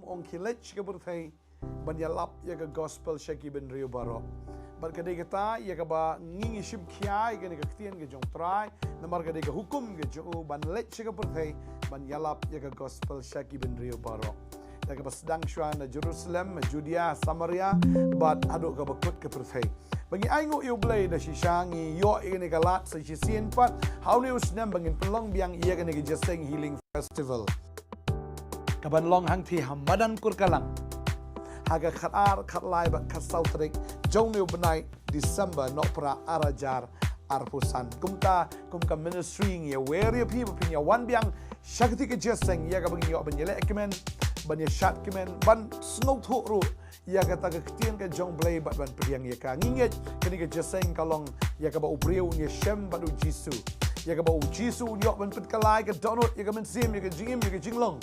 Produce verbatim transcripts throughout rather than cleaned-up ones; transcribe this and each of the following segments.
Ong khie leit sha ka pyrthei ban ïalap ïa ka gospel sha ki bynriew baroh. Bad ka dei kata ïa kaba ngi ngi shim khia ïa kane ka ktien ka jong U Trai, namar ka dei ka hukum ka jong u ban leit sha ka pyrthei ban ïalap ïa ka gospel sha ki bynriew baroh. Da kaba sdang shuwa na Jerusalem, Judea, Samaria, bad haduh kaba kut ka pyrthei. Ba ngi ainguh ïa U Blei da shisha ngi ïoh ïa kane ka lad sa shisien pat ha une u snem ba ngin pynlong biang ïa kane ka Jingïaseng Healing Festival, kaban long hangthie ha madan Kurkalang ha ka khatar, khatlai bad khatsaw tarik jong une u bnai December, nohprah ar hajar arphew san. Kumta kum ka ministry ngi wer ïa phi ba phin ïa wan biang sha kata ka jingïaseng ïa kaba ngin ïoh ban ïaleh kmen, ban ïashad kmen, ban sngewthuh ruh ïa kata ka ktien ka jong U Blei bad ban pdiang ïa ka. Ngi ngeit kane ka jingïaseng ka long ïa kaba u briew un ïashem bad U Jisu, ïa kaba U Jisu un ïoh ban pynkylla ïa ka dohnud, ïa ka mynsiem, ïa ka jingim, ïa ka jinglong.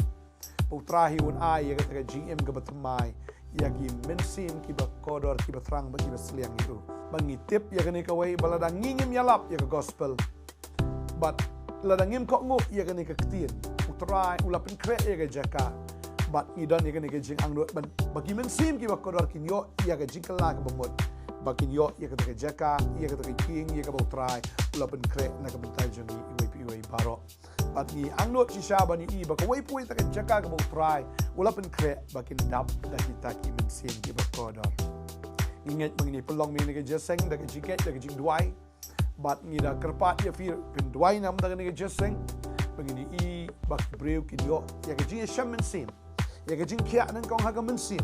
Ba U Trai hi un ai ïa kata ka jingim kaba thymmai ïa ki mynsiem kiba kordor, kiba thrang bad kiba sliang ïa u. Ba ngi tip ïa kane kawei, ba lada ngi ngim ïalap ïa ka gospel, bad lada ngim kohnguh ïa kane ka ktien, U Trai u la pynkhreh ïa ka jaka. Bad ngi don ïa kane ka jingangnud ban, ba ki mynsiem kiba kordor kin ïoh ïa ka jingkylla kaba mut, ba kin ïoh ïa kata ka jaka, ïa kata ka ïing, ïa kaba U Trai u la pynkhreh na ka bynta jong ngi iwei pa iwei baroh. Bad ngi angnud shisha ban ïohi ba kawei pa kawei ta ka jaka kaba U Trai u la pynkhreh, ba kin dap da kita ki mynsiem kiba kordor. Ngi ngeit ba ngin ïa pynlong ïa kane ka jingïaseng da ka jingkit, da ka jingduwai. Bad ngi da kyrpad ïa phi phin duwai namar kane ka jingïaseng, ba ngin ïohi ba ki briew kin ïoh ïa ka jingïashem mynsiem, ïa ka jingkhiah nyngkong ha ka mynsiem.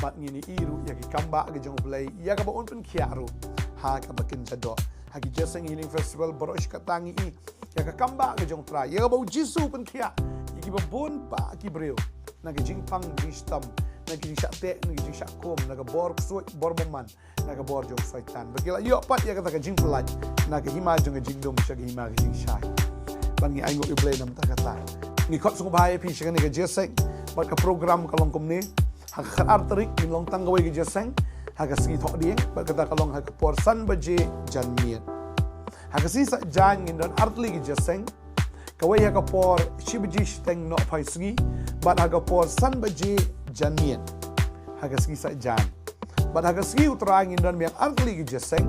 Bad ngin ïohi ruh ïa ki kambah ka jong U Blei ïa kaba un pynkhiah ruh ha kaba kin jadoh. Ha ki Jingïaseng Healing Festival baroh shi katta ngi ïohi ïa ka kambah ka jong U Trai, ïa kaba U Jisu u pynkhiah ïa kiba bun bah ki briew na ka jingpang jingshitom, na ka jingshah teh, na ka jingshah kum, na ka bor ksuid, bor bymman, na ka bor jong Soitan. Ba ki la ïoh pat ïa kata ka jingpyllait na ka hima jong ka jingdum sha ka hima ka jingshai. Bad ngi ainguh ïa U Blei namar kata. Ngi khot sngewbha ïa phi sha kane ka jingïaseng, bad ka program ka long kumne. Ha ka khatar tarik ngin long tang kawei ka jingïaseng ha ka sngi Thohdieng, bad kata ka long ha ka por san baje janmiet. Ha ka sngi Saitjaiñ ngin don artylli ka jingïaseng, kawei ha ka por shi baje shiteng nohphai sngi, bad ha ka por san baje janmiet ha ka sngi Saitjaiñ. Bad ha ka sngi U Trai ngin don biang artylli ka jingïaseng,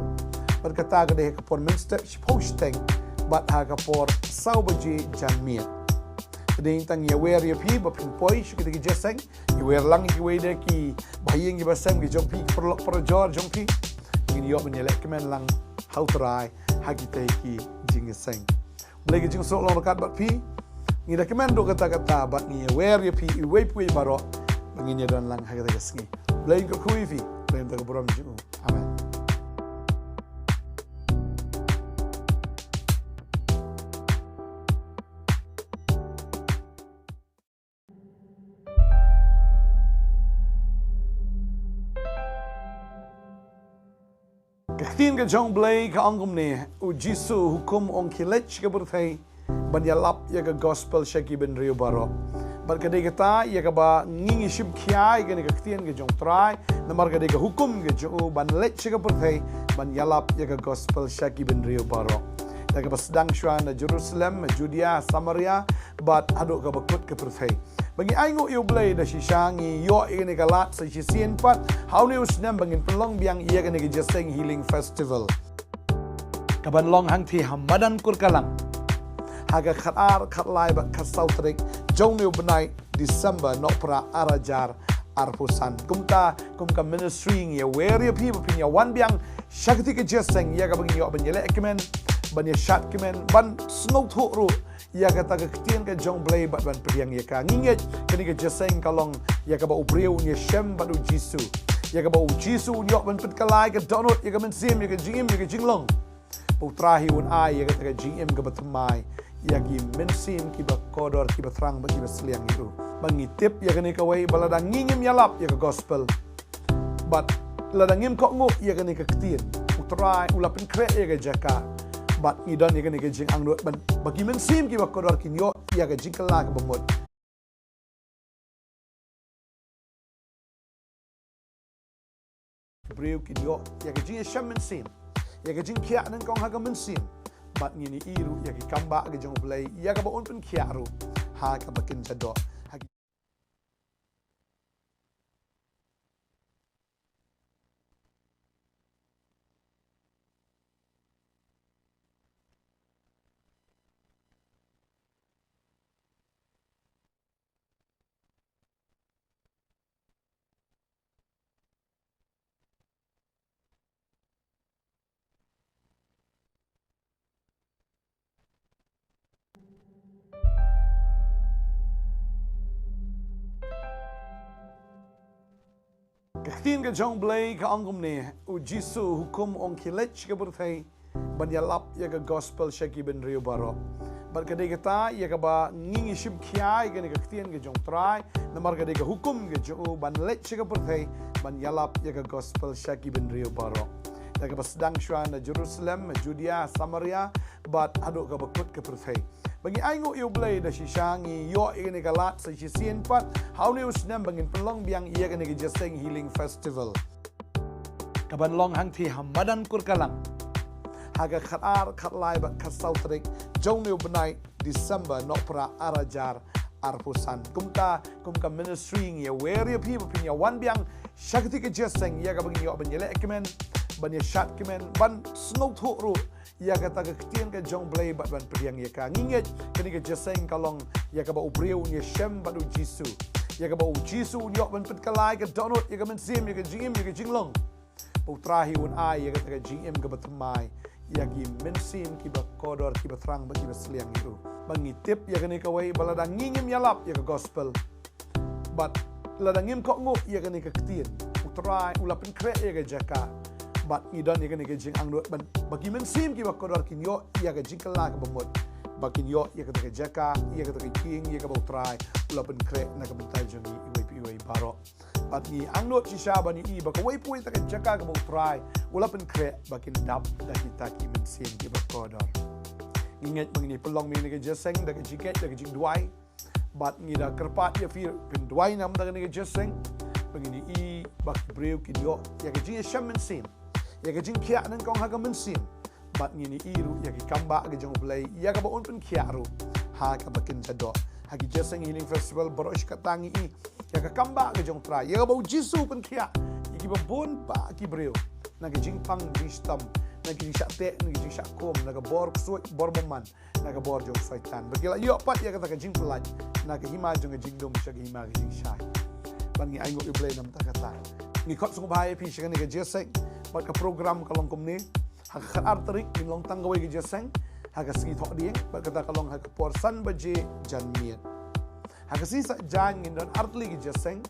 bad kata ka dei ha ka por mynstep shiphew shiteng bad ha ka por saw baje janmiet. Ka dei tang ïa wer ïa phi ba phin poi sha kata ka jingïaseng, ïa wer lang ïa kiwei de ki bahaïing ki bahasem ki jong phi, ki paralok parajor jong phi, ngin ïoh ban ïaleh kmen lang ha U Trai ha kita ki jingïaseng. Blei ka jingsuk long ryngkat bad phi. Ngi da kmen ruh katta katta bad ngi wer ïa phi iwei pa iwei baroh ba ngin ïa don lang ha kata ka sngi. Blei un kyrkhu ïa phi, Blei un da ka burom jong u. Amen. Ka ktien ka jong Blei ka ong kumne, u Jisu u hukum, ong khie leit sha ka pyrthei ban ïalap ïa ka gospel sha ki bynriew baroh. Bad ka dei kata ïa kaba ngi ngi shim khia ïa kane ka ktien ka jong U Trai, namar ka dei ka hukum ka jong u ban leit sha ka pyrthei ban ïalap ïa ka gospel sha ki bynriew baroh. Da kaba sdang shuwa na Jerusalem, Judea, Samaria, bad haduh kaba kut ka pyrthei. Ba ngi ainguh ïa U Blei da shisha ngi ïoh ïa kane ka lad sa shisien pat ha une u snem ba ngin pynlong biang ïa kane ka Jingïaseng Healing Festival, kaban long hangthie ha madan Kurkalang ha ka khatar, khatlai bad khatsaw tarik jong une u bnai December, nohprah ar hajar arphew san. Kumta kum ka ministry ngi wer ïa phi ba phin ïa wan biang sha kata ka jingïaseng ïa kaba ngin ïoh ban ïaleh kmen, ban ïashad kmen, ban sngewthuh ruh ïa kata ka ktien ka jong Blei bad ban pdiang ïa ka. Ngi ngeit kane ka jingïaseng ka long ïa kaba u briew un ïashem bad u Jisu, ïa kaba u Jisu un ïoh ban pynkylla ïa ka dohnud, ïa ka mynsiem, ïa ka jingim, ïa ka jinglong. Ba u Trai hi un ai ïa kata ka jingim kaba thymmai ïa ki mynsiem kiba kordor, kiba thrang bad kiba sliang ïa u. Ba ngi tip ïa kane kawei, ba lada ngi ngim ïalap ïa ka gospel, bad lada ngim kohnguh ïa kane ka ktien, u Trai u la pynkhreh ïa ka jaka. Bad ngi don ïa kane ka jingangnud ban, ba ki mynsiem kiba kordor kin ïoh ïa ka jingkylla kaba mut. Briew kin ïoh ïa ka jingïashem mynsiem, ïa ka jingkhiah nyngkong ha ka mynsiem. Bad ngin ïohi ruh ïa ki kambah ka jong U Blei ïa kaba un pynkhiah ruh ha kaba kin jadoh. Ha ki Ka ktien ka jong Blei ka ong kumne, u Jisu u hukum ong khie leit sha ka pyrthei ban ïalap ïa ka gospel sha ki bynriew baroh. Bad ka dei kata ïa kaba ngi ngi shim khia ïa kane ka ktien ka jong Trai, namar ka dei ka hukum ka jong u ban leit sha ka pyrthei ban ïalap ïa ka gospel sha ki bynriew baroh. Da kaba sdang shuwa na Jerusalem, Judea, Samaria, bad haduh kaba kut ka pyrthei. Ba ngi ainguh ïa u Blei da shisha ngi ïoh ïa kane ka lad sa shisien pat ha une u snem ba ngin pynlong biang ïa kane ka Jingïaseng Healing Festival, kaban long hangthie ha madan Kurkalang ha ka khatar, khatlai bad khatsaw tarik jong une u bnai December, nohprah ar hajar arphew san. Kumta kum ka ministry ngi ïawer ïa phi ba phin ïa wan biang sha kane ka jingïaseng ïa kaba ngin ïoh ban ïaleh kmen, ban ïashad kmen, ban sngewthuh ruh ïa kata ka ktien ka jong Blei bad ban pdiang ïa ka. Ngi ngeit kane ka jingïaseng ka long ïa kaba u briew un ïashem bad u Jisu, ïa kaba u Jisu un ïoh ban pynkylla ïa ka dohnud, ïa ka mynsiem, ïa ka jingim, ïa ka jinglong. Ba u Trai hi un ai ïa kata ka jingim kaba thymmai ïa ki mynsiem kiba kordor, kiba thrang bad kiba sliang ïa u. Ba ngi tip ïa kane kawei, ba lada ngi ngim ïalap ïa ka gospel, bad lada ngim kohnguh ïa kane ka ktien, u Trai u la pynkhreh ïa ka jaka. Bad ngi don ïa kane ka jingangnud ban, ba ki mynsiem kiba kordor kin ïoh ïa ka jingkylla kaba mut, ba kin ïoh ïa kata ka jaka, ïa kata ka ïing, ïa kaba u Trai u la pynkhreh na ka bynta jong ngi iwei pa iwei baroh. Bad ngi angnud shisha ban ïohi ba kawei pa kawei kata ka jaka kaba u Trai u la pynkhreh, ba kin dap da kita ki mynsiem kiba kordor. Ngi ngeit ba ngin ïa pynlong biang ïa kane ka jingïaseng da ka jingkit, da ka jingduwai. Bad ngi da kyrpad ïa phi phin duwai namar kane ka jingïaseng, ba ngin ïohi ba ki briew kin ïoh ïa ka jingïashem mynsiem, ïa ka jingkhiah nyngkong ha ka mynsiem. Bad ngin ïohi ruh ïa ki kambah ka jong u Blei ïa kaba un pynkhiah ruh ha kaba kin jadoh. Ha ki Jingïaseng Healing Festival baroh shi katta ngi ïohi ïa ka kambah ka jong u Trai, ïa kaba u Jisu u pynkhiah ïa kiba bun bah ki briew na ka jingpang jingshitom, na ka jingshah teh, na ka jingshah khum, na ka bor ksuid, bor bymman, na ka bor jong u Soitan. Ba ki la ïoh pat ïa kata ka jingpyllait na ka hima jong ka jingdum sha ka hima ka jingshai. Bad ngi ainguh ïa u Blei namar kata. Ngi khot sngewbha ïa phi sha kane ka jingïaseng, bad ka program ka long kumne. Ha ka khatar tarik ngin long tang kawei ka jingïaseng ha ka sngi Thohdieng, bad kata ka long ha ka por san baje janmiet. Ha ka sngi Saitjaiñ ngin don artylli ka jingïaseng,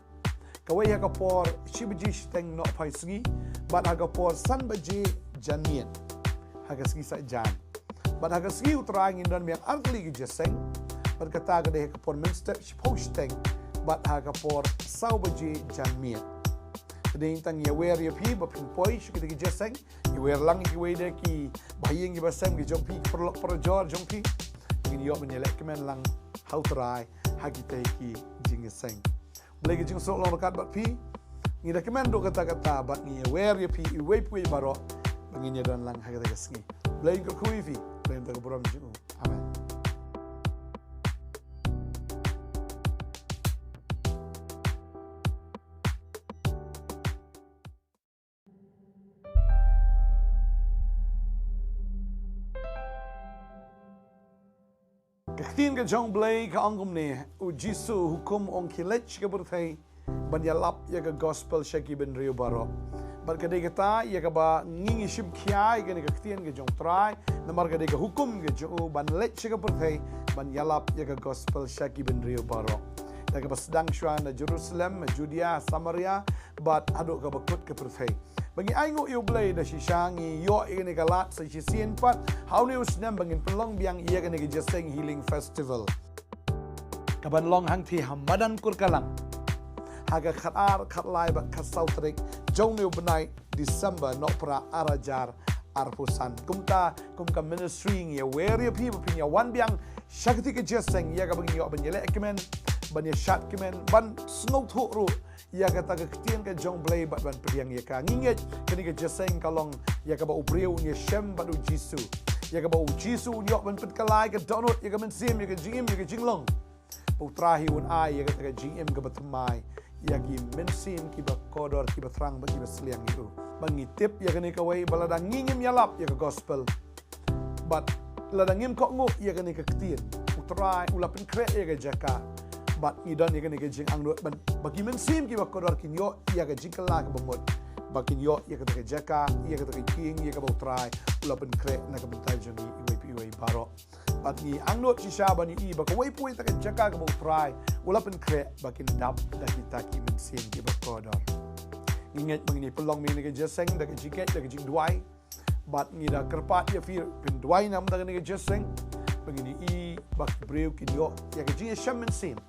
kawei ha ka por shi baje shiteng nohphai sngi, bad ha ka por san baje janmiet ha ka sngi Saitjaiñ. Bad ha ka sngi U Trai ngin don biang artylli ka jingïaseng, bad kata ka dei ha ka por mynstep shiphew shiteng bad ha ka por saw baje janmiet. Te dei tang ïawer ïa phi ba phin poi sha kata ka jingïaseng. Ïawer lang ïa kiwei de ki bahaïing ki bahasem ki jong phi, ki paralok parajor jong phi, ngin ïoh ban ïaleh kmen lang ha U Trai ha kita ki jingïaseng. Blei ka jingsuk long ryngkat bad phi. Ngi da kmen ruh katta katta bad ngi ïawer ïa phi iwei pa iwei baroh ba ngin ïadon lang ha kata ka sngi. Blei un kyrkhu ïa phi, Blei un kyrkhu ïa phi. Amen. Ka ktien ka jong U Blei ka ong kumne, U Jisu u hukum, ong khie leit sha ka pyrthei ban ïalap ïa ka gospel sha ki bynriew baroh. Bad ka dei kata ïa kaba ngi ngi shim khia ïa kane ka ktien ka jong U Trai, namar ka dei ka hukum ka jong u ban leit sha ka pyrthei ban ïalap ïa ka gospel sha ki bynriew baroh. Da kaba sdang shuwa na Jerusalem, Judea, Samaria, bad haduh kaba kut ka pyrthei. Ba ngi ainguh ïa U Blei da shisha ngi ïoh ïa kane ka lad sa shisien pat ha une u snem ba ngin pynlong biang ïa kane ka Jingïaseng Healing Festival, kaban long hangthie ha madan Kurkalang ha ka khatar, khatlai bad khatsaw tarik jong une u bnai December, noh para ar hajar arphew san. Kumta kum ka ministry ngi ïawer ïa phi ba phin ïa wan biang sha kata ka jingïaseng ïa kaba ngin ïoh ban ïaleh kmen, ban ïashad kmen, ban sngewthuh ruh ïa kata ka ktien ka jong U Blei bad ban pdiang ïa ka. Ngi ngeit kane ka jingïaseng ka long ïa kaba u briew un ïashem bad U Jisu, ïa kaba U Jisu un ïoh ban pynkylla ïa ka dohnud, ïa ka mynsiem, ïa ka jingim, ïa ka jinglong. Ba U Trai hi un ai ïa kata ka jingim kaba thymmai ïa ki mynsiem kiba kordor, kiba thrang bad kiba sliang ïa u. Ba ngi tip ïa kane kawei, ba lada ngi ngim ïalap ïa ka gospel, bad lada ngim kohnguh ïa kane ka ktien, U Trai u la pynkhreh ïa ka jaka. Bad ngi don ïa kane ka jingangnud ban, ba ki mynsiem kiba kordor kin ïoh ïa ka jingkylla kaba mut, ba kin ïoh ïa kata ka jaka, ïa kata ka ïing, ïa kaba U Trai u la pynkhreh na ka bynta jong ngi iwei pa iwei baroh. Bad ngi angnud shisha ban ïohi ba kawei pa kawei ta ka jaka kaba U Trai u la pynkhreh ba kin dap da kita ki mynsiem kiba kordor. Ngi ngeit ba ngin ïa pynlong ïa kane ka jingïaseng da ka jingkit, da ka jingduwai. Bad ngi da kyrpad ïa phi phin duwai namar kane ka jingïaseng, ba ngin ïohi ba ki briew kin ïoh ïa ka jingïashem mynsiem,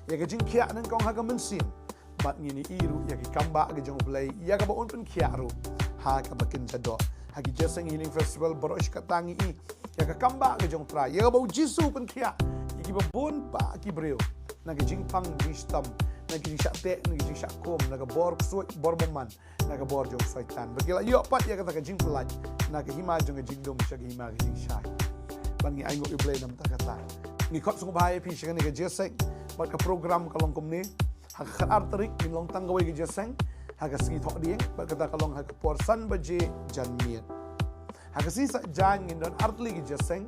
ïa ka jingkhiah nyngkong ha ka mynsiem. Bad ngin ïohi ruh ïa ka kambah ka jong U Blei, ïa kaba un pynkhiah ruh ha kaba kin jadoh. Ha ki jingïaseng Healing Festival baroh shi katta ngi ïohi ïa ka kambah ka jong U Trai, ïa kaba U Jisu u pynkhiah ïa kiba bun bah ki briew na ka jingpang jingshitom, na ka jingshah teh, na ka jingshah kum, na ka bor ksuid, bor bymman, na ka bor jong Soitan. Ba ki la ïoh pat ïa kata ka jingpyllait na ka hima jong ka jingdum sha ka hima ka jingshai. Bad ngi ainguh ïa U Blei namar kata. Ngi khot sngewbha ïa phi sha kane ka jingïaseng, bad ka program ka long kumne. Ha ka khatar tarik ngin long tang kawei ka jingïaseng ha ka sngi Thohdieng, bad kata ka long ha ka por san baje janmiet. Ha ka sngi Saitjaiñ ngin don artylli ka jingïaseng,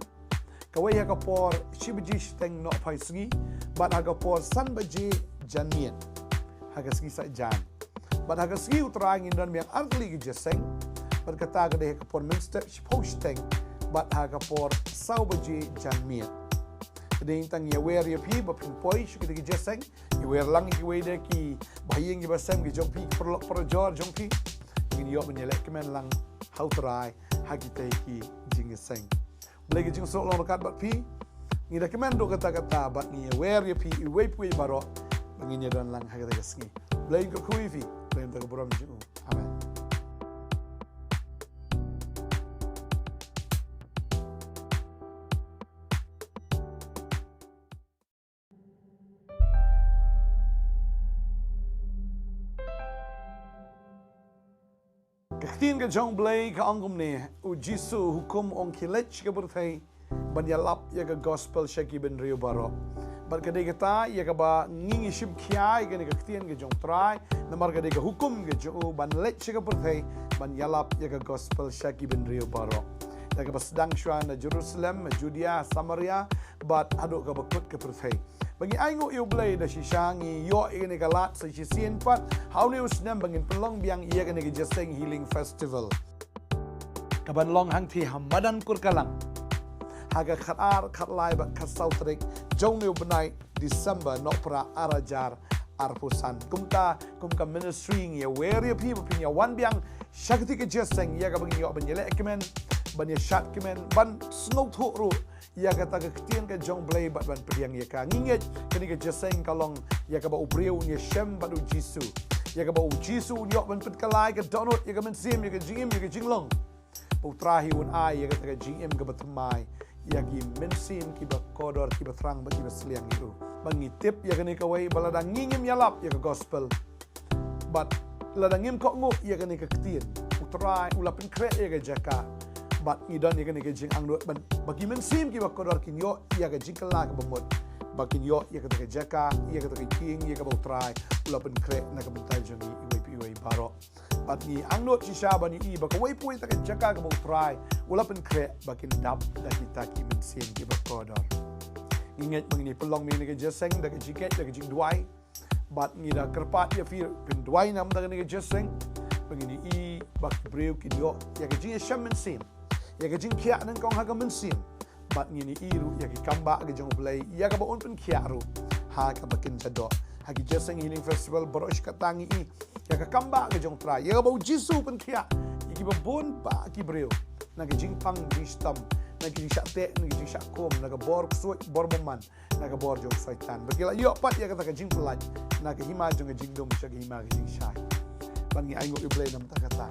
kawei ha ka por shi baje shiteng nohphai sngi, bad ha ka por san baje janmiet ha ka sngi Saitjaiñ. Bad ha ka sngi U Trai ngin don biang artylli ka jingïaseng, bad kata ka dei ha ka por mynstep shiphew shiteng, bad ha ka por saw baje janmiet. Ka dei tang ïawer ïa phi ba phin poi sha kita ki jingïaseng, ïawer lang ïa kiwei de ki bahaïing ki basem ki jong phi, ki paralok parajor jong phi. Ngin ïoh ban ïaleh kmen lang ha U Trai ha kita ki jingïaseng. Blei ka jingsuk long ryngkat bad phi. Ngi da kmen ruh katta katta bad ngi ïawer ïa phi iwei pa iwei baroh ba ngin ïadon lang ha kata ka sngi. Blei un kyrkhu ïa phi, Blei un da ka burom jong u. Amen. Ka ktien ka jong U Blei ka ong kumne, U Jisu u hukum, ong khie leit sha ka pyrthei ban ïalap ïa ka gospel sha ki bynriew baroh. Bad ka dei kata ïa kaba ngi ngi shim khia ïa kane ka ktien ka jong U Trai, namar ka dei ka hukum ka jong u ban leit sha ka pyrthei ban ïalap ïa ka gospel sha ki bynriew baroh. Ïa kaba sdang shuwa na Jerusalem, Judea, Samaria, bad haduh kaba kut ka pyrthei. Ba ngi ainguh ïa U Blei da shisha ngi ïoh ïa kane ka lad sa shisien pat ha une u snem ba ngin pynlong biang ïa kane ka jingïaseng Healing Festival, kaban long hangthie ha madan Kurkalang ha ka khatar, khatlai bad khatsaw tarik jong une u bnai December, nohprah ar hajar arphew san. Kumta kum ka ministry ngi ïawer ïa phi ba phin ïawan biang sha kata ka jingïaseng ïa kaba ngin ïoh ban ïaleh kmen, ban ïashad kmen, ban sngewthuh ruh ïa kata ka ktien ka jong U Blei bad ban pdiang ïa ka. Ngi ngeit kane ka jingïaseng ka long ïa kaba u briew un ïashem bad U Jisu, ïa kaba U Jisu un ïoh ban pynkylla ïa ka dohnud, ïa ka mynsiem, ïa ka jingim, ïa ka jinglong. Ba U Trai hi un ai ïa kata ka jingim kaba thymmai ïa ki mynsiem kiba kordor, kiba thrang bad kiba sliang ïa u. Ba ngi tip ïa kane kawei, ba lada ngi ngim ïalap ïa ka gospel, bad lada ngim kohnguh ïa kane ka ktien, U Trai u la pynkhreh ïa ka jaka. Bad ngi don ïa kane ka jingangnud ban ba ki mynsiem kiba kordor kin ïoh ïa ka jingkylla kaba mut, ba kin ïoh ïa kata ka jaka, ïa kata ka ïing, ïa kaba U Trai u la pynkhreh na ka bynta jong ngi iwei pa iwei baroh. Bad ngi angnud shisha ban ïohi ba kawei pa kawei ta ka jaka kaba U Trai u la pynkhreh ba kin dap da kita ki mynsiem kiba kordor. Ngi ngeit ba ngin ïa pynlong ïa kane ka jingïaseng da ka jingkit, da ka jingduwai. Bad ngi da kyrpad ïa phi phin duwai namar kane ka jingïaseng, ba ngin ïohi ba ki briew kin ïoh ïa ka jingïashem mynsiem, ïa ka jingkhiah nyngkong ha ka mynsiem. Bad ngin ïohi ruh ïa ka kambah ka jong U Blei, ïa kaba un pynkhiah ruh ha kaba kin jadoh. Ha ki jingïaseng Healing Festival baroh shi katta ngi ïohi ïa ka kambah ka jong U Trai, ïa kaba U Jisu u pynkhiah ïa kiba bun bah ki briew na ka jingpang jingshitom, na ka jingshah teh, na ka jingshah kum, na ka bor ksuid, bor bymman, na ka bor jong Soitan. Ba ki la ïoh pat ïa kata ka jingpyllait na ka hima jong ka jingdum sha ka hima ka jingshai. Bad ngi ainguh ïa U Blei namar kata.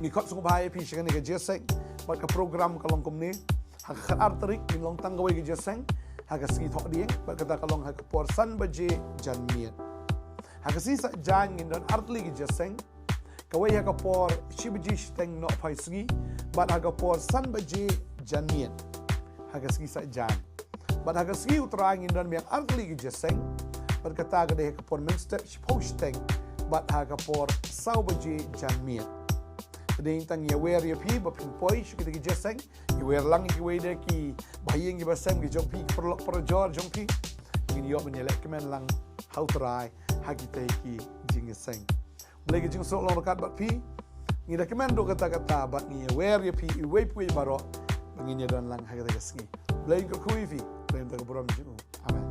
Ngi khot sngewbha ïa phi sha kane ka jingïaseng, bad ka program ka long kumne. Ha ka khatar tarik ngin long tang kawei ka jingïaseng ha ka sngi Thohdieng, bad kata ka long ha ka por san baje janmiet. Ha ka sngi Saitjaiñ ngin don artylli ka jingïaseng, kawei ha ka por shi baje shiteng nohphai sngi, bad ha ka por san baje janmiet ha ka sngi Saitjaiñ. Bad ha ka sngi U Trai ngin don biang artylli ka jingïaseng, bad kata ka dei ha ka por mynstep shiphew shiteng, bad ha ka por saw baje janmiet. Ka dei tang ïawer ïa phi ba phin poi sha kita ki jingïaseng, ïawer lang ïa kiwei de ki bahaïing ki basem ki jong phi, ki paralok parajor jong phi, ngin ïoh ban ïaleh kmen lang ha U Trai ha kita ki jingïaseng. Blei ka jingsuk long ryngkat bad phi. Ngi da kmen ruh katta katta bad ngi ïawer ïa phi iwei pa iwei baroh ba ngin ïadon lang ha kata ka sngi. Blei un kyrkhu ïa phi. Blei un da ka burom jong u. Amen.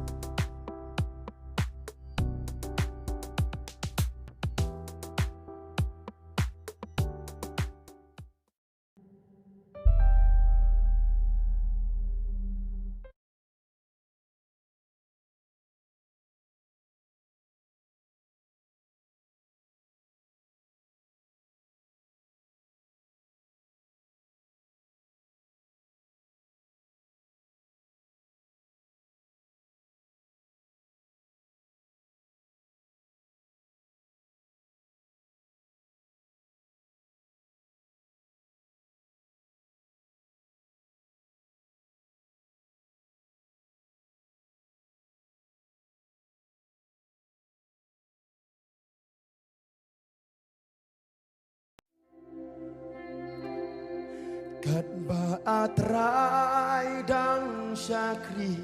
Katba A Trai dang shakri,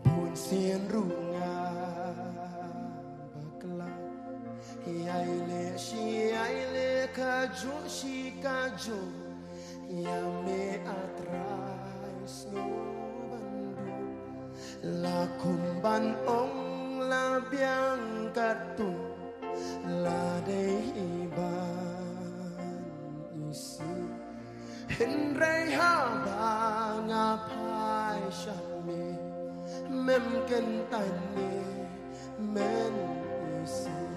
bun sien ruh nga bakla. Ïai leh shi ïai leh kajuh shi kajuh, ïa me A Trai sngewbha ban duh. La kum ban ong la biang katto, la dei hi ban isih. Hynrei haba nga phai sha me, mem kyntait ne men isih.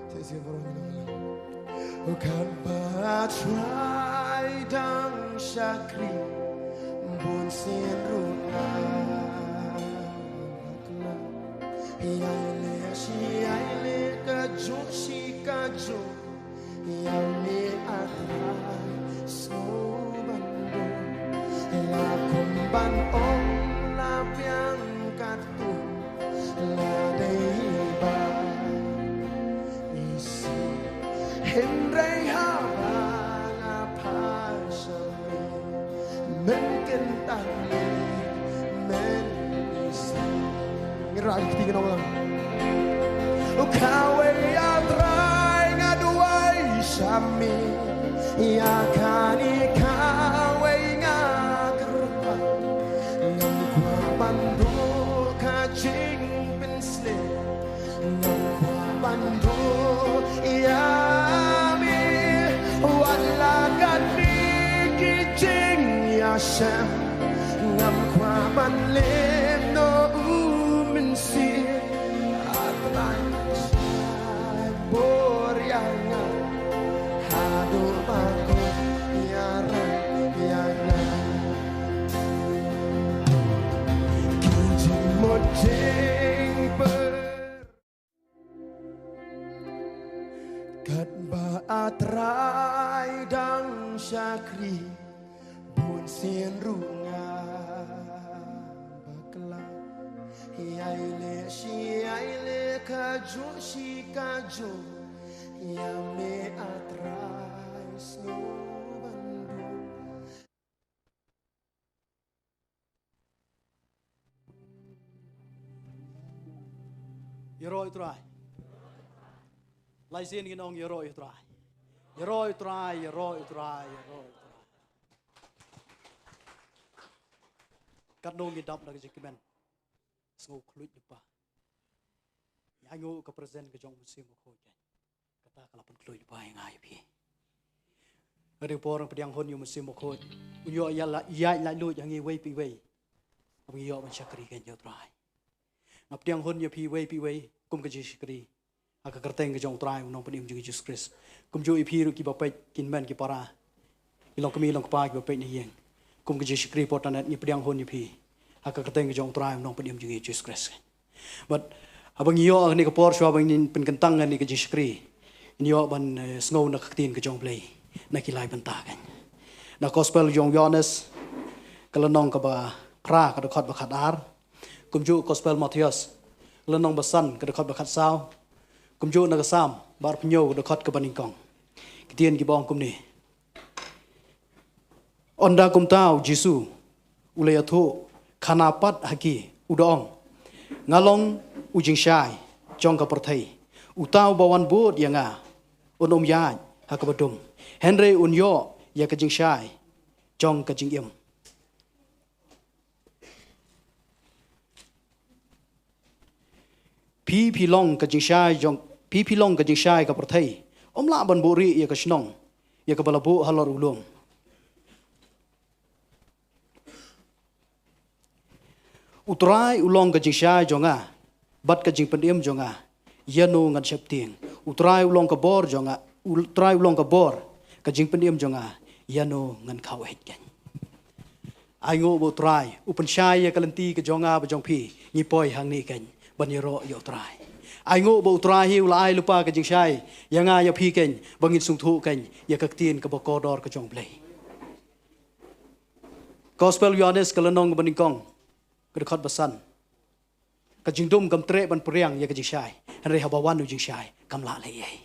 Sa isih baroh ngi nang lang. Katba A Trai dang shakri, bun sien ruh nga bakla. Ïai leh shi ïai leh kajuh shi kajuh, ïa me A Trai sngewbha ban duh. La kum ban ong la biang katto, la dei hi ban isih. Hynrei haba nga phai sha me, men kyntait ne men isih. Ngi rah ka kti ka nong lang. O kawei A Trai nga duwai sha me, ïa kane kawei nga kyrpad. Ngam kwah ban duh ka jingpynshlur, ngam kwah ban duh ïa me. Wat la kane ki jingïashem, ngam kwah ban leh noh u mynsiem. A Trai, shah bor ïa nga, haduh ba kum ïa rai ïa nga. Ki jingmut jingpyrkhat. Katba A Trai dang shakri, bun sien ruh nga bakla. Ïai leh shi ïai leh kajuh shi kajuh, ïa me A Trai sngewbha ban duh. Ïaroh ïa u Trai. Lai sien ngin ong ïaroh ïa u Trai. Ïaroh ïa u Trai, ïaroh ïa u Trai, ïaroh ïa u Trai. Katno ngi dap na ka jingkmen. Sngewkhluit lypa. Ïa ngi ka present ka jong u Mynsiem Bakhuid. Kata ka la pynkhluit lypa ïa nga ïa phi. Ka dei por pdiang hun ïa u Mynsiem Bakhuid. Un ïoh ïa la ïa la lut ïa ngi wei pa wei. Haba ngi ïoh ban shakri kein ïa u Trai. Nga pdiang hun ïa phi wei pa wei kum ka jingshakri. Ha ka kyrteng ka jong u Trai u Nongpynim jong ngi Jisu Khrist. Kumjuh ïa phi ruh kiba peit ki hynmen ki para. Ki long kmie long kpa kiba peit na ïing. Kum ka jingshakri por tanet ngi pdiang hun ïa phi. Ha ka kyrteng ka jong u Trai u Nongpynim jong ngi Jisu Khrist. Bad haba ngi ïoh ha kane ka por shuwa ba ngin pynkyntang ïa kane ka jingshakri. Ngin ïoh ban, eh, sngew na ka ktien ka jong u Blei. Na ki lai bynta kein. Na gospel jong u Ïohannes. Ka lynnong kaba phra ka dkhot ba khatar. Kumjuh gospel Mathaios. Lynnong ba san ka dkhot ba khatsaw. Kumjuh na ka Salm ba arphew hynñiew ka dkhot kaba nyngkong. Ki ktien kiba ong kumne. Ynda kumta u Jisu u la ïathuh khana pat ha ki u da ong. Nga long u jingshai jong ka pyrthei. Uta uba wan bud ïa nga un ym ïaid ha kaba dum. Hynrei un ïoh ïa ka jingshai jong ka jingim. Phi phi long ka jingshai jong, phi phi long ka jingshai ka pyrthei. Ym lah ban buhrieh ïa ka shnong ïa kaba la buh halor u lum. U Trai u long ka jingshai jong nga bad ka jingpynim jong nga, ïa no ngan sheptieng? U Trai u long ka bor jong nga, U Trai u long ka bor, ka jingpynim jong nga, ïa no ngan khaw eit kein? Ai nguh ba U Trai u pynshai ïa ka lynti ka jong nga bad jong phi, ngi poi hangne kein ban ïaroh ïa U Trai. Ai nguh ba U Trai hi u la ai lypa ka jingshai ïa nga ïa phi kein, ba ngin sngewthuh kein ïa ka ktien kaba kordor ka jong U Blei. Gospel Ïohannes ka lynnong kaba nyngkong, ka dkhot ba san. Ka jingdum kam treh ban pdiang ïa ka jingshai, hynrei haba wan u jingshai kam lah leh ei ei.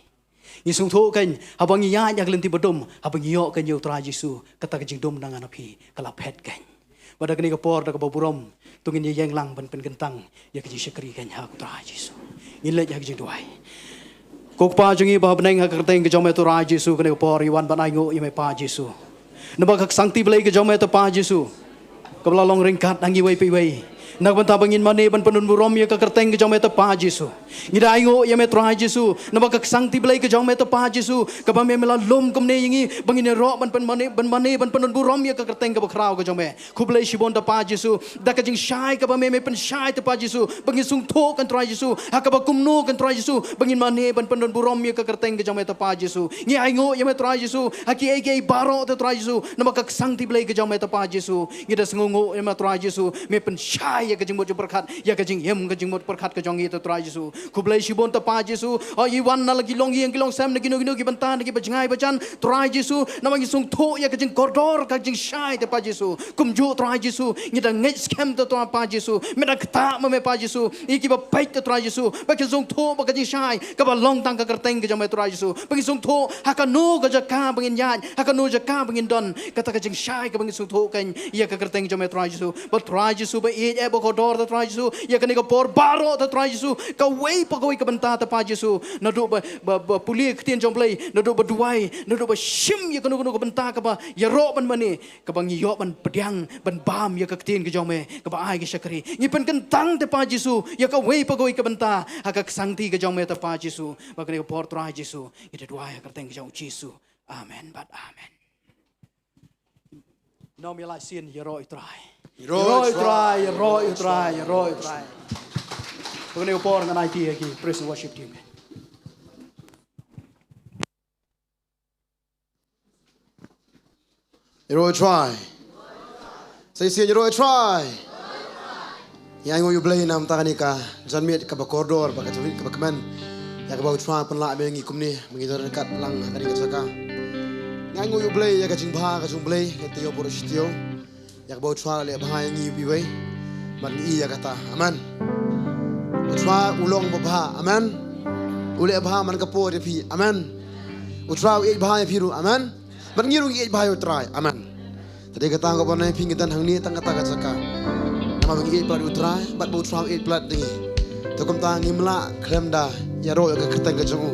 Ngi sngewthuh kein haba ngi ïaid ïa ka lynti ba dum, haba ngi ïoh kein ïa U Trai Jisu, kata ka jingdum na nga na phi ka la phet kein. Bad da kane ka por da kaba burom, to ngin ïeng lang ban pynkyntang ïa ka jingshakri kein ha U Trai Jisu. Ngin leit ha ka jingduwai. Ko Kpa jong ngi ba ha bneng, ha ka kyrteng ka jong me Trai Jisu, kane ka por ngi wan ban ai nguh ïa me Pa Jisu. Naba ka ksangti blei ka jong me te Pa Jisu, kaba la long ryngkat ha ngi iwei pa iwei, na ka bynta ba ngin mane ban pyndon burom ïa ka kyrteng ka jong me te Pa Jisu. Ngi da ai nguh ïa me Trai Jisu, naba ka ksangti blei ka jong me te Pa Jisu, kaba me me la lum kumne ïa ngi ba ngin ïaroh ban pynmane, ban mane ban pyndon burom ïa ka kyrteng kaba khraw ka jong me. Khublei shibun te Pa Jisu, da ka jingshai kaba me me pynshai te Pa Jisu, ba ngin sngewthuh kein Trai Jisu ha kaba kumno kein Trai Jisu, ba ngin mane ban pyndon burom ïa ka kyrteng ka jong me te Pa Jisu. Ngi ai nguh ïa me Trai Jisu ha kiei kiei baroh te Trai Jisu, namar ka ksangti blei ka jong me te Pa Jisu. Ngi da sngewnguh ïa me Trai Jisu, me pynshai ïa ka jingmut jingpyrkhat, ïa ka jingim ka jingmut pyrkhat ka jong ngi te Trai Jisu. Khublei shibun te Pa Jisu. Oh, i wan na la ki longïing ki longsem, na kino kino ki bynta, na ki bajngai bajan, Trai Jisu, namar ngi sngewthuh ïa ka jingkordor ka jingshai te Pa Jisu. Kumjuh Trai Jisu, ngi da ngeit skhem te Trai Pa Jisu, me da ktah ma me Pa Jisu, ïa kiba peit te Trai Jisu, ba ki sngewthuh ba ka jingshai kaba long tang ka kyrteng ka jong me Trai Jisu, ba ngi sngewthuh ha kano ka jaka ba ngin ïaid, ha kano jaka ba ngin don, kata ka jingshai kaba ngi sngewthuh kein ïa ka kyrteng ka jong me Trai Jisu. Ba Trai Jisu ba ïeit eh ba kordor te Trai Jisu, ïa kane ka por baroh te Trai Jisu, kawei pa kawei ka bynta te Pa Jisu, naduh ba, ba, ba pule ka ktien jong Blei, naduh ba duwai, naduh ba shim ïa kano kano ka bynta kaba ïaroh ban mane, kaba ngi ïoh ban pdiang ban bam ïa ka ktien ka jong me kaba ai ka shakri. Ngi pynkyntang te Pa Jisu ïa kawei pa kawei ka bynta ha ka ksangti ka jong me te Pa Jisu. Ba kane ka por Trai Jisu, ngi da duwai ha ka kyrteng ka jong U Jisu. Amen bad amen. Nym ïa la sien ïaroh ïa U Trai. Ïaroh ïa U Trai, ïaroh ïa U Trai, ïaroh ïa U Trai. Ba kane ka por ngan aiti ïa ki praise and worship team. Ïaroh ïa U Trai. Sa shisien ïaroh ïa U Trai. Ngi ainguh ïa U Blei namar kane ka janmiet kaba kordor bad ka janmiet kaba kmen, ïa kaba U Trai u pynlah ïa ngi kumne ba ngi don ryngkat lang ha kane ka jaka. Ngi ainguh ïa U Blei ïa ka jingbha ka jong U Blei, ka taïew baroh shi taïew, ïa kaba U Trai u la leh bha ïa ngi iwei pa iwei. Bad ngi ïa kata. Amen. U Trai u long uba bha. Amen. U leh bha man ka por ïa phi. Amen. U Trai u ïeit bha ïa phi ruh. Amen. Bad ngi ruh ngi ïeit bha ïa U Trai. Amen. Te dei kata nga kwah ban ong ïa phi, ngi don hangne tang kata ka jaka, namar ba ngi ïeit palat ïa U Trai bad ba U Trai u ïeit palat ïa ngi. Te kumta ngim lah khlem da ïaroh ïa ka kyrteng ka jong u.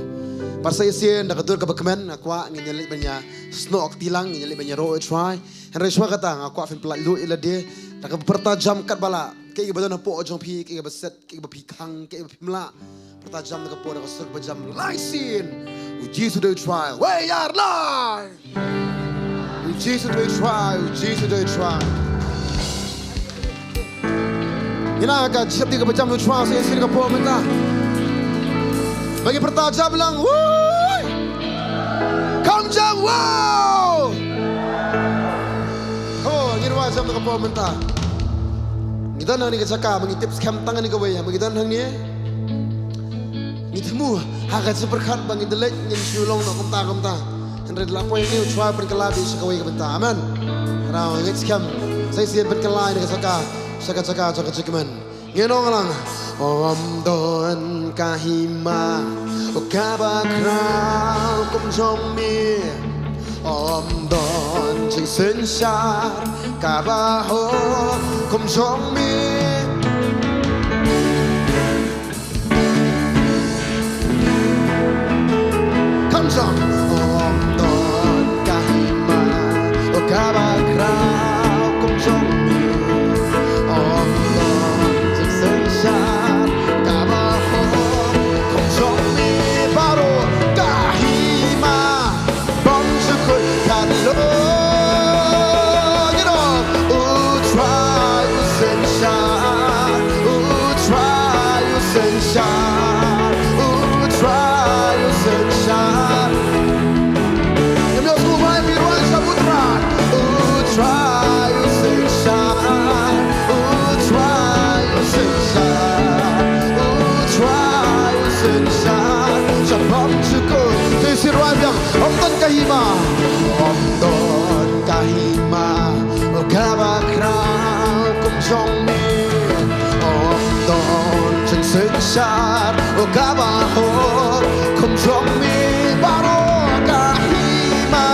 Bad sa shisien da ka dur kaba kmen nga kwah ngin ïa leit ban ïa snoh kti lang, ngin ïa leit ban ïaroh ïa U Trai. Hynrei shuwa kata nga kwah phin pyllait lut ïa lade da kaba pyrta jam katba lah. Kiei kiba don hapoh jong phi, kiei kiba set, kiei kiba phi khang, kiei kiba phim lah, pyrta jam da ka por da ka sur kaba jam. Lai sien. U Jisu u dei U Trai. Wei ar lai. U Jisu u dei U Trai, U Jisu u dei U Trai. Ngi na ka jingsheptieng kaba jam U Trai sa shisien ka por mynta. Ba ngi pyrta jam lang. Woo! Kham jam, wow! Oh, ngin wad jam da ka por mynta. Ngi don hangne ka jaka ba ngi tip skhem tang hangne kawei, ba ngi don hangne. Ngi thmu ha ka jingpyrkhat ba ngin da leit ngin shu long noh kumta kumta. Hynrei da la poi hangne U Trai u pynkylla beit sha kawei ka bynta. Amen. Ngi ngeit skhem sa shisien pynkylla ïa ka jaka sha ka jaka jong ka jingkmen. Ngin ong lang. Ym don ka hima kaba khraw kum jong me. Ym don jingsynshar kaba hok kum jong me. Kum jong, ym don ka hima kaba khraw kum jong me. Ym don jingsynshar kaba hok Synshar shaphang jukut. Te shisien rwai biang. Ym don ka hima, ym don ka hima kaba khraw kum jong me. Ym don jingsynshar kaba hok kum jong me. Baroh ka hima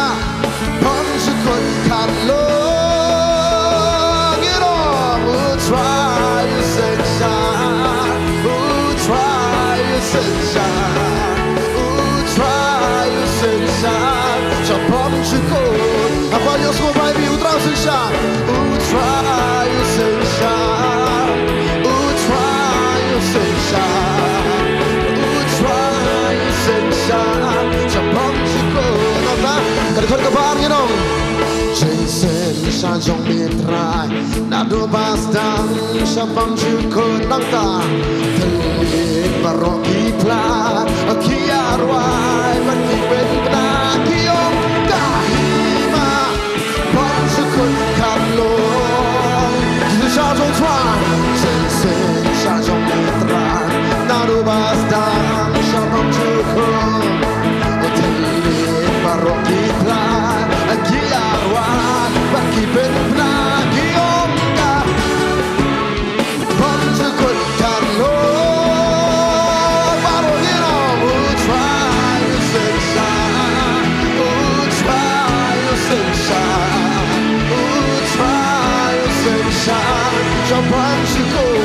shaphang jukut kan long. Ngi ong, U Trai u synshar, U Trai u synshar, U Trai u synshar shaphang jukut. Haba ïohsngew bai bi, U Trai u synshar, U Trai u synshar, U Trai u synshar, U Trai u synshar shaphang jukut. Nangta ka dkhot kaba ar ngi ong, jingsynshar jong me Trai naduh ba sdang shaphang jukut. Nangta thylliej baroh ki phla, ki ïa rwai bad ki pynbna, ki ong ka hima shaphang jukut kan long. Jingsynshar jong Trai, jingsynshar jong me Trai naduh ba sdang shaphang jukut. Thylliej baroh ki phla, ki ïa rwai bad ki pynbna, ki ong ka shaphang jukut kan long. Baroh ngi ong, U Trai u synshar, U Trai u synshar, U Trai u synshar shaphang jukut.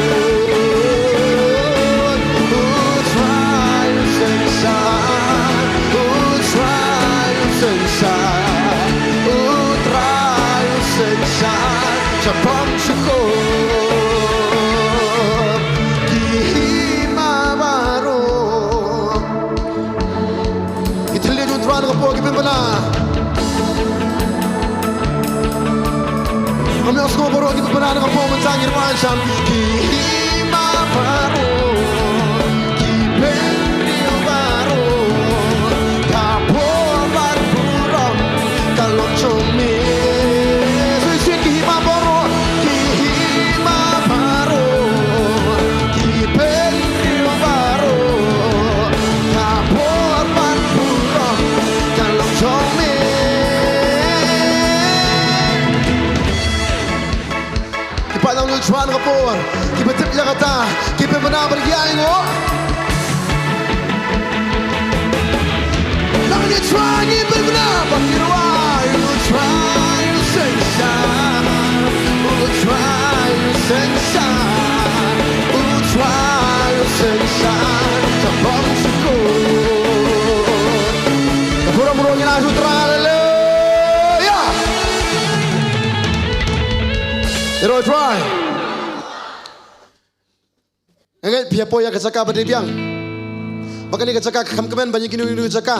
U Trai u synshar, U Trai u synshar, U Trai u synshar shaphang jukut. Ki hima baroh, ki thylliej jong U Trai na ka por, ki pynbna. Ngam ïohsngew baroh ki pynbna na ka por, mynta ngin wan shim. Ki hima baroh, ki bynriew baroh, ka bor bad burom ka long jong me. Shisien ki hima baroh, ki hima baroh, ki bynriew baroh, ka bor bad burom ka long jong me. Ki paid lang ïa U Trai na ka por, kiba tip ïa kata, ki pynbna bad ki ainguh. Nangne U Trai ngi pynbna bad ngi rwai, U Trai u synshar, U Trai u synshar, U Trai u synshar shaphang jukut. Ka burom ruh ngin ai sha U Trai, haleluya. Ïaroh U Trai. Nga ngeit phi ïa poi ïa ka jaka ba dei biang. Ba kane ka jaka ka kham kmen ban ïa kino kino ki jaka.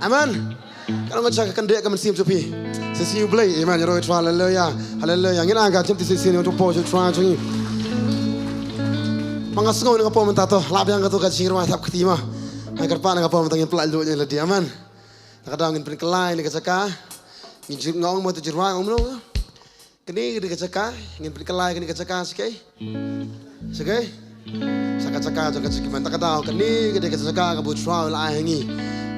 Amen. Ka long ka jaka ka kyndiah ka mynsiem jong phi. Shisien U Blei. Amen. Ïaroh U Trai, haleluya. Haleluya. Ngin ai ka jingim shisien ïa U Trai jong ngi. Ba nga sngew na ka por mynta to, lah biang kato ka jingrwai thap kti ma. Hynrei kyrpad na ka por mynta ngin pynlait luid ïa lade. Amen. Na ka daw ngin pynkylla ïa kane ka jaka. Ngin ju, nga ong mo to ju rwai, ong mo. Kane ka dei ka jaka, ngin pynkylla ïa kane ka jaka, shakei? Shakei? Sha ka jaka jong ka jingkmen. Na ka daw kane ka dei ka jaka kaba U Trai u la ai ha ngi.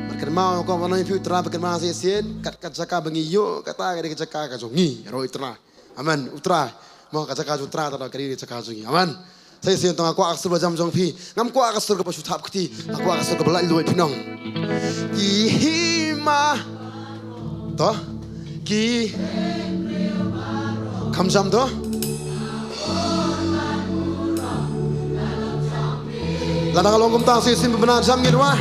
Bad kynmaw ko, ban ong ïa phi U Trai ba kynmaw sa shisien, kat ka jaka ba ngi ïoh, kata ka dei ka jaka ka jong ngi. Ïaroh U Trai. Amen. U Trai. Mo ka jaka jong U Trai, ta ka dei ka jaka jong ngi. Amen. Sa shisien to nga kwah ka sur ba jam jong phi. Ngam kwah ka sur kaba shu thap kti. Nga kwah ka sur kaba laitluid, pynong. Ki hima. To. Ki. Kham jam to. Lada ka long kumta, sa shisien pynbna jam ngin rwai.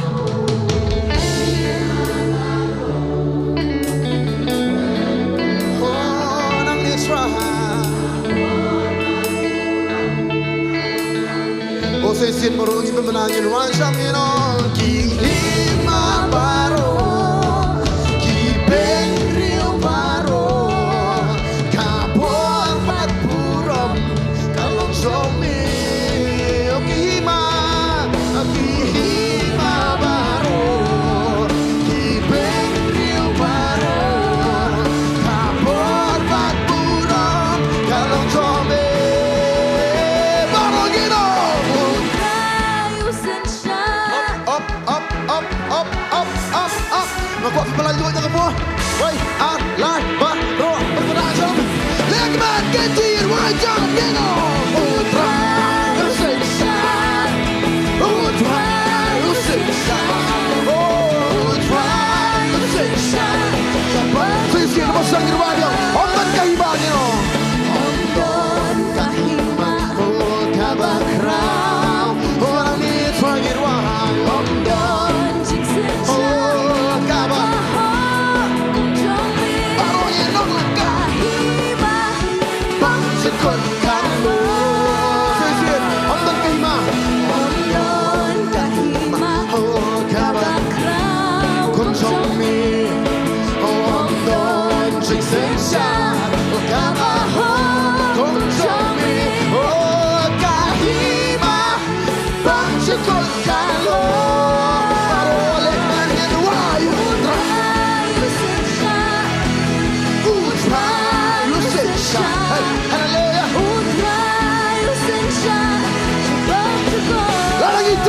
Oh, nang ni sra. O, sa shisien baroh ngi pynbna, ngin wan shim, ngin ong, ki hima baroh, ki bynriew baroh, ka bor bad burom ka long jong me. O, ki hima, ki hima baroh, ki bynriew baroh, ka bor bad burom ka long jong me. Baroh ngin ong, U Trai u synshar.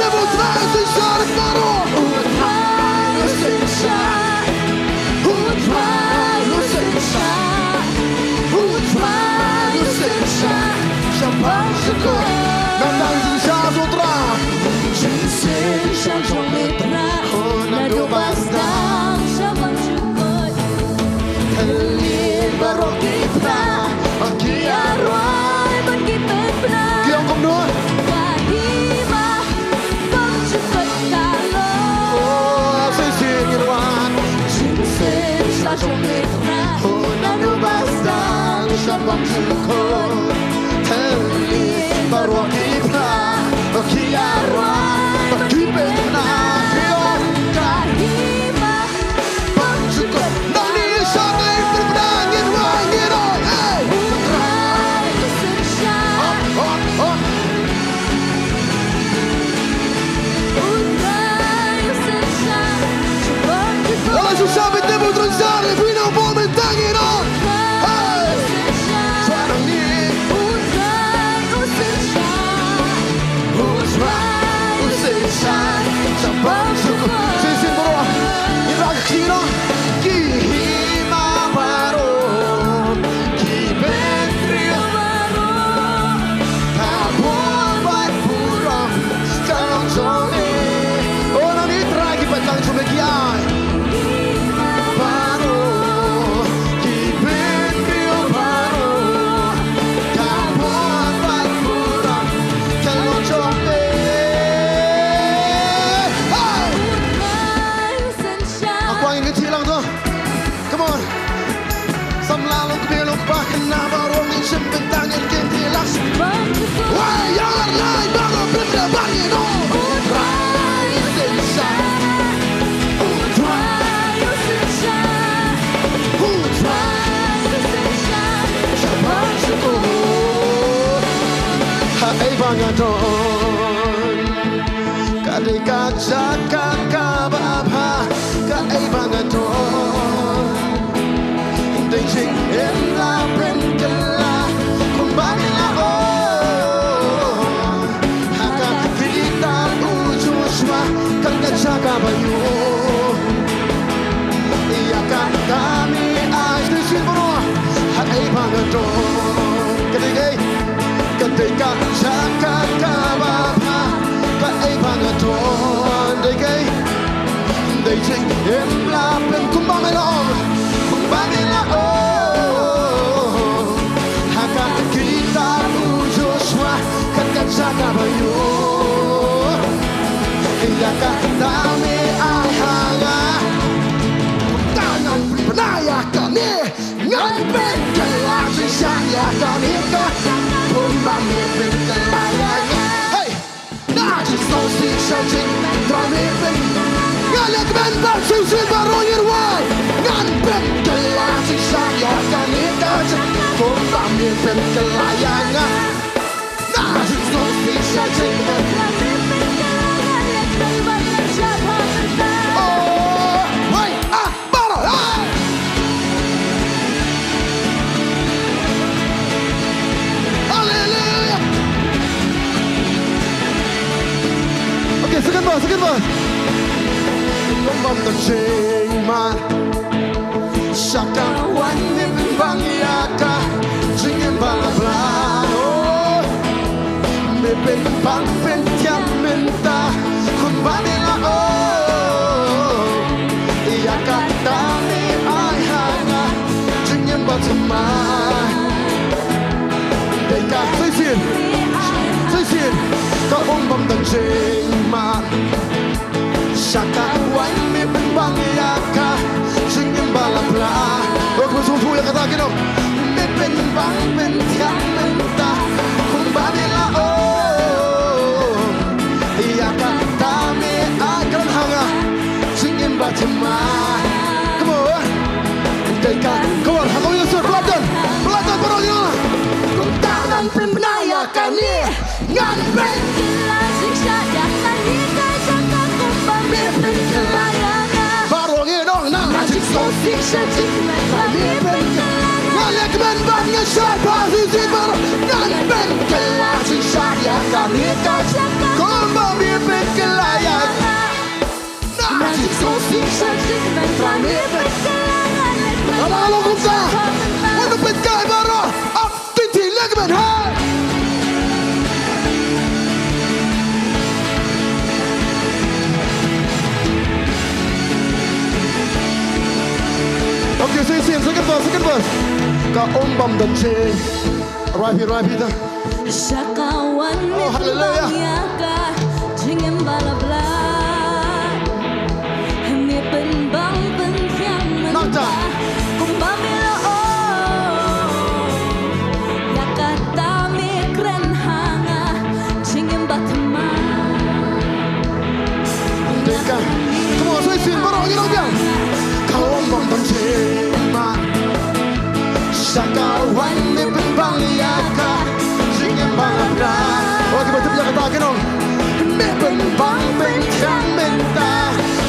U Trai u synshar baroh. U Trai u synshar. U Trai u synshar. U Trai u synshar. Shaphang jong u Trai. Nang dang synshar u Trai. Jingsynshar jong u Trai. Naduh ba sdang shaphang jong u Trai. Thylliej baroh ki phla, ki ïa rwai bad ki pynbna. Ki ong kumno? Ka hima bymjukut ka long. Oh, shisien ngin wan. Jingsynshar jong u Trai. Oh, naduh ba sdang shaphang jong u Trai. Thylliej baroh ki phla, ki ïa rwai bad ki pynbna. Ki ong ka hima bymjukut. Nangne sha dei pynbna ngin wan ngin ong. Hey! Hot, hot, hot. Lada shisha bad te bun tron sha re phi nang bun mynta ngin ong. Hey! Sha nangne. U Trai u synshar. U Trai u synshar shaphang jong u. Shisien baroh. Ngi rah ka kti noh. Ki hima baroh. Ki bynriew baroh. Ka bun bad burom. Ka long jong me. O nangne Trai ki pynlong jong me ki ai. Baroh. Ki bynriew baroh. Ka bun bad burom. Ka long jong me. Hey! Nga kwah ngin ïa thied lang to. Come on. Samla long kmie long kpa khynnah baroh ngin shim bynta ngin kyntiew lang. Wei ïar lai baroh pynbna ba ngin ong. U Trai u synshar. U Trai u synshar. U Trai u synshar. Shaphang jong u. Haei ba nga don. Ka dei ka jaka kaba bha, kaei ba nga don. Dei jingim la pynkylla, kumba me la ong. Ha ka kitab u Joshua, kat ka jaka ba ïoh. Ïa kata me ai, shisien baroh, haei ba nga don. Ka dei kaei? Ka dei ka jaka kaba bha, kaei ba nga don, dei kaei? Dei jingim la pyn, kumba me la ong, kumba me la ong. Ha ka kitab u Joshua, kat ka jaka ba ïoh. Ïa kata me ai ha nga. Kumta ngan pynbna ïa kane. Ngan pynkylla jingshisha ïa kane ka jaka kumba me pynkylla ïa nga. Hey! Na jingsngewsih sha jingthrang me pyn. Nga leh kmen bad shisien baroh ngin wan. Ngan pynkylla jingshisha ïa kane ka jaka kumba me pynkylla ïa nga. Na jingsngewsih sha jingthrang me pynkylla ïa nga. Oh, wait, ah. Baroh, hey! Hallelujah! Okay, second verse, second verse. Kum bym don jingman sha ka waiñ, me pynbang ïa ka jingim ba la blah. Oh. Me pynbang pynthiam mynta kumba me la ong. Ïa kata me ai ha nga jingim bathymmai. Dei ka shisien, shisien ka um bym don jingman. Sha ka waiñ me pynbang ïa ka jingim ba la blah. Oh, kumno sngewthuh ïa kata ki nong. Me pynbang pynthiam mynta kumba me la ong. Ïa kata me ai kren ha nga jingim bathymmai. Come on. Dei ka, come on, ha ka ïa sur, Platon, Platon, Platon, ïa. Kumta ngan pynbna ïa kane. Ngan pynkylla jingshisha ïa kane ka jaka kumba me pynkylla ïa nga. Baroh ngin ong na. Na jingsngewsih sha jingthrang me pynkylla. Nga leh kmen bad nga shad bha shisien baroh. Ngan pynkylla jingshisha ïa kane ka jaka kumba me pynkylla. Second verse, second verse. Ka um bam dam che. Rapi, rapi da. Sha ka wan Oh, hallelujah. Ïa ka jingim ba la bla. Me pynbang pynthiang mynta. Nangta. Kumba me la ong. Ïa kata me kren ha nga. Jingim ba thymmai. Deka. Come on, soi sien baroh ngi long biang. Ka wan bam bam jingim ba. Sha ka wan me pynbang ïa ka. Jingim ba la bra. Oh, kiba tip ïa kata ki nong. Me pynbang pynthiang mynta.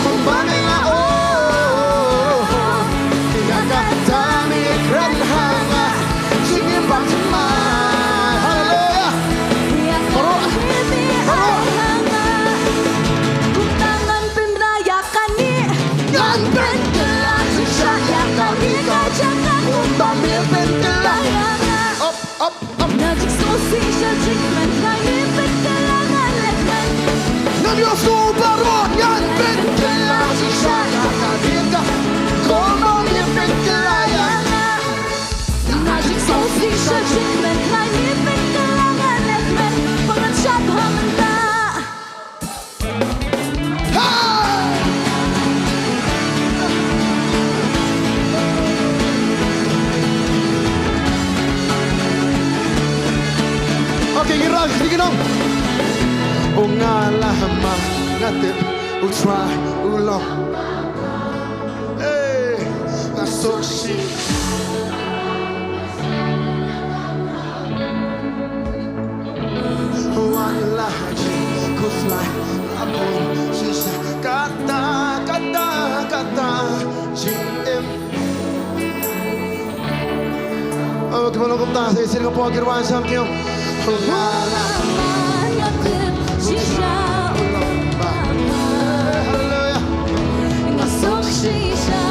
Kumba me la ong. Ïa kata me kren ha nga. Jingim ba thymmai. Hallelujah. Baroh. Baroh. Ngan pynkylla shisha ïa kane ka jaka kumba me pynkylla. Up, up, up. Na jingsngewsih sha jingkmen, ngan pynkylla, ngan leh kmen. Ngan ïohsngew baroh, ngan pynkylla shisha ïa kane ka kumba me pynkylla ïa nga. Na jingsngewsih sha jingkmen, ngan pynkylla, ngan leh kmen. Ba ngan shad ha mynta. Hey! Okay, ngi rah kti ki nong. O nga la hama nga tip U Trai u long. Hey, nga suk shi. Wan la jingkhuslai la bun shisha. Kata, kata, kata jingim. Oh, kiba long kumta, sa shisien ka por ki rwai sham ki ong. Wan la shisha. Hallelujah. Nga suk shisha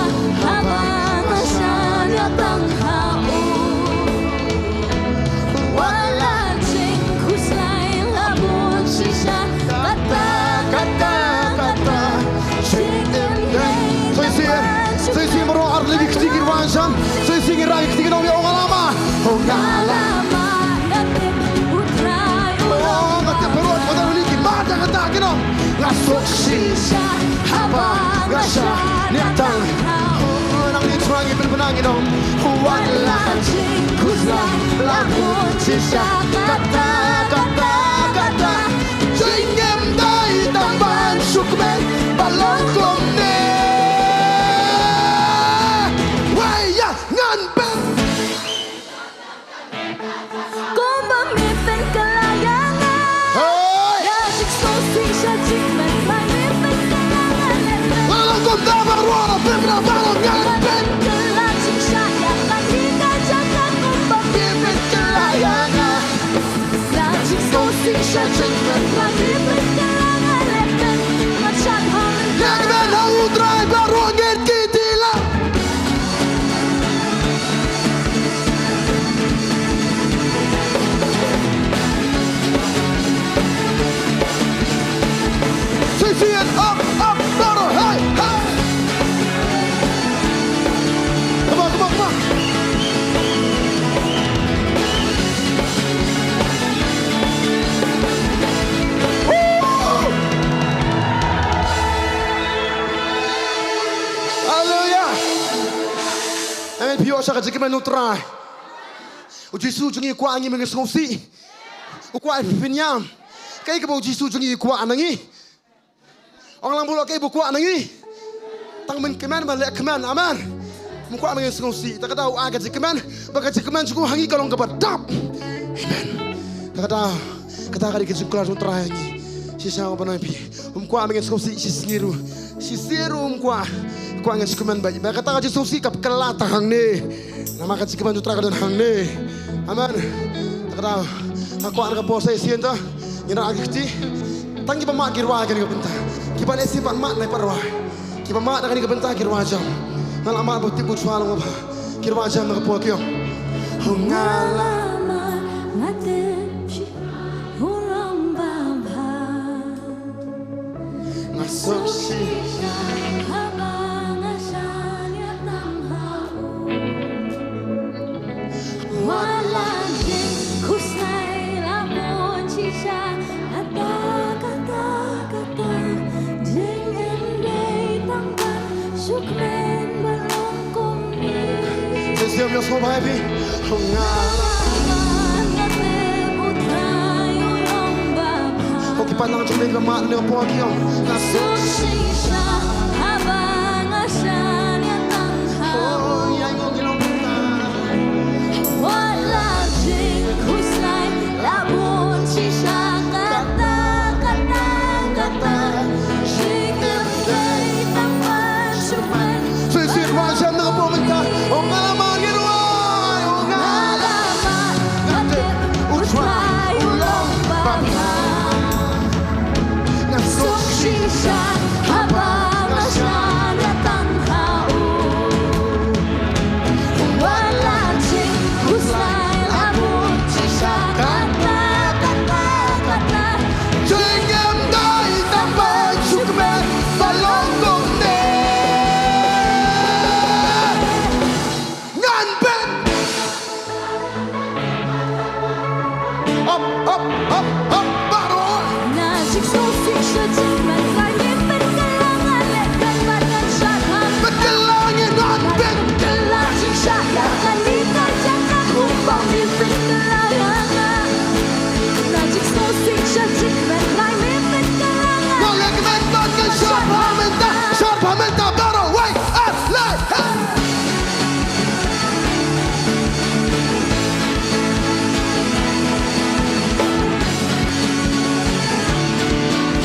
haba nga shaniah tang ha u. Wat la jingkhuslai la bun shisha. Kata, kata, kata jingim dei. Sa shisien, sa shisien baroh ar tylli ki kti ki rwai sham. Sa shisien ngi rah ki kti ki nong ïa, o nga la ma. O nga la ma, nga tip U Trai u long. O nga tip baroh, baroh ar tylli ki ma da kata ki nong. Nga suk shisha haba nga shaniah tang. Nang ni thrang ngi pynbna ngi nong. Wat la jingkhuslai la bun shisha. Kata, kata, kata jingim dei tang ban shu kmen ba long kumne. Wei ïa ngan pyn Kumba me pynkylla ïa nga. Hey! Ïa jingsngewsih sha jingkmen, ba me pynkylla nga leh kmen. Nga long kumta baroh, pynkylla baroh, nga leh kmen. Pynkylla jingshisha ïa kane ka jaka kumba me pynkylla ïa nga. Ïa jingsngewsih sha jingkmen, ba me pynkylla nga leh kmen. Nga shad ha. Leh kmen ha U Trai baroh ngeit ki ti la. Shisien, up, up, baroh, hey, hey. Come on, come on, come on. Woo! Hallelujah. Amen. Phi ïoh sha ka jingkmen U Trai. U Jisu jong ngi u kwah ngi, me ngi sngewsih. U kwah phi pynïam. Kaei kaba U Jisu jong ngi u kwah na ngi? Ong lang, bun kaei ba u kwah na ngi. Tang ban kmen, ban leh kmen. Amen. Um kwah me ngi sngewsih. Ta ka daw u ai ka jingkmen, ba ka jingkmen jong u ha ngi ka long kaba dap. Amen. Ta ka daw kata ka dei ka jingkular jong U Trai ha ngi. Shisha nga ban ong ïa phi. Um kwah me ngi sngewsih shisien ruh. Shisien ruh um kwah. Kwah ngin sngewkmen bha. Ba kata ka jingsngewsih ka pynkylla tang hangne. Namar ka jingkmen U Trai ka don hangne. Amen. Ta ka daw nga kwah na ka por sa shisien to ngin rah ki kti. Tang kiba mad ki rwai kane ka bynta. Kiba leh shisien pat mad, nai pat rwai. Kiba mad na kane ka bynta ki rwai jam. Nga la mad ba tip U Trai long bha. Ki rwai jam na ka por ki ong. Nga la mad, nga tip shi u long babha. Nga suk shisha haba nga shaniah tang ha u. Ïa, ïa, sngewbha ïa phi. Nga la mad, nga tip U Trai u long ba bha. Ho ki paidlang jong ngi la mad ne por ki ong. Nga suk shisha haba nga shaniah tang ha u. Oh, ïa, ïa, ki long. Wat la jingkhuslai la bun shisha kata, kata, kata. Jingim dei tang ban sngewthuh. Shisien, wat shem na ka por mynta. Ong nga la mad, ngi ruh ai. Ong nga la mad, nga tip U Trai u long ba bha. Nga suk shisha haba nga shaniah tang ha u. Wat la jingkhuslai la bun shisha kata, kata, kata. Jingim dei tang ban sngewthuh ba long kumne. Ngan pyn. Up, up, up, up, baroh. Na jingsngewsih sha jingmut, trai me pynkylla, nga leh kynmaw ngan shad ha. Pynkylla ngi, ngan pyn. Pynkylla jingshah ïa kane ka jaka kumba me pynkylla ïa nga. Na jingsngewsih sha jingmut, trai me pynkylla, nga leh kynmaw ngan shad ha mynta, shad ha mynta baroh. Wei, ar, lai, ha.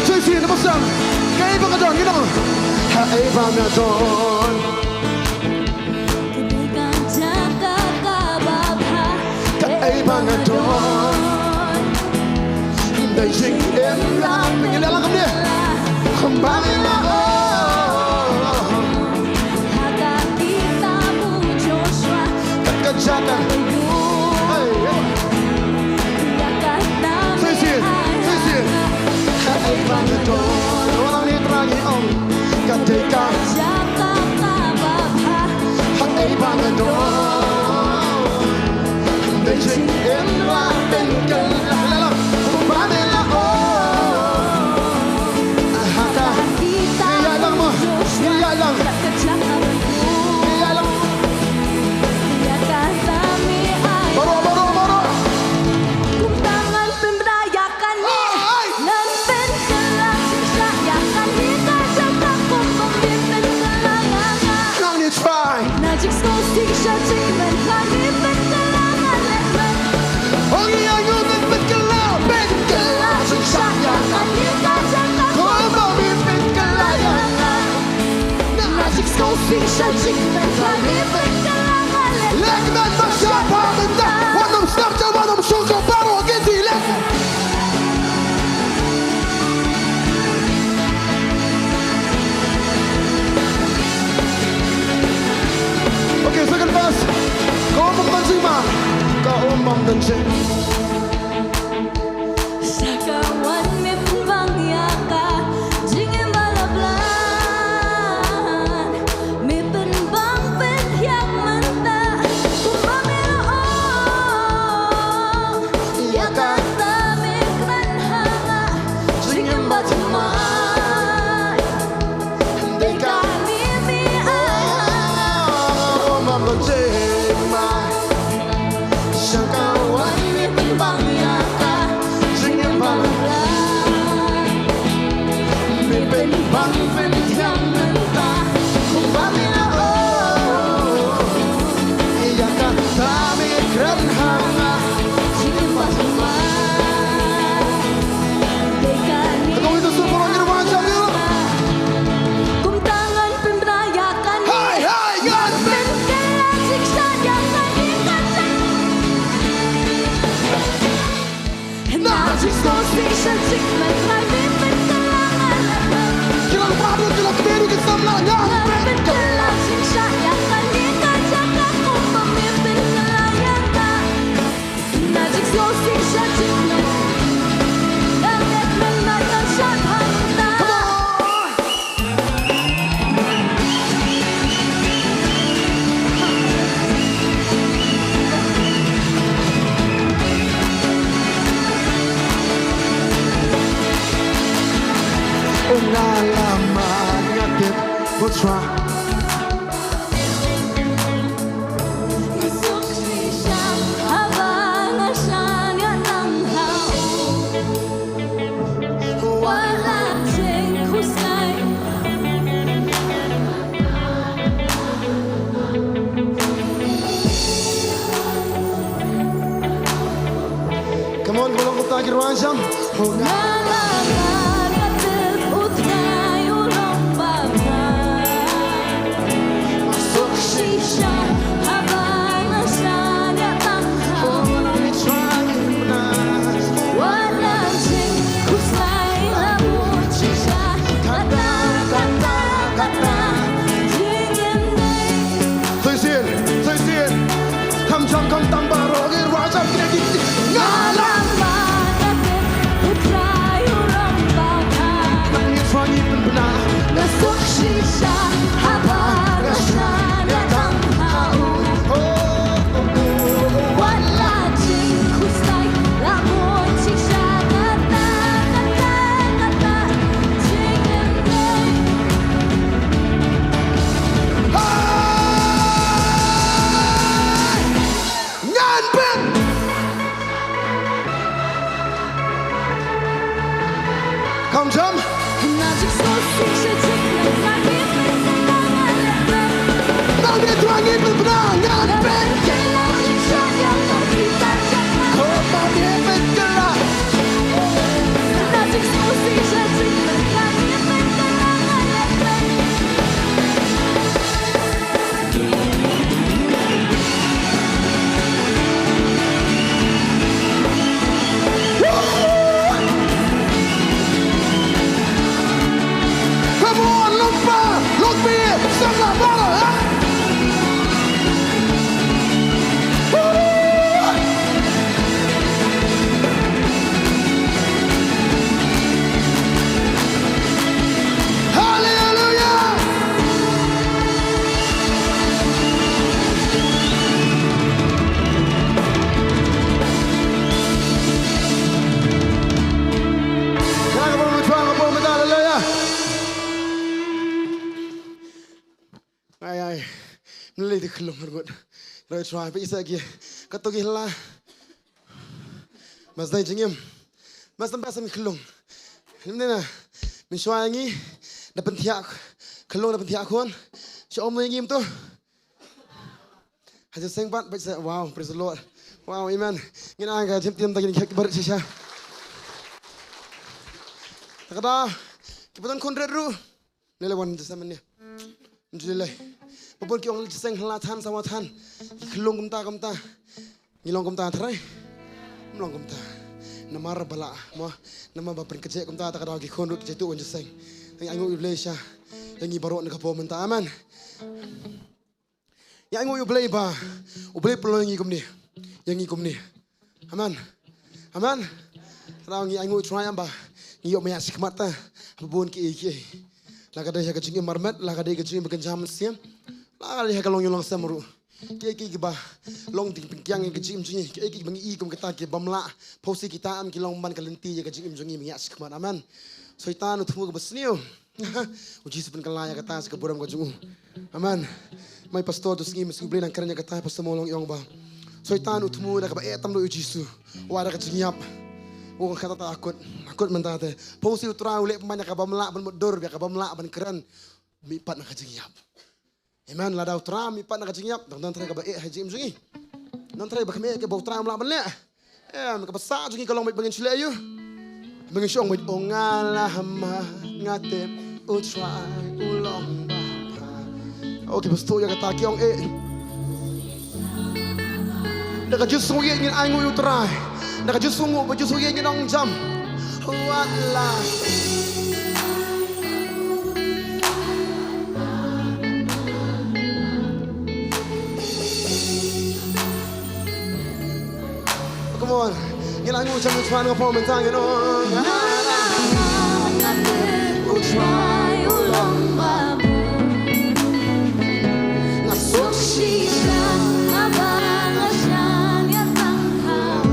Shisien, na bosang. Kaei ba nga don, ngi don. Haei ba nga don. Kaei ba nga don. Dei jingim la pynkylla kumne. Kumba me la ong. Ha ka kitab u Joshua. Kat ka jaka. Hey, hey. Shisien, shisien. Haei ba nga don. Wan ngi Trai ngi ong. Ka dei ka jaka kaba bha. Haei ba nga don. Dei jingim la pynkylla. Kumba me la ong. Ha ka kitab. Ïalang mo. Ïalang. Ïalang. Baroh, baroh, baroh. Kumta ngan pynbna ïa kane. Ai, ai. Ngan pynkylla jingshah ïa kane ka jaka kumba me pynkylla ïa nga. Nang ni Trai. Na jingsngewsih sha jingmut, trai me pynkylla nga leh kynmaw. Ong ïa ngi ngan pynkylla, pynkylla jingshah ïa kane ka jaka kumba me pynkylla ïa nga. Na jingsngewsih sha jingmut, trai me pynkylla nga leh. Leh kynmaw ba shah ba mynta. Wat nym sngap, wat nym sngap baroh ki ti leh. Okay, second verse. Ka um bym don jingma. Ka um bym don jingma. Sa ka wan me pynbang ïa ka jingim ba la blan. Me pynbang pynthiang mynta kumba me la ong. Ïa kata me kren ha nga jingim ba thymmai. Dei kane me ai ha nga. Oh, mama, take my Sha ka wan me pynbang ïa ka jingim ba la blan. Me pynbang pynthiang mynta kumba me la ong. Ïa kata me kren ha nga jingim ba thymmai. Dei kane. Kata ïa ka sngewbha ïa ka wan jam ïa. Kumta ngan pynbna ïa kane. Hai, hai, ngan pyn. Pynkylla jingshah ïa kane ka jaka. Na jingsngewsih sha jingmut, trai me pynkylla nga leh kynmaw. Ki la kpa ruh, ki la kmie ruh, ki samla ngan pyn. Pynkylla jingshah ïa kane ka jaka kumba me pynkylla ïa nga. Na jingsngewsih sha jingmut. Ngan leh kynmaw ngan shad ha mynta. Come on. Nga la mad nga tip, what's wrong? Nga Jam. Nga la mar nga tip U Trai u long ba bha. Suk shisha haba nga shaniah tang ha u. Wat la jingkhuslai la bun shisha. Kata, kata, kata. Jingim dei. Shisien, shisien. Kham jam kham tam baroh ki ruh jam kine ki. Nga la mar nga tip U Trai u long ba bha. Nang ïa shuwa ngi pynbna. Nga suk shisha haba nga shaniah tang ha u. Oh, oh, oh, oh. Wat la jingkhuslai la bun shisha kata, kata, kata. Jingim dei. Hey! Ngan pyn. Kham jam. Nang ïa Trai ngi pynbna ngan pyn. Khot ma ngi pyn kylla. Come on, look far, look big, sing la bala, eh? Woo! Hallelujah! Kynrad ka bor mynta, ka bor mynta, haleluya. Ai, ai. Mlei te khlong ngut. Roi chwa, peit sa ki. Kato ki hla. Mas dei jingim. Mas tam ba sam khlong. Lim ne na. Mynshuwa ngi da pynthiah. Khlong da pynthiah khun. Sha om ne ngi to. Haja seng pat, pat sa. Wow, praise the Lord. Wow, amen. Ngin ai ka jingim tiam ta ngin khek barit shisha. Ta ka da. Ki patan khun ret ruh. Lele wan jingim ne. Jilai. Ba bun ki ong jingim hla than sawa than. Ki khlong kumta kumta. Ngi long kumta trai. Ngi long kumta. Namar ba la mo. Namar ba prin kjek kumta ta ka da ki khun ruh jaitu wan jingim. Ngi ainguh ïa U Blei sha. Ïa ngi baroh na ka por mynta. Amen. Ïa ainguh ïa U Blei ba U Blei pynlong ïa ngi kumne. Ïa ngi kumne. Amen. Amen. Tang ngi ainguh ïa U Trai ba ngi ïoh maya shikmat ta. Ba bun kiei kiei. La ka dei ha ka jingim marmet, la ka dei ka jingim ba kynja mynsiem. La ka dei ha ka long ïa u long sem ruh. Kiei kiei kiba long ding pynkiang ïa ka jingim jong ngi. Kiei kiei kiba ngi i kum kita kiba ym lah. Phewse kita em ki long ban ka lynti ïa ka jingim jong ngi maya shikmat. Amen. Soitan u thmu kaba sniew. U Jisu pynkylla ïa kata sha ka burom ka jong u. Amen. Mai pastor tu sngi, mynta sngi U Blei nang kren ïa kata, pastor mo long ïong ba Soitan u thmu da kaba eh tam da U Jisu. Wa da ka jingïap. U kata ta akut. Akut mynta te. Phewse U Trai u leh pynban ïa kaba ym lah ban mutdur, ïa kaba ym lah ban kren. Mih pat na ka jingïap. Amen. Lada U Trai mih pat na ka jingïap, dang don trai kaba eh ha jingim jong ngi. Don trai ba kham eh kaba U Trai um lah ban leh. Em, kaba sah jong ngi ka long beit ba ngin shu leh ïa u. Ba ngin shu ong beit, oh nga la mar nga tip U Trai u long ba bha. Oh, kiba sngewthuh ïa kata ki ong eh. Da ka jingsngewthuh ngin ainguh ïa U Trai. Da ka jingsngewthuh, ba jingsngewthuh ngin ong jam. Wat la. Come on. Ngin ainguh jam ïa U Trai na ka por mynta ngin ong. Nga la mar nga tip U Trai u long ba bha. Nga suk shisha haba nga shaniah tang ha u.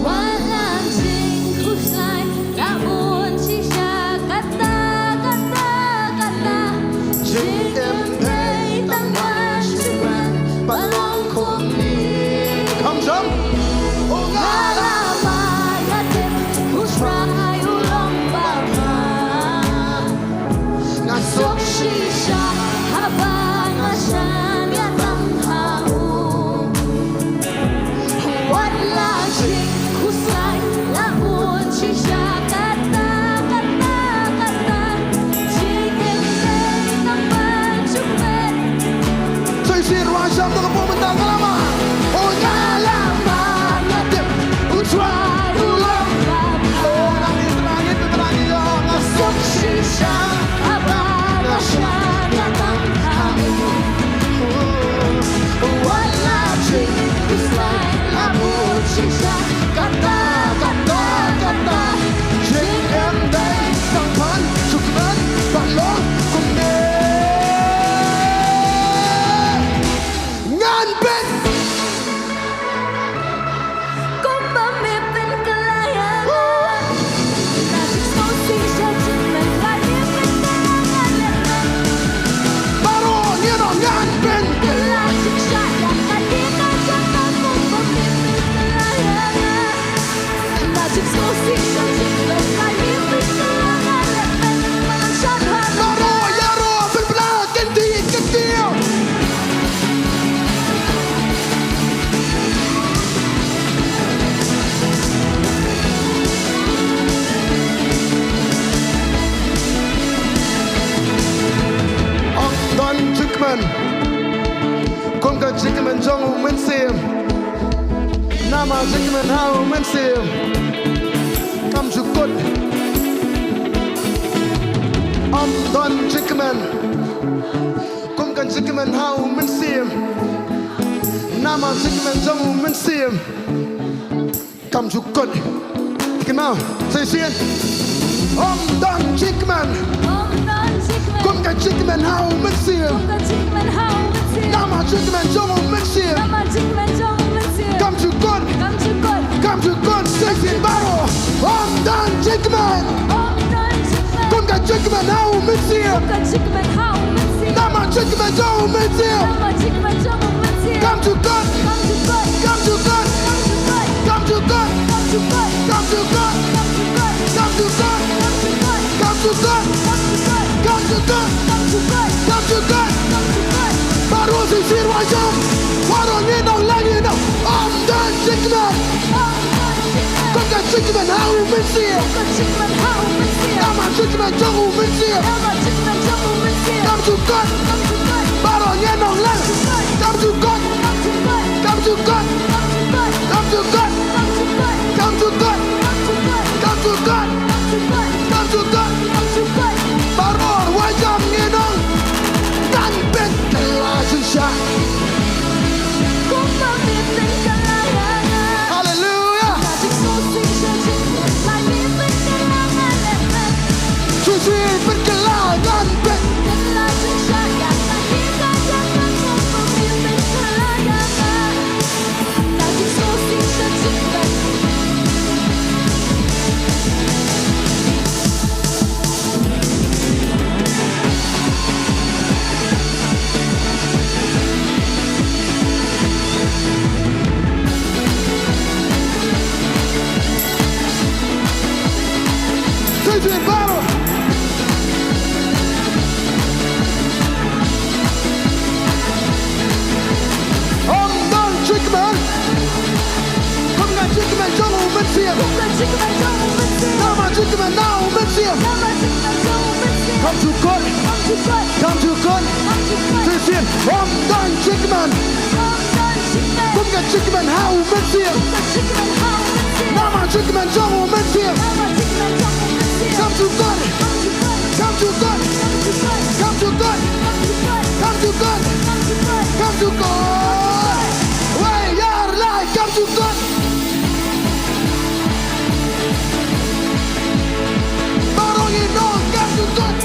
Wat la jingkhuslai la bun shisha kata, kata, kata. Jingim dei tang ban shu kren ba long kumne. Kham jam. Oh nga la mar nga tip U Trai u long ba jong u Mynsiem. Namar jingkmen ha u Mynsiem kam ju kut. Ym don jingkmen kum ka jingkmen ha u Mynsiem. Namar jingkmen jong u Mynsiem kam ju kut. Kynmaw, sa shisien. Ym don jingkmen. Ym don jingkmen. Kum ka jingkmen ha u Mynsiem. Kum ka jingkmen ha u Mynsiem. Namar jingkmen jong u Mynsiem. Namar jingkmen jong u Mynsiem. Kam ju kut. Kam ju kut. Kam ju kut. Sa shisien baroh. Ym don jingkmen. Ym don jingkmen. Kum ka jingkmen ha u Mynsiem. Kum ka jingkmen ha u Mynsiem. Namar jingkmen jong u Mynsiem. Namar jingkmen jong u Mynsiem. Kam ju kut. Kam ju kut. Kam ju kut. Kam ju kut. Kam ju kut. Kam ju kut. Kam ju kut. Kam ju kut. Kam ju kut. Baroh shisien wajam. Baroh ngin ong lang ngin ong. Ym don jingkmen. Kum ka jingkmen ha u Mynsiem. Kum ka jingkmen ha u Mynsiem. Namar jingkmen jong u Mynsiem. Namar jingkmen jong u Mynsiem. Kam ju kut. Kam ju kut. Baroh ngin ong lang. Kam ju kut. Kam ju kut. Kam ju kut. Kam ju kut. Kam ju kut. Kam ju kut. Kam ju kut. Kam ju kut. Kam ju kut. Baroh wajam ngin ong. Ngan peit kylla shisha. Haleluya. Shisien peit kylla ngan peit. Sa shisien baroh. Ym don jingkmen. Kum ka jingkmen jong u Mynsiem. Kum ka jingkmen jong u Mynsiem. Namar jingkmen na u Mynsiem. Namar jingkmen jong u Mynsiem. Kam ju kut. Kam ju kut. Kam ju kut. Kam ju kut. Sa shisien. Ym don jingkmen. Ym don jingkmen. Kum ka jingkmen ha u Mynsiem. Kum ka jingkmen ha u Mynsiem. Namar jingkmen jong u Mynsiem. Namar jingkmen jong u Mynsiem. Kam ju kut. Kam ju kut. Kam ju kut. Kam ju kut. Kam ju kut. Kam ju kut. Kam ju kut. Kam ju kut. Wei, ar, lai, kam ju kut. Baroh ngin ong kam ju kut.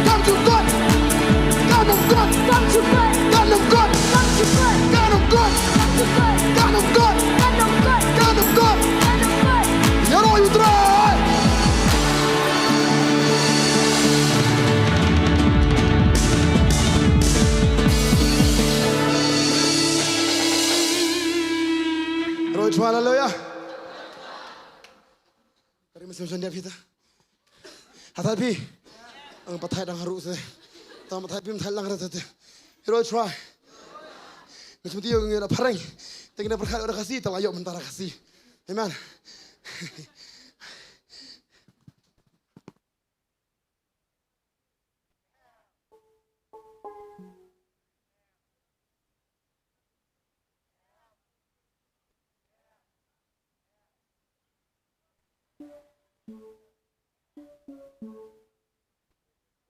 Kam ju kut. Kan ym kut. Kam ju kut. Kan ym kut. Kam ju kut. Kan ym kut. Kan ym kut. Kan ym kut. Kan ym kut. Kan ym kut. Ïaroh ïa U Trai. Ïaroh ïa U Trai, haleluya. Ka ri Mynsiem sha ndia phi ta. Hatai phi. Ang pathai dang haru se. Tang pathai phi, pathai lang ra te. Ïaroh ïa U Trai. Nga sngewthuh ïa ngi na phareng. Te ngi na pyrkhat ïa ka Khasi, te la ïoh mynta ka Khasi. Amen.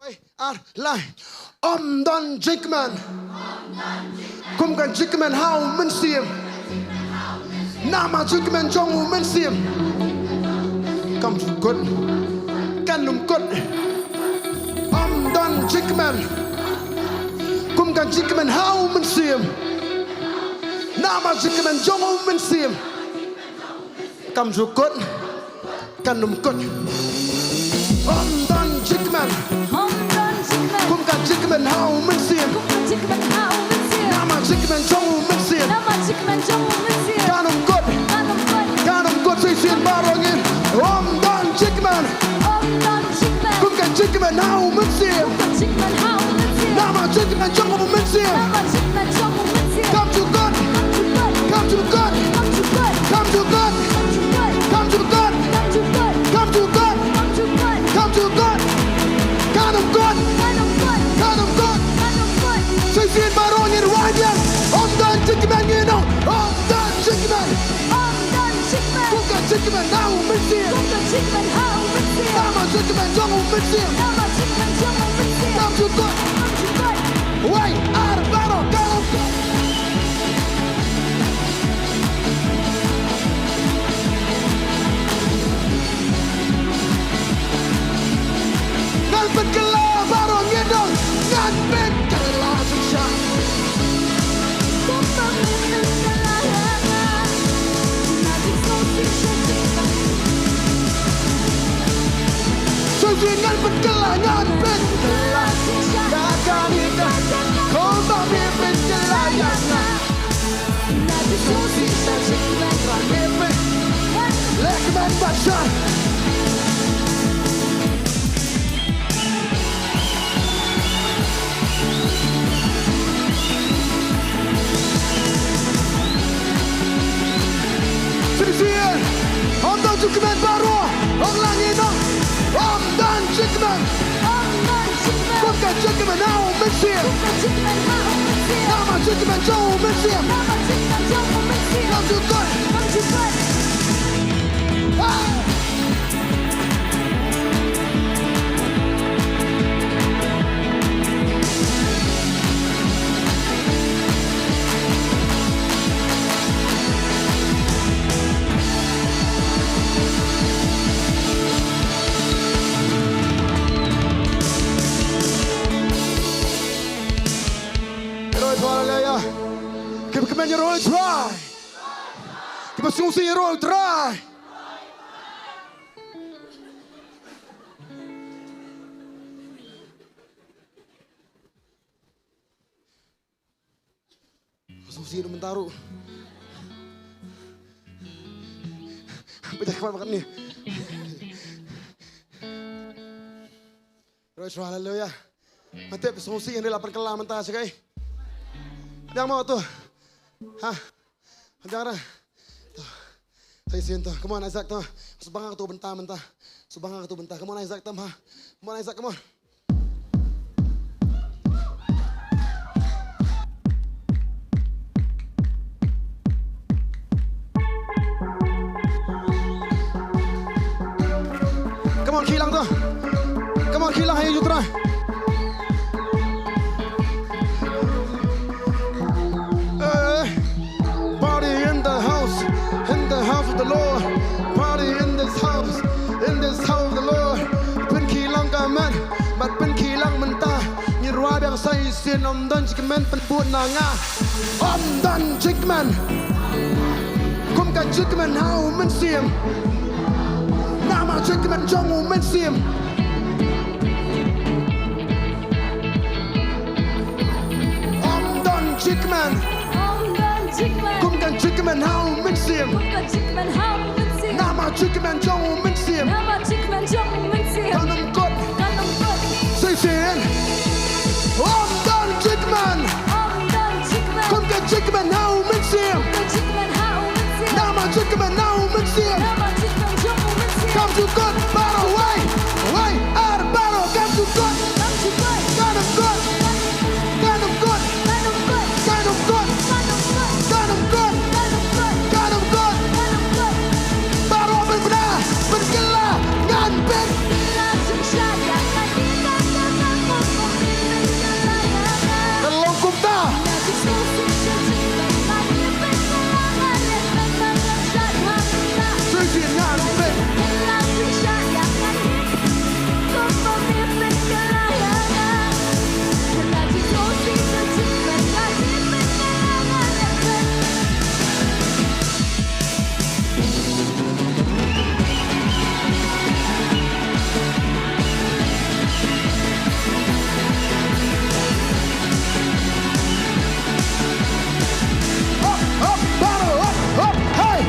Wei, ar, lai. Ym don jingkmen. Kum ka jingkmen ha u Mynsiem. Namar jingkmen jong u Mynsiem. Kam ju kut. Kan ym kut. Ym don jingkmen. Kum ka jingkmen ha u Mynsiem. Namar jingkmen jong u Mynsiem. Kam ju kut. Kan ym kut. Ym don jingkmen. Ym don jingkmen. Kum ka jingkmen ha u Mynsiem. Kum ka jingkmen ha u Mynsiem. Namar jingkmen jong u Mynsiem. Namar jingkmen jong u Mynsiem. Kan ym kut. Kan ym kut. Kan ym kut, sa shisien baroh ngin. Ym don jingkmen. Ym don jingkmen. Kum ka jingkmen ha u Mynsiem. Kum ka jingkmen ha u Mynsiem. Namar jingkmen jong u Mynsiem. Namar jingkmen jong u Mynsiem. Kam ju kut. Kam ju kut. Kam ju kut. Kam ju kut. Kam ju kut. Kam ju kut. Kam ju kut. Kam ju kut. Kam ju kut. Kan ym kut. Kan ym kut. Kan ym kut. Kan ym kut. Sa shisien baroh ngin wad ïa. Ym don Jong u mynsiem. Namar jingkmen jong u mynsiem. Kam ju kut. Kam ju kut. Wei, ar, baroh, kam. Ngan pynkylla baroh ngi dong. Ngan pynkylla. Susie ngan pynkylla, ngan pynkylla. Kumba me pynkylla ïa nga. Leh kmen bad shah. Shisien, ym don jingkmen baroh, ong lang ïa no. Ym don jingkmen. Ym don jingkmen. Kum ka jingkmen ha u mynsiem. Kum ka jingkmen ha u mynsiem. Namar jingkmen jong u mynsiem. Namar jingkmen jong u mynsiem. Kam ju kut. Kam ju kut. Ah! Haleluya. Kiba kmen ïaroh ïa u Trai. Kiba sngewsih ïaroh ïa u Trai. Sngewsih ruh mynta ruh. Pynjah khmat ba katne. Praise the Lord, haleluya. Mynta sngewsih hynrei la pynkylla mynta shaei. Dang mo to. Ha. Dang ra. To. Sa shisien to. Come on, Isaac to. Shu bang ha kato bynta mynta. Shu bang ha kato bynta. Come on, Isaac to, ha. Come on, Isaac, come on. Come on, khie lang to. Come on, khie lang ha ïing jong u Trai. Eh, party in the house, in the house of the Lord. Party in this house, in this house of the Lord. Pynkhie lang ka met, bad pynkhie lang mynta. Ngi rwai biang sa shisien, ym don jingkmen pynbud na nga. Ym don jingkmen. Kum ka jingkmen ha u mynsiem. Namar jingkmen jong u mynsiem. Ym don jingkmen. Ym don jingkmen. Kum ka jingkmen ha u mynsiem. Kum ka jingkmen ha u mynsiem. Namar jingkmen jong u mynsiem. Namar jingkmen jong u mynsiem. Kan ym kut. Kan ym kut. Shisien. Ym don jingkmen. Ym don jingkmen. Kum ka jingkmen ha u mynsiem. Kum ka jingkmen ha u mynsiem. Namar jingkmen ha u mynsiem. Namar jingkmen jong u mynsiem. Kam ju kut baroh wei. Wei, ar, baroh, kam ju kut. Kam ju kut. Kan ym kut. Kan ym kut. Kan ym kut. Kan ym kut. Kan ym kut. Kan ym kut. Kan ym kut. Baroh pynbna, pynkylla, ngan pyn. Ka long kumta. Shisien ngan pyn. Hop, hop, bottle, hop, hop, hey!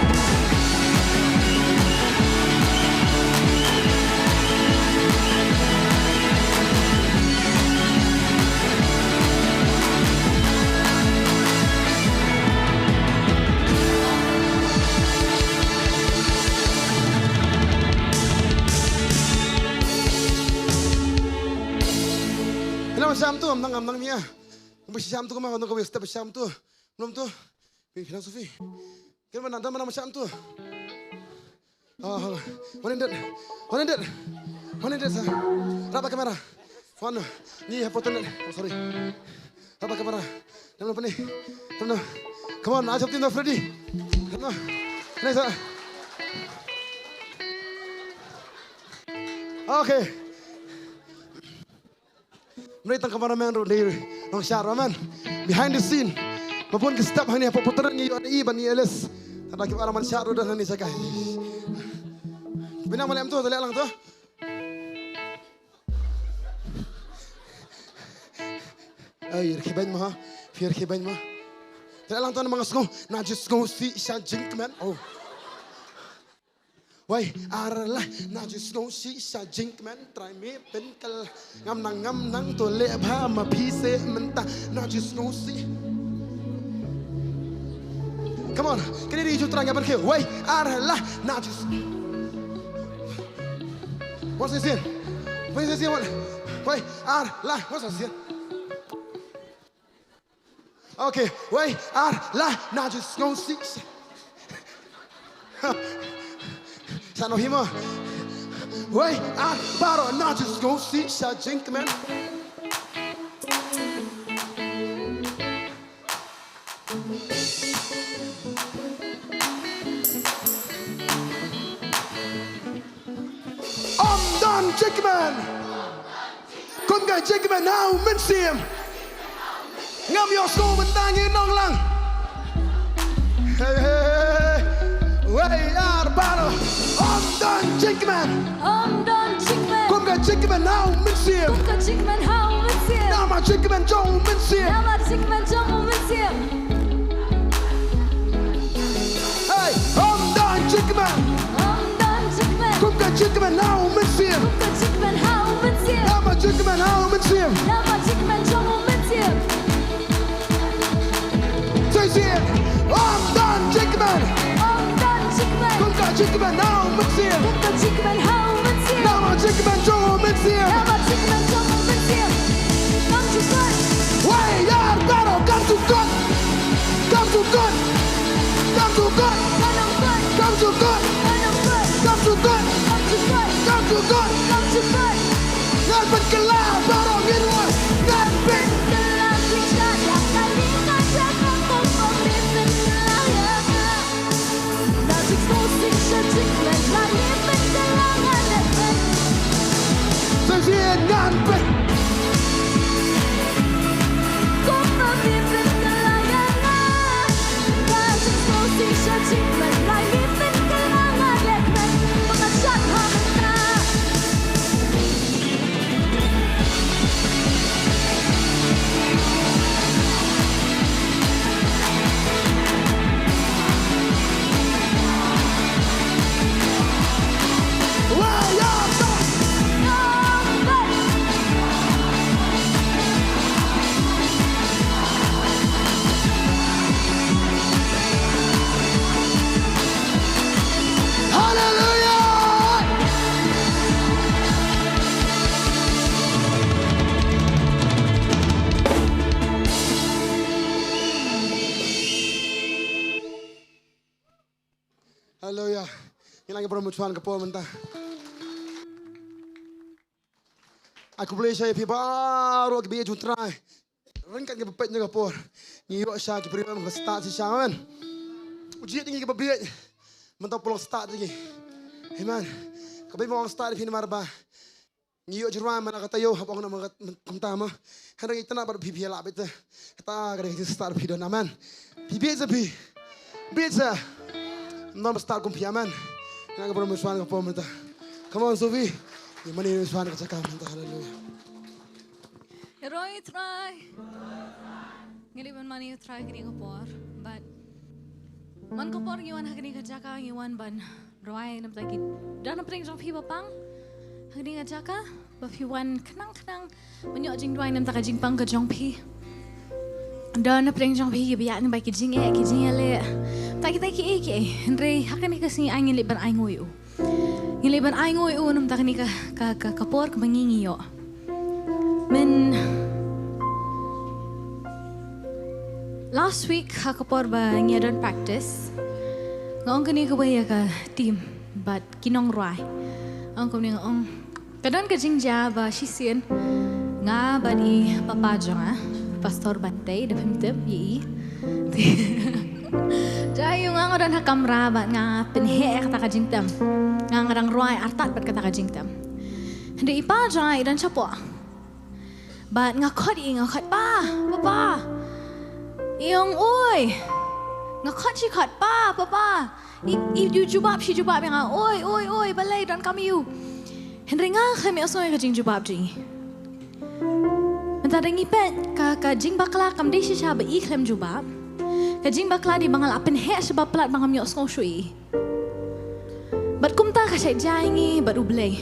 Ïa la ba sham tu, am nang, am nang mia. Ba sham tu, kama, kama, kama, step ba sham tu. Belum tu. Pi, bilang Sufi. Kena mana, dah mana ba sham tu. Oh, oh. One hundred. One hundred. One hundred sa. Rap ka kamera. One. Ni ha photo net. Oh, sorry. Rap ka kamera. Dam na pani. Dam na. Come on, ajab tin da Freddy. Dam na. Nice. Okay. Mrei tang kamera man ruh dei nongshad ruh man. Behind the scene. Ba bun ki step hangne ha photo net ngi ïoh i ban ïa list. Tang da ki ba man shad ruh da hangne sa kai. Bina ma lem tu, ta leh lang tu. Ai, rkhie beiñ ma ha. Phi rkhie beiñ ma. Ta leh lang tu na ma nga sngew. Na ju sngew sih sha jingkmen. Oh. Wei ar lai, na ju sngew sih sha jingkmen, trai me pynkylla. Ngam nang, ngam nang, to leh bha ma phi seh mynta, na ju sngew sih. Come on, kane dei ju trai nga ban khie. Wei ar lai, na ju s-, once again. Wei ar lai, once again. Okay, wei ar lai, na ju sngew sih. Sa no hima. Wei ar baroh, na ju sngew sih sha jingkmen. Ym don jingkmen. Kum ka jingkmen ha u Mynsiem. Ngam ïohsngew mynta, ngi nonglang. Hey, hey, hey. Wei ar baroh. Ym don jingkmen. Ym don jingkmen. Kum ka jingkmen ha u Mynsiem. Kum ka jingkmen ha u Mynsiem. Namar jingkmen jong u Mynsiem. Namar jingkmen jong u Mynsiem. Hey, ym don jingkmen. Ym don jingkmen. Kum ka jingkmen ha u Mynsiem. Kum ka jingkmen ha u Mynsiem. Namar jingkmen ha u Mynsiem. Namar jingkmen jong u Mynsiem. Say it. Ym don jingkmen. Ym don jingkmen. Kum ka jingkmen ha u Mynsiem. Kum ka jingkmen ha u Mynsiem. Namar jingkmen jong u Mynsiem. Namar jingkmen jong u Mynsiem. Come to God. Wei ar baroh, come to God. Come to God. Come to God. Come to God. Come to God. Come to God. Come to God. Come to God. Come to God. Ngan pynkylla baroh ngin wan. Ngan pyn- Pynkylla, pynkylla ïa kane ka jaka, kum u pynkylla ïa nga. Na ju sngew sih sha jingkmen, la ïa pynkylla nga leh pyn- Sa shisien ngan pyn- Kum u pynkylla ïa nga. Na ju sngew sih sha jingkmen, la ïa pynkylla nga leh pyn- Ba nga shad ha mynta. Haleluya. Haleluya. Ngi la ngi burom mynshuwa ka por mynta. Ai khublei shai ïa phi baroh kiba ïeit jong U Trai. Ryngkat ngi ba peit ïa ka por. Ngi ïoh sha ki briew ba stad shisha, amen. U jied ngi kiba bieit. Mynta u pynlong stad ngi. Amen. Kaba ïa ma ong stad ïa phi namar ba ngi ïoh jingmut man la ka taïew hap ong na ma ka mynta ma. Hynrei ngi tnat ba phi phi la beit te. Kata ka dei ka jingstad phi don, amen. Phi bieit sa phi. Bieit sa. Ym don ba stad kum phi, amen. Nga ka burom mynshuwa ka por mynta. Come on Sophie. Ngi mane mynshuwa ka jaka mynta, haleluya. Hero i Trai. Ngi leh ban mane i Trai kane ka por. But man ka por ngi wan ha kane ka jaka ngi wan ban rwai na bynta ki don na pdeng jong phi ba pang ha kane ka jaka ba phi wan khnang khnang ban ïoh jingrwai na bynta ka jingpang ka jong phi. Don na pdeng jong phi kiba ïaid na bynta ki jingeh ki jingïaleh, bynta kita kiei kiei. Hynrei ha kane ka sngi ai ngin leh ban ainguh ïa u. Ngin leh ban ainguh ïa u na bynta kane ka, ka, ka, ka por kaba ngi ngi ïoh. Myn last week ha ka por ba ngi don practice, nga ong kane kawei ïa ka team bad ki nongrwai. Nga ong kumne, nga ong Ka don ka jingjia ba shisien nga bad i papa jong nga, Pastor Bantei, da phim tip ïa i. Jia ïa u, nga nga don ha kamra bad nga pynheh ïa kata ka jingtem. Nga nga dang rwai artat bad kata ka jingtem. Hynrei i pa jong nga i don shapoh. Bad nga khot ïa i, nga khot, "Pa, papa." I ong, "Oi." Nga khot shi khot, "Pa, papa." I, i, i jubab shi jubab ïa nga, "Oi, oi, oi, balei, don kam ïa u." Hynrei nga khlem ïohsngew ïa ka jingjubab jong i. Mynta da ngi peit ka, ka jingbakla kam dei shisha ba i khlem jubab. Ka jingbakla dei ba nga la pynheh shibak palat ba ngam ïohsngew shuh ïa i. Bad kumta ka shait jia ïa ngi bad U Blei.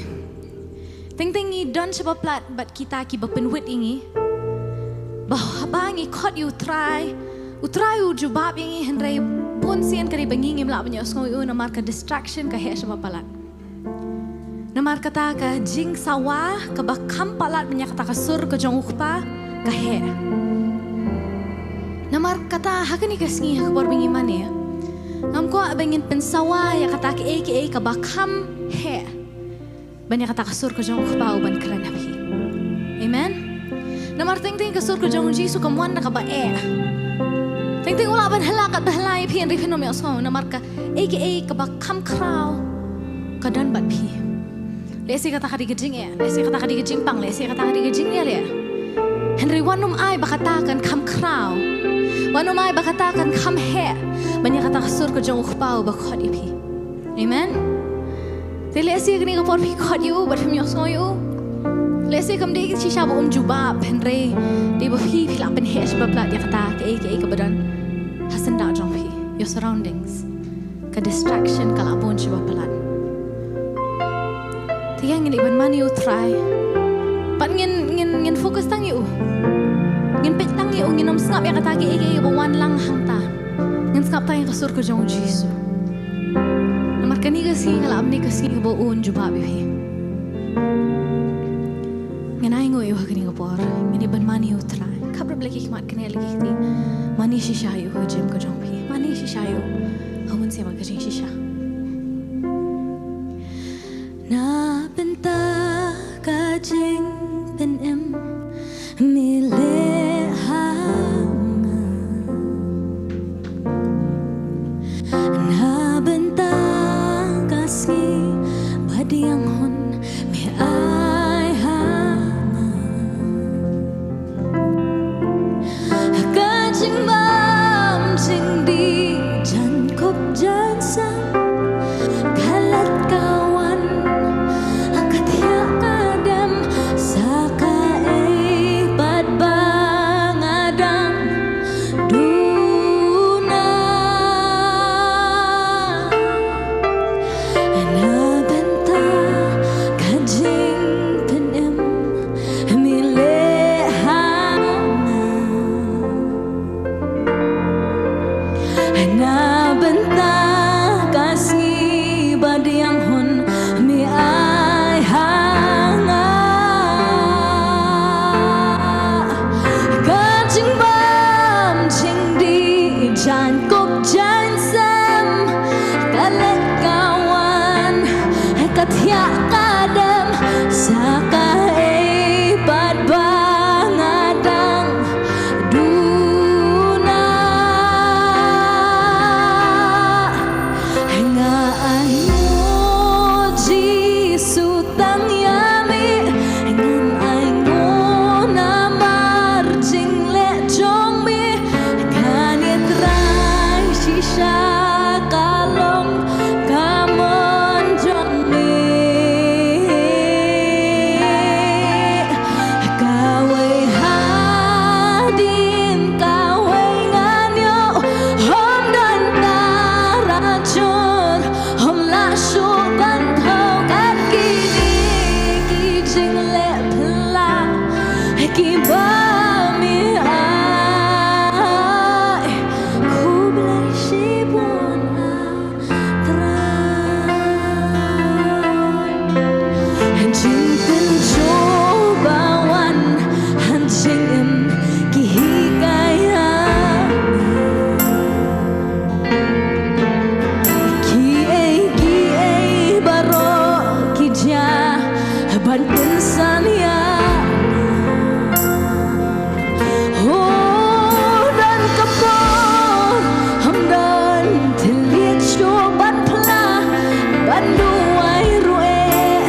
Teng teng ngi don shibak palat bad kita kiba pynwit ïa ngi. Ba haba ngi khot ïa U Trai, U Trai u jubab ïa ngi, hynrei bun sien ka dei ba ngi ngim lah ban ïohsngew ïa u namar ka distraction ka heh shibak palat. Namar kata ka jingsawa kaba kham palat ban ïa kata ka sur ka jong U Kpa ka heh. Namar kata ha kane ka sngi ha ka por ba ngi mane, ngam kwah ba ngin pynsawa ïa kata kaei kaei kaba kham heh ban ïa kata ka sur ka jong U Kpa u ban kren ha phi. Amen. Namar teng teng ka sur ka jong U Jisu kam wan da kaba eh. Teng teng u lah ban hela katba hela ïa phi, hynrei phin ym ïohsngew namar kaei kaei kaba kham khraw ka don bad phi. Lehse kata ka dei ka jingeh, lehse kata ka dei ka jingpang, lehse kata ka dei ka jingeh leh. Hynrei wat nym ai ba kata kan kham khraw. Wat nym ai ba kata kan kham heh ban ïa kata ka sur ka jong U Kpa uba khot ïa phi. Amen. Te lehse kane ka por phi khot ïa u bad phim ïohsngew ïa u. Lehse kam dei shisha ba um jubab, hynrei dei ba phi, phi la pynheh shibak palat ïa kata kaei kaei kaba don ha syndah jong phi, your surroundings. Ka distraction ka la bun shibak palat. Te ïa ngin ïa ban mane ïa U Trai. Pat ngin, ngin, ngin focus tang ïa u. Ngin peit tang ïa u, ngin ym sngap ïa kata kaei kaei ba wan lang hangta. Ngin sngap tang ïa ka sur ka jong U Jisu. Namar kane ka sngi ka la bun ka sngi kaba un jubab ïa phi. Ngin ainguh ïa u ha kane ka por. Ngin ïa ban mane ïa U Trai. Khap rep leh ki khmat, kane leh ki kti. Mane shisha ïa u ha ka jingim ka jong phi. Mane shisha ïa u ha u Mynsiem ka jingshisha. Na bynta ka jingpynim me leh ha nga. Na bynta ka sngi ba dang hun me ai ha nga. Ka jingbam jingdih jan kup jan sam, ka leit ka wan, ka thiah ka dem, sa kaei pat ba nga dang duna. Na bynta ka jingpynim me leh ha nga. Na bynta ka sngi ba dang hun me ai ha nga. Ka jingbam jingdih jan kup jan sam, ka leit ka wan, ka thiah ka dem, sa kaei pat ba nga dang duna. Nga ainguh Jisu tang ïa me, ngan ainguh namar jingleh jong me. Kane Trai shisha ka long ka mon jong me. Kawei hadien kawei ngan ïoh, hom don tarajur, hom lah shuh ban thew kat kine ki jingleh phylla kiba me ai. Khublei shibun ah. Trai. Jingpynjot ba wan ha jingim ki hikai ha. Kiei kiei baroh ki jia ban San ïa. Ho, don ka por, hom don thylliej shuh ban phla, ban duwai ruh eh,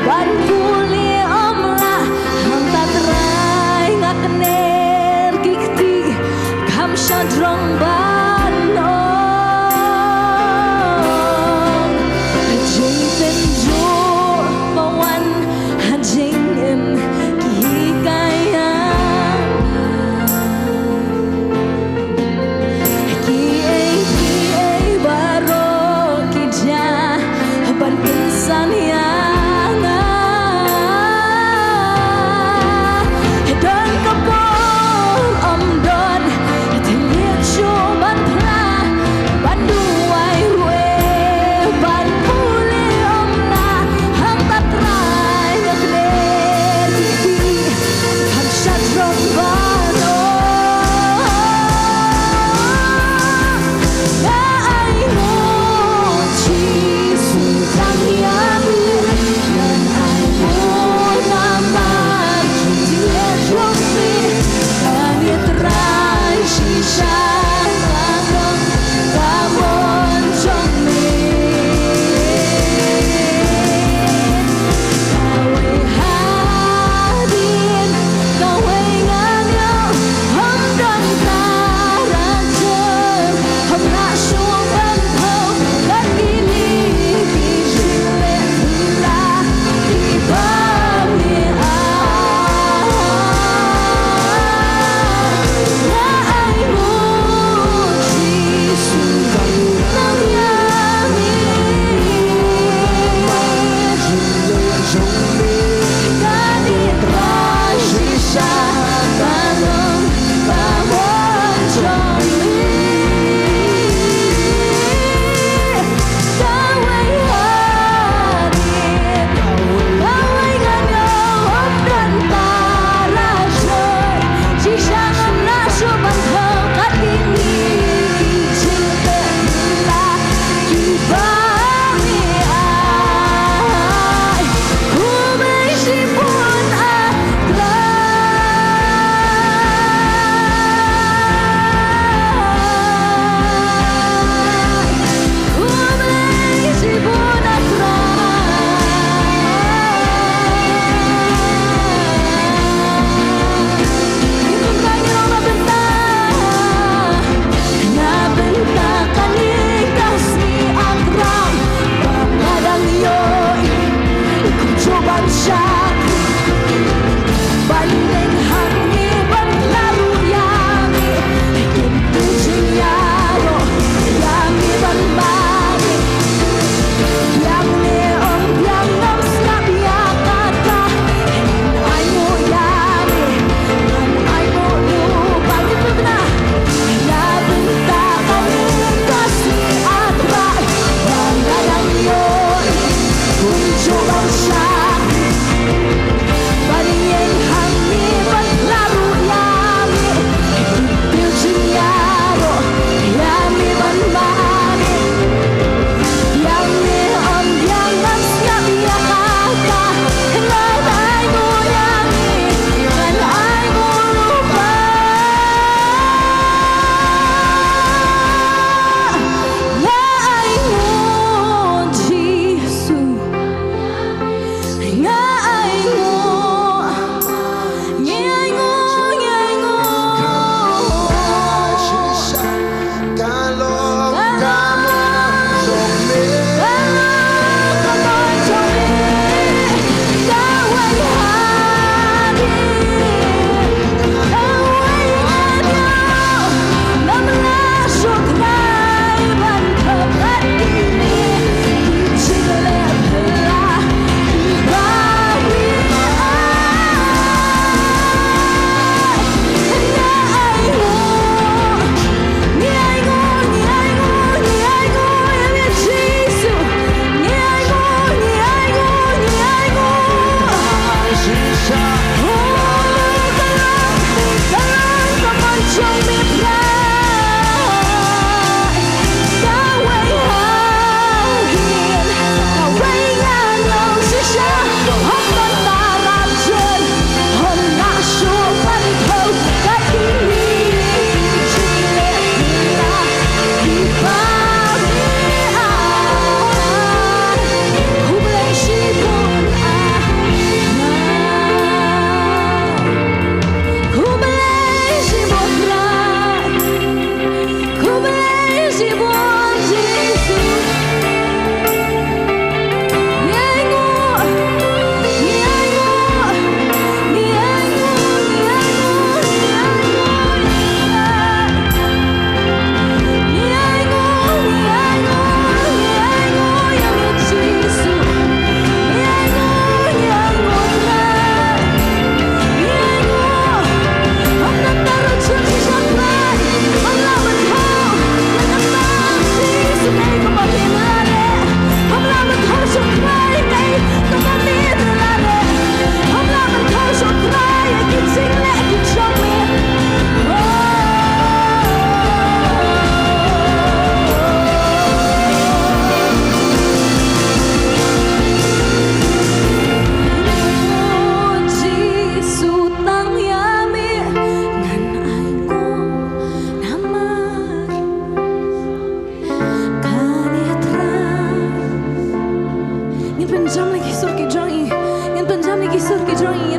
ban pule ym lah, hangta Trai nga kner ki kti, kham shadrong ban ong. Jingtynjuh ba wan ha jingim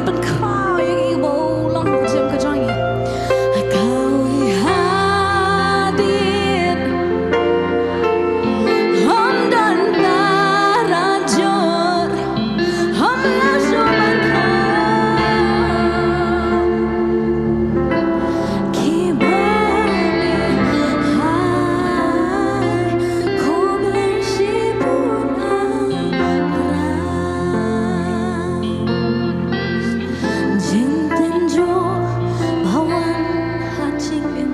Pynkhraw ïa ngi ba u long ha ka jingim ka jong ngi. Kawei hadien hom don tarajot, hom la shu ban khraw. Kiba lehai, khublei shibun ah Trai. Jingtynjuh ba wan ha jingim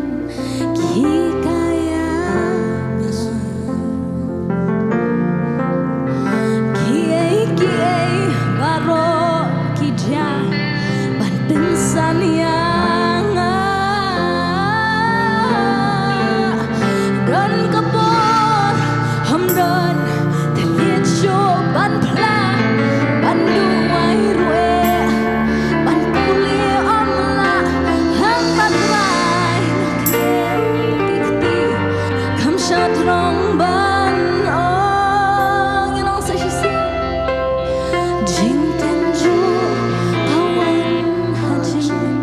ki ka ïa nga. Kiei kiei baroh ki jia ban pynsan ïa nga. Don ka por hom don te ïeit shuh ban phla, ban duwai ruh, ban pule ym lah, haba Trai nga khlem ki kti, kham shah thrang ban ong. Ngi long sa shisien. Jingtynjuh ba wan ha jingim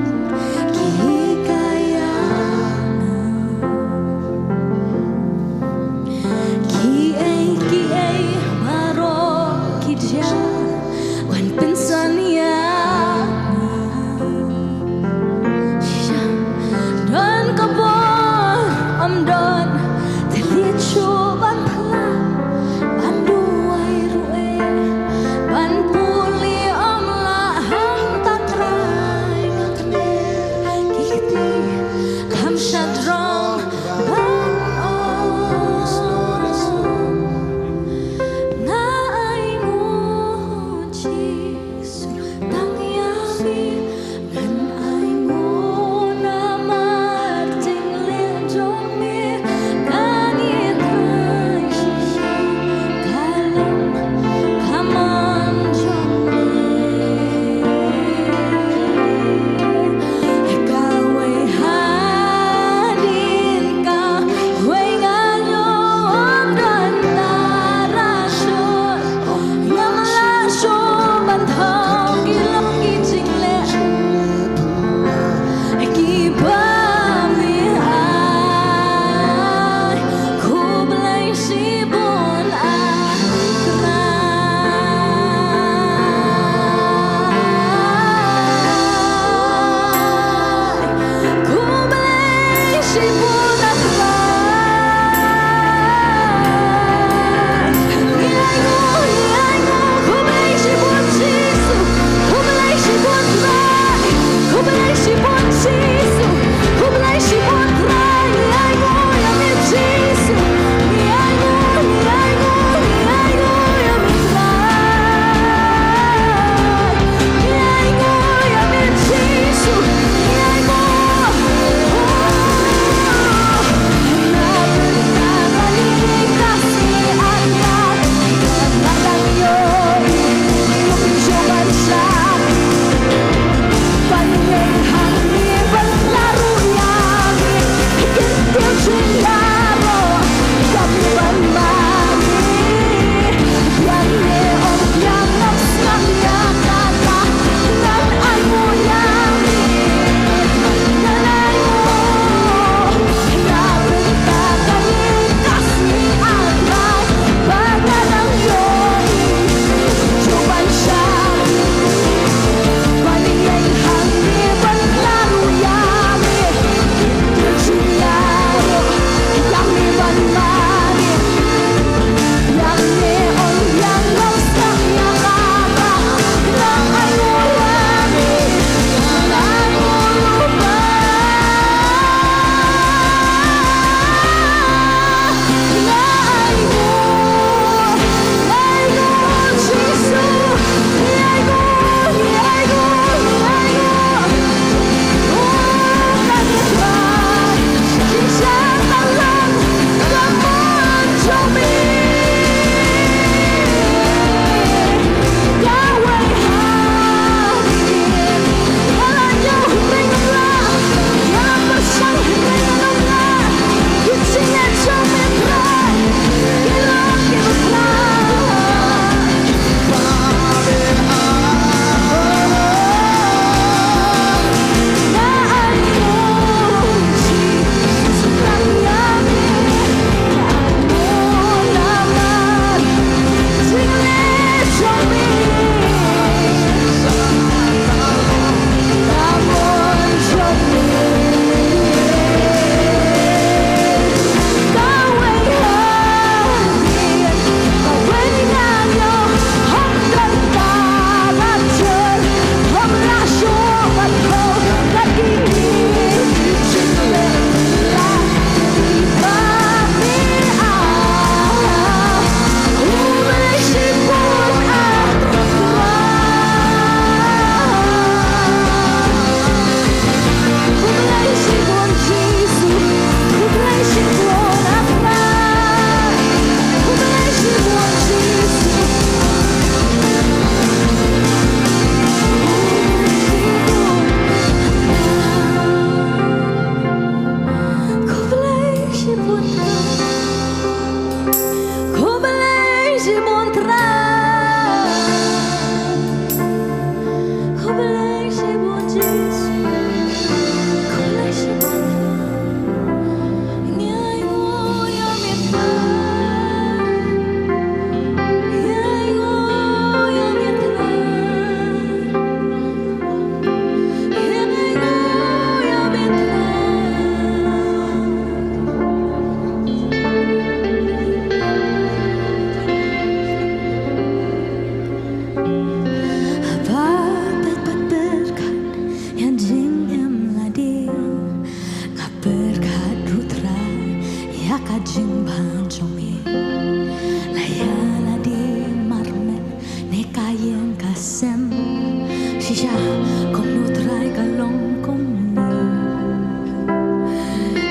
Kumno Trai ka long kumne.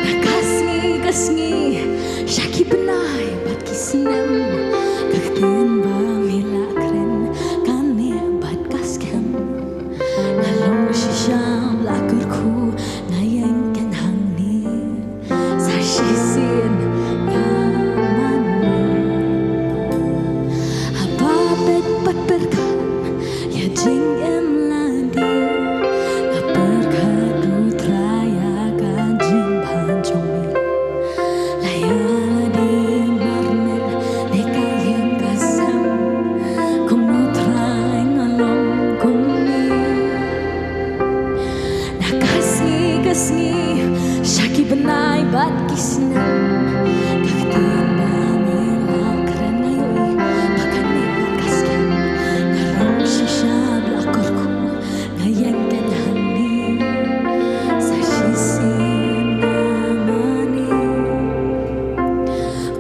Na ka sngi ka sngi, sha ki bnai bad ki snem, ka ktien ba me la kren, kane bad ka skhem. Nga long shisha ba la kyrkhu, nga ïeng keiñ hangne. Sa shisien nga mane. Haba peit bad pyrkhat ïa jingim lade, nga pyrkhat ruh Trai ïa ka jingbha jong me. La ïa lade marmit ne ka ïing ka sem, kumno Trai nga long kumne. Na ka sngi ka sngi, sha ki bnai bad ki snem, ka ktien ba me la kren, nga ïohi ba kane bad ka skhem. Nga long shisha ba la kyrkhu, nga ïeng keiñ hangne. Sa shisien nga mane.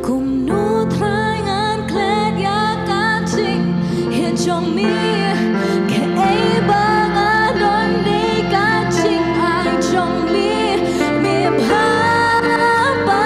Kumno Trai ngan klet ïa ka jinghiar jong me, kaei ba nga don dei ka jingai jong me, me bha bha.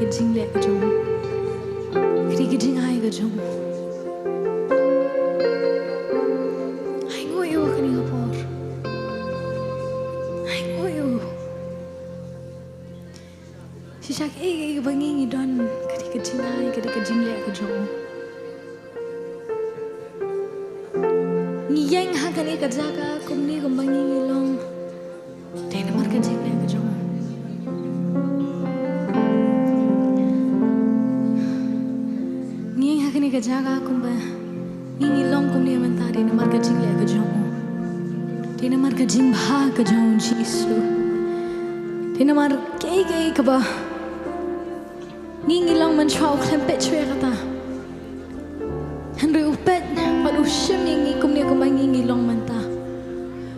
ka jingleh ka jong u. Ka dei ka jingai ka jong u. Ai nguh ïa u ha kane ka por. Ai nguh ïa u. Shisha kaei kaei kaba ngi ngi don ka dei ka jingai, ka dei ka jingleh ka jong u. Ngi ïeng ha kane ka jaka kumne kumba ngi ngi long. Dei namar ka jingleh ka jong u. Ngi ïeng ha kane ka jaka kumba ngi ngi long kumne mynta dei namar ka jingleh ka jong u. Dei namar ka jingbha ka jong u Jisu. Dei namar kaei kaei kaba ngi ngi long mynshuwa u khlem peit shuwa ïa kata. Hynrei u peit bad u shim ïa ngi kumne kumba ngi ngi long mynta.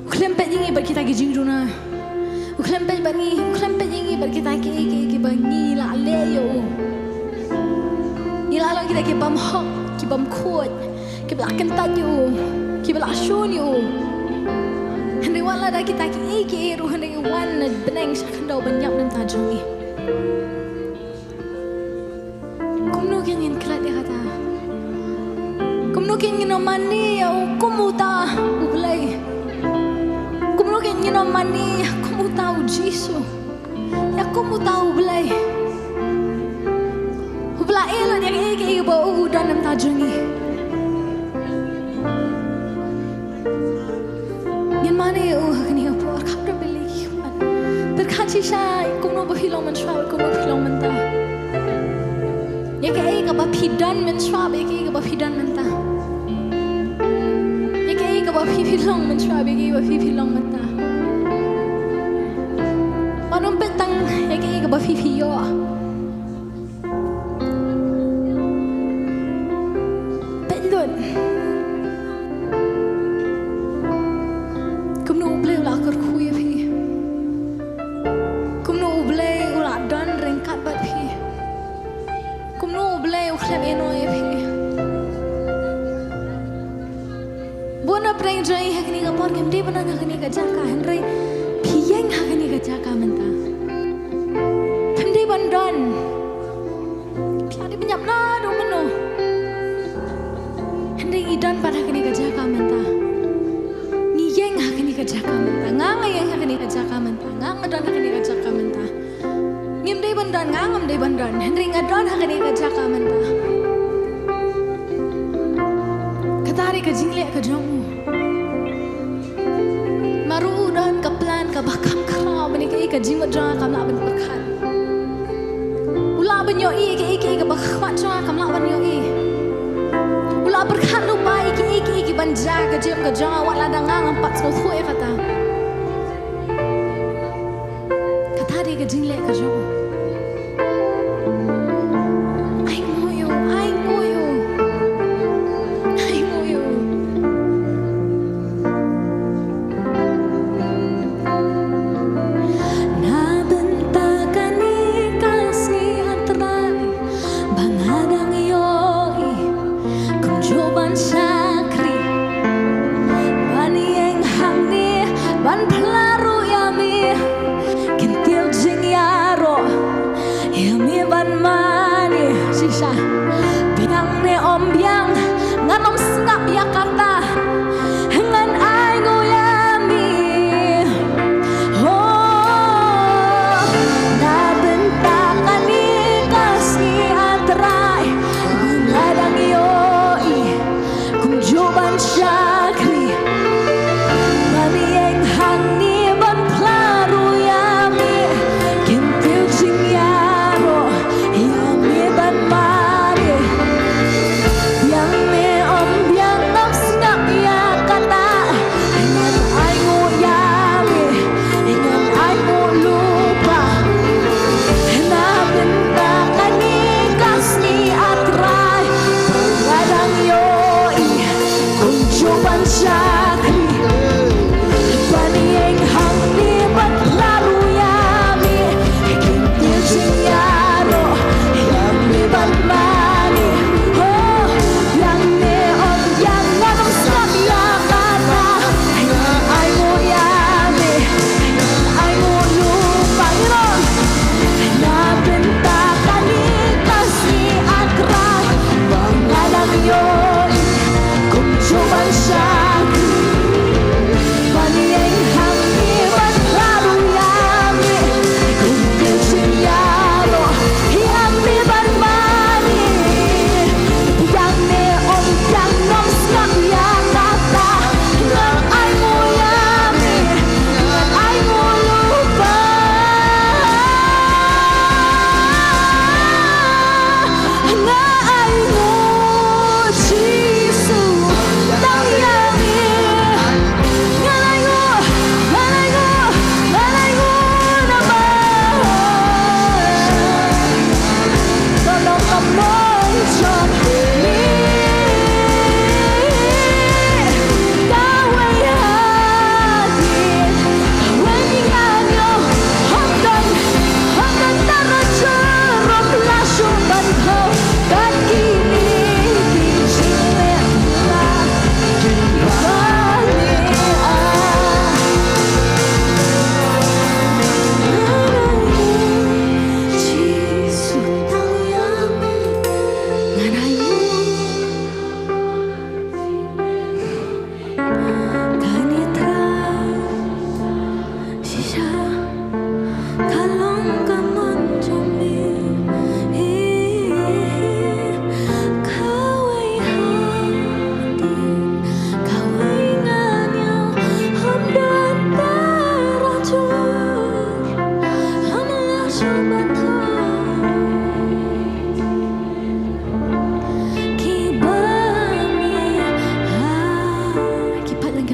U khlem peit ïa ngi bad kita ki jingduna. U khlem peit bad ngi, u khlem peit ïa ngi bad kita kiei kiei kiba ngi la leh ïa u. Ngi la long kita ki bym hok, ki bym khuid, kiba la kyntait ïa u, kiba la shun ïa u. Hynrei wat lada kita kiei kiei ruh hynrei u wan na bneng sha khyndew ban ïap na ka bynta jong ngi. Kumno kein ngin klet ïa kata? Kumno kein ngin ym mane ïa u kum uta u Blei? Kumno kein ngin ym mane ïa kum uta u Jisu? Ïa kum uta u Blei uba la ïeh lut ïa kaei kaei ba u don na ka bynta jong ngi. Ngin mane ïa u ha kane ka por, kham da beli ki khmat. Pyrkhat shisha kumno ba phi long mynshuwa, kumno phi long mynta. Ïa kaei kaba phi don mynshuwa, ïa kaei kaba phi don mynta. Ïa kaei kaba phi phi long mynshuwa, ïa kaei kaba phi phi long mynta. Wat nym peit tang ïa kaei kaba phi phi ïoh. Peit lut. Kumno u Blei u la kyrkhu ïa phi? Kumno u Blei u la don ryngkat bad phi? Kumno u Blei u khlem ïehnoh ïa phi? Bun na pdeng jong ngi ha kane ka por ngim dei ban don ha kane ka jaka, hynrei phi ïeng ha kane ka jaka mynta. Phim dei ban don. Phi la dei ban ïap naduh mynno. Hynrei ngi don pat ha kane ka jaka mynta. Ngi ïeng ha kane ka jaka mynta. Nga nga ïeng ha kane ka jaka mynta. Nga nga don ha kane ka jaka mynta. Ngim dei ban don, nga ngam dei ban don. Hynrei nga don ha kane ka jaka mynta. Kata dei ka jingleh ka jong u. Namar u don ka plan kaba kham khraw ban ïa kaei ka jingmut jong nga kam lah ban pyrkhat. U lah ban ïohi ïa kaei kaei kaba khmat jong nga kam lah ban ïohi. U lah pyrkhat lypa ïa kaei kaei kiban jia ha ka jingim ka jong nga wat lada nga ngam pat sngewthuh ïa kata. Kata dei ka jingleh ka jong u. Ai nguh ïa u, ai nguh ïa u. Ai nguh ïa u. Na bynta kane ka sngi Trai ba nga dang ïohi kumjuh ban shakri, ban ïeng hangne, ban phla ruh ïa me, kyntiew jingïaroh ïa me ban mane shisha. Biang ne ym biang, ngan ym sngap ïa kata. Ngan ai nguh ïa me. Oh, na bynta kane ka sngi Trai ba nga dang ïohi kumjuh ban shakri, ban ïeng hangne,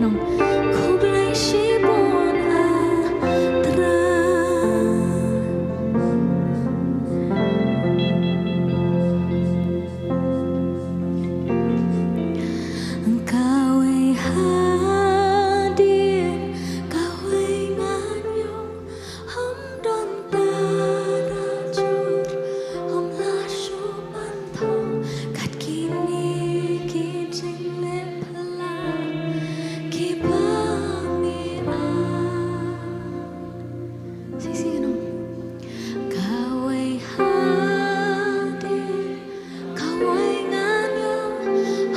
Nong. Khublei shibun, ah, Trai. Kawei hadien, kawei ngan ïoh, hom don tarajur, hom lah shuh ban thew kat kine ki jingleh phylla kiba me ai. Shisha nong. Kawei hadien, kawei ngan ïoh,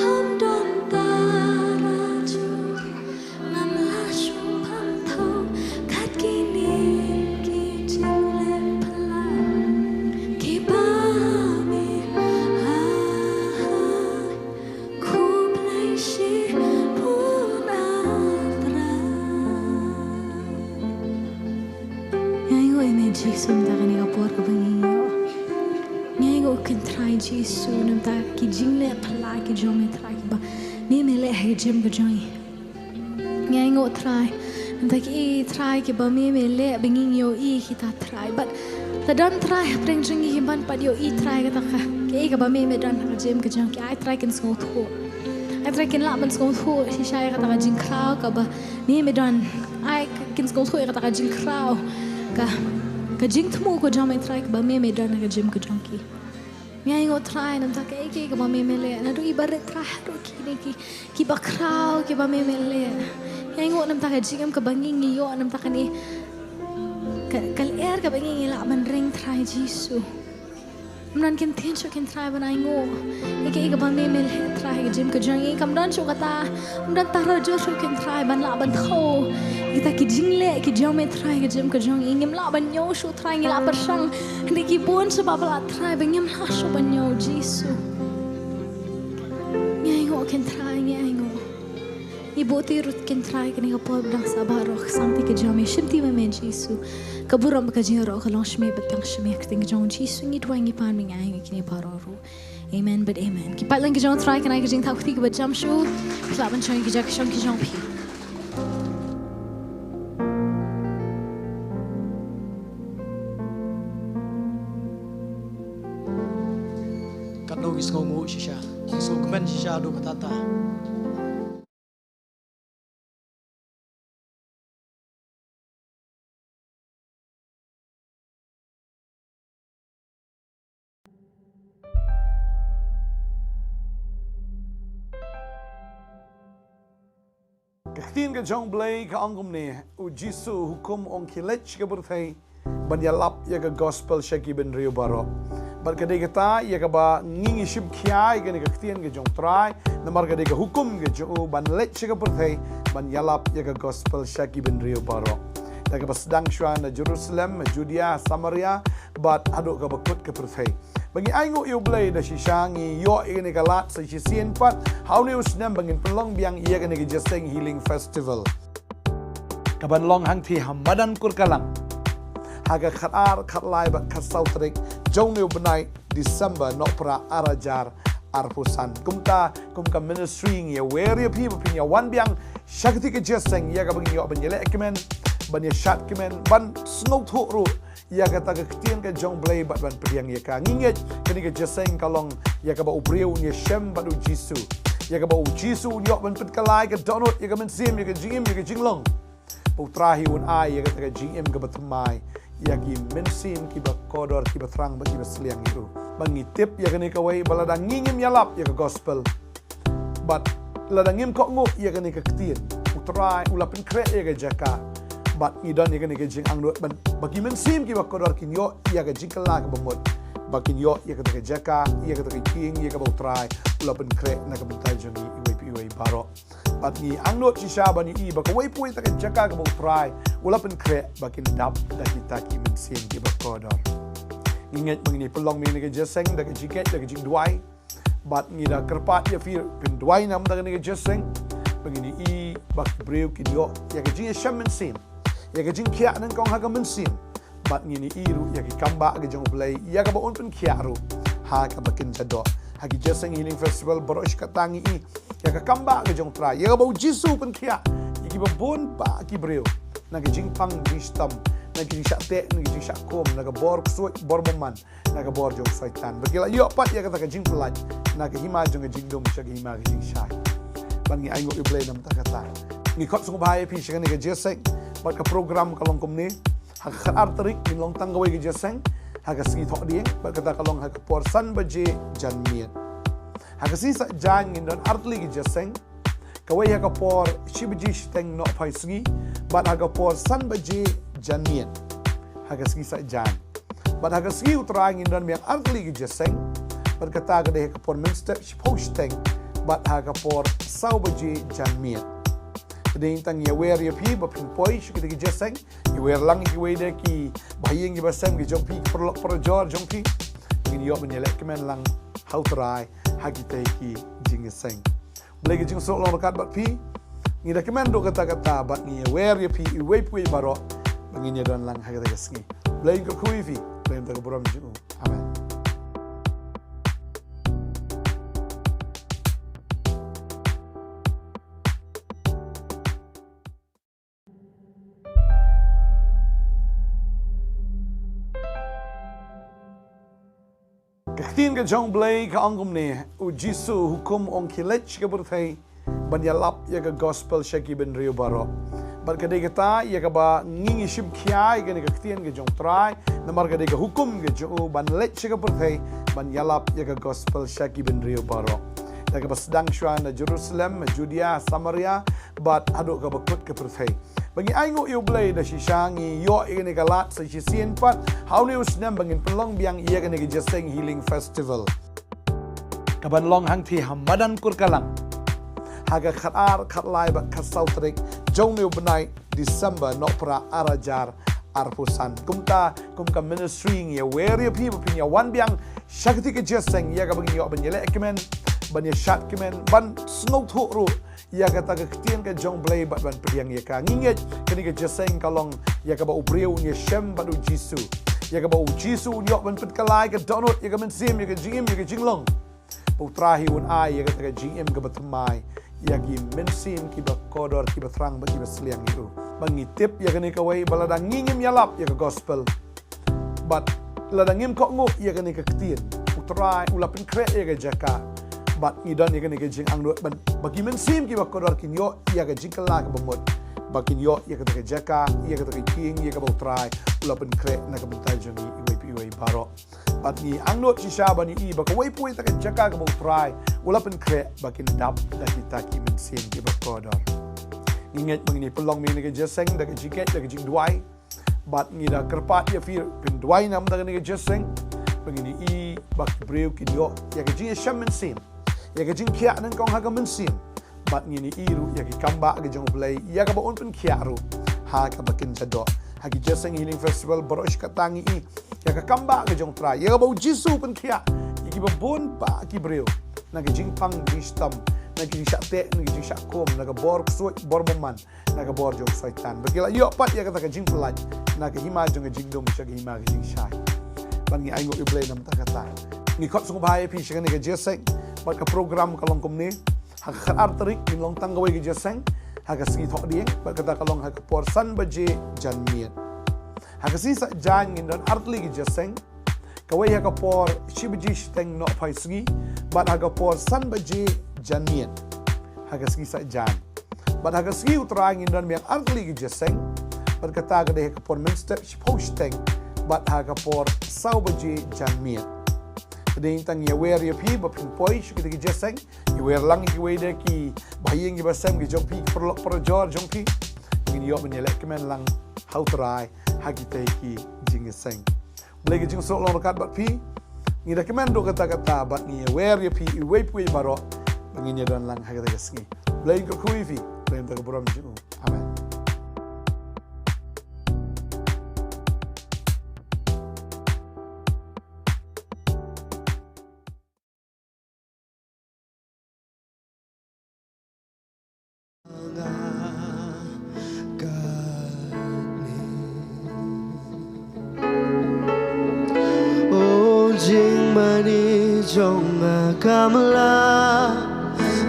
hom don tarajur, ngam lah shuh ban thew kat kine ki jingleh phylla kiba me ai. Khublei shibun, ah Trai. Ngi ainguh ïa me Jisu, mynta kane ka por kaba ngi ïoh, ngi ainguh Kynrad Jisu, namar ki jingleh phylla ki jong me Trai, kiba me me leh ha ka jingim ka jong ngi. Ngi ainguh Trai, namar ki, Trai, kiba me me leh ba ngin ïohi kita Trai. Bad lada don Trai hapdeng jong ngi kim pat ïohi Trai kata ka, kaei kaba me me don ha ka jingim ka jong ki, ai Trai kin sngewthuh. Ai Trai kin lah ban sngewthuh shisha ïa kata ka jingkhraw kaba me me don. Ai kin sngewthuh ïa kata ka jingkhraw, ka, ka jingthmu ka jong me Trai kaba me me don ha ka jingim ka jong ki. Ngi ainguh Trai namar kaei kaei kaba me me leh, naduh i barit Trai haduh kine ki, kiba khraw kiba me me leh. Ngi ainguh namar ka jingim kaba ngi ngi ïoh namar kane ka, ka lyer kaba ngi ngi lah ban ring Trai Jisu. Ym don ktien shuh Kynrad ban ainguh ïa kaei kaba me me leh Trai ha ka jingim ka jong ngi. Kam don shuh kata, ym don tarajur shuh Kynrad ban lah ban thew ïa kita ki jingleh ki jong me Trai ha ka jingim ka jong ngi. Ngim lah ban ñiew shuh Trai, ngi la pyrshang hynrei ki bun sha ba, ba lah Trai ba ngim lah shuh ban ñiew Jisu. Ngi ainguh Kynrad, ngi ainguh. Ngi buh ti ruh Kynrad kane ka por ba dang sah baroh, ka sangti ka jong me, shimti ma me Jisu. Ka burom bad ka jingïaroh ka long sha me bad tang sha me, ha ka kyrteng ka jong Jisu ngi duwai ngi pan, ngi ainguh kine baroh ruh. Amen bad amen. Ki paidlang ki jong Trai, kane ka jingthaw kti kaba jam shuh. Phi lah ban shong ïa ki jaka shong ki jong phi. Katno ngi sngewnguh shisha, ngi sngewkmen shisha haduh katta katta. Ka ktien ka jong U Blei ka ong kumne, U Jisu u hukum, ong, khie leit sha ka pyrthei ban ïalap ïa ka gospel sha ki bynriew baroh. Bad ka dei kata ïa kaba ngi ngi shim khia ïa kane ka ktien ka jong U Trai, namar ka dei ka hukum ka jong u ban leit sha ka pyrthei ban ïalap ïa ka gospel sha ki bynriew baroh. Ïa kaba sdang shuwa na Jerusalem, Judea, Samaria, bad haduh kaba kut ka pyrthei. Ba ngi ainguh ïa U Blei, da shisha ngi ïoh ïa kane ka lad sa shisien pat ha une u snem ba ngin pynlong biang ïa kane ka Jingïaseng Healing Festival, kaban long hangtei ha madan Kurkalang ha ka khatar, khatlai bad khatsaw tarik jong une u bnai December, nohprah ar hajar arphew san. Kumta kum ka ministry ngi ïawer ïa phi ba phin ïawan biang sha katei ka jingïaseng, ïa kaba ngin ïoh ban ïalehkmen, ban ïashadkmen, ban sngewthuh ruh ïa kata ka ktien ka jong U Blei bad ban pdiang ïa ka. Ngi ngeit kane ka jingïaseng ka long ïa kaba u briew un ïashem bad U Jisu, ïa kaba U Jisu un ïoh ban pynkylla ïa ka dohnud, ïa ka mynsiem, ïa ka jingim, ïa ka jinglong. Ba U Trai hi un ai ïa kata ka jingim kaba thymmai ïa ki mynsiem kiba kordor, kiba thrang bad kiba sliang ïa u. Ba ngi tip ïa kane kawei, ba lada ngi ngim ïalap ïa ka gospel, bad lada ngim kohnguh ïa kane ka ktien, U Trai u la pynkhreh ïa ka jaka. Bad ngi don ïa kane ka jingangnud ban, ba ki mynsiem kiba kordor kin ïoh ïa ka jingkylla kaba mut, ba kin ïoh ïa kata ka jaka, ïa kata ka ïing, ïa kaba U Trai u la pynkhreh na ka bynta jong ngi iwei pa iwei baroh. Bad ngi angnud shisha ban ïohi ba kawei pa kawei ta ka jaka kaba U Trai u la pynkhreh ba kin dap da kita ki mynsiem kiba kordor. Ngi ngeit ba ngin ïa pynlong ïa kane ka jingïaseng da ka jingngeit, da ka jingduwai. Bad ngi da kyrpad ïa phi phin duwai namar kane ka jingïaseng, ba ngin ïohi ba ki briew kin ïoh ïa ka jingïashem mynsiem, ïa ka jingkhiah nyngkong ha ka mynsiem. Bad ngin ïohi ruh ïa ki kambah ki jong U Blei, ïa kaba un pynkhiah ruh ha kaba kin jadoh. Ha ki Jingïaseng Healing Festival baroh shi katta ngi ïohi ïa ka kam ba ka jong Trai, ïa kaba u Jisu u pynkhiah ïa kiba bun ba ki briew na ka jingpang jingshitom, na ka jingshah teh, na ka jingshah kum, na ka bor ksuid bor bymman, na ka bor jong Soitan. Ba ki la ïoh pat ïa kata ka jingpyllait na ka hima jong ka jingdum sha ka hima ka jingshai. Bad ngi ainguh ïa u Blei namar kata. Ngi khot sngewbha ïa phi sha kane ka jingïaseng bad ka program ka long kumne. Ha ka khatar tarik ngin long tang kawei ka jingïaseng ha ka sngi Thohdieng bad kata ka long ha ka por san baje janmiet. Ha ka sngi Saitjaiñ ngin don artylli ka jingïaseng. Kawei ha ka por shi baje shiteng nohphai sngi bad ha ka por san baje janmiet. Ha ka sngi Saitjaiñ. Bad ha ka sngi U Trai ngin don biang artylli ka jingïaseng. Bad kata ka dei ha ka por mynstep shiphew shiteng bad ha ka por saw baje janmiet. Ka dei tang ïawer ïa phi ba phin poi sha kita ki jingïaseng. Ïawer lang ïa kiwei de ki bahaïing ki basem ki jong phi, ki paralok parajor jong phi. Ngin ïoh ban ïaleh kmen lang ha U Trai ha kita ki jingïaseng. Blei ka jingsuk long ryngkat bad phi. Ngi da kmen ruh kata kata bad ngi ïawer ïa phi iwei pa iwei baroh. Ba ngin ïadon lang ha kata ka sngi. Blei un kyrkhu ïa phi. Blei un da ka burom jong u. Amen. Ka ktien ka jong U Blei ka ong kumne, U Jisu u hukum, ong, khie leit sha ka pyrthei ban ïalap ïa ka gospel sha ki bynriew baroh. Bad ka dei kata ïa kaba ngi ngi shim khia ïa kane ka ktien ka jong U Trai, namar ka dei ka hukum ka jong u ban leit sha ka pyrthei ban ïalap ïa ka gospel sha ki bynriew baroh. Da kaba sdang shuwa na Jerusalem, Judea, Samaria, bad haduh kaba kut ka pyrthei. Ba ngi ainguh ïa U Blei da shisha ngi ïoh ïa kane ka lad sa shisien pat ha une u snem ba ngin pynlong biang ïa kane ka Jingïaseng Healing Festival. Kaban long hangtei ha madan Kurkalang ha ka khatar, khatlai bad khatsaw tarik jong une u bnai December, nohprah ar hajar arphew san. Kumta kum ka ministry ngi ïawer ïa phi ba phin ïawan biang sha kata ka jingïaseng ïa kaba ngin ïoh ban ïaleh kmen, ban ïashad kmen, ban sngewthuh ruh ïa kata ka ktien ka jong U Blei bad ban pdiang ïa ka. Ngi ngeit kane ka jingïaseng ka long ïa kaba u briew un ïashem bad U Jisu, ïa kaba U Jisu un ïoh ban pynkylla ïa ka dohnud, ïa ka mynsiem, ïa ka jingim, ïa ka jinglong. Ba U Trai hi un ai ïa kata ka jingim kaba thymmai ïa ki mynsiem kiba kordor, kiba thrang bad kiba sliang ïa u. Ba ngi tip ïa kane kawei ba lada ngi ngim ïalap ïa ka gospel bad lada ngim kohnguh ïa kane ka ktien, U Trai u la pynkhreh ïa ka jaka. Bad ngi don ïa kane ka jingangnud ban ba ki mynsiem kiba kordor kin ïoh ïa ka jingkylla kaba mut, ba kin ïoh ïa kata ka jaka, ïa kata ka ïing, ïa kaba U Trai u la pynkhreh na ka bynta jong ngi iwei pa iwei baroh. Bad ngi angnud shisha ban ïohi ba kawei pa kawei ta ka jaka kaba U Trai u la pynkhreh ba kin dap da kita ki mynsiem kiba kordor. Ngi ngeit ba ngin ïa pynlong ïa kane ka jingïaseng da ka jingkit, da ka jingduwai. Bad ngi da kyrpad ïa phi phin duwai namar kane ka jingïaseng ba ngin ïohi ba ki briew kin ïoh ïa ka jingïashem mynsiem, ïa ka jingphiah nyngkong ha ka mynsiem. Bad ngin ïohi ruh ïa ki kam ba ka jong U Blei ïa kaba un pynkhiah ruh ha kaba kin jadoh. Ha ki Jingïaseng Healing Festival baroh shi katta ngi ïohi ïa ka kam ba ka jong U Trai, ïa kaba U Jisu u pynkhiah ïa kiba bun ba ki briew na ka jingpang jingshitom, na ka jingshah teh, na ka jingshah kum, na ka bor ksuid bor bymman, na ka bor jong Soitan. Ba ki la ïoh pat ïa kata ka jingpyllait na ka hima jong ka jingdum sha ka hima ka jingshai. Bad ngi ainguh ïa U Blei namar kata. Ngi khot sngewbha ïa phi sha kane ka jingïaseng bad ka program ka long kumne. Ha ka khatar tarik ngin long tang kawei ka jingïaseng ha ka sngi Thohdieng bad kata ka long ha ka por san baje janmiet. Ha ka sngi Saitjaiñ ngin don artylli ka jingïaseng. Kawei ha ka por shi baje shiteng nohphai sngi bad ha ka por san baje janmiet. Ha ka sngi Saitjaiñ. Bad ha ka sngi U Trai ngin don biang artylli ka jingïaseng. Bad kata ka dei ha ka por mynstep shiphew shiteng bad ha ka por saw baje janmiet. Ka dei tang ïawer ïa phi ba phin poi sha kita ki jingïaseng. Ïawer lang ïa kiwei de ki bahaïing ki basem ki jong phi, ki paralok parajor jong phi. Ngin ïoh ban ïaleh kmen lang ha U Trai ha kita ki jingïaseng. Blei ka jingsuk long ryngkat bad phi. Ngi da kmen ruh kata kata bad ngi ïawer ïa phi iwei pa iwei baroh ba ngin ïadon lang ha kata ka sngi. Blei un kyrkhu ïa phi. Blei un da ka burom jong u. Amen. O jingmane jong nga ka mlien,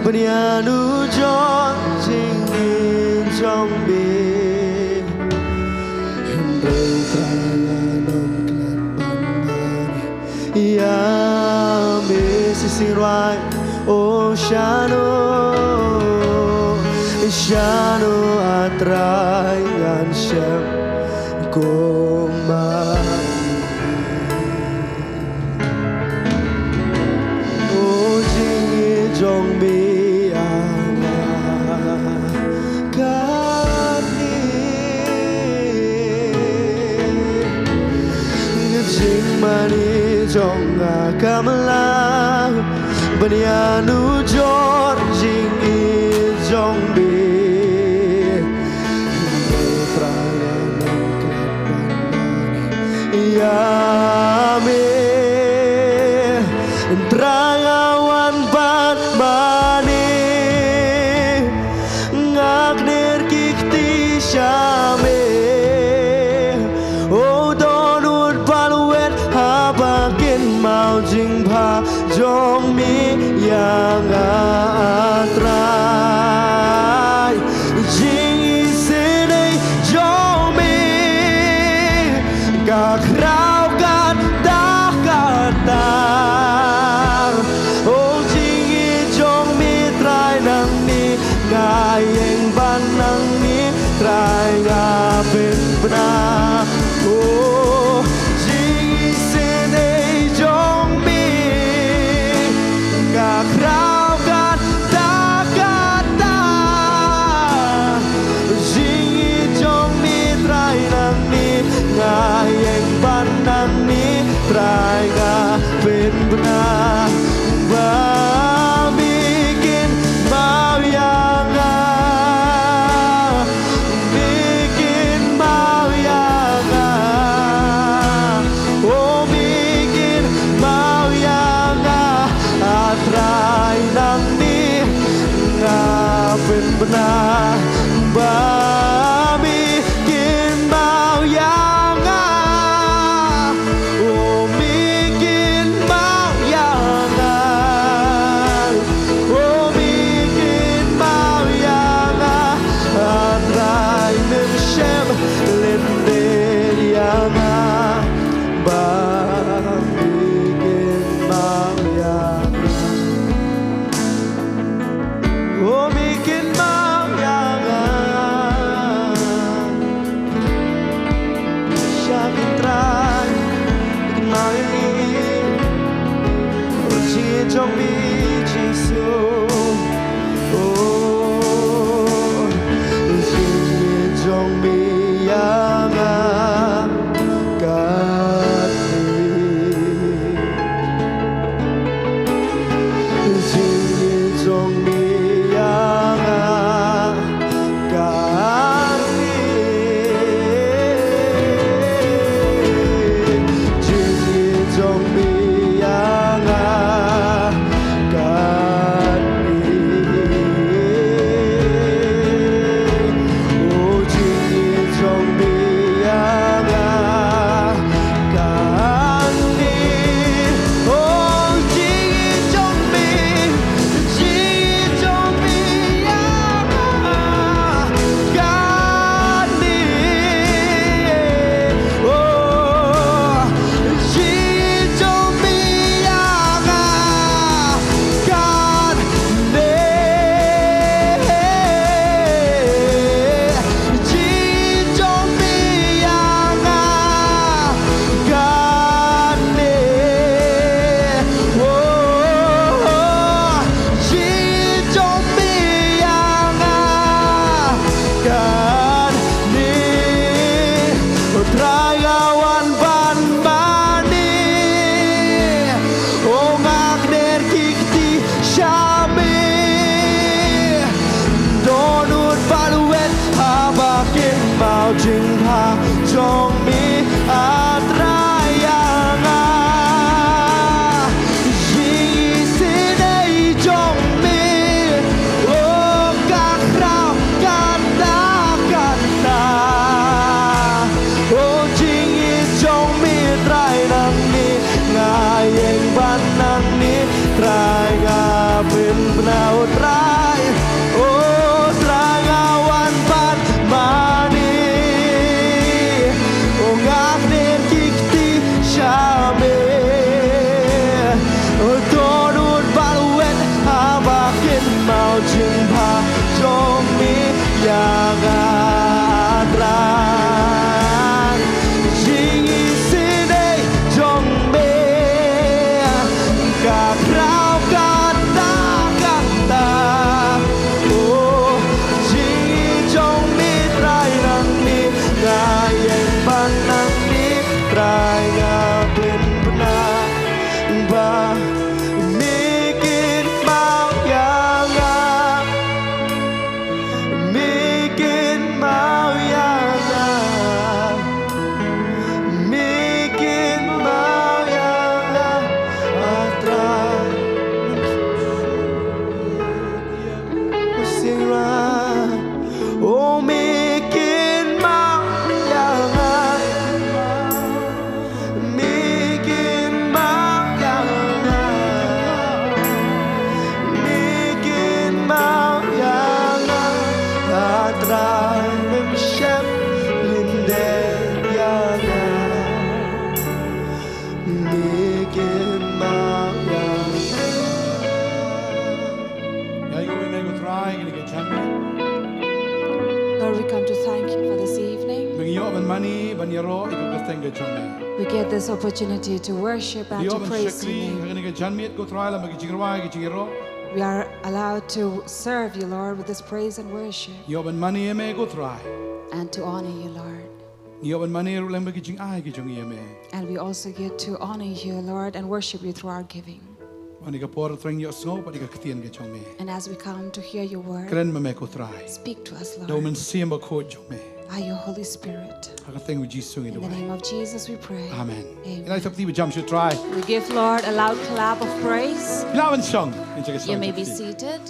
Pynïaid u jong jingim jong me. Hynrei Trai nga ym klet ban mane ïa me. Shisien rwai. O shano, shano A Trai ngan shem kumne. O jingim jong me ïa nga kane. Jingmane jong nga kam lah ban ïanujor jingim jong me. Ïa me, Trai nga wan ban mane, nga kner ki kti sha me. O don ut ba lwet haba kynmaw jingbha jong me ïa nga, A Trai. Jingisynei jong me ka khraw katta katta. O jingim jong me Trai nangne, nga ïeng ban nangne Trai, nga pynbna. O jingisynei jong me ka khraw katta katta. Jingim jong me Trai nangne, nga ïeng ban nangne Trai, nga pynbna. Ba me kynmaw ïa nga, me kynmaw ïa nga. O me kynmaw ïa nga, A Trai nangne, nga pynbna. Ba me kynmaw ïa nga. O me kynmaw ïa nga. O me kynmaw ïa nga. A Trai mem shym lyndet ïa nga. Ba me kynmaw ïa nga. O me kynmaw ïa nga. Sha ki Trai, kynmaw ïa ngi. O jingim jong me Jisu. O jingim jong me ïa nga. Kane jingim jong me ïa nga kane. Jingim jong me ïa nga kane. O jingim jong me ïa nga kane. O jingim jong me, jingim jong me ïa nga kane. O jingim jong me ïa nga kane. Jingim jong me ïa nga kane. Oh, jingim jong me ïa nga kane. Oh, Trai nga wan ban mane. Oh, nga kner ki kti sha me. Don ut ba lwet haba kynmaw jingbha jong me, A Trai ïa nga. Jingïaseng jong me, oh, ka khraw katta katta. Oh, jingïaseng jong me Trai nangne, nga ïeng ban nangne Trai, nga pynbna, oh, Trai. Thank you for this evening. Ba ngi ïoh ban mane ban ïaroh ïa ka kyrteng ka jong me. We get this opportunity to worship and Ïoh to ban praise shakri you. Ha kane ka janmiet ko Trai lem bad ki jingrwai ki jingïaroh. We are allowed to serve you, Lord, with this praise and worship Ïoh ban mane ïa me ko Trai. And to honor you, Lord. Ïoh ban mane ruh lem bad ki jingai ki jong ngi ïa me. And we also get to honor you, Lord, and worship you through our giving. Wan ïa ka por Trai ïohsngew pat ïa ka ktien ka jong me. And as we come to hear your word, Kren ma me ko Trai. Speak to us, Da u Lord. Mynsiem Bakhuid jong me. By your Holy Spirit. Ha ka kyrteng u Jisu ngi In the duwai. Name of Jesus, we pray. Amen. Amen. Ïa la sap ti ba jam shu Trai. We give, Lord, a loud clap of praise. Ïa la ban shong. Ïa ka You may shong be ti. Seated.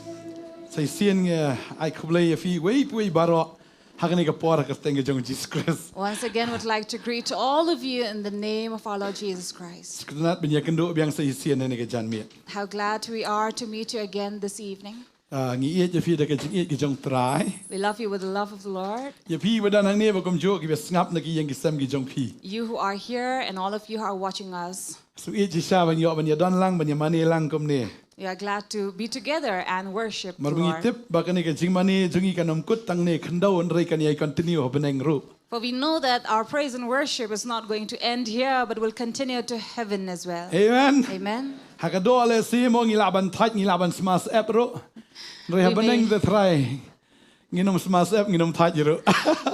Sa shisien ngi ai khublei ïa phi wei pa wei baroh. Ha kane ka por ha ka kyrteng ka jong u Jisu Khrist. Once again, would like to greet all of you in the name of our Lord Jesus Christ. Sngewtynnat ban ïakynduh biang sa shisien ha kane ka janmiet. How glad we are to meet you again this evening. Ah, ngi ïeit ïa phi da ka jingïeit ka jong u Trai. We love you with the love of the Lord. Ïa phi ba don hangne bad kumjuh kiba sngap na ki ïing ki sem ki jong phi. You who are here and all of you who are watching us. Sngewbha ïeit shisha ban ïoh ban ïadon lang ban ïamane lang kumne. We are glad to be together and worship the Namar ba ngi Lord. tip ba kane ka jingmane jong ngi kan ym kut tang ne khyndew, hynrei kan ïai continue ha bneng ruh. For we know that our praise and worship is not going to end here, but will continue to heaven as well. Amen. Amen. Ha ka doh lehse mo ngi lah ban thait, ngi lah ban sma syep ruh. Hynrei ha We bneng may- te Trai, ngin ym sma syep, ngin ym thait ruh.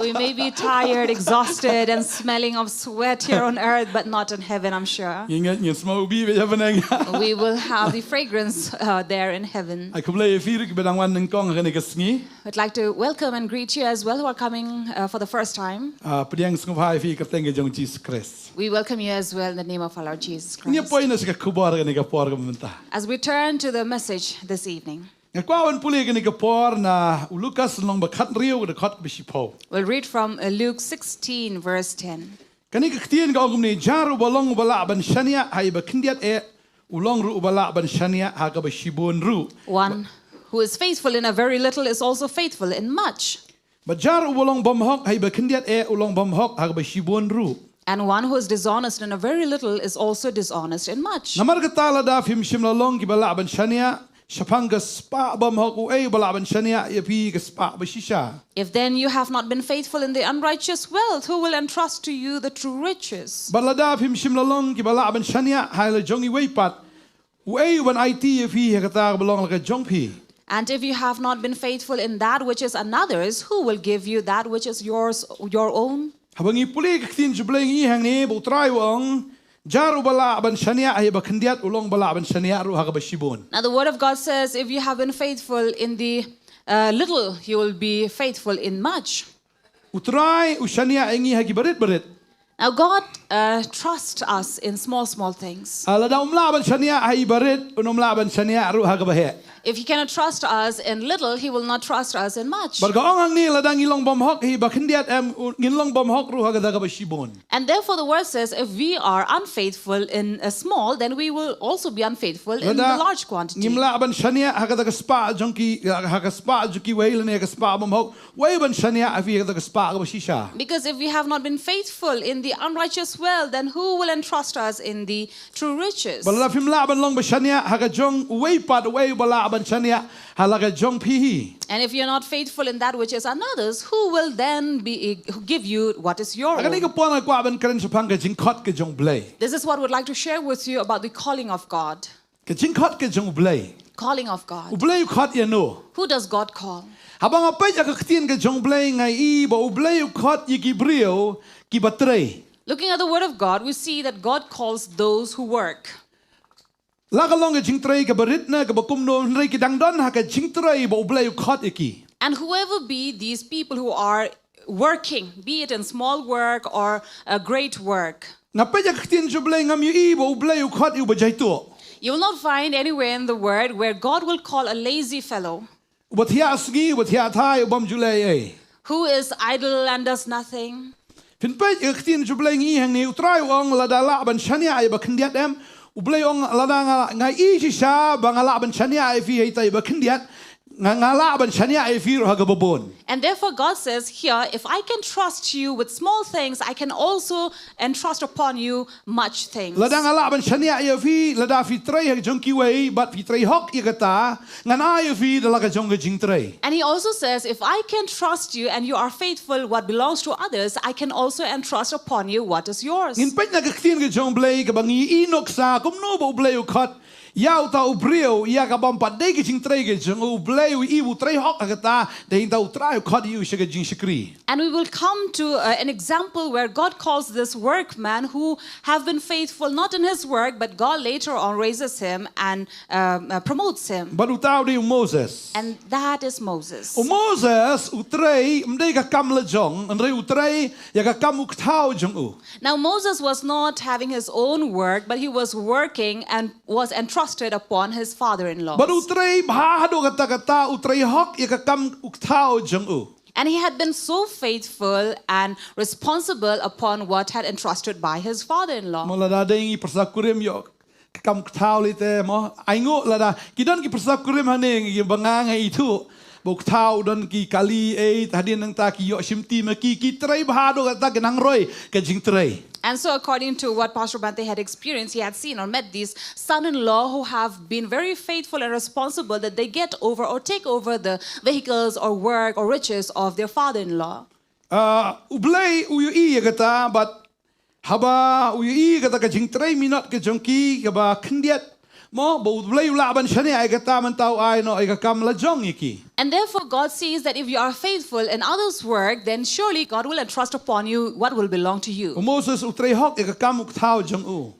We may be tired, exhausted, and smelling of sweat here on earth, but not in heaven, I'm sure. Ngi ngeit ngin sma u bih beit ha bneng. We will have the fragrance uh, there in heaven. Ai khublei ïa phi ruh kiba dang wan nyngkong ha kane ka sngi. I'd like to welcome and greet you as well who are coming uh, for the first time. Ah, pdiang sngewbha ïa phi ha ka kyrteng ka jong u Jisu Khrist. We welcome you as well in the name of our Lord Jesus Ngin ïa Christ. poi na sha ka khubor kane ka por kaba mynta. As we turn to the message this evening, Nga kwah ban pule kane ka por na u Lukas lynnong ba khathynriew ka dkhot ba shiphew. We'll read from uh, Luke sixteen, verse ten. Kane ka ktien ka ong kumne, jar uba long uba lah ban shaniah ha iba khyndiat eh, u long ruh uba lah ban shaniah ha kaba shibun ruh. One who is faithful in a very little is also faithful in much. Bad jar uba long bymhok ha iba khyndiat eh, u long bymhok ha kaba shibun ruh. And one who is dishonest in a very little is also dishonest in much. Namar kata lada phim shym la long kiba lah ban shaniah shaphang ka spah bymhok, uei uba lah ban shaniah ïa phi ka spah bashisha? If then you have not been faithful in the unrighteous wealth, who will entrust to you the true riches? Bad lada phim shym la long kiba lah ban shaniah ha la jong iwei pat, uei uban aiti ïa phi ha kata kaba long la ka jong phi? And if you have not been faithful in that which is another's, who will give you that which is yours, your own? Haba ngi pule ka ktien jong U Blei ngi hangne ba U Trai u ong, jar uba lah ban shaniah ha iba khyndiat, u long ba lah ban shaniah ruh ha kaba shibun. Now, the word of God says, if you have been faithful in the uh, little, you will be faithful in much. U Trai u shaniah ïa ngi ha ki barit barit. Now, God uh, trusts us in small, small things. Ah, lada um lah ban shaniah ha i barit, un um lah ban shaniah ruh ha kaba heh. If He cannot trust us in little, He will not trust us in much. Bad ka ong hangne, lada ngi long bymhok ha iba khyndiat em, u-, ngin long bymhok ruh ha kata kaba shibun. And therefore, the word says, if we are unfaithful in a small, then we will also be unfaithful in the Lada large quantity. ngim lah ban shaniah ha kata ka spah jong ki, ha ka spah jong kiwei lane ha ka spah bymhok, uei uban shaniah ïa phi ha kata ka spah kaba shisha? Because if we have not been faithful in the unrighteous wealth, then who will entrust us in the true riches? Bad lada phim lah ban long ba shaniah ha ka jong uwei pat, uei uba lah ban shaniah ha la ka jong phi hi? And if you're not faithful in that which is another's, who will then be give you what is your Ha kane ka own? por nga kwah ban kren shaphang ka jingkhot ka jong U Blei. This is what I would like to share with you about the calling of God. Ka jingkhot ka jong U Blei. Calling of U God. Blei u khot ïano? Who does God call? Haba nga peit ïa ka ktien ka jong U Blei nga i ba U Blei u khot ïa ki briew kiba trei. Looking at the word of God, we see that God calls those who work. La ka long ka jingtrei kaba rit ne kaba kumno, hynrei ki dang don ha ka jingtrei ba U Blei u khot ïa ki. And whoever be these people who are working, be it in small work or a great work, Nga peit ïa ka ktien jong U Blei ngam ïohi ba U Blei u khot ïa uba jaituh. you will not find anywhere in the word where God will call a lazy fellow Uba thiah sngi, uba thiah thai, u bym ju leh ei ei. who is idle and does nothing. Phin peit ïa ka ktien jong U Blei ngi hangne, U Trai u ong lada lah ban shaniah ïa iba khyndiat em. U Blei u ong lada nga, nga i shisha ba nga lah ban shaniah ïa phi ha ita iba khyndiat, nga, nga lah ban shaniah ïa phi ruh ha kaba bun. And therefore, God says here, if I can trust you with small things, I can also entrust upon you much things. Lada nga lah ban shaniah ïa phi, lada phi trei ha ka jong kiwei, bad phi trei hok ïa kata, ngan ai ïa phi da la ka jong ka jingtrei. And he also says, if I can trust you and you are faithful what belongs to others, I can also entrust upon you what is yours. Ngin peit na ka ktien ka jong U Blei kaba ngi ïohi nuksa kumno ba U Blei u khot ïa uta u briew, ïa kaba ym pat dei ka jingtrei ka jong u, U Blei u ïohi ba u trei hok ha kata, dei hangta U Trai u khot ïa u sha ka jingshakri. And we will come to uh, an example where God calls this workman who have been faithful not in his work, but God later on raises him and um, uh, promotes him. Bad uta u dei u Moses. And that is Moses. U Moses u trei ym dei ka kam la jong, hynrei u trei ïa ka kam u kthaw jong u. Now, Moses was not having his own work, but he was working and was entrusted upon his father in law. Bad u trei bha haduh katta katta, u trei hok ïa ka kam u kthaw jong u. And he had been so faithful and responsible upon what had entrusted by his father in law. Mo lada dei ngi pyrsa kurim ïoh ka kam kthaw lei te mo. Ai nguh lada ki don ki pyrsa kurim hangne ngi ba nga nga ithuh ba u kthaw u don ki kali ei, hadien nangta ki ïoh shimti ma ki, ki trei bha haduh katta, ki nang roi ka jingtrei. And so, according to what Pastor Bhante had experienced, he had seen or met these son in law who have been very faithful and responsible that they get over or take over the vehicles or work or riches of their father in law. Ah, U Blei u ïohi ïa kata, bad haba u ïohi ïa kata ka jingtrei minot ka jong ki kaba khyndiat, mo, ba U Blei u lah ban shaniah ïa kata, mynta u ai noh ïa ka kam la jong ïa ki. And therefore, God sees that if you are faithful in others' work, then surely God will entrust upon you what will belong to you. U Moses u trei hok ïa ka kam u kthaw jong u.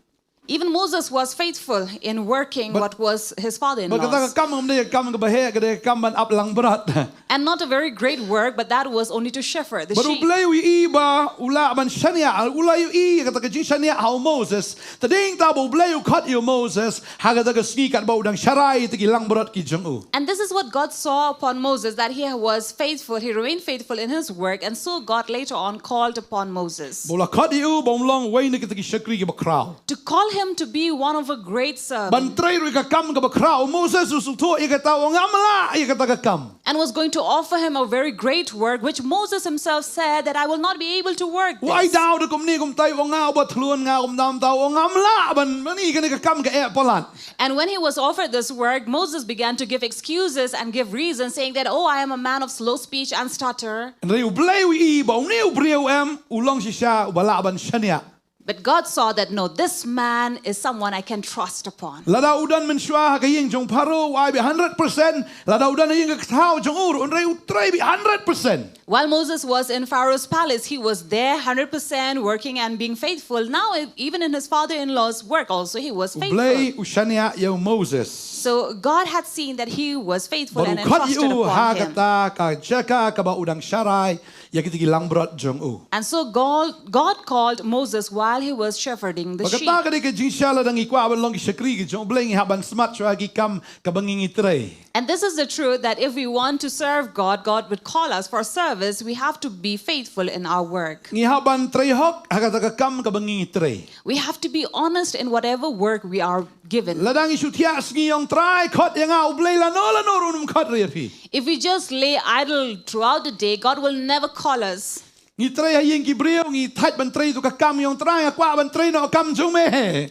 Even Moses was faithful in working But- what was his father in Bad kata ka law's. kam kam dei ka kam kaba heh, ka dei ka kam ban ap langbrot. And not a very great work, but that was only to shepherd the Bad U sheep. Blei u ïohi ba u lah ban shaniah, u la ïohi ïa kata ka jingshaniah ha u Moses. Te dei hangta ba U Blei u khot ïa u Moses ha kata ka sngi katba u dang sharai ïa kita ki langbrot ki jong u. And this is what God saw upon Moses, that he was faithful, he remained faithful in his work, and so God later on called upon Moses Ba u la khot ïa u ba um long uwei na kita ki shakri kiba khraw. to call him to be one of a great servant. Ban trei ruh ïa ka kam kaba khraw. U Moses u sngewthuh ïa kata, u ong ngam lah ïa kata ka kam. And was going to offer him a very great work, which Moses himself said that I will not be able to work U ai this. daw da kumne kumtai, u ong nga uba thlun, nga kumta kumta, u ong ngam lah ban mani kane ka kam ka eh palat. And when he was offered this work, Moses began to give excuses and give reasons, saying that, oh, I am a man of slow speech and stutter. Hynrei U Blei u ïohi ba une u briew em u long shisha uba lah ban shaniah. But God saw that, no, this man is someone I can trust upon. Lada u don mynshuwa ha ka ïing jong Pharaoh, u ai beit hundred percent. Lada u don ha ïing ka kthaw jong u ruh, hynrei u trei beit hundred percent. While Moses was in Pharaoh's palace, he was there hundred percent working and being faithful. Now, e- even in his father in law's work, also, he was U Blei faithful. u shaniah ïa u Moses. So, God had seen that he was faithful Bad and u khot ïa entrusted u ha upon him. kata ka jaka kaba u dang sharai ïa kita ki langbrot jong u. And so, God, God called Moses while he was shepherding the Bad sheep. kata ka dei ka jingshisha, lada ngi kwah ban long ki shakri ki jong U Blei, ngi hap ban smat shuwa ki kam kaba ngi ngi trei. And this is the truth, that if we want to serve God, God would call us for service. We have to be faithful in our work. Ngi hap ban trei hok ha kata ka kam kaba ngi ngi trei. We have to be honest in whatever work we are given. Lada ngi shu thiah sngi, ong Trai khot ïa nga, U Blei lano lano ruh um khot ïa phi. If we just lay idle throughout the day, God will never call us. Ngi trei ha ïing ki briew, ngi thait ban trei tu ka kam, ong Trai nga kwah ban trei noh kam jong me.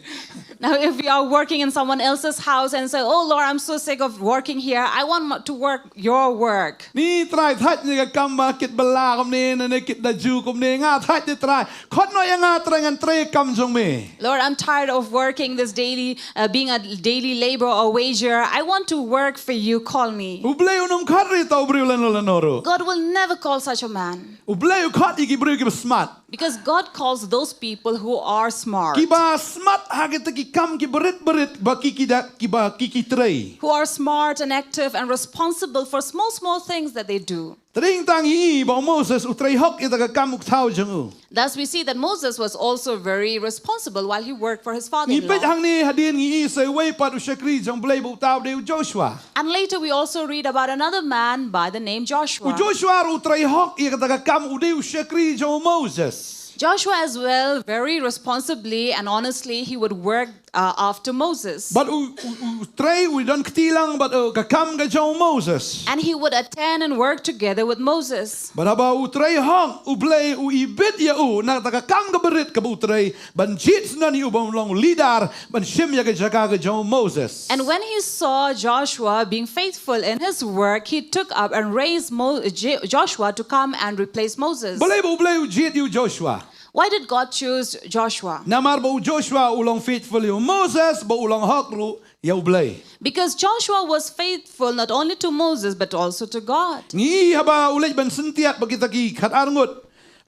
Now, if we are working in someone else's house and say, oh Lord, I'm so sick of working here, I want mo- to work your work. Ni Trai, thait ne ka kam ba kit ba la kumne, ne ne kit da ju kumne, nga thait ne Trai. Khot noh ïa nga Trai, ngan trei kam jong me. Lord, I'm tired of working this daily, uh, being a daily laborer or wager. I want to work for you. Call me. U Blei un ym khot ïa uta u briew lano lano ruh. God will never call such a man. U Blei u khot ïa ki briew kiba smat. Because God calls those people who are smart. Kiba smat ha kita ki kam kiba rit ba rit ba ki ki da, kiba ki ki trei. Who are smart and active and responsible for small, small things that they do. Te dei hangta ngi ïohi ba u Moses u trei hok ïa kata ka kam u kthaw jong u. Thus, we see that Moses was also very responsible while he worked for his father-in-law. Ngi peit hangne hadien ngi ïohi sa uwei pat u shakri jong U Blei, ba uta u dei u Joshua. And later we also read about another man by the name Joshua. U Joshua ruh u trei hok ïa kata ka kam, u dei u shakri jong u Moses. Joshua as well, very responsibly and honestly, he would work uh, after Moses. Bad u, u, u trei u don kti lang bad uh, ka kam ka jong u Moses. And he would attend and work together with Moses. Bad haba u trei hok u Blei u ibit ïa u na kata ka kam ka barit kaba u trei ban jied syndon ïa u ban long u leader ban shim ïa ka jaka ka jong u Moses. And when he saw Joshua being faithful in his work, he took up and raised Mo- J- Joshua to come and replace Moses. Balei ba u Blei u jied ïa u Joshua? Why did God choose Joshua? Namar ba u Joshua u long faithful ïa u Moses bad u long hok ruh ïa u Blei. Because Joshua was faithful not only to Moses but also to God. Ngi haba u leit ban syntiat bad kita ki khatar ngut.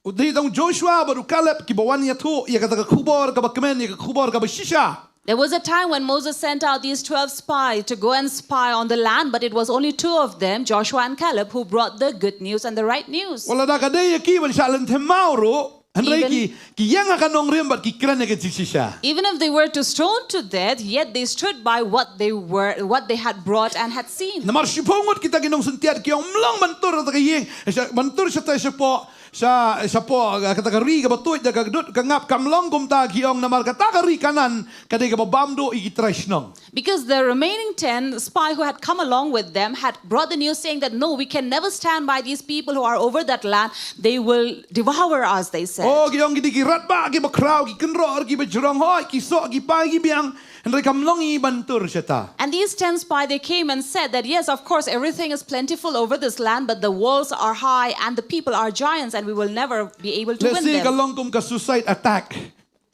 U dei tang Joshua bad u Caleb kiba wan ïathuh ïa kata ka khubor kaba kmen, ïa ka khubor kaba shisha. There was a time when Moses sent out these twelve spies to go and spy on the land, but it was only two of them, Joshua and Caleb, who brought the good news and the right news. Wat lada ka dei ïa ki ban shah lynthem maw ruh, hynrei Even- ki, ki ïeng ha ka nongrim bad ki kren ïa ka jingshisha. Even if they were to stone to death, yet they stood by what they were, what they had brought and had seen. Namar shiphew ngut kita ki nongsyntiat ki ong, ym long ban tur kata ka ïing, sha, ban tur shatai shapoh, sha, shapoh kata ka ri kaba tuid da ka dud ka ngap, kam long kumta, ki ong, namar kata ka ri Kanaan ka dei kaba bam duh ïa ki trai shnong. Because the remaining ten spy who had come along with them had brought the news saying that, "No, we can never stand by these people who are over that land. They will devour us," they said. Oh, ki ong, ki dei ki radbah kiba khraw, ki kynroh kiba jrong, hooid, ki soh, ki pai, ki biang, hynrei kam long ïa ngi ban tur shata. And these ten spies, they came and said that, "Yes, of course, everything is plentiful over this land, but the walls are high and the people are giants, and we will never be able to win Lehse ka them." long kum ka suicide attack.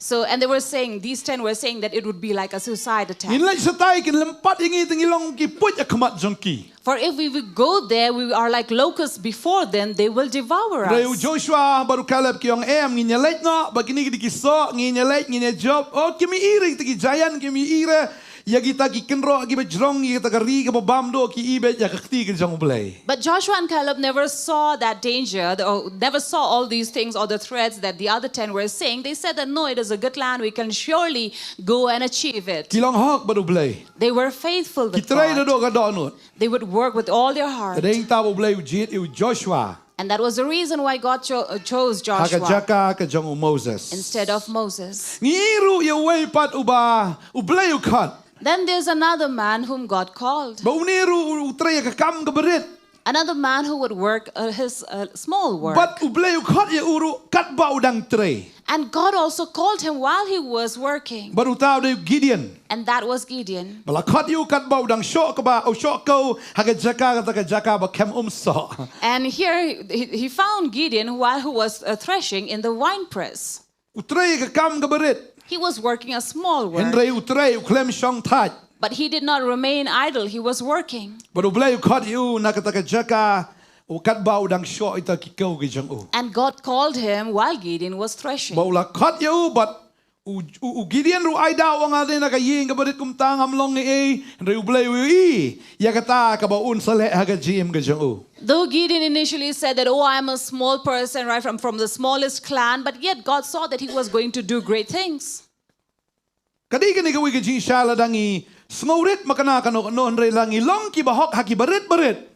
So, and they were saying, these ten were saying that it would be like a suicide attack. Ngin leit shatai kin lympat ïa ngi, te ngi long ki puid ha khmat jong ki. "For if we would go there, we are like locusts before them, they will devour Hynrei u us." Joshua bad u Caleb ki ong, em, ngin ïaleit noh, bad kine ki dei ki soh, ngin ïaleit, ngin ïajop. Oh, kim ïohi re kita ki giant, kim ïohi re ïa kita ki kynroh kiba jrong, ïa kita ka ri kaba bam duh, ki ibit ïa ka kti ka jong u Blei. But Joshua and Caleb never saw that danger, or never saw all these things or the threats that the other ten were saying. They said that, "No, it is a good land. We can surely go and achieve it." Ki long hok bad u Blei. They were faithful Ki with trei da God. duh ka dohnud. They would work with all their Ka heart. dei kata ba u Blei u jied ïa u Joshua And that was the reason why God cho- uh, chose ha ka Joshua jaka ka jong u Moses. Instead of Moses. Ngi ïohi ruh ïa uwei pat uba u Blei u khot. Then there's another man whom God called. Ba une ruh u trei ïa ka kam kaba rit. Another man who would work uh, his uh, small work. Bad u Blei u khot ïa u ruh katba u dang trei. And God also called him while he was working. Bad uta u dei u Gideon. And that was Gideon. Ba la khot ïa u katba u dang shoh kba, u shoh kew ha ka jaka, kata ka jaka ba khlem um soh. And here he, he found Gideon while he was uh, threshing in the winepress. U trei ïa ka kam kaba rit. He was working a small work. Hynrei u trei, u khlem shong thait. But he did not remain idle. He was working. Bad u Blei u khot ïa u na kata ka jaka, u katba u dang shoh ita ki kew ki jong u. And God called him while Gideon was threshing. Ba u la khot ïa u bad u, u, u Gideon ruh ai daw, u ong, nga dei na ka ïing kaba rit kumta, ngam long ei ei, hynrei u Blei u ïohi ïa kata kaba un sa leh ha ka jingim ka jong u. Though Gideon initially said that, "Oh, I'm a small person, right, from, from the smallest clan," but yet God saw that he was going to do great things. Ka dei kane kawei ka jingshisha, lada ngi sngewrit makna kano kano, hynrei lada ngi long kiba hok ha kiba rit ba rit.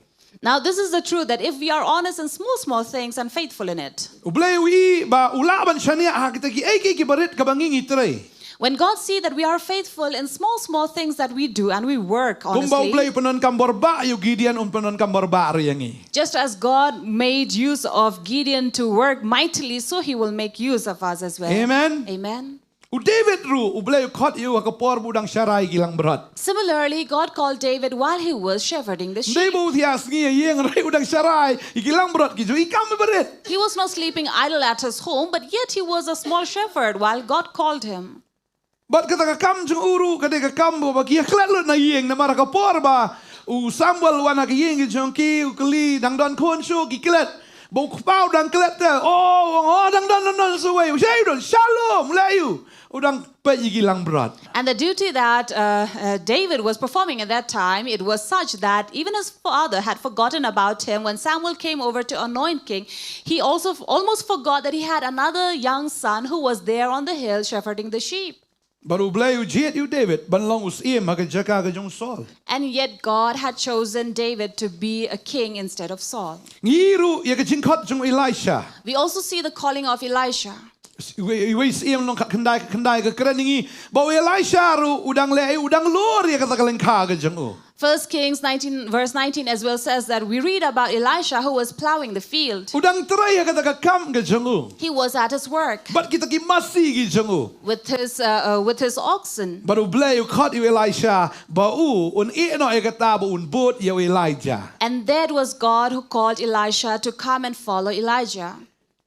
Now, this is the truth, that if we are honest in small, small things and faithful in it, U Blei u ïohi ba u lah ban shaniah ha kita kiei kiei kiba rit kaba ngi ngi trei. when God sees that we are faithful in small, small things that we do and we work Kumba u Blei honestly, u pyndonkam bor bha ïa u Gideon, un pyndonkam bor bha ruh ïa ngi. just as God made use of Gideon to work mightily, so he will make use of us as well. Amen. Amen. U David ruh, u Blei u khot ïa u ha ka por ba u dang sharai ïa ki langbrot. Similarly, God called David while he was shepherding the Ym dei sheep. ba u thiah sngi ha ïing, hynrei u dang sharai ïa ki langbrot, ki jong i kam iba rit. He was not sleeping idle at his home, but yet he was a small shepherd while God called him. Bad kata ka kam jong u ruh ka dei ka kam ba, ba ki ïa klet lut na ïing, namar ha ka por ba u Samuel u wan ha ka ïing ka jong ki, u kylli, dang don khun shuh? Ki klet. Ba u kpa u dang klet te, oh, oh, dang don, don, don shuh wei. U shei u don, shalom, leh ïa u. U dang peit ïa ki langbrot. And the duty that uh, uh, David was performing at that time, it was such that even his father had forgotten about him. When Samuel came over to anoint king, he also f- almost forgot that he had another young son who was there on the hill shepherding the sheep. Bad u Blei u jied ïa u David ban long u syiem ha ka jaka ka jong u Saul. And yet God had chosen David to be a king instead of Saul. Ngi ruh ïa ka jingkhot jong u Elisha. We also see the calling of Elisha. Iwei iwei Syiem lynnong khatkhyndai, khatkhyndai ka kren ïa ngi ba u Elisha ruh u dang leh, u dang lur ïa kata ka lyngkha ka jong u. First Kings nineteen, verse nineteen as well says that we read about Elisha who was plowing the field. U dang trei ha kata ka kam ka jong u. He was at his work Bad kita ki masi ki jong u. with his uh, uh, with his oxen. Bad U Blei u khot ïa u Elisha ba u un ïeh noh ïa kata, ba un bud ïa u Elijah. And that was God who called Elisha to come and follow Elijah.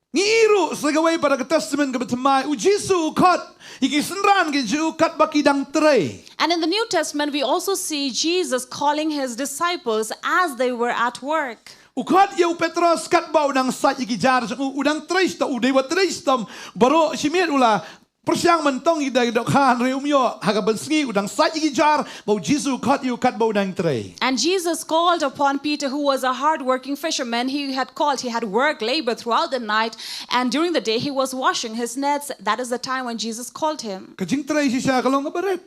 Ngi i ruh sa kawei pat ha ka Testament kaba thymmai, u Jisu u khot ïa ki synran ki jong u katba ki dang trei. And in the New Testament, we also see Jesus calling his disciples as they were at work. U khot ïa u Petros katba u dang sait ïa ki jar jong u, u dang trei shitom, u dei ba trei shitom baroh shi miet, u la pyrshang ban tong ïa ki dohkha, hynrei um ïoh. Ha ka ban sngi u dang sait ïa ki jar, ba u Jisu u khot ïa u katba u dang trei. And Jesus called upon Peter, who was a hard-working fisherman. He had called, he had worked labor throughout the night, and during the day he was washing his nets. That is the time when Jesus called him. Ka jingtrei shisha ka long kaba rit.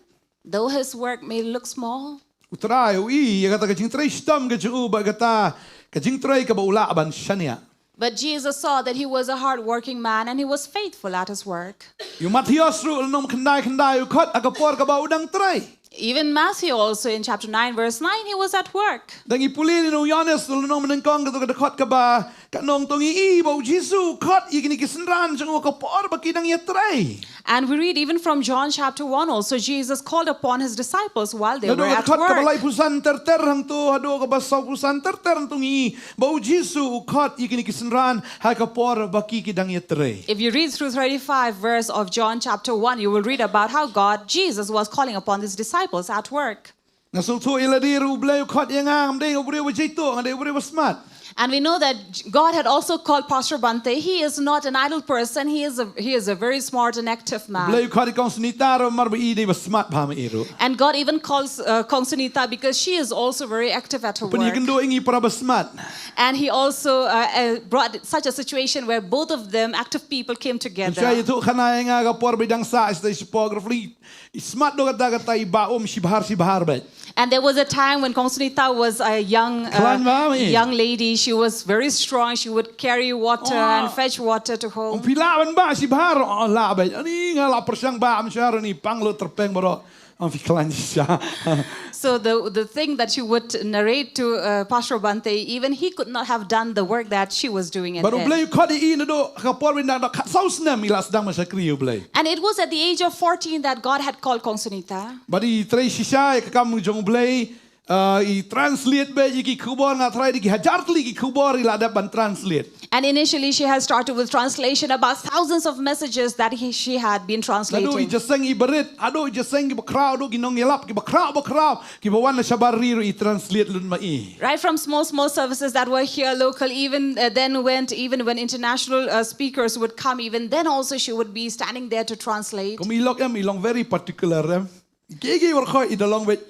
Though his work may look small, U Trai u i ïa kata ka jingtrei shitom ka jong u, bad kata ka jingtrei kaba u lah ban shaniah. But Jesus saw that he was a hard-working man and he was faithful at his work. Ïa u Mathaios ruh lynnong khyndai, khyndai, u khot ha ka por kaba u dang trei. Even Matthew also in chapter nine, verse nine, he was at work. Dang i pule ïa u Ïoannis lynnong banyngkong, kata ka dkhot kaba katno, to ngi i ba u Jisu u khot ïa kine ki synran jong u ha ka por ba ki dang ïatrei. And we read even from John chapter one also, Jesus called upon his disciples while they were at work. Naduh ka dkhot kaba laiphew san ter ter hangto haduh kaba sawphew san ter ter hangto, ngi i ba u Jisu u khot ïa kine ki synran ha ka por ba ki, ki dang ïatrei. If you read through thirty-five verse of John chapter one, you will read about how God, Jesus, was calling upon his disciples at work. Nga sngewthuh ïa lade ruh U Blei u khot ïa nga, ngam dei u briew ba jai tuh, nga dei u briew ba smat. And we know that God had also called Pastor Bhante. He is not an idle person. He is a he is a very smart and active man. U Blei u khot ïa Kong Sunita ruh namar ba i dei ba smat bha ma i ruh. And God even calls uh, Kong Sunita because she is also very active at her work. Pynïakynduh ïa ngi para ba smat. And he also uh, uh, brought such a situation where both of them, active people, came together. Mynshwa ïathuh khana ïa nga ka por ba i dang sah sha tei shapoh Grove Lane. I smat duh katta katta, i bah um shibhar shibhar beit. And there was a time when Kong Sunita was a young uh, Khlaiñ bha ma i. young lady. She was very strong. She would carry water Oh. and fetch water to home. Ong phi lah ban bah shibhar, oh lah beit. Ani nga lah pyrshang bah mynshwa, ani pang lut tyrpeng baroh. Ong phi khlaiñ shisha. So the the thing that she would narrate to uh, Pastor Bhante, even he could not have done the work that she was doing at Bad U then. Blei u khot ïa i naduh ka por ba i dang da khatsaw snem, i la sdang ban shakri ïa U Blei. And it was at the age of fourteen that God had called Kong Sunita. Bad i trei shisha ïa ka kam jong U Blei, uh, i translate beit ïa ki khubor, nga tharai da ki hajar tylli ki khubor i la dep ban translate. And initially she had started with translation, about thousands of messages that he, she had been Naduh i translating. jingïaseng i barit, haduh i jingïaseng ki bakhraw, haduh ki nongïalap ki bakhraw bakhraw, ki ba wan na shabar ri ruh i translate lut ma i. Right from small, small services that were here local, even uh, then went, even when international uh, speakers would come, even then also she would be standing there to translate. Kum i lok em, i long very particular em. Kiei kiei baroh i da long beit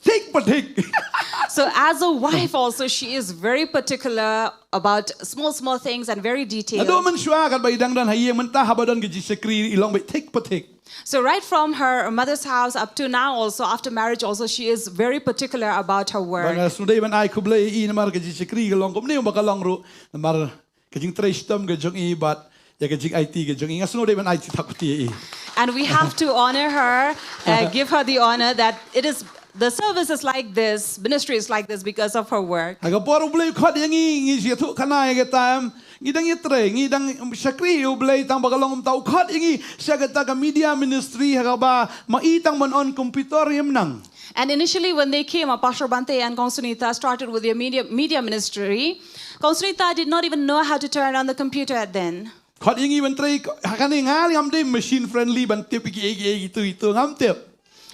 thik pa thik. So as a wife also, she is very particular about small, small things and very detailed. Naduh mynshwa katba i dang don ha ïing, mynta haba don ka jingshakri i long beit thik pa thik. So right from her mother's house up to now also, after marriage also, she is very particular about her work. Bad nga sngewdei ban ai khublei ïa i namar ka jingshakri ka long kumne ba ka long ruh, namar ka jingtrei shitom ka jong i bad ïa ka jingaiti ka jong i. Nga sngewdei ban ai jingthap kti ïa i. And we have to honor her, uh, give her the honor that it is the service is like this, ministry is like this because of her work. Ha ka por U Blei u khot ïa ngi, ngi ïathuh khana ïa ka time, ngi dang ïatrei, ngi dang shakri ïa U Blei, tang ba ka long kumta u khot ïa ngi sha kata ka media ministry, ha kaba ma i tang ban on computer ym nang. And initially, when they came, uh, Pastor Bhante and Kong Sunita started with their media, media ministry. Kong Sunita did not even know how to turn on the computer at then. Khot ïa ngi ban trei ha kane, nga lei ngam dei machine friendly ban tip ïa kiei kiei kitu kitu, ngam tip.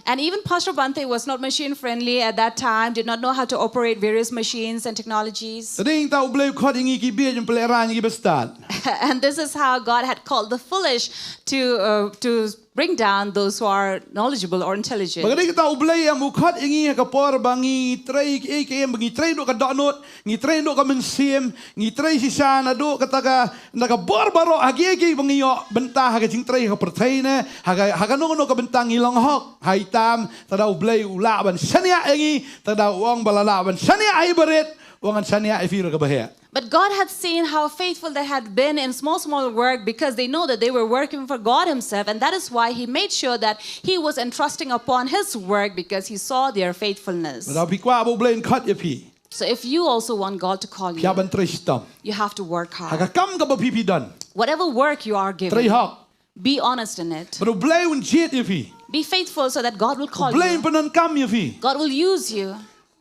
And even Pastor Bhante was not machine friendly at that time, did not know how to operate various machines and technologies. Te dei ta U Blei u khot ïa ngi ki bieit ban pynlehrain ïa ki ba stad. And this is how God had called the foolish to uh, to bring down those who are knowledgeable or intelligent. Ba ka dei kata U Blei em u khot ïa ngi ha ka por ba ngi trei kiei kiei em, ba ngi trei naduh ka dohnud, ngi trei naduh ka mynsiem, ngi trei shisha naduh kata ka, na ka bor baroh ha kiei kiei ba ngi ïoh bynta ha ka jingtrei ha ka pyrthei ne ha ka, ha kano kano ka bynta ngi long hok. Hynrei tam, te da U Blei u lah ban shaniah ïa ngi, te da u ong ba la lah ban shaniah ïa i barit, u ong ngan shaniah ïa phi ruh kaba heh. But God had seen how faithful they had been in small, small work because they know that they were working for God Himself, and that is why He made sure that He was entrusting upon His work because He saw their faithfulness. Lada phi kwah ba U Blei un khot ïa phi, So if you also want God to call you, phi hap ban trei shitom. You have to work hard. Ha ka kam kaba phi phi don, whatever work you are given, trei hok. Be honest in it. Bad U Blei un jied ïa phi. Be faithful so that God will call you. U Blei un pyndonkam ïa phi. God will use you.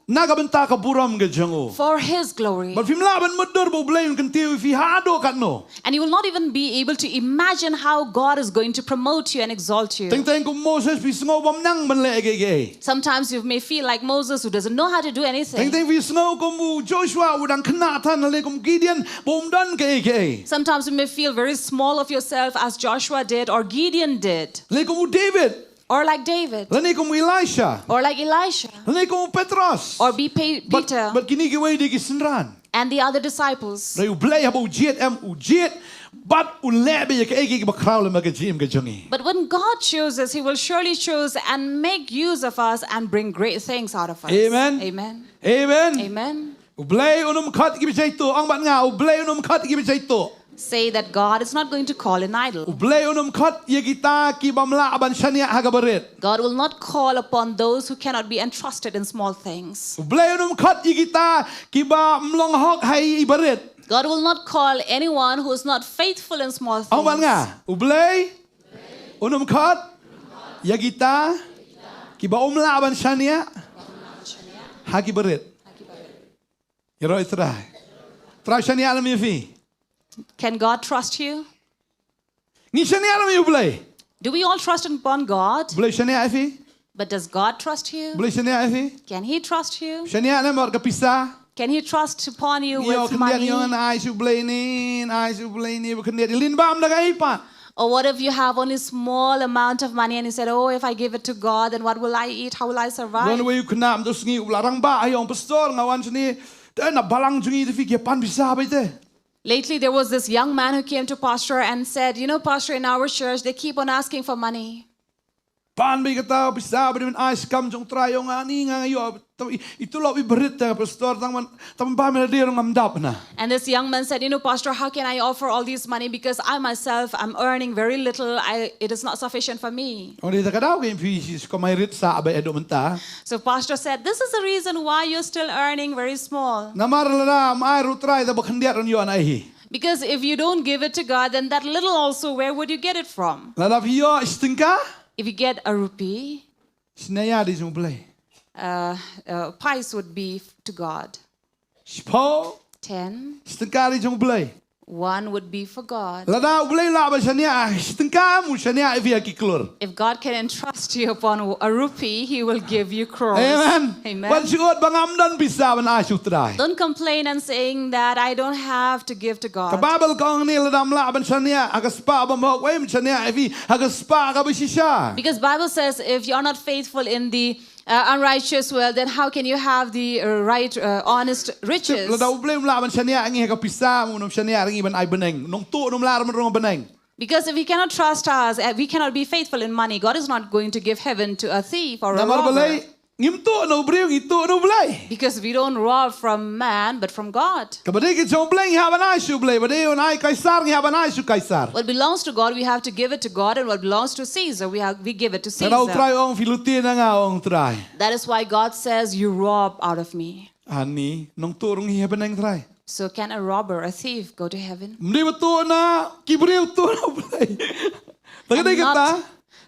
Na ka bynta ka burom ka jong u. For His glory. Bad phim lah ban mutdur ba U Blei un kyntiew ïa phi haduh katno. And you will not even be able to imagine how God is going to promote you and exalt you. Teng teng kum Moses phi sngew bym nang ban leh kiei kiei. Sometimes you may feel like Moses, who doesn't know how to do anything. Teng teng phi sngew kum u Joshua u dang khynnah than, lane kum Gideon bym don kiei kiei. Sometimes you may feel very small of yourself, as Joshua did or Gideon did. Lane kum u David. Or like David. Lane kum u Elisha. Or like Elisha. Lane kum u Petros. Or be Pe- Peter. Bad kine kiwei de ki synran. And the other disciples. Hynrei U Blei haba u jied em, u jied bad u leh beit ïa kaei kaei kaba khraw lem ha ka jingim ka jong ngi. But when God chooses, He will surely choose and make use of us and bring great things out of us. Amen. Amen. Amen. Amen. U Blei un ym khot ïa kiba jaituh. Ong bad nga, U Blei un ym khot ïa kiba jaituh. Say that God is not going to call an idol. U Blei un ym khot ïa kita ki bym lah ban shaniah ha kaba rit. God will not call upon those who cannot be entrusted in small things. U Blei un ym khot ïa kita ki bym long hok ha iba rit. God will not call anyone who is not faithful in small things. Ong bad nga, U Blei un ym khot ïa kita ki bym lah ban shaniah ha kiba rit. Ïaroh ïa U Trai. U Trai u shaniah lem ïa phi? Can God trust you? Ngi shaniah lem ïa U Blei? Do we all trust upon God? U Blei u shaniah ïa phi? But does God trust you? U Blei u shaniah ïa phi? Can He trust you? U shaniah lem bad ka pisa? Can He trust upon you with money? Ngi ïoh khyndiat, ïoh, ngan ai sha U Blei ne, ngan ai sha U Blei ne, ba khyndiat, lin bam da kaei pat. Or what if you have only small amount of money and you said, "Oh, if I give it to God, then what will I eat? How will I survive?" Don uwei u khynnah mynta u sngi u la rangbah, ha ïong, "Pastor, nga wan shane, te na balang jong ngi te phi ïa pan pisa beit te." Lately, there was this young man who came to Pastor and said, "You know, Pastor, in our church, they keep on asking for money." Pan beit kata pisa ba dei ban ai sha ka kam jong U Trai, ong, ani nga ïoh i, i tulop iba rit te, Pastor, tang ban, tang ban bam ïa lade ruh ngam dap na. And this young man said, "You know, Pastor, how can I offer all this money because I myself am earning very little. I, it is not sufficient for me." Ong, dei ta ka daw kein phi shi shu kamai rit sah beit haduh mynta. So Pastor said, "This is the reason why you're still earning very small." Namar lada ym ai ruh U Trai, te ba khyndiat ruh un ïoh na ei hi. Because if you don't give it to God, then that little also, where would you get it from? Lada phi ïoh shi tyngka, if you get a rupee, shi naya dei jong U Blei. Uh, uh, pice would be f- to God. Shiphew, ten, shi tyngka dei jong U Blei. One would be for God. Lada U Blei u lah ban shaniah shi tyngka, un shaniah ïa phi ha ki klur. If God can entrust you upon a rupee, He will give you crores. Amen. Amen. Wat shu ud ba ngam don pisa ban ai sha U Trai. Don't complain and saying that I don't have to give to God. Ka Baibl ka ong ne, lada ym lah ban shaniah ha ka spah bymhok, wei un shaniah ïa phi ha ka spah kaba shisha. Because Bible says, if you are not faithful in the uh, unrighteous wealth, then how can you have the uh, right, uh, honest riches? Lada U Blei um lah ban shaniah ïa ngi ha ka pisa, um shaniah ïa ngi ban ai bneng. Nongtuh um lah ban rung bneng. Because if He cannot trust us, uh, we cannot be faithful in money. God is not going to give heaven to a thief or a robber. Namar balei? Ngim tuh na u briew, ngi tuh na U Blei. Because we don't rob from man, but from God. Kaba dei ka jong U Blei ngi hap ban ai sha U Blei, ba dei un ai Kaisar ngi hap ban ai sha u Kaisar. What belongs to God, we have to give it to God, and what belongs to Caesar, we have, we give it to Caesar. Te U Trai u ong, phi lute na nga, ong U Trai. That is why God says, "You rob out of me." Ani nongtuh ruh ngi heh bneng, Trai? So can a robber, a thief, go to heaven? Ym dei ba tuh na ki briew, tuh na U Blei. Te ka dei kata.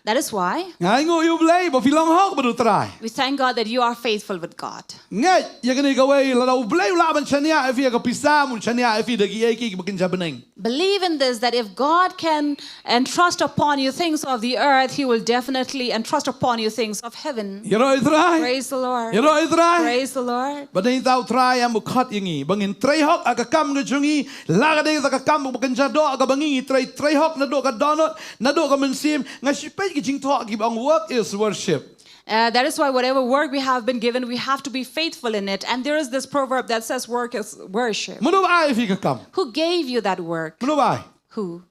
That is why nga ainguh ïa U Blei ba phi long hok bad U Trai. We thank God that you are faithful with God. Ngeit ïa kane kawei, lada U Blei u lah ban shaniah ïa phi ha ka pisa, um shaniah ïa phi da kiei kiei kiba kynja bneng. Believe in this, that if God can entrust upon you things of the earth, He will definitely entrust upon you things of heaven. Ïaroh ïa U Trai. Praise the Lord. Ïaroh ïa U Trai. Praise the Lord. Ba dei tang U Trai em u khot ïa ngi ba ngin trei hok ha ka kam ka jong ngi, la ka dei ka kam ba kynja doh kaba ngi ngi trei, trei hok naduh ka dohnud, naduh ka mynsiem. Nga shu peit ki jingthoh kiba ong, work is worship. Uh, that is why whatever work we have been given, we have to be faithful in it. And there is this proverb that says, "Work is worship." Mano ba ai ïa phi ka kam? Who gave you that work? Mano ba ai? Who?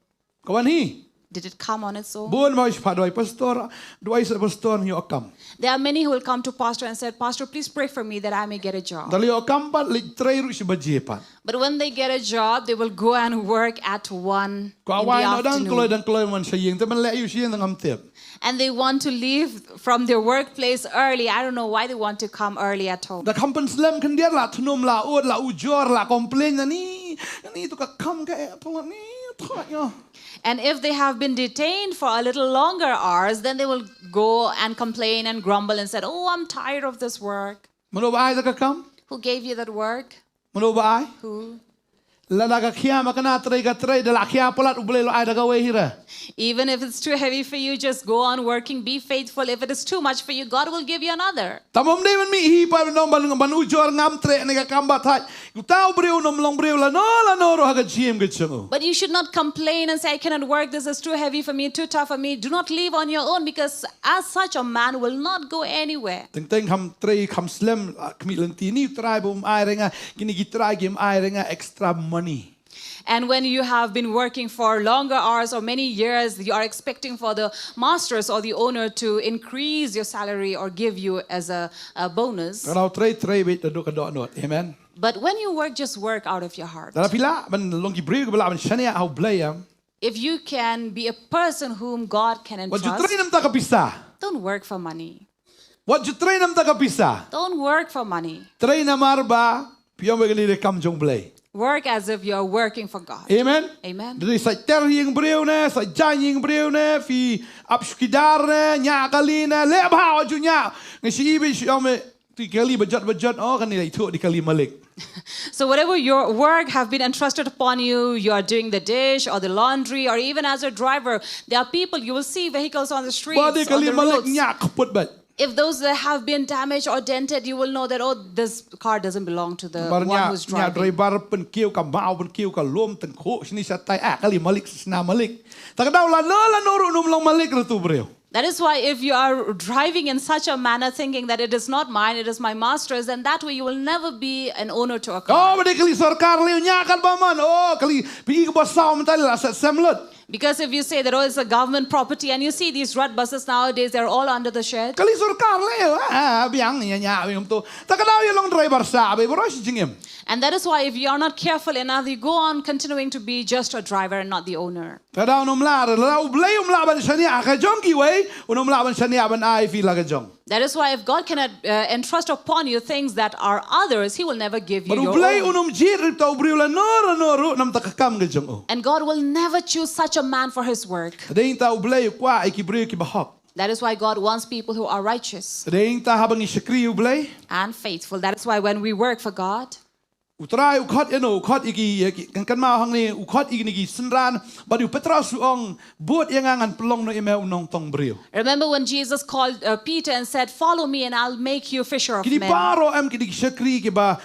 Ka wan hi. Did it come on its own? Bun ma ïa pat duwai pastor, duwai sa pastor ïoh kam. There are many who will come to pastor and said, "Pastor, please pray for me that I may get a job." Da la ïoh kam pat leit trei ruh shi baje pat. But when they get a job, they will go and work at one Ka in the wai no dang kloi afternoon. Dang kloi man sha ïing te man leh ïa u sha ïing dang am tip. And they want to leave from their workplace early. I don't know why they want to come early at home. Da kham pynslem khyndiat la thnum la ud la ujor la complain na ni. Na ni tu ka kam ka eh pynlong ni thoh ïoh. And if they have been detained for a little longer hours, then they will go and complain and grumble and said, "Oh, I'm tired of this work." Mano ba ai da ka kam? Who gave you that work? Mano ba ai? Who? Lada ka khia ma ka na trei ka trei da la khia palat U Blei lo ai da ka wei hi re. Even if it's too heavy for you, just go on working. Be faithful. If it is too much for you, God will give you another. Tam ym dei ban mih hi pat ban ong ban ban ujor ngam treh ne ka kam ba thait. Uta u briew un ym long briew la no la no ruh ha ka jingim ka jong u. But you should not complain and say, "I cannot work. This is too heavy for me, too tough for me." Do not leave on your own, because as such, a man will not go anywhere. Teng teng kham trei kham slem ah, khmih lynti ni u trai ba um ai re nga kini ki trai ki um ai re nga extra money. And when you have been working for longer hours or many years, you are expecting for the masters or the owner to increase your salary or give you as a, a bonus. Ka dau trei trei beit da dok ka dok not. Amen. But when you work, just work out of your heart. Da la phi lah ban long ki briew ki ba lah ban shaniah ha U Blei ïa. If you can be a person whom God can Wat ju trei entrust, namar ka pisa. Don't work for money. Wat ju trei namar ka pisa. Don't work for money. Trei namar ba phi ong ba kane dei kam jong U Blei. Work as if you are working for God. Amen. Amen. Dei sa ter ïing briew ne, sa jan ïing briew ne, phi ap sukidar ne, ñiah kali ne, leh bha wat ju ñiah. Nga shi i beit shi ong me, tu kali bajot bajot, oh kane leh ithuh di kali malik. So whatever your work have been entrusted upon you, you are doing the dish or the laundry, or even as a driver, there are people, you will see vehicles on the streets, Ba dei on kali the malik roads. Ñiah kput beit. If those that have been damaged or dented, you will know that, "Oh, this car doesn't belong to the Bar one ñiah who's ñiah driving." Driver pynkiew ka maw pynkiew ka lum tyngkhuh shini shatai ah kali malik shisna malik. Ta ka dau la no la no ruh un ym long malik ruh tu briew. That is why if you are driving in such a manner, thinking that it is not mine, it is my master's, then that way you will never be an owner to a Oh, car. ba dei kali sorkar leh ñiah kat ba man. Oh, kali phi i ka ba saw mynta la set sem lut. Because if you say that, "Oh, it's a government property," and you see these red buses nowadays, they're all under the shed. Kali sorkar leh ah biang ñiah ñiah biang tu. Ta ka dau ïa long driver sa ba bro shi jingim. And that is why if you are not careful enough, you go on continuing to be just a driver and not the owner. Ta dau un ym lah, la U Blei um lah ban shaniah ka jong kiwei, un ym lah ban shaniah ban ai phi la ka jong. That is why if God cannot uh, entrust upon you things that are others, He will never give you Bad U your Blei own. Un ym jied rit ta u briew la no ra no ruh namar ka kam ka jong u. And God will never choose such a man for His work. Dei ta U Blei u kwah ïa ki briew ki bahok. That is why God wants people who are righteous. Dei ta haba ngi shakri ïa U Blei. And faithful. That is why when we work for God, U Trai u khot ïa no, u khot ïa ki, ïa ki kan kan ma hangne, u khot ïa ki synran, bad u Petros u ong, bud ïa nga ngan pynlong no ïa me u nongtong briew. Remember when Jesus called uh, Peter and said, "Follow me and I'll make you fisher of men." Kini baroh em kini ki shakri kiba,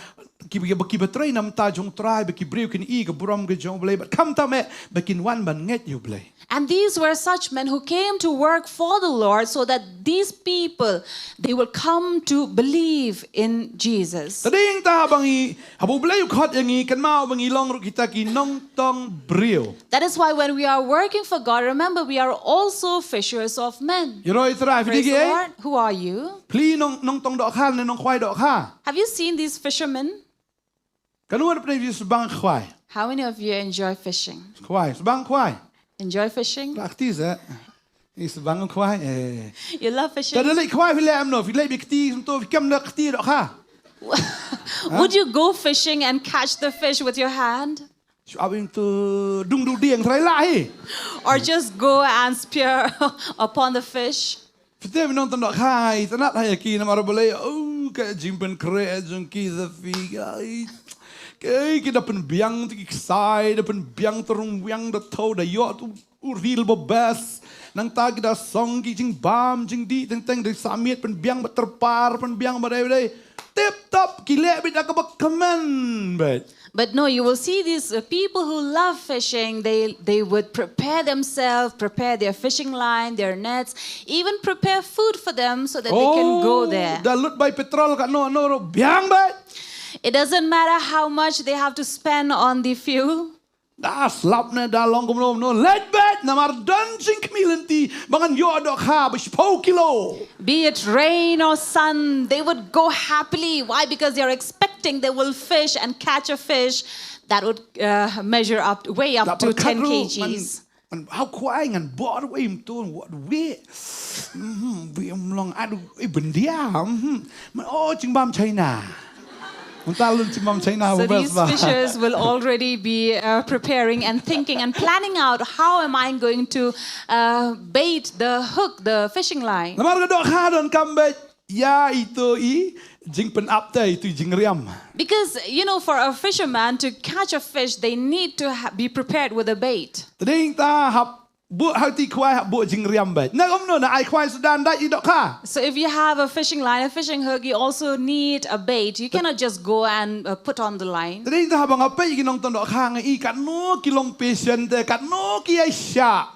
kiba, kiba, kiba trei namar ta jong u Trai, ba ki briew kin i ka burom ka jong U Blei, bad khamtam eh, ba kin wan ban ngeit ïa U Blei. And these were such men who came to work for the Lord so that these people, they will come to believe in Jesus. Tading ta haba ngi, haba U Blei u khot ïa ngi, kan ma ba ngi long ruh kita ki nongtong briew. That is why when we are working for God, remember we are also fishers of men. Ïa roi Trai, phi dei ki ei? Praise the Lord. Who are you? Phi nong, nongtong dohkha ne nongkhwai dohkha? Have you seen these fishermen? Kano na pdeng phi sbang khwai? How many of you enjoy fishing? Khwai, sbang khwai. Enjoy fishing? Ra kti se. I sbang khwai eh. You love fishing? Ta da leit khwai phi leh em no, phi leit bad kti, sum to phi kam da kti dohkha. Would you go fishing and catch the fish with your hand? Shu abim tu dung du dieng trai lah hi. Or just go and spear upon the fish? Phi te mi nongtong dohkha, i tnat ha ïa ki namar balei, oh, ka jingpynkhreh jong ki da phi, ai. Ki, ki da pynbiang tu ki ksai, da pynbiang tu rung biang da thaw da ïoh tu u ril ba best. Nangta ki da song ki jingbam, jingdih, teng teng da samiat pynbiang ba tyrpar, pynbiang ba dei ba dei. Tip top, ki leh beit da kaba kmen beit. But no, you will see these uh, people who love fishing, they, they would prepare themselves, prepare their fishing line, their nets, even prepare food for them so that they can go there. Da lut bai petrol ka no, no, ro, biang bai. It doesn't matter how much they have to spend on the fuel. Da slap ne da long kumno kumno, leit beit namar don jingkhmih lynti ba ngan ïoh dohkha ba shiphew kilo. Be it rain or sun, they would go happily. Why? Because they are expecting they will fish and catch a fish that would uh, measure up, weigh up to ten kgs. Man, how kwai ngan bor wei mtun what we. Mhm, we mlong adu, eh, bendia. Mhm. Man, oh, jingbam China. Mynta lun jingbam China. So these fishers will already be uh, preparing and thinking and planning out, how am I going to uh, bait the hook, the fishing line? Namar ka dohkha donkam beit ïa ito i jingpynap te, ito i jingriam. Because, you know, for a fisherman to catch a fish, they need to ha- be prepared with a bait. Tading ta hap buh ha ito i khwai, hap buh jingriam beit. Na kumno, na ai khwai suda nda i dohkha. So if you have a fishing line, a fishing hook, you also need a bait. You cannot just go and uh, put on the line. Tading ta haba nga peit ki nongtong dohkha nga i katno ki long patient te, katno ki ai sha.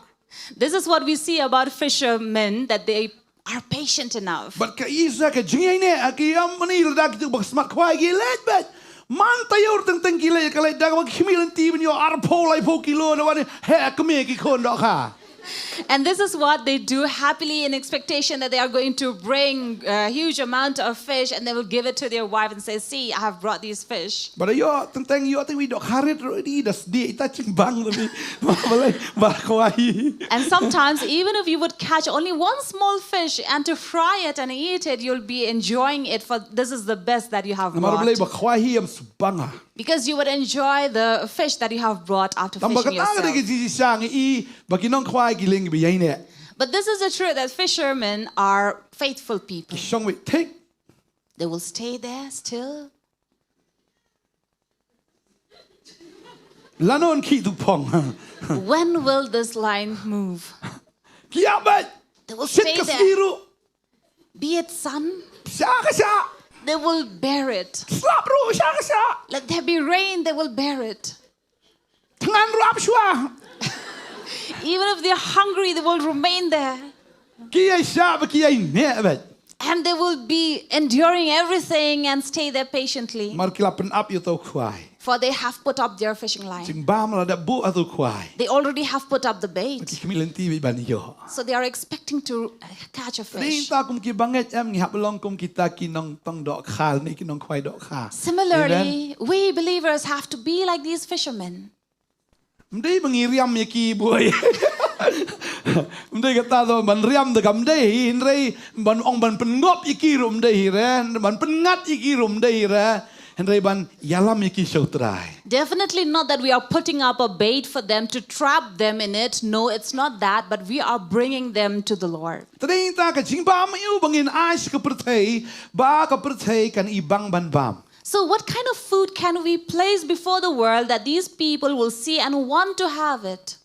This is what we see about fishermen, that they are patient enough. But ka isa ka jingïaineh, a ki am ani lada ki tu bak smat khwai ki leit beit. Man taïew teng teng ki leit, ka leit da ka bak khmih lynti ban ïoh arphew laiphew kilo na wan, he kmie ki khun dohkha. And this is what they do happily in expectation that they are going to bring a huge amount of fish and they will give it to their wife and say, "See, I have brought these fish." But ïoh teng teng ïoh teng wi dohkha rit ro di das di ita chingbang lebih. Ba balai ba khwai. And sometimes, even if you would catch only one small fish and to fry it and eat it, you'll be enjoying it, for this is the best that you have brought. Namar balai ba khwai hi am subanga. Because you would enjoy the fish that you have brought after fishing yourself. Tang ba kata ka dei ka jingshisha nga i ba ki nongkhwai ki leng ba ïaineh. But this is the truth, that fishermen are faithful people. Ki shong wei thik. They will stay there still. Lano yn khih tu phong. When will this line move? Ki ïa beit. They will stay there. Shit ka sngi ruh. Be it sun. Sha ka sha. They will bear it. Slap ruh sha ka sha. Let there be rain, they will bear it. Thngan ruh ap shuwa. Even if they're hungry, they will remain there. Ki ïa sha ba ki ïaineh beit. And they will be enduring everything and stay there patiently. Mar ki la pynap ïa to khwai. For they have put up their fishing line. Jingbam la dep buh ha to khwai. They already have put up the bait. Ki khmih lynti beit ban ïoh. So they are expecting to uh, catch a fish. Tading ta kum ki bangeit em ngi hap long kum kita ki nongtong dohkha ne ki nongkhwai dohkha. Similarly, amen, we believers have to be like these fishermen. Ym dei ba ngi riam ïa ki boi. Ym dei kata to ban riam da kam dei hi, hynrei ban ong ban pynngop ïa ki ruh ym dei hi re, ban pynngat ïa ki ruh ym dei hi re. Hynrei ban ïalam ïa ki sha U Trai. Definitely not that we are putting up a bait for them to trap them in it. No, it's not that, but we are bringing them to the Lord. Tading ta ka jingbam ïa u ba ngin ai sha ka pyrthei, ba ka pyrthei kan i bang ban bam. So what kind of food can we place before the world that these people will see and want to have it?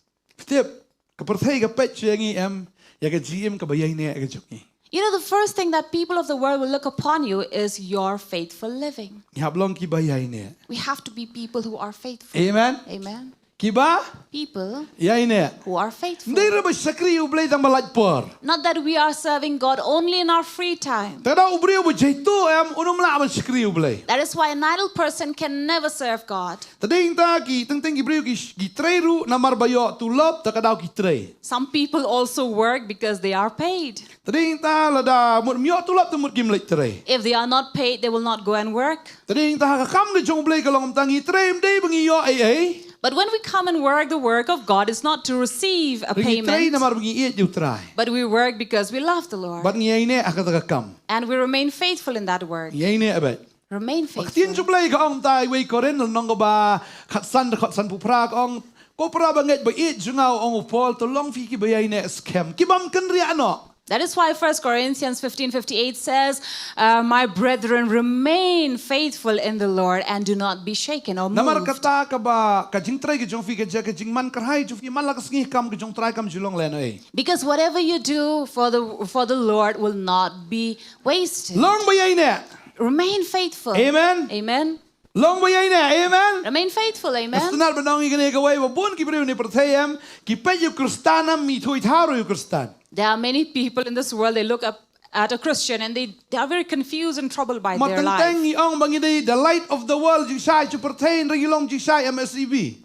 Tip, ka pyrthei ka peit sha ngi em, ïa ka jingim kaba ïaineh ka jong ngi. You know, the first thing that people of the world will look upon you is your faithful living. Ngi hap long kiba ïaineh. We have to be people who are faithful. Amen. Amen. Kiba? People. Ïaineh. Who are faithful. Ym dei re ba shakri U Blei tang ba lait por. Not that we are serving God only in our free time. Te ka dei u briew ba jaituh em, un ym lah ban shakri U Blei. That is why an idle person can never serve God. Tading ta ki teng teng ki briew ki, ki trei ruh namar ba ïoh tulop, te ka dei ki trei. Some people also work because they are paid. Tading ta lada mut ym ïoh tulop te mut kim leit trei. If they are not paid, they will not go and work. Tading ta ha ka kam ka jong U Blei ka long ym tang ngi trei ym dei ba ngi ïoh ei ei. But when we come and work the work of God, it's not to receive a payment. Ngi trei namar ba ngi ïeit ïa U Trai. But we work because we love the Lord. Bad ngi ïaineh ha kata ka kam. And we remain faithful in that work. Ngi ïaineh beit. Remain faithful. Ba ka ktien jong U Blei ka ong ha wei Korinth lynnong kaba khatsan, khatsan phew phra ka ong, ko para bangeit ba ïeit jong nga, ong u Paul, to long phi kiba ïaineh skhem, kibym kynriah noh. That is why First Corinthians fifteen fifty-eight says, uh, "My brethren, remain faithful in the Lord and do not be shaken or moved." Namar kata kaba ka jingtrei ka jong phi, ka jia ka jingman kyrhai jong phi man la ka sngi, kam ka jong U Trai kam ju long lehnohei. Because whatever you do for the, for the Lord will not be wasted. Long ba ïaineh. Remain faithful. Amen. Amen. Long ba ïaineh, amen. Remain faithful, amen. Sngewtynnat ban ong ïa kane kawei, ba bun ki briew ne pyrthei em, ki peit ïa u Khristan em, ithuh ithaw ruh ïa u Khristan. There are many people in this world, they look up at a Christian and they, they are very confused and troubled by their life. Mar teng teng ngi ong ba ngi dei the light of the world, jingshai jong pyrthei, hynrei ngi long jingshai M S E B.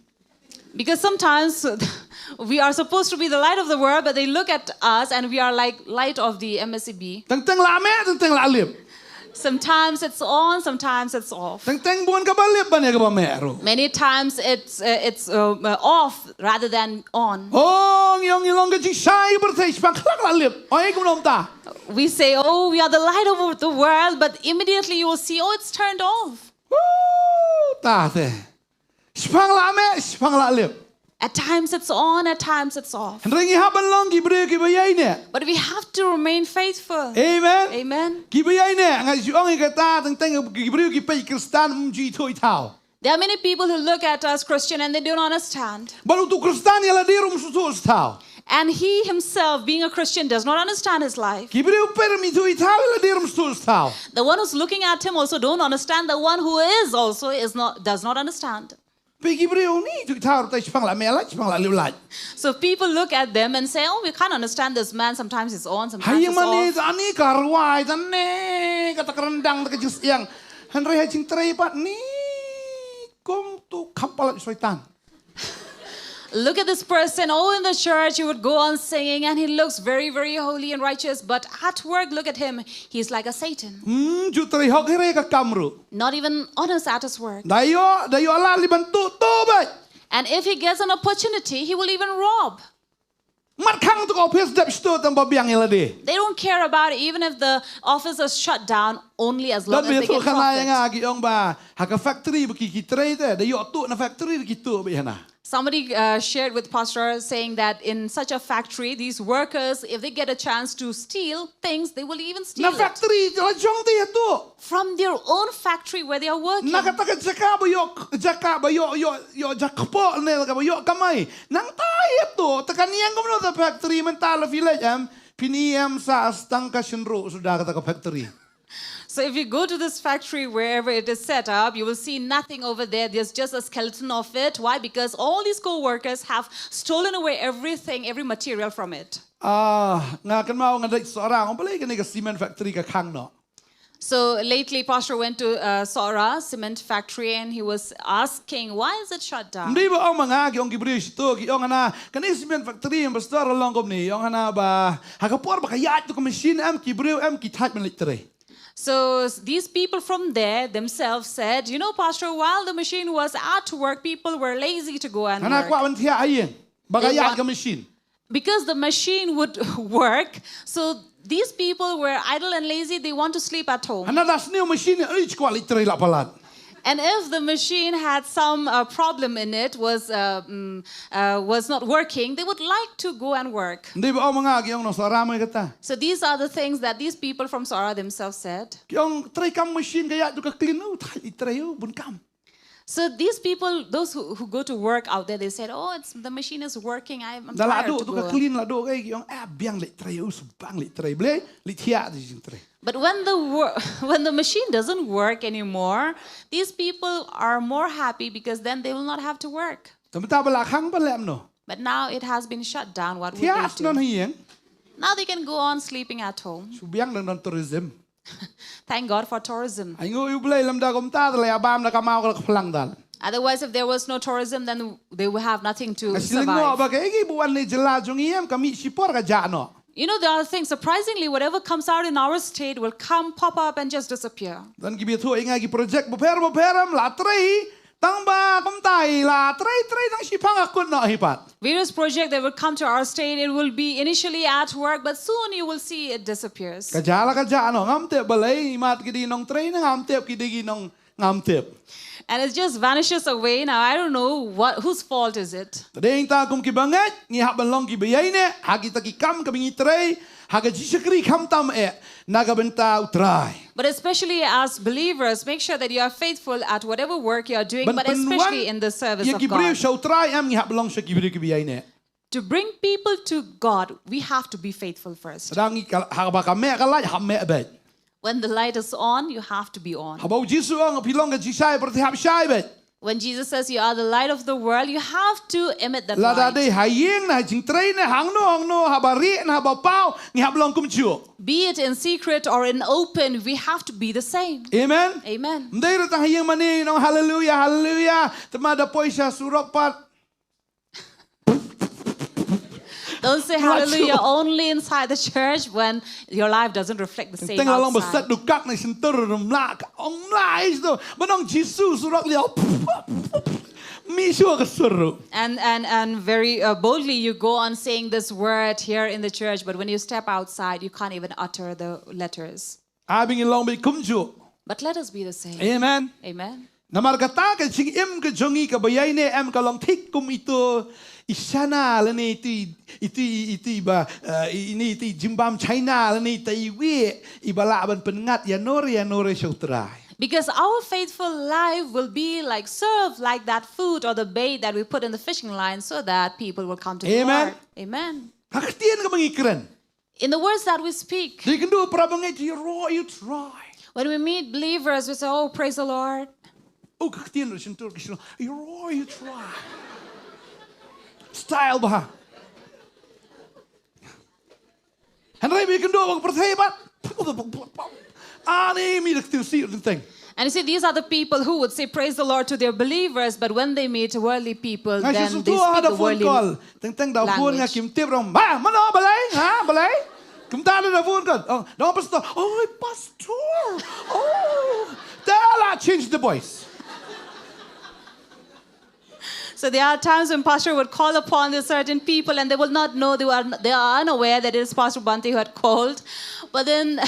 Because sometimes we are supposed to be the light of the world, but they look at us and we are like light of the M S E B. Teng teng la meh, teng teng la lip. Sometimes it's on, sometimes it's off. Teng teng bun kaba lip ban ïa kaba meh ruh. Many times it's uh, it's uh, uh, off rather than on. Oh, ngi ong ngi long ka jingshai pyrthei, shipang khlak la lip. Oi kumno mynta. We say, "Oh, we are the light of the world," but immediately you will see, "Oh, it's turned off." Woo, ta te. Shipang la meh, shipang la lip. At times it's on, at times it's off. Hynrei ngi hap ban long ki briew kiba ïaineh. But we have to remain faithful. Amen. Amen. Kiba ïaineh, nga ju ong ïa kata, teng teng ki briew ki peit Khristan, ym ju ithuh ithaw. There are many people who look at us Christian and they don't understand. Bad utu Khristan ïa lade ruh ym sngewthuh sngewthaw. And he himself, being a Christian, does not understand his life. Ki briew peit ym ithuh ithaw, ïa lade ruh ym sngewthuh sngewthaw. The one who's looking at him also don't understand. The one who is also is not does not understand. Peit ki briew, ym ithuh ithaw, te shipang la meh lait, shipang la lip lait. So people look at them and say, "Oh, we can't understand this man. Sometimes he's on, sometimes he's off." Ha ïing mane, ta ne ka rwai, ta ne kata ka ryndang, ta ka jingïaseng. Hynrei ha jingtrei pat ne kum tu kham palat Soitan. Look at this person. Oh, in the church, he would go on singing, and he looks very, very holy and righteous. But at work, look at him. He's like a Satan. Hmm, ju trei hok hi re ka kam ruh. Not even honest at his work. Da ïoh, da ïoh lad lei ban tuh, tuh beit. And if he gets an opportunity, he will even rob. Mat khang tu ka office, dep shu tuh tang ba biang ïa lade. They don't care about it, even if the office is shut down, only as long as they get profit. Don bia tuh khana ïa nga, ki ong ba ha ka factory ba ki, ki trei te, da ïoh tuh na factory ki tuh beit hana. Somebody uh, shared with Pastor saying that in such a factory, these workers, if they get a chance to steal things, they will even steal it. Na factory la jong te ïa tuh. From their own factory where they are working. Na kata ka jaka ba ïoh, jaka ba ïoh, ïoh, ïoh jaka kpoh ne la ka ba ïoh kamai. Nangta ïa tuh, te kan ïeng kumno te factory mynta la village em, phin ïeng sa tang ka shynroo suda kata ka factory. So if you go to this factory, wherever it is set up, you will see nothing over there. There's just a skeleton of it. Why? Because all these co-workers have stolen away everything, every material from it. Ah, nga kynmaw nga dei Sohra, nga balei kane ka cement factory ka khang noh. So lately, Pastor went to uh, Sohra cement factory and he was asking, "Why is it shut down?" Ym dei ba ong ma nga, ki ong ki briew shatu, ki ong hana, kane cement factory, Pastor, long kumne, ki ong hana ba ha ka por ba ka ïaid tu ka machine em, ki briew em ki thait ban leit trei. So s- these people from there themselves said, "You know, Pastor, while the machine was at work, people were lazy to go and Hana work." Kwah ban thiah ha ïing ba ka ïaid ka machine. Because the machine would work, so these people were idle and lazy. They want to sleep at home. Hana da sniew machine, ïa, ïa kwah leit trei la palat. And if the machine had some uh, problem in it, was uh, mm, uh, was not working, they would like to go and work. Ym dei ba ong ma nga, ki ong nong Sohra mo kata. So these are the things that these people from Sohra themselves said. Ki ong trei kam machine ka ïaid tu ka clean, u thait leit trei, u bun kam. So these people, those who, who go to work out there, they said, "Oh, it's the machine is working. I'm, I'm tired to go." Da la duh tu ka clean, la duh kaei, ki ong, "Ah, biang leit trei, u shu bang leit trei, balei, leit thiah tu jingtrei." But when the wor- when the machine doesn't work anymore, these people are more happy because then they will not have to work. Te mynta ba la khang ba leh kumno? But now it has been shut down. What will they do? Thiah snon ha ïing. Now they can go on sleeping at home. Shu biang dang don tourism. Thank God for tourism. Ainguh ïa U Blei, lymda kumta te la ïa bam da ka maw ka phlang dal. Otherwise, if there was no tourism, then they would have nothing to survive. Nga shylli noh ba kaei kaei ba wan na jylla jong ngi em, ka mih shipor ka jah noh. You know, there are things, surprisingly, whatever comes out in our state will come, pop up, and just disappear. Don kiba ïathuh ïa nga ki project bapher bapher em la trei, tang ba kumta i la trei trei tang shipang ka kut noh hi pat. Various project that will come to our state, it will be initially at work, but soon you will see it disappears. Ka jah la ka jah noh, ngam tip balei, imat ki dei nongtrei ne ngam tip ki dei ki nong, ngam tip. And it just vanishes away. Now, I don't know what, whose fault is it. Te dei ngi ta kum kiba ngeit, ngi hap ban long kiba ïaineh ha kita ki kam kaba ngi trei, ha ka jingshakri khamtam eh na ka bynta U Trai. But especially as believers, make sure that you are faithful at whatever work you are doing, but especially in the service of God. Ban pynwan ïa ki briew sha U Trai em, ngi hap ban long sha ki briew kiba ïaineh. To bring people to God, we have to be faithful first. Lada ngi ka, haba ka meh ka light, hap meh beit. When the light is on, you have to be on. Haba U Jisu u ong phi long ka jingshai pyrthei, hap shai beit. When Jesus says you are the light of the world, you have to emit that light. Lada dei ha ïing ne ha jingtrei ne hangno hangno, haba rieh ne haba paw, ngi hap long kumjuh. Be it in secret or in open, we have to be the same. Amen. Amen. Ym dei ruh tang ha ïing mane nong haleluia, haleluia. Te ma da poi sha surok pat Don't say hallelujah only inside the church when your life doesn't reflect the same outside. Teng la long ba set dukak na shyntur rum la ka ong la is do. Ba nong Jisu surok liao. Mi shu ka suru. And and and very uh, boldly you go on saying this word here in the church, but when you step outside, you can't even utter the letters. Abing long bi kumju. But let us be the same. Amen. Amen. Namar kata ka jingim ka jong ngi ka ba ïaineh em ka long thik kum ito i shana lane ito i ito i ito i ba eh, i- ini ito i jingbam China lane ito i wi i ba lah ban pynngat ïa nor ïa nor sha u Trai. Because our faithful life will be like served like that food or the bait that we put in the fishing line so that people will come to the Amen. Lord. Amen. Ha ka ktien ka ba ngi kren. In the words that we speak, they can do a problem it you raw you try. When we meet believers, we say, "Oh, praise the Lord." Oh, ka ktien ri shin tur ki shin you raw you try. Style ba. Henry we can do a pyrthei ba. Ani mi dak tu si thing. And you see, these are the people who would say, "Praise the Lord" to their believers, but when they meet worldly people, then they speak the worldly language. Teng teng da phone nga kim tip rong. Ma, mano balai? Ha, balai? Kim ta da phone kan. Oh, no pastor. Oh, pastor. Oh. Tell her change the voice. So there are times when pastor would call upon these certain people and they will not know, they are, they are unaware that it is Pastor Bhante who had called. But then,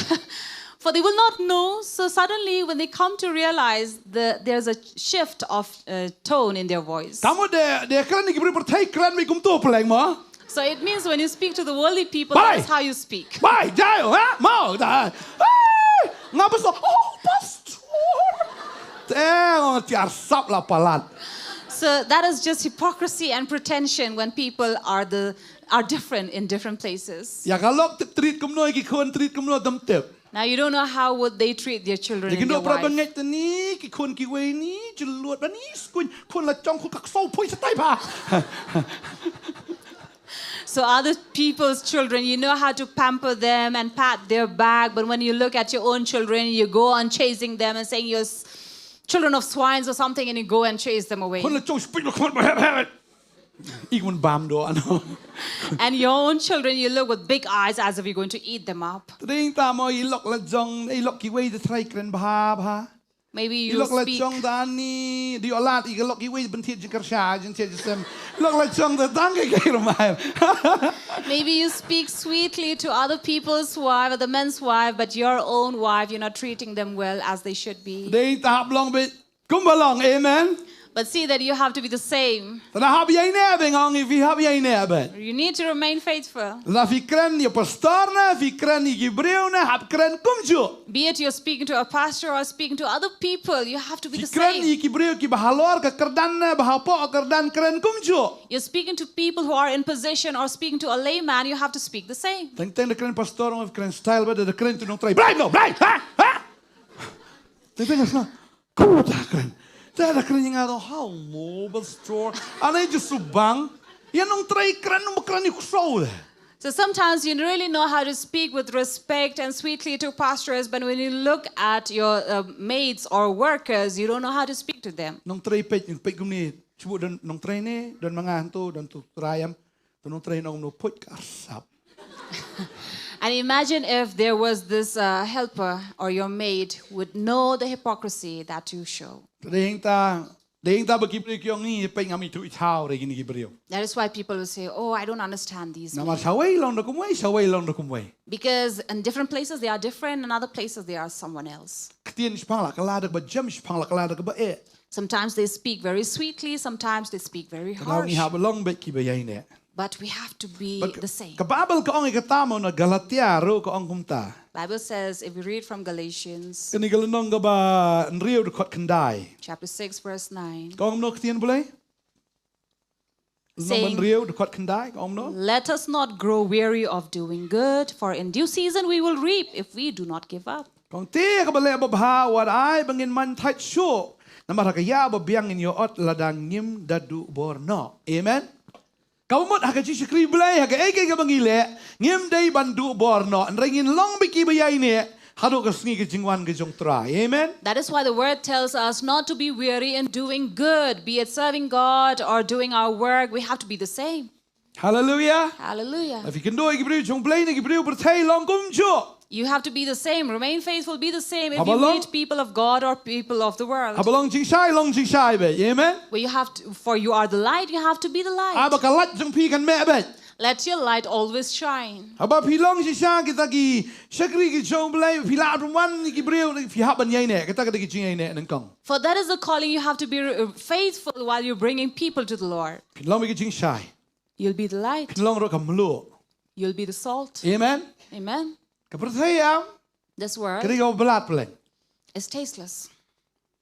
for they will not know. So suddenly, when they come to realize, the, there's a shift of uh, tone in their voice. Kamu de de kren ni kibri pertai kren mi kumtu peleng mo. So it means when you speak to the worldly people, that is how you speak. Bai, jai, ha? Mau da. Hai, ngapa so? Oh, pastor. Teng tiar sap la palat. So that is just hypocrisy and pretension when people are the are different in different places. Ya ka lok tip treat kumno ki khun treat kumno dam tip. Now you don't know how would they treat their children and their wife. Ki khun kiwei ni jelut ba ni skun khun la chong khun ka so poi sa tai ba. So other people's children, you know how to pamper them and pat their back. But when you look at your own children, you go on chasing them and saying you're s- children of swines or something, and you go and chase them away. Khun la chong spik la khun ba hep hep. Ik mun bam do ano. And your own children, you look with big eyes as if you're going to eat them up. Tring ta mo i lok la jong i lok kiwei de trai kren bha bha. Maybe you speak. Ilok la chong da ni di olat i lok i wei ben thied jingkar sha jin thied jisem. Ilok la chong da dang ke ke rumai. Maybe you speak sweetly to other people's wife, other men's wife, but your own wife, you're not treating them well as they should be. Dei ta hap long bit kum ba long, amen. But see that you have to be the same. Ta da hap yai ne beng ong if you hap yai ne beng. You need to remain faithful. La fi kren ïa pastor na, fi kren ïa ki briew na, hap kren kumjuh. Be it you're speaking to a pastor or speaking to other people, you have to be the same. Fi kren ïa ki briew ki ba halor ka kyrdan na, ba hapoh ka kyrdan kren kumjuh. You're speaking to people who are in position or speaking to a layman, you have to speak the same. Teng teng da kren pastor, da kren style ba da kren tu nongtrei. Blai no, blai. Ha? Ha? Teng teng sa. Ku ta kren. Ta da kren nga do hello bel store. Ane ju subang. Ïa nongtrei kren nong kren ni kusau de. So sometimes you really know how to speak with respect and sweetly to pastors, but when you look at your uh, maids or workers, you don't know how to speak to them. Nongtrei peit peit kumni. Chubu don nongtrei ne, don manga hantu, don tu trayam. Tu nongtrei nong no put ka arsap. And imagine if there was this uh, helper or your maid would know the hypocrisy that you show. Ding ta, ding ta ba ki briew ki ong ni peng ami tu i thau re gini ki briew. That is why people will say, "Oh, I don't understand these." Namar shawei long da kumwei, shawei long da kumwei. Because in different places they are different, in other places they are someone else. Ktien shipang la kala da ba jam shipang la kala da ba e. Sometimes they speak very sweetly, sometimes they speak very harsh. Ka ngi hap long bet ki ba yai ne. But we have to be the same. Ka Bible ka ong ïa kata mo na Galatia ruh ka ong kumta. Bible says, if we read from Galatians, kani ka lynnong ka ba hynriew dkhot khyndai. Chapter six, verse nine. Ka ong no ktien Blei? Lynnong ba hynriew dkhot khyndai ka ong no? Let us not grow weary of doing good, for in due season we will reap if we do not give up. Kong te ka ba leh ba bha wat ai ba ngin man thait shuh. Namar ha ka ïa ba biang ngin ïoh ot lada ngim da duh bor noh. Amen. Ka mut ha ka jingshakri Blei ha ka ei ka ba ngi leh ngim dei ban duh bor noh. Hynrei ngin long biki ba ïai ne haduh ka sngi ka jingwan ka jong Trai. Amen. That is why the word tells us not to be weary in doing good, be it serving God or doing our work, we have to be the same. Hallelujah. Hallelujah. Phi kynduh ïa ki briew jong U Blei ne ki briew pyrthei, long kumjuh. You have to be the same. Remain faithful. Be the same if Haba you long- meet people of God or people of the world. Haba long jingshai, long jingshai beit. Amen. Where you have to, for you are the light, you have to be the light. Haba ka light jong phi kan meh beit. Let your light always shine. Haba phi long shisha kita ki shakri ki jong U Blei, phi lah ban wan ïa ki briew, phi hap ban ïaineh, kita kita ki jingïaineh nyngkong. For that is the calling. You have to be uh, faithful while you're bringing people to the Lord. Phin long ki jingshai. You'll be the light. Phin long ruh ka mluh. You'll be the salt. Amen. Amen. Ka pyrthei em, This ka world dei kaba blat pleng. Is tasteless.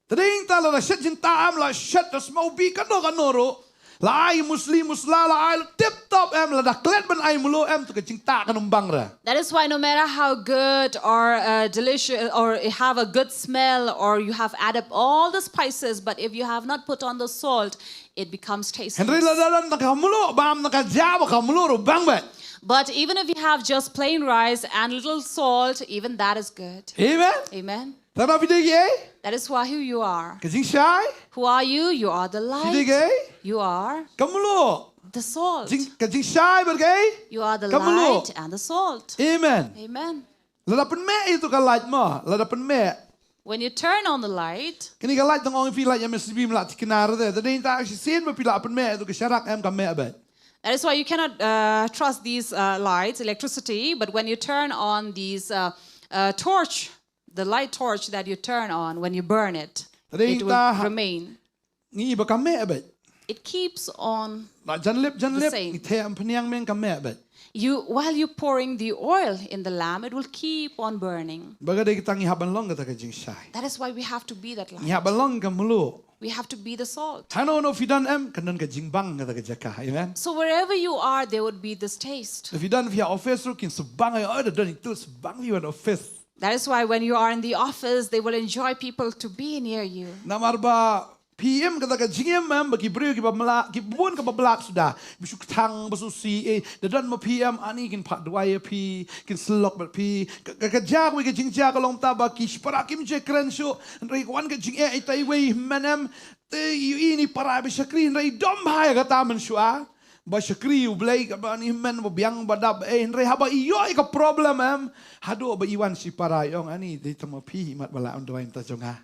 Te dei ta lada shet jingtah em, la shet da smobi kano kano ruh, la ai musli musla, la ai tip top em, lada klet ban ai mluh em, to ka jingtah kan ym bang re. That is why no matter how good or uh, delicious or you have a good smell or you have added all the spices, but if you have not put on the salt, it becomes tasteless. Hynrei lada don tang ka mluh bam, tang ka ja bha, ka mluh ruh bang beit. But even if you have just plain rice and little salt, even that is good. Amen. Amen. Tang da phi dei ki ei? That is why who you are. Ka jingshai. Who are you? You are the Phi dei ki light. Ei? You are Ka mluh. The salt. Jing, ka jingshai bad ka ei? You are the Ka mluh. Light and the salt. Amen. Amen. Lada pynmeh ïa tu ka light mo, lada pynmeh. When you turn on the light, Kane ka light tang ong phi light ïa me sibim la tikna re de. Te dei ta shisien ba phi la pynmeh ïa tu ka sharak em, ka meh beit. That is why you cannot uh, trust these uh, lights, electricity, but when you turn on these uh, uh, torch, the light torch that you turn on, when you burn it, Te dei it will ta ha- remain. Ngi ba ka meh beit. It keeps on. Ba jan lip jan lip Same. Ngi the em pynïang meng ka meh beit. You, while you're pouring the oil in the lamp, it will keep on burning. Ba ka dei kita ngi hap ban long kata ka jingshai. That is why we have to be that Ngi light. Hap ban long ka mluh. We have to be the salt. Hano no phi don em, kan don ka jingbang kata ka jaka. Amen. So wherever you are, there would be this taste. Te phi don phi ha office ruh kin subang ai, oh da don itu subang phi wan office. That is why when you are in the office, they will enjoy people to be near you. Namar ba phi im kata ka jingim em, ba ki briew ki ba mla, ki bun ka ba blat suda. Ba shu ktang ba shu si, eh, da don ma phi em, ani kin pat duwai ïa phi, kin slok bad phi. Ka, ka, ka ja wei ka jingja ka long ta ba ki shipara kim je kren shuh, hynrei ka wan ka jingeh ita iwei hynmen em, te ïohi ni para ba shakri, hynrei dom bha ïa kata mynshuwa. Ba shakri U Blei ka ba ni hynmen ba biang ba dap, eh, hynrei haba i ïoh ïa ka problem em, haduh ba i wan shipara i ong ani, dei tang ma phi i mat ba la ym duwai mynta jong nga.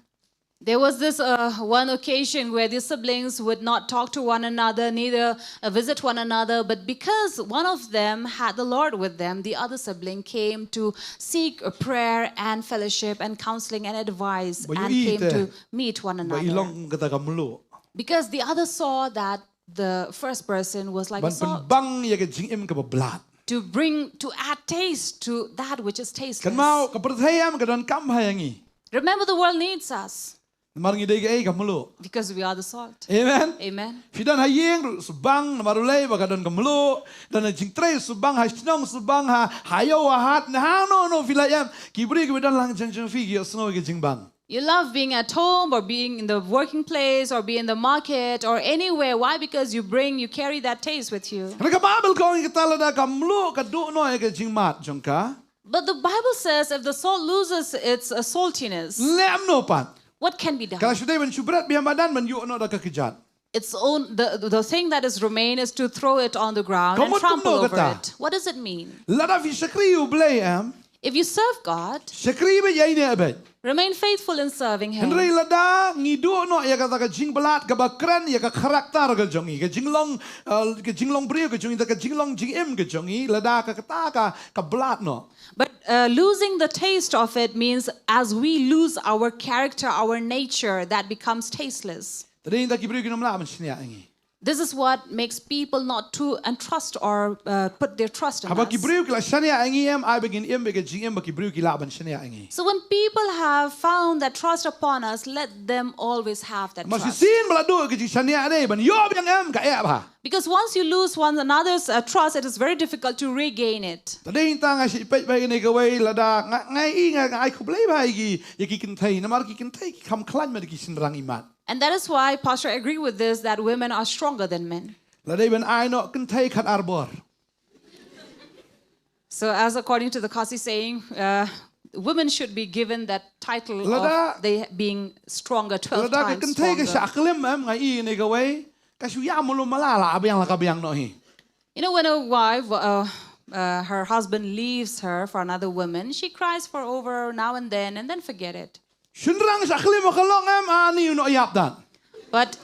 There was this uh, one occasion where the siblings would not talk to one another, neither uh, visit one another, but because one of them had the Lord with them, the other sibling came to seek a prayer and fellowship and counseling and advice Ba and ïohi came te. To meet one Ba i another. Long kata ka mluh. Because the other saw that the first person was like a Ban salt. Pynbang ïa ka jingim ka ba blat. To bring, to add taste to that which is tasteless. Kan mau ka pyrthei em ka don kam ha ïa ngi. Remember, the world needs us. Namar ngi dei ka ei, ka mluh. Because we are the salt. Amen. Amen. Phi don ha ïing ruh subang, namar u lei ba ka don ka mluh. Don ha jingtrei subang, ha shnong subang, ha, ha ïew ha hat, na hangno no phi la em. Ki briew ki ba don lang jong jong phi ki ïohsngew ïa ka jingbang. You love being at home or being in the working place or be in the market or anywhere. Why? Because you bring, you carry that taste with you. Hynrei ka Baibl ka ong ïa kata, lada ka mluh ka duh noh ïa ka jingmad jong ka. But the Bible says if the salt loses its uh, saltiness, leh kumno pat? What can be done? Ka la shu dei ban shu bret bha ïa madan ban ïuh noh da ka kjat. Its own, the, the thing that is remain is to throw it on the ground and trample over it. Ka mut kumno kata? What does it mean? Lada phi shakri ïa U Blei em. If you serve God, shakri beit, ïaineh beit. Remain faithful in serving Him. Hynrei lada ngi duh noh ïa kata ka jingblat ka ba kren ïa ka character ka jong ngi, ka jinglong, uh, ka jinglong briew ka jong ngi, ka jinglong jingim ka jong ngi, lada ka kata ka, ka blat noh. But uh, losing the taste of it means as we lose our character, our nature, that becomes tasteless. Te dei ngi ta ki briew kin ym lah ban shaniah ïa ngi. This is what makes people not to entrust or uh, put their trust in us. Haba ki briew ki la shaniah ïa ngi em, ai ba ngin im bad ka jingim ba ki briew ki lah ban shaniah ïa ngi. So when people have found that trust upon us, let them always have that trust. Namar shisien ba la duh ka jingshaniah, dei ban ïoh biang em, ka eh bha. Because once you lose one another's uh, trust, it is very difficult to regain it. Te dei ngi ta nga shu peit bha ïa kane kawei, lada nga, nga i nga, nga ai khublei bha ïa ki, ïa ki kynthei, namar ki kynthei ki kham khlaiñ ma da ki shynrang imat. And that is why Pastor agree with this, that women are stronger than men. La dei ban ai noh kynthei khat ar bor. So as according to the Khasi saying, uh, women should be given that title of they being stronger, twelve times stronger. Lada ka kynthei ka shah klim em, nga i ne kawei, ka shu ïa mulu mala la biang la ka biang noh hi. You know, when a wife, uh, uh, her husband leaves her for another woman, she cries for over now and then and then forget it. Shynrang sha klim ka lok em, ani u nongïap dan. But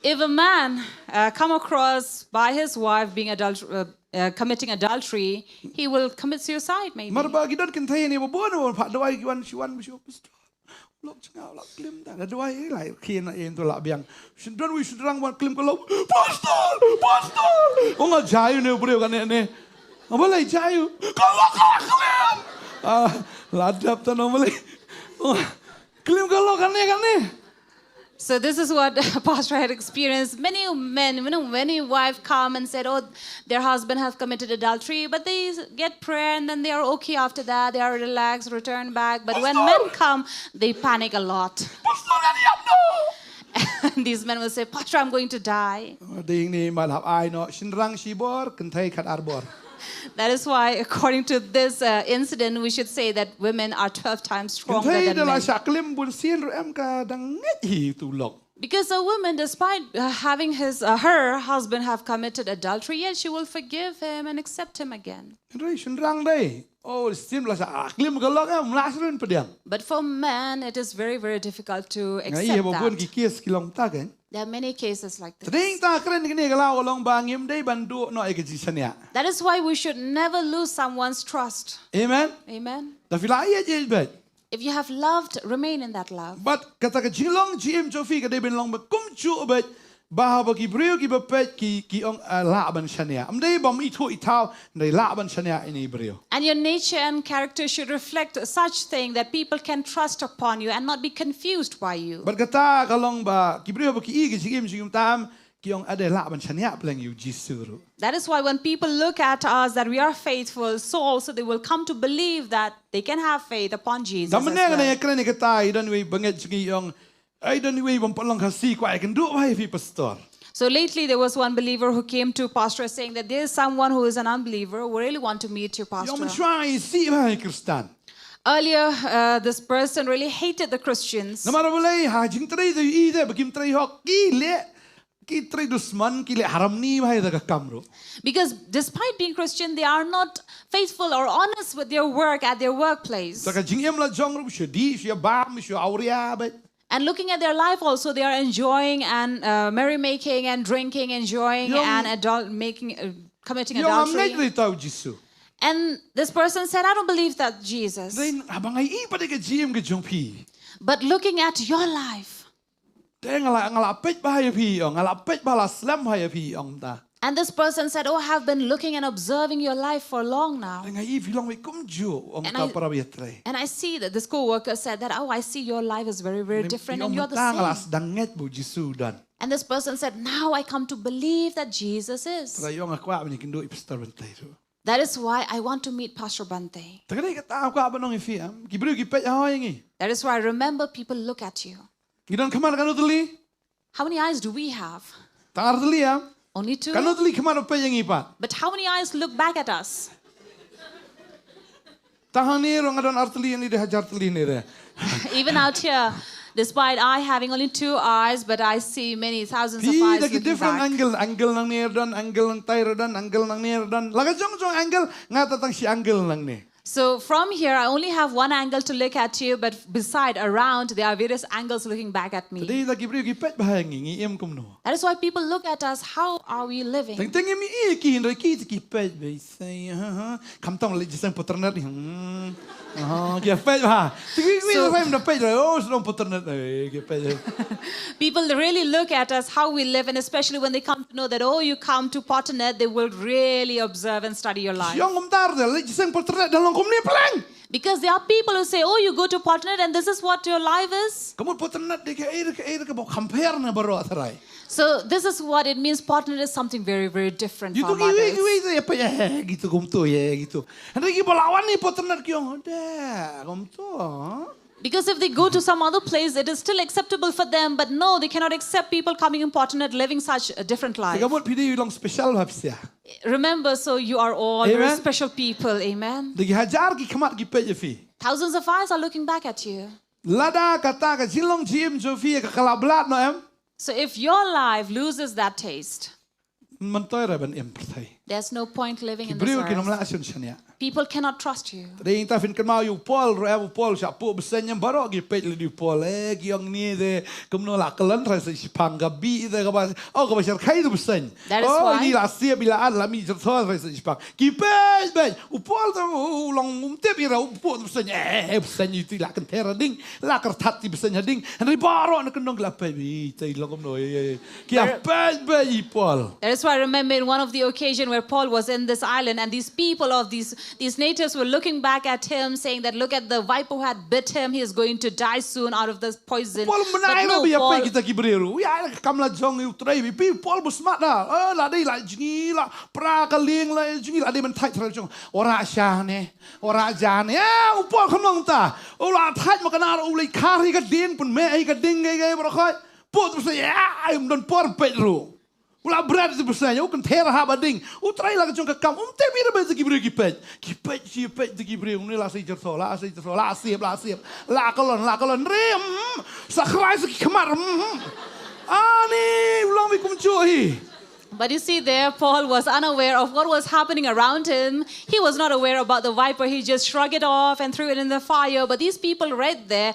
if a man uh, come across by his wife being adulter- uh, uh, committing adultery, he will commit suicide maybe. Mar ba ki don kynthei ne ba bun ba phah duwai ki wan shi wan ba shu pastor. Lok jnga lok klim da. Da duwai lai ki na en to la biang. Shin don wi shynrang wan klim ka lok. Pastor, pastor. Ong a jai u ne u briew kane ne. Ong balei jai u. Ka lok ka klim. Ah, la dap ta no balei. Ong klim ka lok kane kane. So this is what Pastor had experienced. Many men, you know, many wife come and said, "Oh, their husband has committed adultery," but they get prayer and then they are okay after that. They are relaxed, return back. But when men come, they panic a lot. Pastor, ani ap no. And these men will say, "Pastor, I'm going to die." Ding ni malap ai no, shynrang shibor, kynthei khat arbor. That is why, according to this uh, incident, we should say that women are twelve times stronger than men. Kynthei da la shah klim bun sien ruh em ka dang ngeit hi tu lok. Because a woman, despite uh, having his uh, her husband have committed adultery, yet she will forgive him and accept him again. Hynrei shynrang dei. Oh, sien la shah klim ka lok em la sren pdiang. But for men, it is very, very difficult to accept that. Ngai ba bun ki case ki long ta kan. There are many cases like this. Tding ta kren kine ka la long ba ngim dei ban duh no e ka jisania. That is why we should never lose someone's trust. Amen. Amen. Da fila ye je bet. If you have loved, remain in that love. But kata ka jinglong jim jofi ka dei bin long ba kum ju bet. Ba ba ki briew ki ba pet ki ki ong uh, la ban shania. Am dei bam ithu itau dei la ban shania ini briew. And your nature and character should reflect such thing that people can trust upon you and not be confused by you. But kata ka long ba ki briew ba ki i ki jingim jingim tam ki ong ade la ban shania pleng yu Jisu ru. That is why when people look at us that we are faithful, so also they will come to believe that they can have faith upon Jesus. Da mene ne kren kata i don wi banget jingi ong Ai don iwei bym pat long Khasi kwah ïa kynduh bha ïa phi pastor. So lately there was one believer who came to pastor saying that there is someone who is an unbeliever who really want to meet you, pastor. Ïong mynshuwa i sih bha ïa Khristan. Earlier, uh, this person really hated the Christians. Namar balei ha jingtrei da i de ba kim trei hok ki leh ki trei dusman ki leh haram ni bha ïa ka kam ruh. Because despite being Christian, they are not faithful or honest with their work at their workplace. Sa ka jingim la jong ruh shu dih shu ïa bam shu awria bha. And looking at their life also, they are enjoying and uh, merrymaking and drinking, enjoying and adult making, uh, committing adultery. Ïong ngam ngeit ri tau Jisu. And this person said, "I don't believe that Jesus." Dei haba nga i pat ïa ka jingim ka jong phi. But looking at your life. Dei nga la nga la peit bha ïa phi ong, nga la peit bha la slem bha ïa phi ong ta. And this person said, "Oh, I have been looking and observing your life for long now." Nga i phi long wei kumjuh ong ta para ïatrei. And I see that this co-worker said that, "Oh, I see your life is very, very different and you're the same." Nga la sdang ngeit ba u Jisu u don. And this person said, "Now I come to believe that Jesus is." Trai ong nga kwah ban ïakynduh i Pastor Bantei ruh. That is why I want to meet Pastor Bante. Te ka dei kata nga kwah ban ong ïa phi em. Ki briew ki peit ha ïa ngi. That is why I remember people look at you. Ngi don khmat kano tylli? How many eyes do we have? Tang ar tylli em. Only two? Kano tylli khmat ba peit ïa ngi pat? But how many eyes look back at us? Tang hangne ruh nga don ar tylli, hangne dei hajar tylli hangne re. Even out here, despite I having only two eyes, but I see many thousands of eyes looking back. Phi da ki different angle, angle nangne ruh don, angle nangtai ruh don, angle nangne ruh don. La ka jong jong angle, nga ta tang shi angle nangne. So from here, I only have one angle to look at you, but beside, around, there are various angles looking back at me. Te dei da ki briew ki peit bha ïa ngi, ngi im kumno. That is why people look at us, how are we living? Teng teng ngi i ki hynrei ki ki peit bha. Say ha ha. Khamtam leh jingïaseng paternat ni. Hmm. Ha, ki peit bha. Ti wi wi. So, sa da peit bha. Oh, sdang paternat. Eh, ki peit. People really look at us, how we live, and especially when they come to know that, oh, you come to Potternet, they will really observe and study your life. Ïong kumta de leh jingïaseng paternat da long kumne pleng. Because there are people who say, "Oh, you go to Potternet and this is what your life is." Ka mut Potternet dei kaei re kaei re kaba compare na baroh tharai. So this is what it means. Potternet is something very, very different from others. Ïa peit ïa kitu kumtu ïa kitu. Hynrei kiba la wan i Potternet ki ong de kumtu. Because if they go to some other place, it is still acceptable for them. But no, they cannot accept people coming in Potternet living such a different life. Ka mut phi dei long special bha phi sha. Remember, so you are all very special people. Amen. Da ki hajar ki khmat ki peit ïa phi. Thousands of eyes are looking back at you. Lada kata ka jinglong jingim jong phi ka la blad noh em. So if your life loses that taste, Myntoi re ban im pyrthei. There's no point living in this earth. Ki briew kin ym lah shon shaniah. People cannot trust you. Te dei ta phin kynmaw ïa u Paul ruh, eh, u Paul shah puh bseiñ, em baroh ki peit lade u Paul, eh, ki ong ne te kumno la kyllon trai sa shiphang, ka bih te kaba, oh, kaba shyrkhei te bseiñ. That is why. Oh, ini la siep, i la at, la mih jyrthol trai sa shiphang. Ki peit peit u Paul te u long um tip ïa u puh te bseiñ, eh, eh, bseiñ ïa te la kynther ha ding, la kyrthat te bseiñ ha ding. Hynrei baroh na kyndong ki la peit, ïa te long kumno, eh, eh. Ki la peit peit ïa u Paul. That is why I remember in one of the occasion where Paul was in this island and these people of these, these natives were looking back at him saying that, "Look at the viper who had bit him, he is going to die soon out of this poison." Paul mynai ba ïa peit kita ki briew ruh. Ïa ka kam la jong ïa u Trai, ïa peit Paul ba smat da. Eh, la dei la jngi la pra ka lieng la jngi la dei ban thait trai jong. Ora sha ne. Ora jan, eh, u Paul kham long ta. U la thait ma ka nar, u leit khar hi ka ding, pynmeh hi ka ding, gai gai baroh khoit. Put tu sa, eh, ai, um don por peit ruh. U la bret tu sa, u kynther ha ba ding. U Trai la ka jong ka kam, um tip ïa ba ki briew ki peit. Ki peit, ki peit tu ki briew, ne la sa jyrthol, la sa jyrthol, la siep, la siep. La kyllon, la kyllon, rim. Sa khrai sa ki khmat, rim. Ani, u long bi kumjuh hi. But you see, there Paul was unaware of what was happening around him. He was not aware about the viper. He just shrugged it off and threw it in the fire. But these people right there,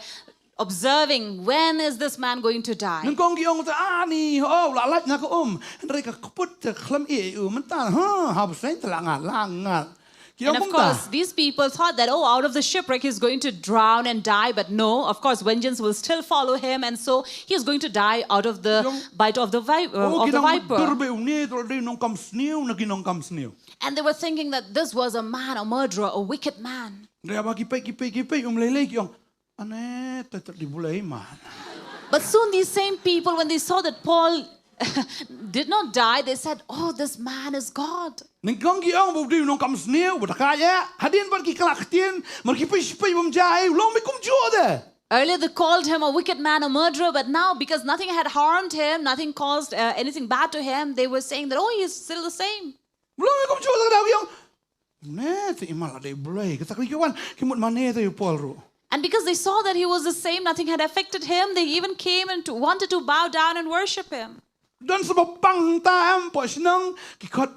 observing, when is this man going to die? Nyngkong ki ong te, ani, oh, la lait na ka um. Hynrei ka kput te khlem ïeh ïa u mynta, ha, ha bseiñ te la ngat, la ngat. Ki ong kumta. And of course, these people thought that, oh, out of the shipwreck, he's going to drown and die. But no, of course, vengeance will still follow him. And so he is going to die out of the bite of the, vi- uh, of the viper. Oh, ki nang dur bha une, te la dei nongkam sniew, na ki nongkam sniew. And they were thinking that this was a man, a murderer, a wicked man. Hynrei haba ki peit, ki peit, ki peit, um lei lei ki ong, ane, te te dei u Blei man. But soon these same people, when they saw that Paul did not die, they said, "Oh, this man is God." Nyngkong ki ong ba u dei u nongkam sniew, ba da ka ïa. Hadien ba ki kylla ktien, mar ki peit peit bym jia ei, u long bi kumjuh de. Earlier they called him a wicked man, a murderer, but now because nothing had harmed him, nothing caused uh, anything bad to him, they were saying that, "Oh, he's still the same." U long bi kumjuh de, ka dei ki ong. Ne, te i ma la dei Blei, kata ka dei ki wan, ki mut mane te u Paul ruh. And because they saw that he was the same, nothing had affected him, they even came and to, wanted to bow down and worship him. Don sa ba pang ta em, poh shnong, ki khot,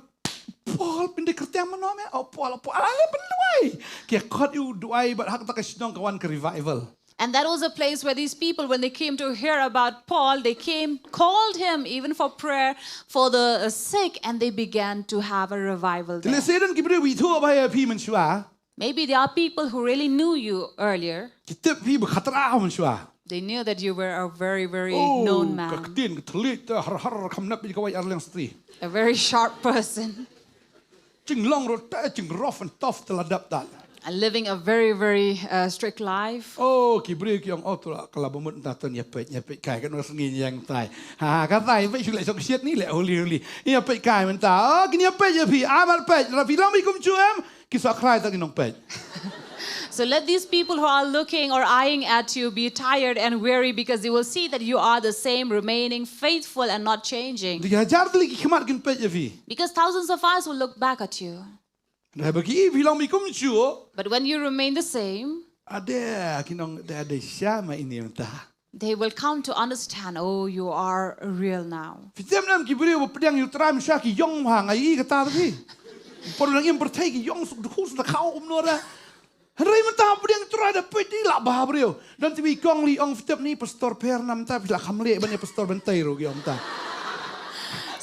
Paul, pyndonkam kyrteng mano me, oh Paul, oh Paul, ala le pynduwai. Ki khot ïa u duwai, bad ha kata ka shnong ka wan ka revival. And that was a place where these people, when they came to hear about Paul, they came, called him even for prayer for the uh, sick, and they began to have a revival there. Te lehse don ki briew ba ithuh bha ïa phi mynshuwa. Maybe there are people who really knew you earlier. Ki tip phi ba khatra mynshuwa. They knew that you were a very, very known man. Oh, ka ktien ka thylliej te har har kham nep ïa ka wai ar liang stri. A very sharp person. Jinglong ruh te jing rough and tough te la dap dal. And living a very, very uh, strict life. Oh, ki briew ki ong, oh, tu la ka la ba mut mynta, to ïa peit, ïa peit kai, ka nor sngi ïeng tai. Ha, ka tai peit shu leh shong shiat ni leh huli huli. Ïa peit kai mynta. Oh, kin ïa peit ïa phi, amat peit, ra phi long bi kumjuh em, ki sa khrai ta ki nongpeit. So let these people who are looking or eyeing at you be tired and weary, because they will see that you are the same, remaining faithful and not changing. Ki hajar tylli ki khmat kin peit ïa phi. Because thousands of eyes will look back at you. Haba ki i phi long bi kumjuh. But when you remain the same, ade, ki nong, ade, ade sha ma ini mynta. They will come to understand, oh, you are real now. Phi tip ne em ki briew ba pdiang ïa u Trai mynshuwa ki ïong bha, nga i kata te phi. Por nang im pyrthei ki ïong suk dkhot suk dkhot kumno re. Hynrei mynta pdiang ïa u Trai da peit i la bha briew. Don te i kong li ong, phi tip ne, pastor pher na mynta, phi la kham leh ban ïa pastor ban tei ruh ki ong mynta.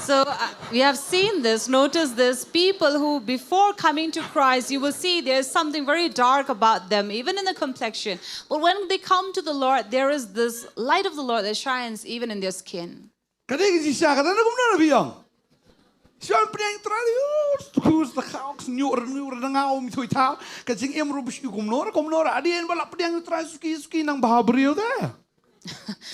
So uh, we have seen this, notice this. People who, before coming to Christ, you will see there's something very dark about them, even in the complexion. But when they come to the Lord, there is this light of the Lord that shines even in their skin. Ka dei ka jingshisha kata, na kumno na phi ong? Shuwa pdiang ïa u Trai, oh, tu khus ta khau, sniu rngu rngu mi thui tau. Ka jingim ruh ba shu kumno, kumno, hadien ba la pdiang ïa u Trai suki suki nang bha briew te.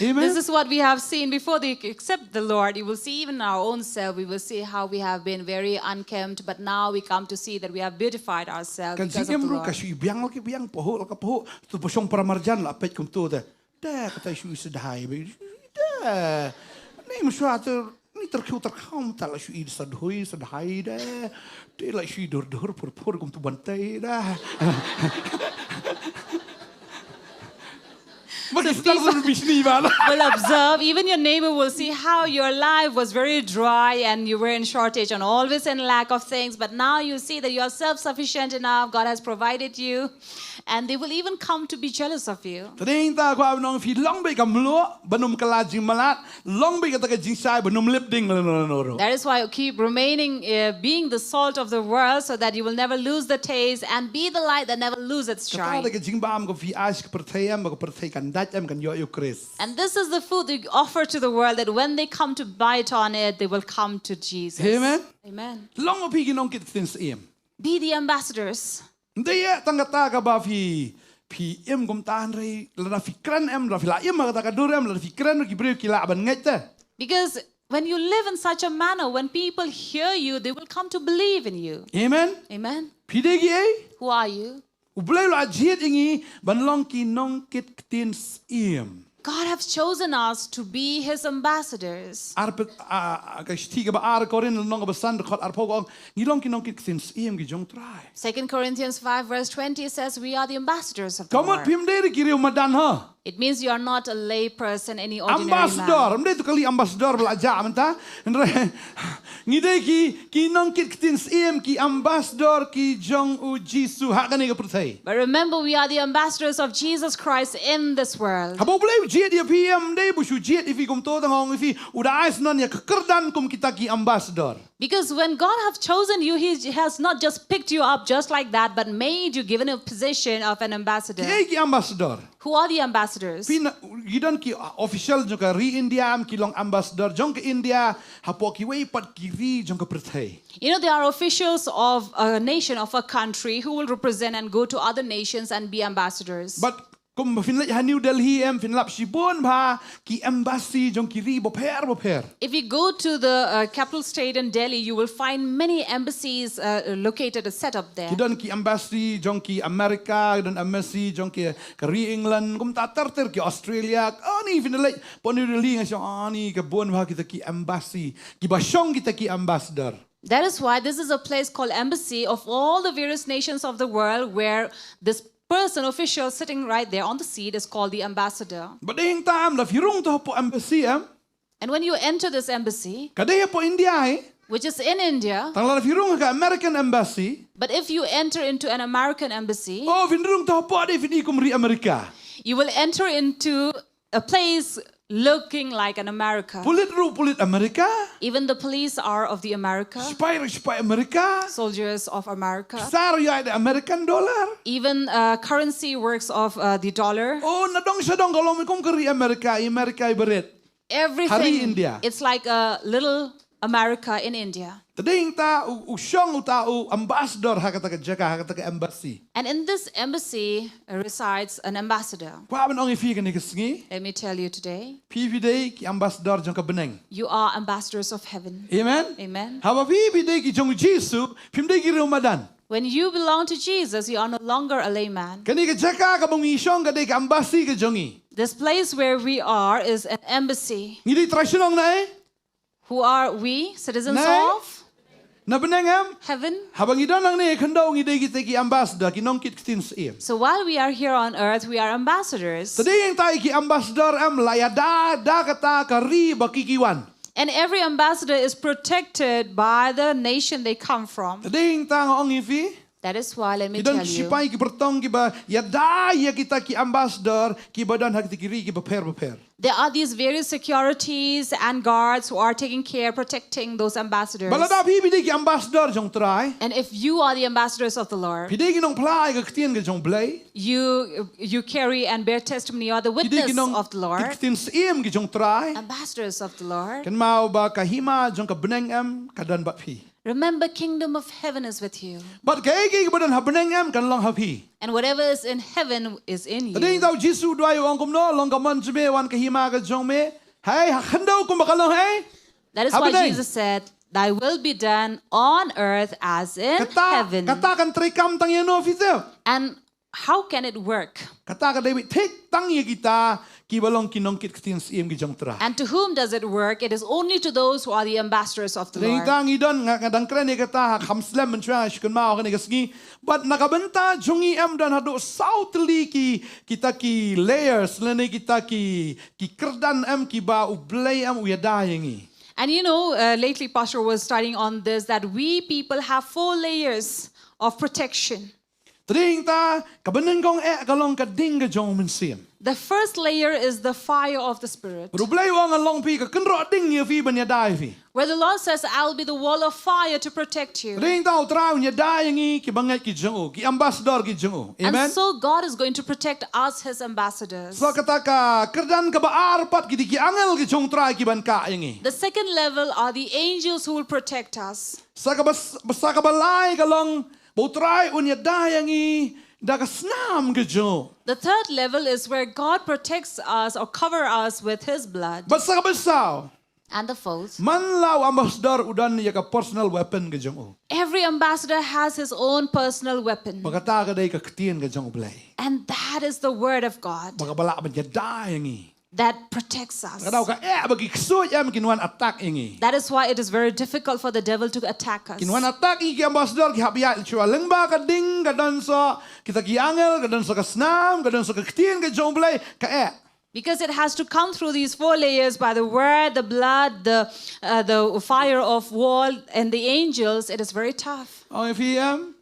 Amen. This is what we have seen before they accept the Lord. You will see even our own self, we will see how we have been very unkempt, but now we come to see that we have beautified ourselves because of the Lord. Ka jingim ruh ka shu biang la ki biang, pahuh la ka pahuh, tu pa shong para marjan la peit kumto te. Te, kata shu i sadhai, be. Te. Ni mynshuwa te, ni tyrkhu tyrkham, te la shu i sadhui, sadhai de. Te la shu i dur dur, phur phur, kum tu ban tei de. Pag-, so isdang people sa bishni ba la. Will observe, even your neighbor will see how your life was very dry and you were in shortage and always in lack of things, but now you see that you are self-sufficient enough, God has provided you, and they will even come to be jealous of you. Te dei ta kwah ban ong ïa phi, long beit ka mluh ban ym kylla jingmlien, long beit kata ka jingshai ban ym lip ding lano lano ruh. That is why you keep remaining, uh, being the salt of the world, so that you will never lose the taste and be the light that never lose its shine. Kata ka jingbam ka phi ai sha ka pyrthei em, ba ka pyrthei kan dait em, kan ïoh ïa u Khrist. And this is the food you offer to the world, that when they come to bite on it, they will come to Jesus. Amen. Amen. Long beit phi ki nongkit ktien syiem. Be the ambassadors. Ym dei ïa tang kata kaba phi, phi im kumta, hynrei lada phi kren em, lada phi la im ha kata ka dur em, lada phi kren ruh ki briew ki lah ban ngeit te. Because when you live in such a manner, when people hear you, they will come to believe in you. Amen. Amen. Phi dei kiei? Who are you? U Blei u la jied ïa ngi ban long ki nongkit ktien syiem. God has chosen us to be his ambassadors. Ar pe-, a, a, ka shithi kaba ar Korinth lynnong kaba san dkhot arphew ka ong, ngi long ki nongkit ktien syiem ki jong u Trai. Second Corinthians five verse twenty says, "We are the ambassadors of the Lord." Ka mut phim dei ruh ki riew madan ha. It means you are not a lay person, any ordinary man. Ambassador, ym dei tu kali ambassador ba la jah mynta. Hynrei ngi dei ki, ki nongkit ktien syiem, ki ambassador ki jong u Jisu ha kane ka pyrthei. But remember, we are the ambassadors of Jesus Christ in this world. Haba u Blei u jied ïa phi, ym dei ba shu jied ïa phi kumto, tang ong ïa phi, u da ai snon ïa ka kyrdan kum kita ki ambassador. Because when God have chosen you, he has not just picked you up just like that, but made you, given a position of an ambassador. Kiei ki ambassador? Who are the ambassadors? Phi na, ki don ki, uh, official jong ka ri India, em, ki long ambassador jong ka India hapoh kiwei pat ki ri jong ka pyrthei. You know, there are officials of a nation, of a country, who will represent and go to other nations and be ambassadors. But kumba phin leit ha New Delhi em, phin lap shibun bha ki embassy jong ki ri bapher bapher. If you go to the, uh, capital state in Delhi, you will find many embassies, uh, located, set up there. Ki don ki embassy jong ki America, ki don embassy jong ki, ka ri England, kumta ter ter, ki Australia. Ani phin leit hapoh New Delhi nga shong, ani ka bun bha kita ki embassy, kiba shong kita ki ambassador. That is why this is a place called embassy of all the various nations of the world, where this person, official sitting right there on the seat is called the ambassador. Bad dei hangta em, lada phi rung tu hapoh embassy em. And when you enter this embassy, ka dei hapoh India hi. Which is in India. Tang lada phi rung ha ka American embassy. But if you enter into an American embassy, oh, phin rung tu hapoh, dei phin i kum ri America. You will enter into a place looking like an America. Pulit ruh pulit America. Even the police are of the America. Shipai ruh shipai America. Soldiers of America. Pisa ruh ïaid da American dollar. Even, uh, currency works of, uh, the dollar. Oh, na dong sha dong ka long kum ka ri America, i America ibarit. Everything. Ha ri India. It's like a little America in India. Te dei hangta u, u shong uta u ambassador ha kata ka jaka, ha kata ka embassy. And in this embassy resides an ambassador. Kwah ban ong ïa phi kane ka sngi. Let me tell you today. Phi, phi dei ki ambassador jong ka bneng. You are ambassadors of heaven. Amen. Amen. Haba phi, phi dei ki jong u Jisu, phim dei ki riew madan. When you belong to Jesus, you are no longer a layman. Kane ka jaka kaba ngi shong ka dei ka embassy ka jong ngi. This place where we are is an embassy. Ngi dei trai shnong na ei? Who are we, citizens of? Na bneng em? Heaven. Haba ngi don hangne ha khyndew ngi dei kita ki ambassador, ki nongkit ktien syiem. So while we are here on earth, we are ambassadors. Te dei hangta ki ambassador em la ïada da kata ka ri ba ki ki wan. And every ambassador is protected by the nation they come from. Te dei hangta nga ong ïa phi. That is why, let me tell you. Ki don ki shipai ki pyrtong kiba ïada ïa kita ki ambassador kiba don ha kita ki ri kiba pher bapher. There are these various securities and guards who are taking care, protecting those ambassadors. Bad lada phi, phi dei ki ambassador jong u Trai. And if you are the ambassadors of the Lord, phi dei ki nongphla ïa ka ktien ka jong u Blei. You, you carry and bear testimony, you are the witness of the Lord. Phi dei ki nongkit ktien syiem ki jong u Trai. Ambassadors of the Lord. Kynmaw ba ka hima jong ka bneng em ka don bad phi. Remember, kingdom of heaven is with you. Bad kaei kaei kaba don ha bneng em kan long ha phi. And whatever is in heaven is in you. Te dei hangta u Jisu u duwai u ong kumno, long ka mon jong me, wan ka hima ka jong me. Hei, ha khyndew kumba ka long hei. That is why Jesus said, "Thy will be done on earth as in heaven." Kata, kata kan treikam tang ïano phi te. And how can it work? Kata ka dei beit thik tang ïa kita kiba long ki nongkit ktien syiem ki jong U Trai. And to whom does it work? It is only to those who are the ambassadors of the Dei Lord. tang i don nga nga dang kren ïa kata ha kham slem mynshwa shu kynmaw kane ka sngi. Bad na ka bynta jong ngi em don haduh saw tylli ki kita ki layers lane kita ki ki kyrdan em kiba U Blei em u ïada ïa ngi. And you know, uh, lately Pastor was studying on this, that we people have four layers of protection. Te dei ta kaba nyngkong eh ka long ka ding ka jong U Mynsiem. The first layer is the fire of the Spirit, Bad U Blei u ong ngan long phi ka kynroh ding ïa phi ban ïada ïa phi. Where the Lord says, "I'll be the wall of fire to protect you." Te dei ta U Trai un ïada ïa ngi kiba ngeit ki jong u, ki ambassador ki jong u. Amen. And so God is going to protect us, his ambassadors. Sa kata ka kyrdan kaba ar pat ki dei ki angel ki jong U Trai kiban kah ïa ngi. The second level are the angels who will protect us. Sa kaba sa kaba lai ka long ba U Trai un ïada ïa ngi da ka snam ka jong u. The third level is where God protects us or cover us with his blood. Bad sa kaba saw. And the fourth, man la u ambassador u don ïa ka personal weapon ka jong u. Every ambassador has his own personal weapon. Ba kata ka dei ka ktien ka jong U Blei. And that is the word of God Ba kaba lah ban ïada ïa ngi. That protects us. Ka dei ka eh ba ki ksuid em kin wan attack ïa ngi. That is why it is very difficult for the devil to attack us. Kin wan attack ïa ngi ki ambassador ki hap ïaid shuwa lyngba ka ding ka don sa kita ki angel ka don sa ka snam ka don sa ka ktien ka jong U Blei ka eh. Because it has to come through these four layers by the word, the blood, the, uh, the fire of wall, and the angels. It is very tough. Oh, if he am,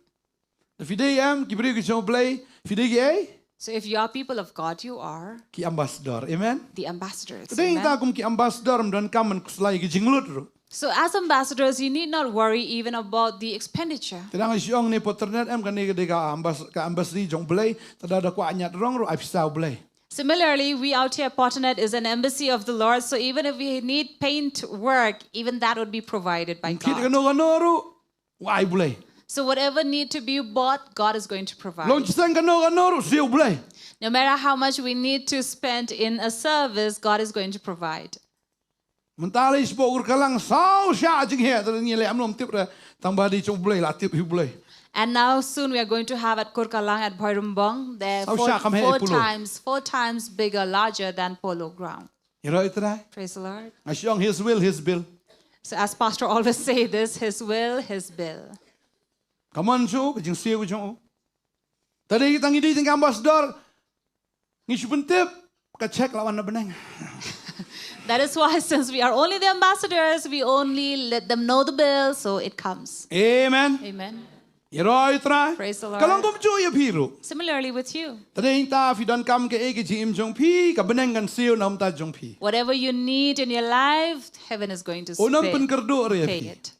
if he dei em ki briew ki jong U Blei, if he dei ki eh. So if you are people of God, you are Ki ambassador. Amen. The ambassadors. Te dei ta kum ki ambassador em don kam ban khuslai ki jinglut ruh. So as ambassadors, you need not worry even about the expenditure. Te dang shu ong ne po internet em kane ka dei ka ambas ka ambassador jong U Blei, te da da kwah ñiad rong ruh ai pisa U Blei. Similarly, we out here at Potanet is an embassy of the Lord, so even if we need paint work, even that would be provided by God. Kit kano kano ruh, u ai U Blei. So whatever need to be bought, God is going to provide. Long chiseng kano kano ruh, siew U Blei. No matter how much we need to spend in a service, God is going to provide. Mynta lei sboh ur kalang saw sha jinghe, te ngi lei am lom tip re, tang ba di jong U Blei la tip hi U Blei. And now soon we are going to have at Kurkalang at Bhoirymbong. They're Saw four, sha kam he four pulu. Times, four times bigger, larger than Polo Ground. Ïaroh Trai. Praise the Lord. Nga shu ong his will, his bill. So as Pastor always say this, his will, his bill. Ka mon jong u, ka jingsiew jong u. Te dei tang ngi dei tang ambassador. Ngi shu pyntip ka check la wan na bneng. That is why since we are only the ambassadors, we only let them know the bill, so it comes. Amen. Amen. Ïaroh Trai. Praise the Lord. Ka long kumjuh ïa phi ruh. Similarly with you. Te dei ta phi don kam ka eh ka jingim jong phi, ka bneng kan siew na bynta jong phi. Whatever you need in your life, heaven is going to Un ym pay, pynkyrduh re ïa pay phi. It.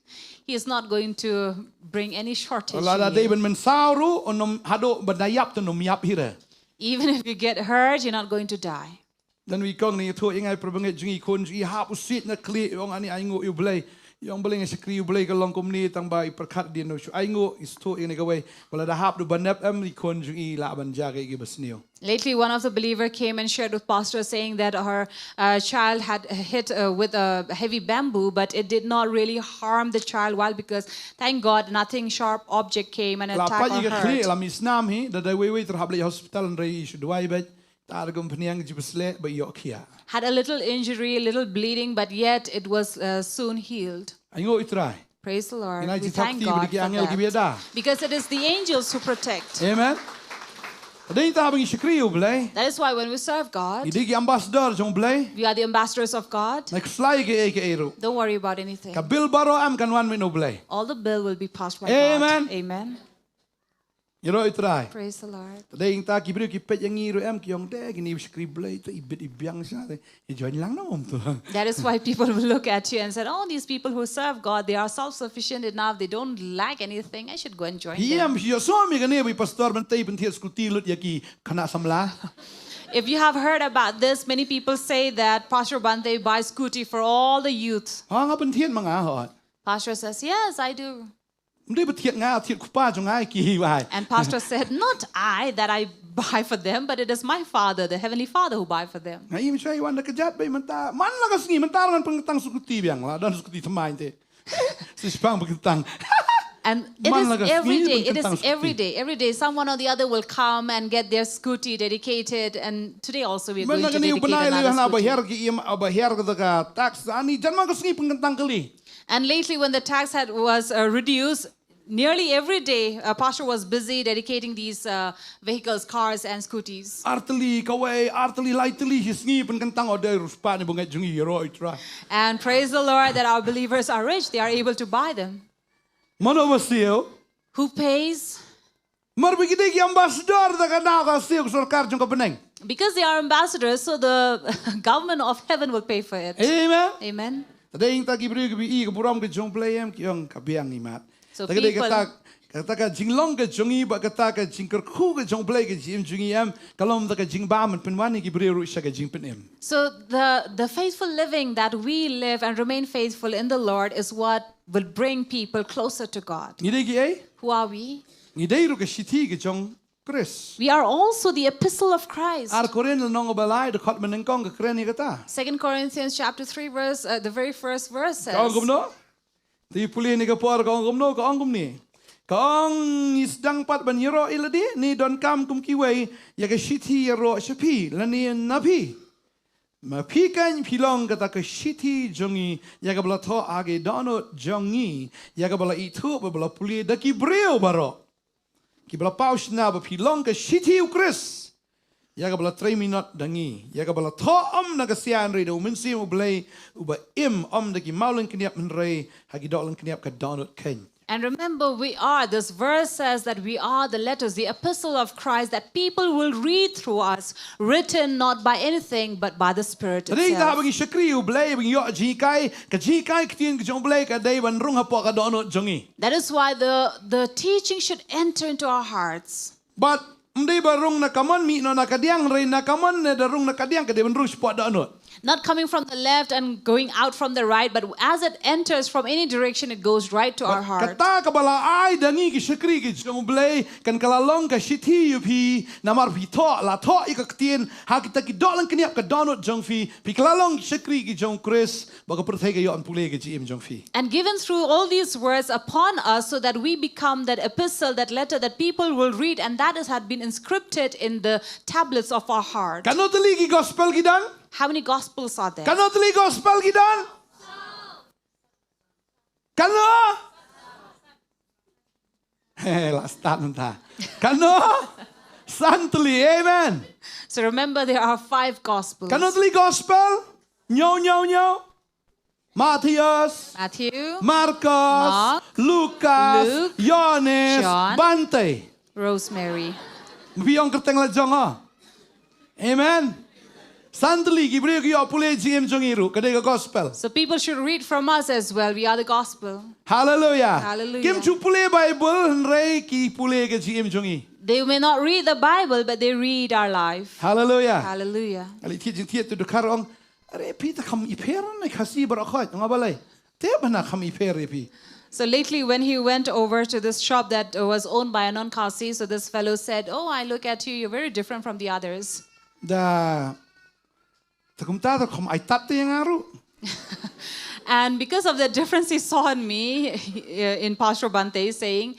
He is not going to bring any shortage. Lada In dei you. Ban mynsaw ruh, un ym haduh ban da ïap te un ym ïap hi re. Even if you get hurt, you're not going to die. Don i kong ne i thoh ïa nga, i para bangeit jong ngi, i khun jong i hap u siej na khlieh, i ong ani, ainguh ïa U Blei. I ong balei nga shakri ïa U Blei ka long kumne, tang ba i pyrkhat dien u shu ainguh, i thoh ïa nga kawei. Ba lada hap duh ban nep em, i khun jong i lah ban jia kaei kaba sniew. Lately, one of the believer came and shared with Pastor, saying that her uh, child had hit uh, with a heavy bamboo, but it did not really harm the child. Why? Because, thank God, nothing sharp object came and La attacked pait or ïa ka khlieh, hurt. La mih snam hi, da dei wei wei ter hap leit hospital, hynrei i shu duwai beit. Tad kum phniang, jiw pynsleh, ba ïoh khiah. Had a little injury, a little bleeding, but yet it was uh, soon healed. Ainguh ïa U Trai. Praise the Lord. Ïa, ngi We jingthok thank kti ba God dei ki for angel kiba that. ïada. Because it is the angels who protect. Amen. Te dei ta ba ngi shakri ïa U Blei. That is why when we serve God, Ngi dei ki ambassador jong U Blei. we are the ambassadors of God. Nai khuslai kaei kaei ruh. Don't worry about anything. Ka bill baroh em kan wan mano U Blei. All the bill will be passed by Amen. God. Amen. Ïaroh Trai. Praise the Lord. Te dei ta ki briew ki peit ïa ngi ruh em ki ong, "Te kine ba shakri U Blei, te i bit i biang sha te. I join lang na um tu." That is why people will look at you and said, "Oh, these people who serve God, they are self-sufficient enough. They don't lack anything. I should go and join Hi them." em, hi ïohsngew ïa kane ba i pastor ban tei pynthied scooty lut ïa ki khynnah samla. If you have heard about this, many people say that Pastor Bante buys scooty for all the youth. Ha, nga pynthied ma nga, hot. Pastor says, "Yes, I do." Ym dei ba thied nga, thied kpa jong nga ki hi bai. And Pastor said, "Not I that I buy for them, but it is my Father, the Heavenly Father, who buy for them." Nga im shai wan da kjat bai mynta. Man la ka sngi mynta ngan pynkyntang scooty biang la, don scooty thymmai te. Shu shipang pynkyntang. And it is every day. It is every day. Every day, someone or the other will come and get their scooty dedicated. And today also, we are going to dedicate another scooty. Ba hiar ki im, ba hiar ka tax ani jan man ka sngi pynkyntang kali. And lately, when the tax had was uh, reduced, nearly every day, a pastor was busy dedicating these uh, vehicles, cars, and scooties. Artylli kawei, artylli laitylli hi sngi pynkyntang o dei ruh spah ni bangeit jong i ro i Trai. And praise the Lord that our believers are rich; they are able to buy them. Mano ba siew? Who pays? Mar ba ki dei ki ambassador da ka daw ka siew ka sorkar jong ka bneng. Because they are ambassadors, so the government of heaven will pay for it. Amen. Amen. Te dei ta ki briew ki ba i ka burom ka jong Blei em ki ong ka biang i mat. So ta ka dei kata ka jinglong ka jong i ba kata ka jingkyrkhu ka jong Blei ka jingim jong i em ka long ta ka jingbam ban pynwan i ki briew ruh sha ka jingpynim. So the the faithful living that we live and remain faithful in the Lord is what will bring people closer to God. Ngi dei ki ei? Who are we? Ngi dei ruh ka shithi ka jong Khrist. We are also the epistle of Christ. Ar Korinth lynnong ba lai dkhot mynnyngkong ka kren ïa kata. Second Corinthians chapter three verse uh, the very first verse says. Ka ong kumno? Te pule ne ka por ka ong kumno ka ong kumne. Ka ong ngi sdang pat ban ïaroh ïa lade ne donkam kum kiwei ïa ka shithi ïaroh sha phi lane na phi. Ma phi kan phi long kata ka shithi jong ngi ïa kaba la thoh ha ki dohnud jong ngi ïa kaba la ithuh bad ba la pule da ki briew baroh. Kiba la paw shna ba phi long ka shithi u Khrist ïa kaba la trei minot da ngi ïa kaba la thoh ym na ka sia hynrei da u Mynsiem u Blei uba im ym da ki maw lyngkniap hynrei ha ki doh lyngkniap ka dohnud khein. And remember, we are, this verse says that we are the letters, the epistle of Christ, that people will read through us, written not by anything, but by the Spirit itself. Te dei ta ba ngi shakri u Blei ba ngi ïoh jinghikai, ka jinghikai ktien ka jong u Blei ka dei ban rung hapoh ka dohnud jong ngi. That is why the, the teaching should enter into our hearts. Bad ym dei ba rung na kamon mih noh na kadiang hynrei na kamon ne da rung na kadiang ka dei ban rung shapoh dohnud. Not coming from the left and going out from the right, but as it enters from any direction, it goes right to our heart. Kata kaba la ai da ngi ki shakri ki jong u Blei kan ka la long ka shithi ïa phi namar phi thoh la thoh ïa ka ktien ha kita ki doh lyngkniap ka dohnud jong phi phi ka la long ki shakri ki jong u Khrist. Ba ka pyrthei ka ïoh ban pule ka jingim jong phi. And given through all these words upon us, so that we become that epistle, that letter that people will read, and that is had been inscripted in the tablets of our heart. Katno tylli ki gospel ki don? How many gospels are there? Katno tylli gospel ki don? Katno? He, la start mynta. Katno? San tylli, amen. So remember, there are five gospels. Katno tylli gospel? Ñiew, ñiew, ñiew. Mathaios. Matthew. Markos. Mark. Lukas. Luke. Ïohannes. John. Bante. Rosemary. Phi ong kyrteng la jong o. Amen. San tylli ki briew ki ïoh pule jingim jong ngi ruh ka dei ka gospel. So people should read from us as well. We are the gospel. Hallelujah. Hallelujah. Kim ju pule Bible hynrei ki pule ka jingim jong ngi. They may not read the Bible, but they read our life. Hallelujah. Hallelujah. Ali thied jingthied tu dkhar ong, are phi ta kham ipher na Khasi baroh khoit nga balei. Te bana kham ipher ïa phi. So lately, when he went over to this shop that uh, was owned by a non-Khasi, so this fellow said, "Oh, I look at you, you're very different from the others." Da ta kumta ta kham ai tat te nga ruh. And because of the difference he saw in me, in Pastor Bante saying,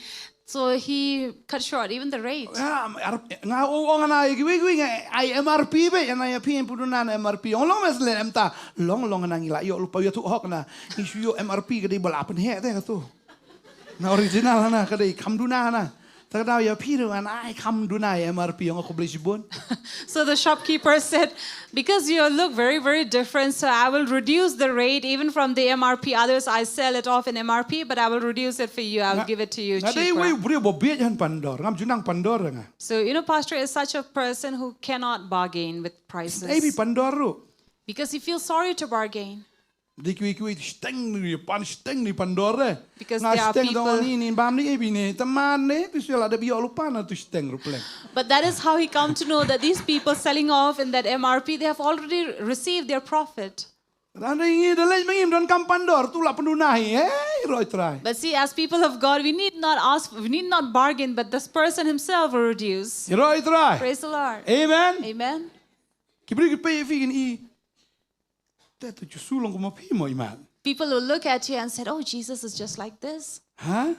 so he cut short even the rate. Nga o ong ana ïa kiwei kiwei nga ai M R P beit, ana ïa phi puduna na M R P. Ong long mes le em ta long long ana ngi la ïoh lypa ïathuh hok na ngi shu ïoh M R P ka dei ba la pynheh te ka tu. Na original hana ka dei kham duna hana. Ta ka daw ïa phi ruh ngan ai kham duna ïa M R P ong khublei shibun. So the shopkeeper said, "Because you look very, very different, so I will reduce the rate even from the M R P. Others, I sell it off in M R P, but I will reduce it for you. I will give it to you cheaper." Nga dei wei u briew ba bieit ha ban pandor. Ngam ju nang pandor nga. So, you know, Pastor is such a person who cannot bargain with prices. Ei phi pandor ruh. Because he feels sorry to bargain. Dei kiwei kiwei shiteng ni pan shiteng ni pandor eh. Because there are people. Nga shiteng dong ni ni bam ni eh bine teman ne tu sila da biok lupa na tu shiteng rupleng. But that is how he come to know that these people selling off in that M R P, they have already received their profit. Ran dei ngi da lej mengim don kam pandor tu la penduna hi eh roi trai. But see, as people of God, we need not ask, we need not bargain, but this person himself will reduce. Roi trai. Praise the Lord. Amen. Amen. Ki briew ki pei fi kin i. Te tu Jisu long kum ma phi mo imat. People will look at you and said, "Oh, Jesus is just like this." Ha?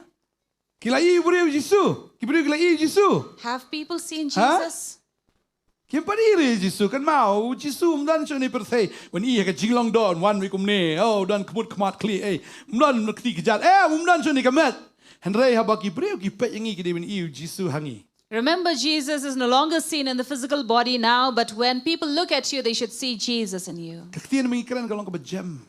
Ki la ïohi briew Jisu. Ki briew ki la ïohi Jisu. Have people seen Jesus? Kim pat ïohi Jisu kan mau Jisu um don shuh ne pyrthei. Wan ïohi ka jinglong don wan wi kumne. Oh don kmut kmat kli eh. Um don kti kjat eh um don shuh ne ka met. Hynrei haba ki briew ki peit ïa ngi ki dei ban ïohi Jisu ha ngi. Remember, Jesus is no longer seen in the physical body now, but when people look at you, they should see Jesus in you. Ka ktien ba ngi kren ka long kaba jem.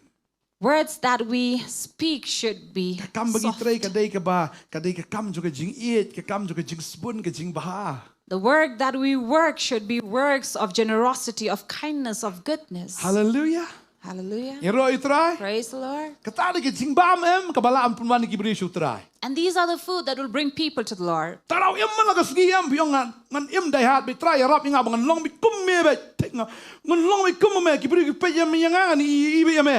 Words that we speak should be. Ka kam ba ngi trei ka dei kaba ka dei ka kam jong ka jingïeit, ka kam jong ka jingsbun, ka jingbha. The work that we work should be works of generosity, of kindness, of goodness. Hallelujah. Hallelujah. Ïaroh ïa u Trai. Praise the Lord. Kata dei ka jingbam em kaba lah ban pynwan ïa ki briew sha u Trai. And these are the food that will bring people to the Lord. Tara u im man la ka sngi em phi ong ngan im dei hat bad Trai ïarap ïa nga ba ngan long bad kum me bad. Ngan long bad kum me ki briew ki peit ïa me ïa nga ngan i i bad ïa me.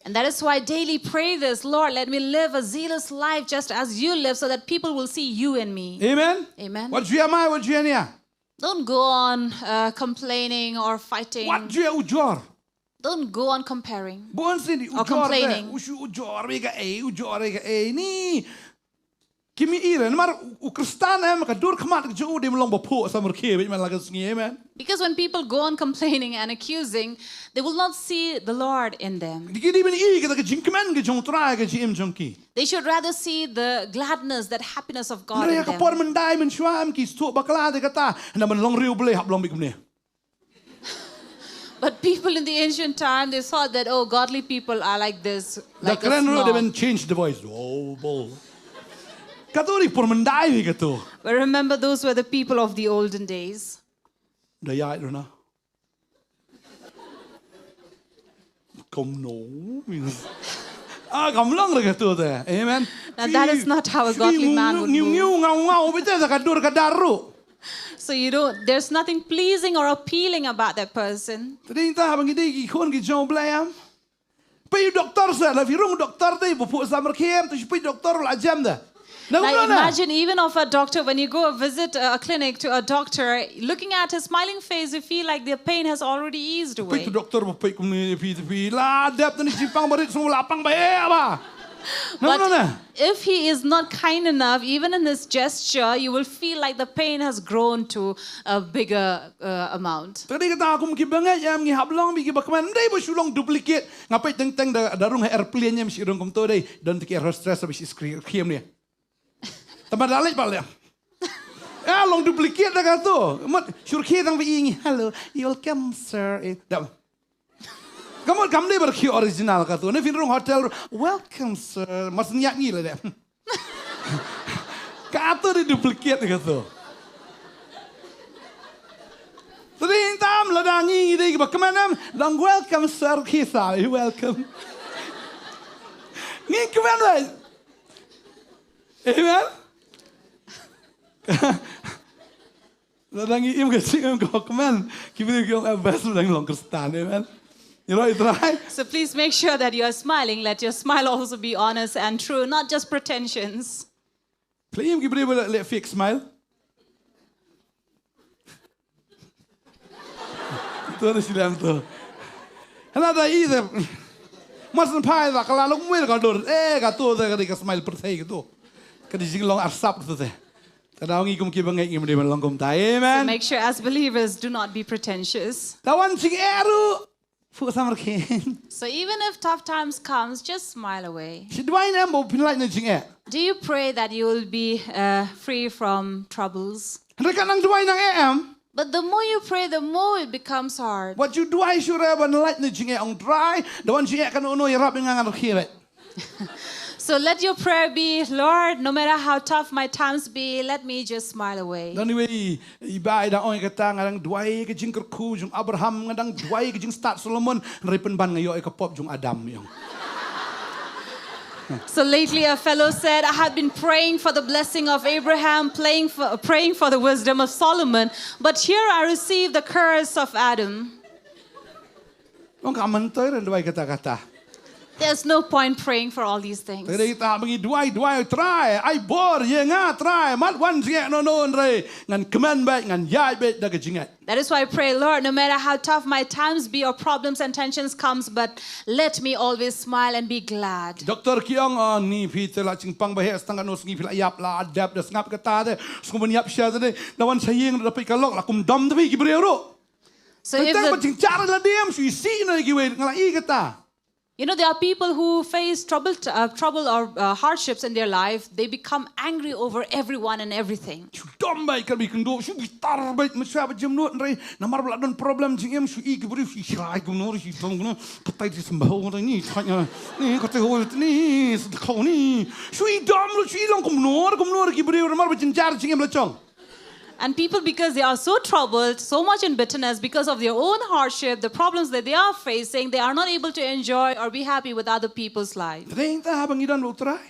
And that is why daily pray this, Lord, let me live a zealous life just as you live, so that people will see you in me. Amen. Amen. Wat ju ïa mai, wat ju ïa nia. Don't go on uh, complaining or fighting. Wat ju ïa ujor. Don't go on comparing. Bun sien di ujor. Or complaining. U shu ujor wi ka ei, ujor wi ka ei ni. Kim i re namar u Kristan em ka dur khmat ka ju di mlong ba phu samar khie bit man la ka sngi amen. Because when people go on complaining and accusing, they will not see the Lord in them. Di ki di ben i ka ka jingkmen ka jong Trai ka jingim jong ki. They should rather see the gladness, that happiness of God in them. Ka por men dai men shwa em ki stu bakla de kata na men long riu ble hap long bik mne. But people in the ancient time, they thought that, oh, godly people are like this, like a snob. Da kren ruh they even change the voice. Oh, bo. Katu ri por mendai wi katu. But remember, those were the people of the olden days. Da ya ruh na. Come no. Ah, kam long re katu te. Amen. Now that is not how a godly man would move. Ngiu ngiu ngau ngau bite da ka dur ka daru. So you don't, there's nothing pleasing or appealing about that person. Tadi ta haba ngi dei ki khun ki jong Blei em. Pei doktor sa la virung doktor dei bu pu samar khem tu pei doktor la jam da. Now imagine even of a doctor, when you go visit a clinic to a doctor, looking at his smiling face, you feel like the pain has already eased away. Pei doktor bu pei kumni pei pei la dep ni jipang barit sung la pang ba eh ba. But if he is not kind enough, even in his gesture, you will feel like the pain has grown to a bigger uh, amount. Tadi kata kum ki bangait ya ngi hap long bi ki bakman dei ba shu long duplicate. Nga peit teng teng da da rung airplane ya mesti rung kum to dei. Don tiki air hostess ba shi screen khiem ni. Tama da leit ba le. Ya long duplicate da ka to. Mat shurkhi tang ba ingi. Hello, you welcome sir. Eh, da. Kamu kam dei bar ki original ka tu. Ne fin rung hotel. Welcome sir. Mas niat ngi le deh. Ka tu dei duplicate ka tu. Tadi tam la da ngi dei ba kemana? Long welcome sir ki sa. You welcome. Ngi kemana? Amen. Lada ngi im ka jingim ka hok man ki briew ki ong eh best ba dang long Khristan amen. You know it right? So please make sure that you are smiling. Let your smile also be honest and true, not just pretensions. Playing ki briew ba le fake smile. Tu ada sidang tu. Hana da i de. Mas pai da kala long mui ka dur. Eh ka tu da ka smile perthei ka tu. Ka di jinglong arsap ka tu te. Ka daw ngi kum ki bangeit ngi mdei ban long kumta. Amen. So make sure as believers do not be pretentious. Da wan jingeh ruh phuh samar khin. So even if tough times comes, just smile away. Shi duwai ne em ba phin lait na jingeh. Do you pray that you will be uh, free from troubles? Hynrei ka nang duwai nang eh em. But the more you pray, the more it becomes hard. Wat ju duwai shuh re ban lait na jingeh ong Trai. Da wan jingeh kan uno ïarap ngan ngan rkhie. So let your prayer be, Lord, no matter how tough my times be, let me just smile away. Don iwei i ba i dang ong ïa kata nga dang duwai ka jingkyrkhu jong Abraham, nga dang duwai ka jingstad Solomon, hynrei pynban nga ïoh ïa ka pop jong Adam ïong. So lately a fellow said, I have been praying for the blessing of Abraham, praying for, praying for the wisdom of Solomon, but here I receive the curse of Adam. Ong ka man toi ren duwai kata kata. There's no point praying for all these things. Te dei ta ba ngi duwai, duwai, Trai, ai bor ïa nga, Trai, mat wan jingeh, no, no, hynrei ngan kmen beit, ngan ïaid beit da ka jingeh. That is why I pray, Lord, no matter how tough my times be or problems and tensions comes, but let me always smile and be glad. Doktor ki ong, oh, ni phi te la jingpang ba heh, tang katno sngi phi la ïap, la dep, da sngap kata te, sngewbha ïap sha te, da wan sha ïing, da peit ka lok, la kum dom te phi ki briew ruh. So if Tang ba the, jingjar la dem, shu isih noh ïa kiwei, nga la i kata. you know, there are people who face trouble, uh, trouble or uh, hardships in their life. They become angry over everyone and everything. Shu dom beit ka bikynduh, shu bitar beit, mynshuwa ba jemnud, hynrei namar ba la don problem jingim, shu i ki briew, shu i shrai kumno, shu i dom kumno, katai te sembah kumno, ni thait nga, ni katai ho ni, sdkhau ni. Shu i dom ruh, shu i long kumno, kumno ki briew, namar ba jynjar jingim la jong. And people, because they are so troubled, so much in bitterness because of their own hardship, the problems that they are facing, they are not able to enjoy or be happy with other people's life. Te dei ta ba ngi don bad U Trai.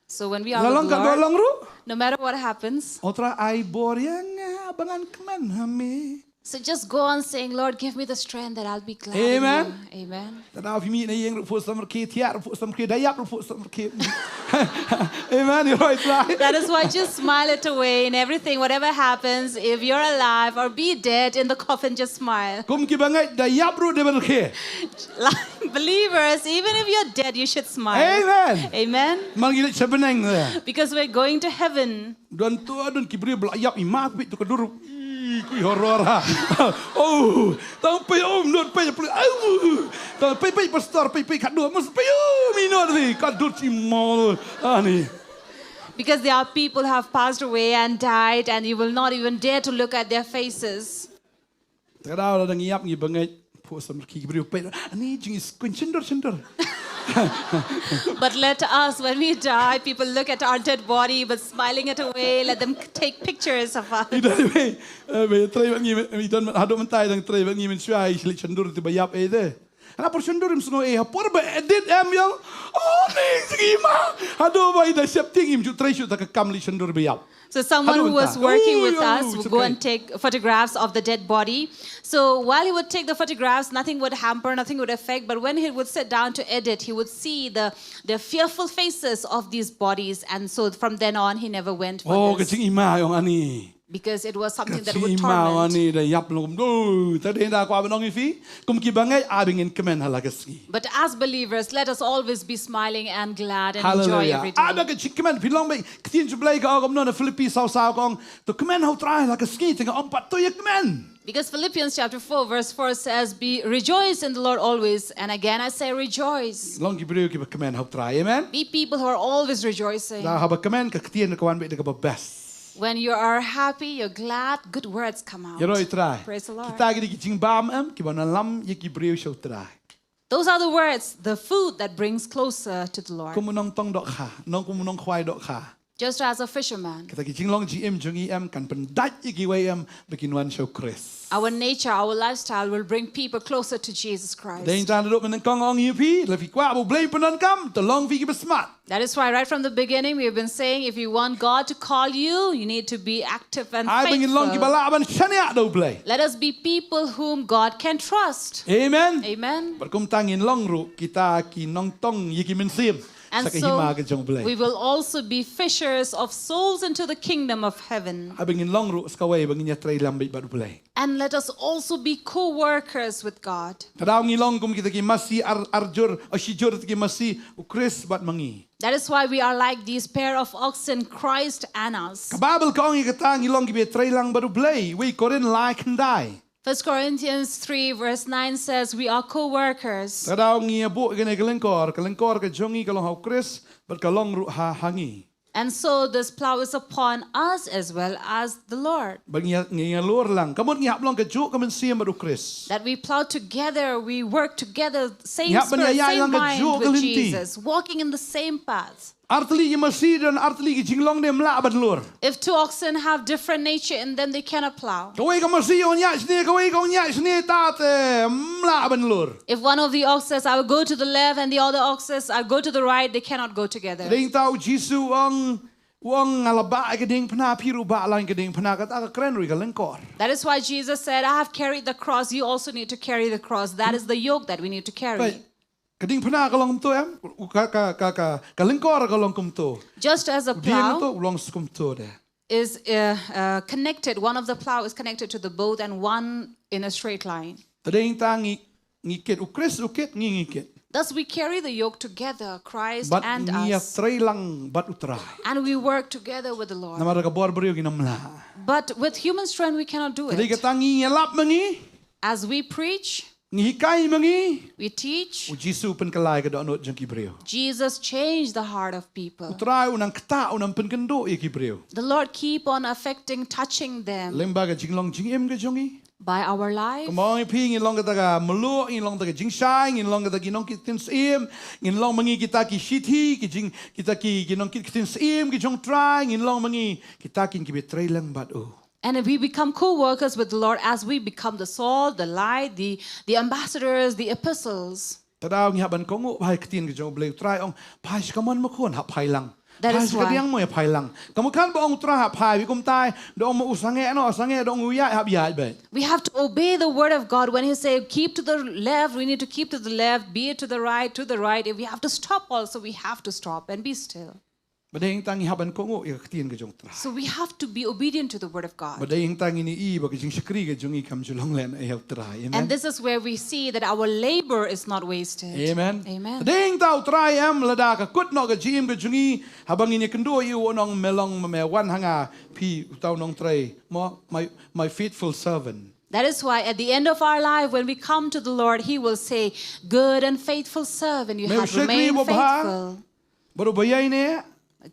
So when we are La with long the katno Lord, long ruh, no matter what happens, U Trai, ai bor ïa nga ba ngan kmen ha me. so just go on saying, Lord, give me the strength that I'll be glad. Amen. In you. Amen. Te da phi mih na ïing ruh phuh samrkhie, thiah ruh phuh samrkhie, da ïap ruh phuh samrkhie. Amen, ïa U Trai. That is why just smile it away in everything, whatever happens, if you're alive or be dead in the coffin, just smile. Kum ki bangeit, da ïap ruh dei ban rkhie. Like believers, even if you're dead, you should smile. Amen. Amen. Namar ngi leit sha bneng te. Because we're going to heaven. Don tu, don ki briew ba la ïap, i ma phi tu ka dur. Ih, kui horror ha. Oh, tang phi, oh, not phi, phi, oh. Tang phi, phi, pastor, phi, phi, ka dur, mas phi, oh, mi not phi, ka dur chi mol. Ani. Because there are people who have passed away and died, and you will not even dare to look at their faces. Te da la dang ïap ngi bangeit, phuh samrkhie, ki briew peit. Ani jing is kun shendur shendur. But let us, when we die, people look at our dead body, but smiling it away, let them take pictures of us. I don, eh, eh, trei bad ngi, i don haduh mynta i dang trei bad ngi mynshuwa, i leit shendur te ba ïap, eh, te. Hana por shendur im sngew, eh, ha por ba edit em ïong. Oh, ni sngi ma. Haduh ba i da shep tieng im ju trei shuh ta ka kam leit shendur ba ïap. So someone who was working with us would go and Take take photographs of the dead body. So while he would take the photographs, nothing would hamper, nothing would affect. But when he would sit down to edit, he would see the, the fearful faces of these bodies. And so from then on, he never went for Oh, ka this. jingima ïong ani. Because it was something Ka that would jingima ïong torment. Ani da ïap long. Oh, te dei da kwah ban ong ïa phi. Kum ki bangeit, ai ba ngin kmen ha la ka sngi. But as believers, let us always be smiling and glad and enjoy Hallelujah. Every day. Ai ba ka jingkmen, phi long ba ka ktien jong U Blei ka ong kumno, na Philippi saw saw ka ong, to kmen ha U Trai ha la ka sngi, te nga ong pat to ïa kmen. Because Philippians chapter four verse four says, "Be rejoice in the Lord always." And again I say rejoice. Long ki briew kiba kmen ha U Trai. Amen. Be people who are always rejoicing. Da haba kmen, ka ktien ka wan beit da kaba best. When you are happy, you're glad, good words come out. Ïaroh U Trai. Praise the Lord. Kita ki dei ki jingbam em, kiba wan lam ïa ki briew sha U Trai. Those are the words, the food that brings closer to the Lord. Kum u nongtong dohkha, nong kum u nongkhwai dohkha. Just as a fisherman, Kita ki jinglong jingim jong ngi em kan pyndait ïa kiwei em ba kin wan sha U Khrist. Our nature, our lifestyle will bring people closer to Jesus Christ. Dei tang da duk mynnyngkong ong ïa phi, lada phi kwah ba U Blei pyndonkam, to long phi kiba smat. That is why right from the beginning we have been saying, if you want God to call you, you need to be active and Ai ba ngin long kiba faithful. Lah ban shaniah da U Blei. Let us be people whom God can trust. Amen. Amen. Bad kumta ngin long ruh kita ki nongtong ïa ki mynsiem. And Sa ka so hima ka jong U Blei. We will also be fishers of souls into the kingdom of heaven. Ai ba ngin long ruh sa kawei ba ngin ïatrei lam beit bad U Blei. And let us also be co-workers with God. Te daw ngi long kum kita ki masi ar, ar jur, o shi jur kita ki masi, U Khrist bad ma ngi. That is why we are like these pair of oxen, Christ and us. Ka Baibl ka ong ïa kata ngi long kiba ïatrei lang bad U Blei, Wei Korinth lai khyndai. First Corinthians three verse nine says we are co-workers. Te daw ngi ïa buh kane ka lyngkor, ka lyngkor ka jong ngi ka long ha U Khrist, bad ka long ruh ha, ha ngi. And so this plow is upon us as well as the Lord. Bad ngi, ngi ïalur lang. Ka mut ngi hap long kajuh ka mynsiem bad U Khrist. That we plow together, we work together, same Ngi hap ban spirit, ïaïaid same lang mind kajuh ka with lynti. Jesus, walking in the same path. Artylli ki masi don artylli ki jinglong de ym lah ban lur. If two oxen have different nature in them, they cannot plow. Kawei ka masi ka ong ïaid shane, kawei ka ong ïaid shane, ta te ym lah ban lur. If one of the ox says, "I will go to the left," and the other ox says, "I'll go to the right," they cannot go together. Dei tang U Jisu u ong, u ong nga la bah ïa ka diengphna, phi ruh bah lang ïa ka diengphna, kata ka kren ruh ïa ka lyngkor. That is why Jesus said, "I have carried the cross, you also need to carry the cross." That is the yoke that we need to carry. Peit, Ka diengphna ka long kumto em. Ka, ka, ka, ka, ka lyngkor ka long kumto. Just as a Dieng plow to, u long skumto de. is uh, uh, connected, one of the plow is connected to the both and one in a straight line. Te dei ta ngi, ngi kit, u Khrist u kit, ngi ngi kit. Thus we carry the yoke together, Christ Bad and ngi ïa us. trei lang bad u Trai. And we work together with the Lord. Namar ka bor briew ngin ym lah. But with human strength, we cannot do Te dei it. kata ngi ïalap ma ngi, As we preach, ngi hikai ma ngi, we teach. U Jisu u pynkylla ïa ka dohnud jong ki briew. Jesus changed the heart of U people. Trai u nang ktah, u nang pynkynduh ïa ki briew. The Lord keep on affecting, touching them. Lyngba ka jinglong jingim ka jong ngi. By our life. Kumba ong ïa phi, ngin long kata ka mluh, ngin long kata ka jingshai, ngin long kata ki nongkit ktien syiem, ngin long ma ngi kita ki shithi, ki jing, kita ki, ki nongkit ktien syiem, ki jong Trai, ngin long ma ngi kita ki, kiba trei lang bad u. And we become co-workers with the Lord as we become the salt, the light, the, the ambassadors, the epistles. Te daw ngi hap ban kohnguh bha ïa ka ktien ka jong u Blei. U Trai ong, phai sha kamon ma khun, hap phai lang. That Phai is sha ka why. diang mo, ïa phai lang. Ka mut kan ba ong u Trai hap phai, wi kumtai, da ong ma u sangeh noh, sangeh, da ong u ïaid, hap ïaid beit. We have to obey the word of God. When he say, "Keep to the left," we need to keep to the left, be it to the right, to the right. If we have to stop also, we have to stop and be still. Ba dei ta ngi hap ban kohnguh ïa ka ktien ka jong u Trai. So we have to be obedient to the word of Ba God. Dei ta ngi ïohi ba ka jingshakri ka jong ngi kam ju long lehnoh ïa u Trai. Amen. And this is where we see that our labor is not wasted. Amen. Amen. Dei ta u Trai em, lada ka kut noh ka jingim ka jong ngi, haba ngin ïakynduh ïa u, u ong me long ma me, wan ha nga phi uta u nongtrei. Mo, my, my faithful servant. That is why at the end of our life, when we come to the Lord, he will say, "Good and faithful servant, you Me have u shakri remained babha. Faithful." Bad u ba ïaineh.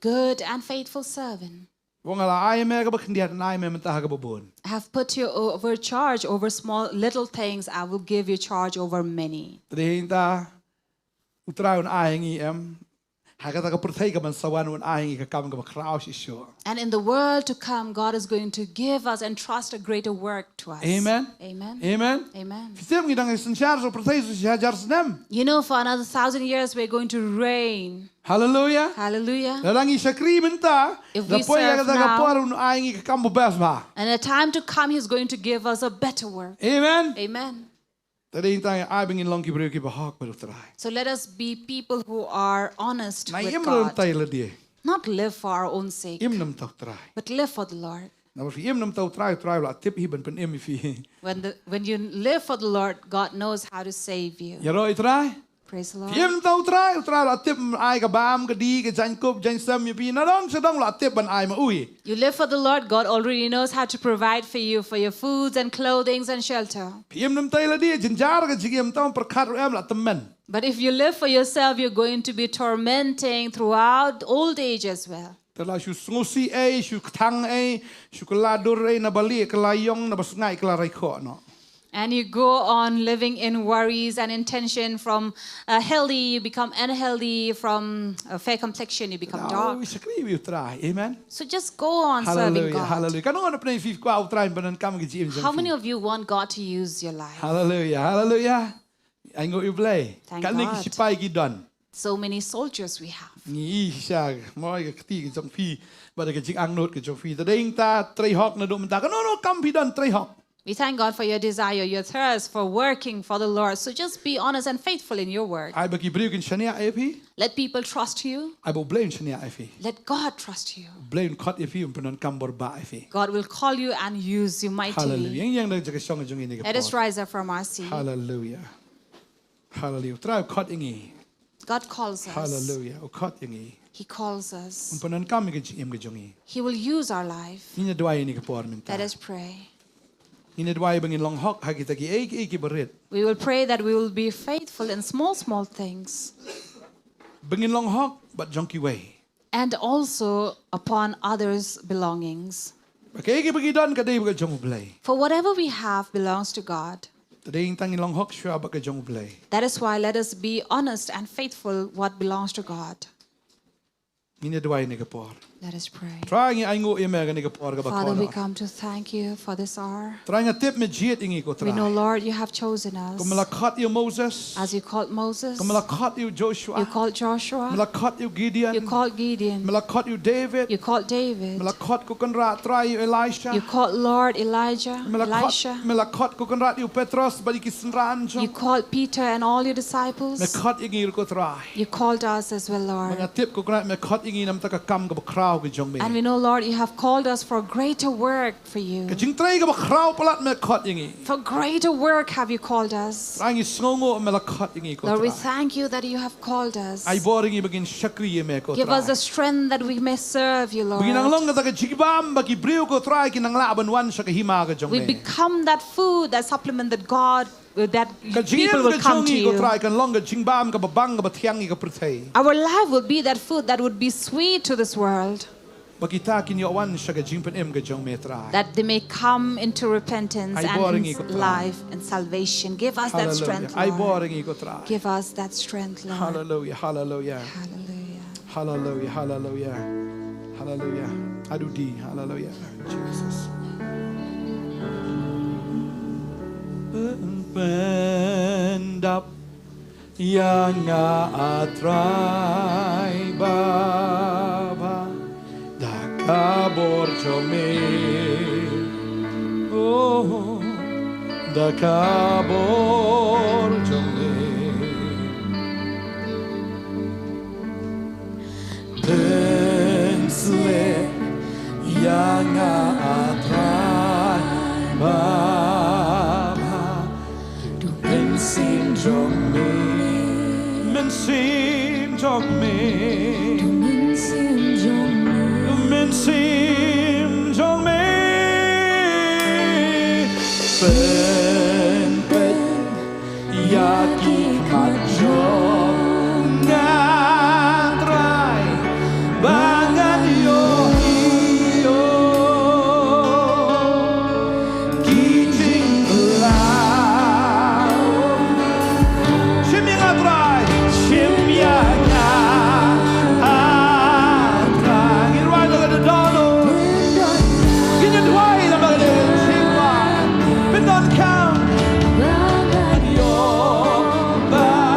"Good and faithful servant. Ba nga la ai me kaba khyndiat, ngan ai me mynta ha kaba bun. I have put you over charge over small little things. I will give you charge over many." Te dei ta u Trai un ai ngi em, ha kata ka pyrthei kaban sa wan, un ai ngi ka kam kaba khraw shisha. And in the world to come, God is going to give us and trust a greater work to us. Amen. Amen. Amen. Amen. Phi tip ngi dang synshar sha u pyrthei sha hajar snem. You know, for another thousand years, we're going to reign. Hallelujah. Hallelujah. Lada ngi shakri mynta, If da we poi ïa serve kata ka now, por un ai ngi ka kam ba best bha. And a time to come, he's going to give us a better work. Amen. Amen. Te dei ta ngi ai ba ngin long ki briew kiba hok bad u Trai. So let us be people who are honest Nai with im rum God. tai la die. Not live for our own sake, Im nam ta u Trai. but live for the Lord. Na ba phi im nam ta u Trai, u Trai u la tip hi ban pynim ïa phi. When the when you live for the Lord, God knows how to save you. Ïaroh ïa u Trai. Praise the Lord. Phi im nam ta u Trai, u Trai u la tip ai ka bam ka dih, ka jaiñkup jaiñsem ïa phi. Na dong sha dong u la tip ban ai ma u hi. You live for the Lord, God already knows how to provide for you for your foods and clothings and shelter. Phi im nam tai la die, jynjar ka jingim, tam pyrkhat ruh em, la tymmen. But if you live for yourself, you're going to be tormenting throughout old age as well. Te la shu sngewsih ei, shu kthang ei, shu kylla dur ei, na ba lieh kylla ïong, na ba sngaid kylla rai khoh noh. And you go on living in worries and in tension. From uh, healthy, you become unhealthy. From uh, fair complexion, you become Nau dark. Shakri ïa u Trai. Amen. So just go on serving Hallelujah. God. Hallelujah. Katno ngan pynïasoh ïa u Trai ban pynkam ïa ka jingim jong phi? How many of you want God to use your life? Hallelujah. Hallelujah. Ai nguh ïa u Blei. Thank Katno ki God. sipai ki don. So many soldiers we have. Ngi ïohi shisha, mo, ïa ka kti ka jong phi bad ka jingangnud ka jong phi. Te dei ta trei hok naduh mynta. Kano kano kam phi don, trei hok. We thank God for your desire, your thirst for working for the Lord. So just be honest and faithful in your work. Ai ba ki briew kin shaniah ïa phi. Let people trust you. Ai ba u Blei un shaniah ïa phi. Let God trust you. U Blei un khot ïa phi, un pyndonkam bor bha ïa phi. God will call you and use you mightily. Hallelujah. Ïeng ïeng da ka jong ka jong ngi kane ka por. Let us rise up from our seat. Hallelujah. Hallelujah. U Trai u khot ïa ngi. God calls us. Hallelujah. U khot ïa ngi. He calls us. Un pyndonkam ïa ka jingim ka jong ngi. He will use our life. Ngin ïa duwai ïa kane ka por mynta. Let us pray. Ngin ïa duwai ba ngin long hok ha kita kiei kiei kiba rit. We will pray that we will be faithful in small, small things. Ba ngin long hok bad jong kiwei. And also upon others' belongings. Ba kaei kaei ba ngi don ka dei ba ka jong u Blei. For whatever we have belongs to God. Te dei tang ngin long hok shuwa ba ka jong u Blei. That is why let us be honest and faithful what belongs to God. Ngin ïa duwai ïa kane ka por. Let us pray. Trai, ngi ainguh ïa me kane ka por kaba khraw. Father, we come to thank you for this hour. Trai, nga tip me jied ïa ngi ko Trai. We know, Lord, you have chosen us. Kum la khot ïa u Moses. As you called Moses. Kum la khot ïa u Joshua. You called Joshua. Me la khot ïa u Gideon. You called Gideon. Me la khot ïa u David. You called David. Me la khot ko Kynrad Trai ïa u Elisha. You called, Lord, Elijah, Elisha. Me la khot, me la khot ko Kynrad ïa u Petros bad ïa ki synran jong. You called Peter and all your disciples. Me khot ïa ngi ruh ko Trai. You called us as well, Lord. Nga tip ko Kynrad me khot ïa ngi namar ka kam kaba khraw ka jong me. And we know, Lord, you have called us for greater work for you. Ka jingtrei kaba khraw palat me khot ïa ngi. For greater work have you called us. Trai, ngi sngewnguh me la khot ïa ngi ko Trai. Lord, we thank you that you have called us. Ai bor ïa ngi ba ngin shakri ïa me ko Trai. Give us the strength that we may serve you, Lord. Ba ngin nang long kata ka jingbam ba ki briew ko Trai kin nang lah ban wan sha ka hima ka jong me. We become that food, that supplement that God, uh, that people will come to you. Ka jingim ka jong ngi ko Trai kan long ka jingbam kaba bang kaba thiang ïa ka pyrthei. Our life will be that food that would be sweet to this world. Ba kita kin ïoh wan sha ka jingpynim ka jong me Trai. That they may come into repentance and life and salvation. Ai bor ïa ngi ko Trai. Give us that strength, Lord. Hallelujah. Ai bor ïa ngi ko Trai. Give us that strength, Lord. Hallelujah, hallelujah. Hallelujah. Hallelujah, hallelujah. Hallelujah. Adu di, hallelujah. Jesus. Pyndap ïa nga, ah Trai Baba, da ka bor jong me. Oh, da ka bor jong me. Pynshlur ïa nga, ah Trai Baba. Mynsiem jong me. Mynsiem jong me. Mynsiem jong me. Mynsiem jong me. Pyn, pyn, ïa ki khmat jong nga Trai. Ba ngan ïoh, ïoh. Ki jingpynlong. Shim ïa nga Trai. Shim ïa nga, ah Trai. Ngin rwai da ka dohnud. Ngin ïa duwai da ka dohnud. Pyndonkam. Ïoh ban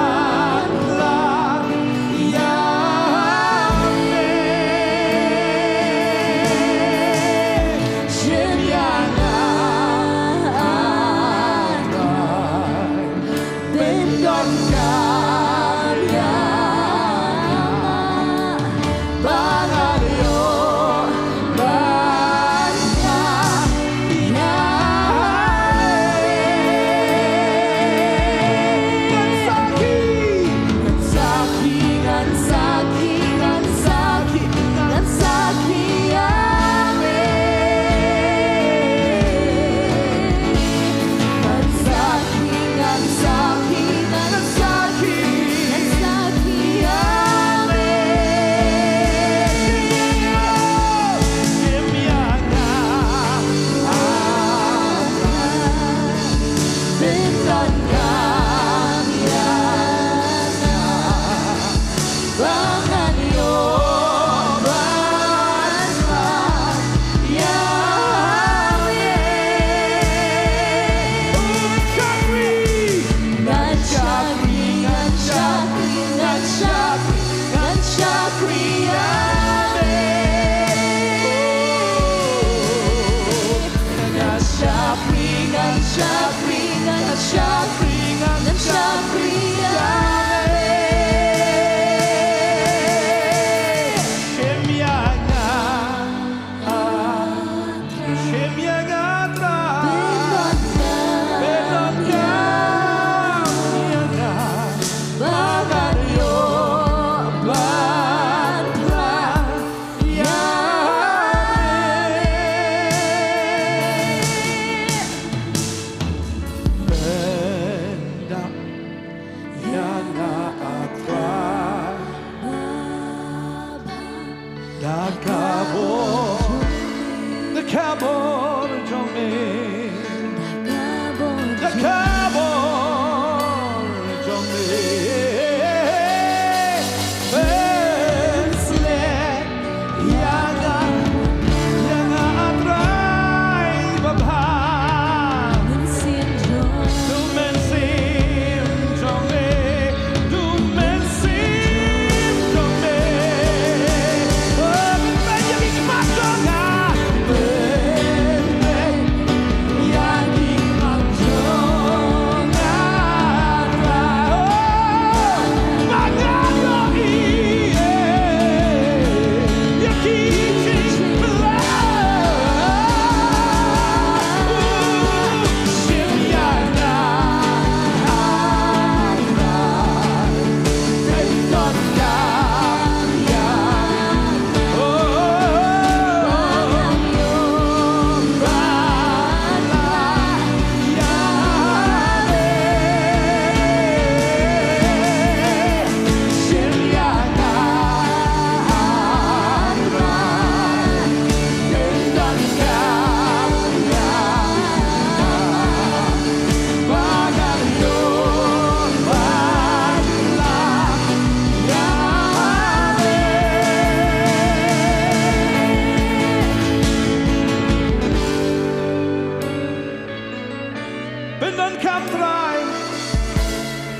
Pyndonkam Trai.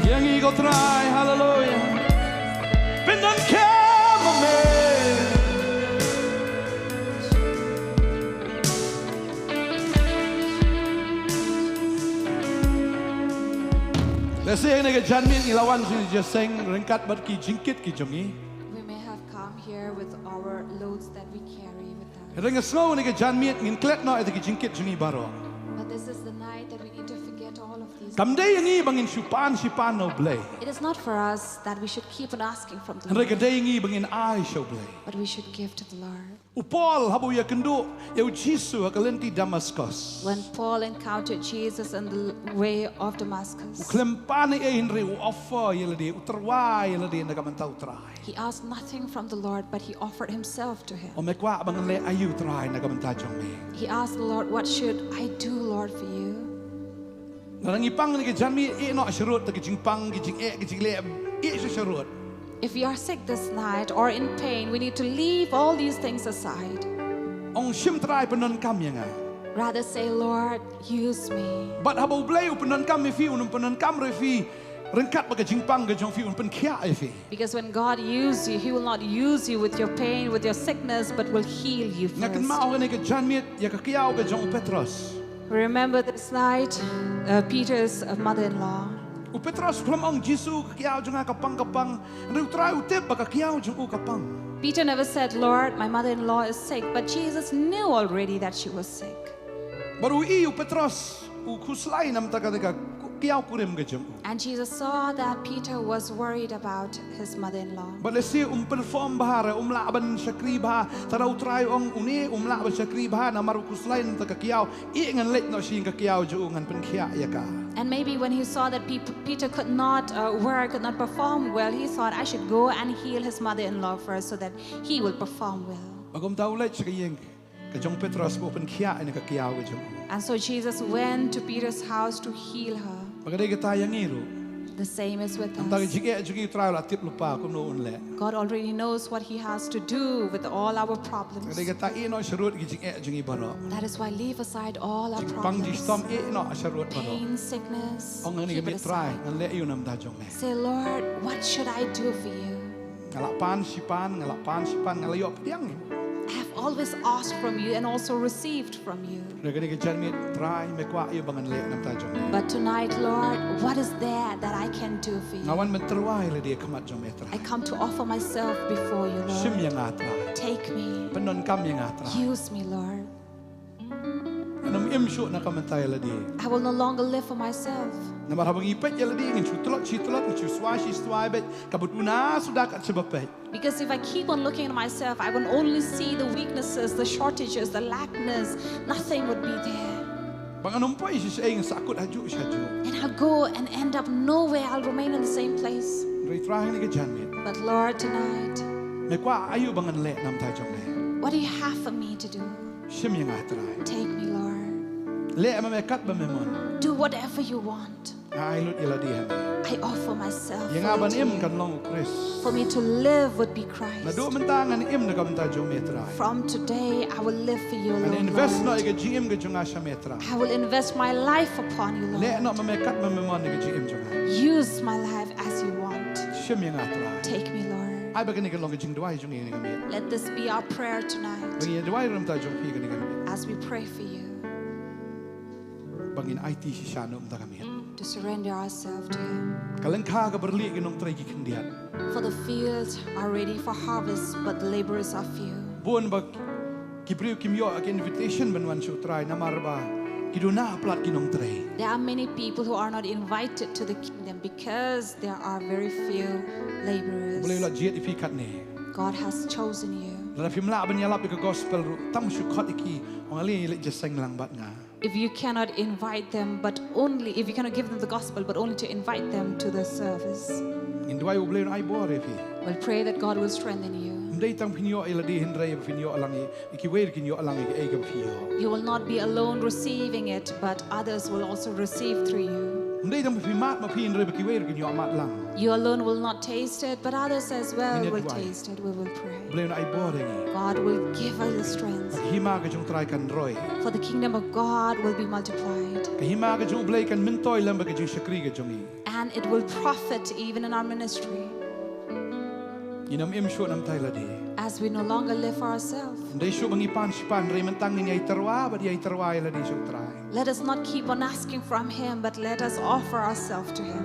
Ïa ngi ko Trai, haleluya. Pyndonkam ma me. Lehse ha kane ka janmiet ngi la wan sha ïing jingïaseng ryngkat bad ki jingkit ki jong ngi. We may have come here with our loads that we carry with us. Hynrei nga sngew ha kane ka janmiet ngin klet noh ïa ki jingkit jong ngi baroh. But this is the night that we need to forget all of these things. Kam dei ïa ngi ba ngin shu pan shu pan na U Blei. It is not for us that we should keep on asking from the Lord. Hynrei ka dei ïa ngi ba ngin ai sha U Blei. But we should give to the Lord. U Paul haba u ïakynduh ïa U Jisu ha ka lynti Damascus. When Paul encountered Jesus in the way of Damascus, u khlem pan ei ei hynrei u offer ïa lade, u tyrwa ïa lade na ka bynta U Trai. He asked nothing from the Lord, but he offered himself to him. Ong, me kwah ba ngan leh aïu Trai na ka bynta jong me? He asked the Lord, "What should I do, Lord, for you?" Lada ngi pang ha kane ka janmiet, ïeh noh sharud ïa ki jingpang, ki jingeh, ki jingleh, ïeh sha sharud. If we are sick this night or in pain, we need to leave all these things aside. Ong, shim Trai, pyndonkam ïa nga. Rather say, "Lord, use me." Bad haba U Blei u pyndonkam ïa phi, un ym pyndonkam ruh ïa phi ryngkat bad ka jingpang ka jong phi, un pynkhiah ïa phi. Because when God uses you, He will not use you with your pain, with your sickness, but will heal you first. Nga kynmaw ha kane ka janmiet ïa ka kiaw ka jong u Petros. Remember this night, uh, Peter's, uh, mother-in-law. U Petros u khlem ong, "Jisu, ka kiaw jong nga ka pang, ka pang." Hynrei U Trai u tip ba ka kiaw jong u ka pang. Peter never said, "Lord, my mother-in-law is sick," but Jesus knew already that she was sick. Bad u i u Petros u khuslai namar kata ka kiaw kurim ka jong u. And Jesus saw that Peter was worried about his mother-in-law. Bad lehse um perform bha ruh, um lah ban shakri bha. Tang ba U Trai u ong, une um lah ban shakri bha namar u khuslai namar ka kiaw. Ïeh, ngan leit noh sha ïing ka kiaw jong u, ngan pynkhiah ïa ka. And maybe when he saw that Pe-, Peter could not, uh, work, could not perform well, he thought, "I should go and heal his mother-in-law first so that he will perform well." Bad kumta u leit sha ka ïing ka jong u Petros bad u pynkhiah ïa ka kiaw ka jong u. And so Jesus went to Peter's house to heal her. Bad ka dei kata ïa ngi ruh. The same is with us. Namar ka jingeh jong ngi U Trai u la tip lypa kumno un leh. God already knows what He has to do with all our problems. Ka dei kata, ïeh noh sharud ki jingeh jong ngi baroh. That is why leave aside all our problems. Jingpang jingshitom, ïeh noh sharud baroh. Pain, sickness, keep it aside. Ong ha kane ka miet, Trai, ngan leh aïu namar jong me? Say, "Lord, what should I do for you?" Nga la pan shi pan, nga la pan shi pan, nga la ïoh pdiang. I have always asked from you and also received from you. Hynrei ha kane ka janmiet, Trai, me kwah aïu ba ngan leh namar jong me? But tonight, Lord, what is there that I can do for you? Nga wan ban tyrwa ïa lade ha khmat jong me, Trai. I come to offer myself before you, Lord. Shim ïa nga, Trai. Take me. Pyndonkam ïa nga, Trai. Use me, Lord. Ngan ym im shuh na ka bynta ïa lade. I will no longer live for myself. Namar haba ngi peit ïa lade, ngin shu tlot shi tlot, ngin shu swai shi swai beit, kaba duna suda kat shaba peit. Because if I keep on looking at myself, I will only see the weaknesses, the shortages, the lackness. Nothing would be there. Bad ngan ym poi shisha, ngan sahkut hajuh shajuh. And I'll go and end up nowhere. I'll remain in the same place. Hynrei Trai, ha kane ka janmiet, but Lord, tonight, me kwah aïu ba ngan leh namar jong me? What do you have for me to do? Shim ïa nga, Trai. Take me, Lord. Leh ma me katba me mon. Do whatever you want. Nga ai lut ïa lade ha me. I offer myself for you today. Ïa nga ban im kan long u Khrist. For me to live would be Christ. Naduh mynta ngan im na ka bynta jong me, Trai. From today, I will live for you alone, Lord. Ngan invest noh ïa ka jingim ka jong nga sha me, Trai. I will invest my life upon you, Lord. Leh noh ma me katba me mon ïa ka jingim jong nga. Use my life as you want. Shim ïa nga, Trai. Take me, Lord. Ai ba kane kan long ka jingduwai jong ngi ha kane ka miet. Let this be our prayer tonight. Ba ngin duwai namar jong phi ha kane ka miet. As we pray for you. Ba ngin aiti shisha namar ka miet. To surrender ourselves to Him. Ka lyngkha kaba rieh ki nongtrei ki khyndiat. For the fields are ready for harvest, but the laborers are few. Bun ba ki briew kim ïoh ka invitation ban wan sha U Trai namar ba ki duna palat ki nongtrei. There are many people who are not invited to the kingdom because there are very few laborers. U Blei u la jied ïa phi katne. God has chosen you. Lada phim lah ban ïalap ïa ka gospel ruh, tam shu khot ïa ki, ong ale leit jingïaseng lang bad nga. If you cannot invite them, but only, if you cannot give them the gospel, but only to invite them to the service. Ngin duwai U Blei un ai bor ïa phi. We'll pray that God will strengthen you. Ym dei tang phin ïoh ïa lade hynrei phin ïoh lang ïa kiwei ruh kin ïoh lang ïa kiei kiba phi ïoh. You will not be alone receiving it, but others will also receive through you. Ym dei tang ba phi mad ma phi, hynrei ba kiwei ruh kin ïoh mad lang. You alone will not taste it, but others as well will taste it. We will pray. Blei un ai bor ïa ngi. God will give us the strength. Ka hima ka jong U Trai kan roi. For the kingdom of God will be multiplied. Ka hima ka jong U Blei kan myntoi lem bad ka jingshakri ka jong ngi. And it will profit even in our ministry. Ngin ym im shuh namar ïa lade. As we no longer live for ourselves. Ym dei shuh ba ngi pan shi pan, hynrei mynta ngin ïai tyrwa bad ïai tyrwa ïa lade sha U Trai. Let us not keep on asking from Him, but let us offer ourselves to Him.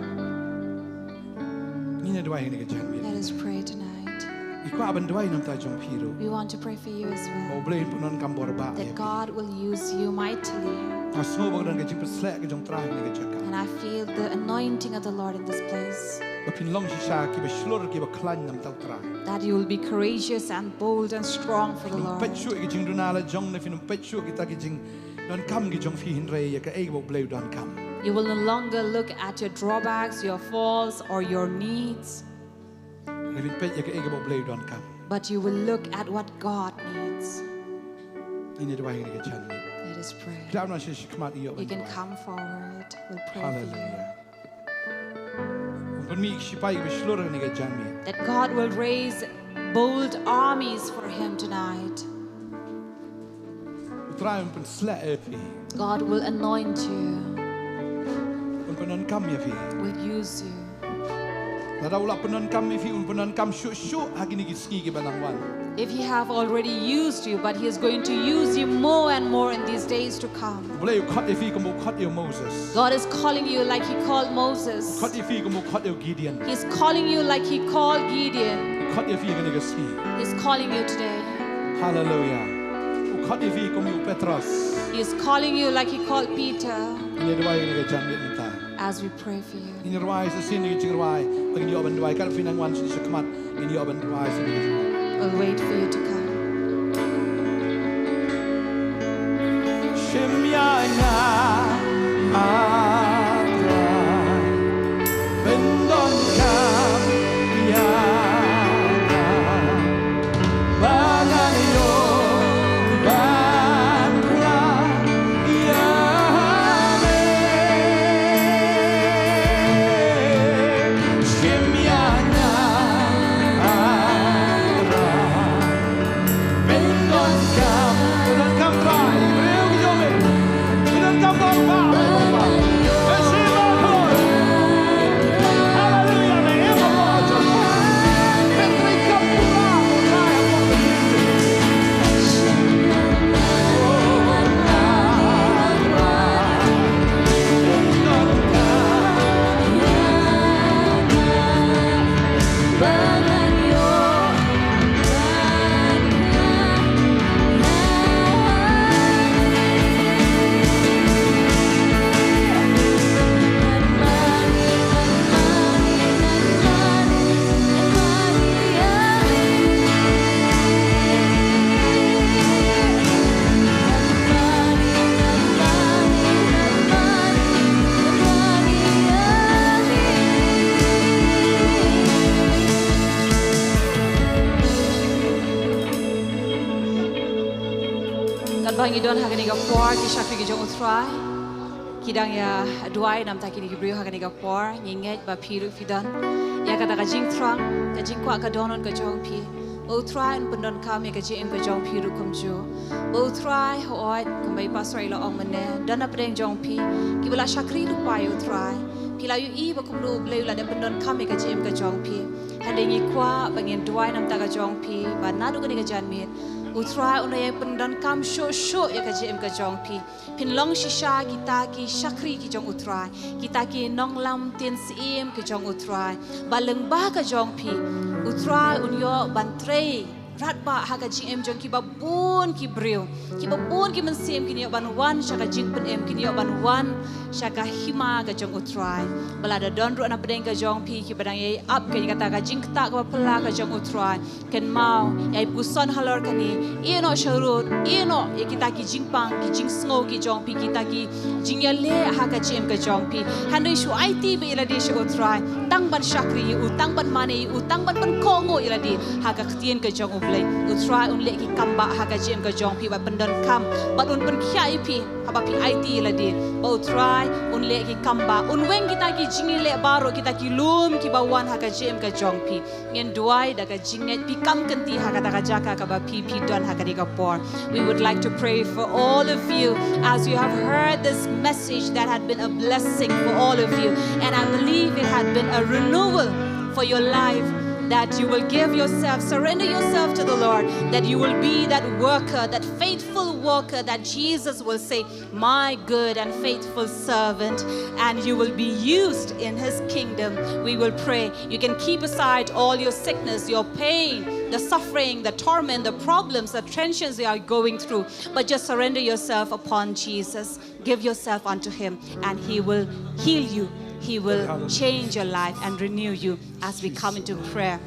Ngin ïa duwai ha kane ka janmiet. Let us pray tonight. Ngi kwah ban duwai namar jong phi ruh. We want to pray for you as well. Ba U Blei un pyndonkam bor ba ïa phi. That God will use you mightily. Nga sngew ba ka don ka jingpynshlur ka jong U Trai ha kane ka jaka. And I feel the anointing of the Lord in this place. Ba phin long shisha kiba shlur kiba khlaiñ namar U Trai. That you will be courageous and bold and strong for the Lord. Phin ym peit shuh ïa ki jingduna la jong ne phin ym peit shuh ïa kita ki jingdonkam ki jong phi, hynrei ïa kaei kaba U Blei u donkam. You will no longer look at your drawbacks, your faults, or your needs. Hynrei phin peit ïa kaei kaba U Blei u donkam. But you will look at what God needs. Ngin ïa duwai ha kane ka janmiet. Let us pray. Khlem nang shu khmat ïa. You can come forward. We'll pray for you. Hallelujah. Un pynmih ki shipai kiba shlur ha kane ka janmiet. That God will raise bold armies for Him tonight. U Trai un pynsleh ïa phi. God will anoint you. Un pyndonkam ïa phi. Will use you. Lada u la pyndonkam ïa phi, un pyndonkam shuh shuh ha kine ki sngi kiba nang wan. If He have already used you, but He is going to use you more and more in these days to come. U Blei u khot ïa phi kumba u khot ïa u Moses. God is calling you like He called Moses. U khot ïa phi kumba u khot ïa u Gideon. He's calling you like He called Gideon. U khot ïa phi ha kane ka sngi. He's calling you today. Hallelujah. U khot ïa phi kum ïa u Petros. He is calling you like He called Peter. Ngin ïa duwai ha kane ka janmiet mynta. As we pray for you. Ngin ïa rwai sa shisien ki jingrwai. Ba ngin ïoh ban duwai. Katba phi nang wan sha khmat, ngin ïoh ban duwai sa shisien ki jingrwai. We'll wait for you to come. Shim ïa nga, ah Trai, pyndonkam ïa nga. Ba ngan ïoh ban khlaiñ ïa me. Shim ïa nga, ah Trai. Pyndonkam, pyndonkam Trai, briew ki jong me. Pyndonkam Bawipa, Bawipa. Hallelujah, me. Katba ngi don ha kane ka por ki shakri ki jong U Trai ki dang ïa duwai namar kine ki briew ha kane ka por, ngi ngeit ba phi ruh phi don ïa kata ka jingthrang, ka jingkwah ka dohnud ka jong phi. Ba U Trai un pyndonkam ïa ka jingim ka jong phi ruh kumjuh. Ba U Trai, hooid, kumba i pastor i la ong mynne, don napdeng jong phi kiba la shakri lypa ïa U Trai. Phi la ïohi ba kumno U Blei u la dep pyndonkam ïa ka jingim ka jong phi. Hynrei ngi kwah ba ngin duwai namar ka jong phi ba naduh kane ka janmiet U Trai un ïa pyndonkam shuh shuh ïa ka jingim ka jong phi. Phin long shisha kita ki shakri ki jong U Trai, kita ki nonglam tin syiem ki jong U Trai. Ba lyngba ka jong phi U Trai un ïoh ban trei radbah ha ka jingim jong kiba bun ki briew, kiba bun ki mynsiem kin ïoh ban wan sha ka jingpynim, kin ïoh ban wan sha ka hima ka jong U Trai. Ba lada don ruh napdeng ka jong phi kiba dang ïai ap ka ïa kata ka jingktah kaba phylla ka jong U Trai, kynmaw, ïai puson halor kane, ïeh noh sha rud, ïeh noh ïa kita ki jingpang, ki jingsngew ki jong phi, kita ki jingïaleh ha ka jingim ka jong phi. Hynrei shu aiti beit ïa lade sha U Trai, tang ban shakri ïa u, tang ban mane ïa u, tang ban pynkohnguh ïa lade ha ka ktien ka jong U Blei. U Trai un leh ki kam ba ha ka jingim ka jong phi, ba pyndonkam, ba un pynkhiah ïa phi haba phi aiti ïa lade. Ba U Trai un leh ki kam ba, un weng kita ki jingïaleh baroh, kita ki lum kiba wan ha ka jingim ka jong phi. Ngin duwai da ka jingngeit, phi kam kynti ha kata ka jaka kaba phi, phi don ha kane ka por. We would like to pray for all of you as you have heard this message that had been a blessing for all of you. And I believe it had been a renewal for your life, that you will give yourself, surrender yourself to the Lord, that you will be that worker, that faithful worker that Jesus will say, "My good and faithful servant," and you will be used in his kingdom. We will pray. You can keep aside all your sickness, your pain, the suffering, the torment, the problems, the tensions you are going through, but just surrender yourself upon Jesus. Give yourself unto him, and he will heal you. He will change your life and renew you as we come into prayer.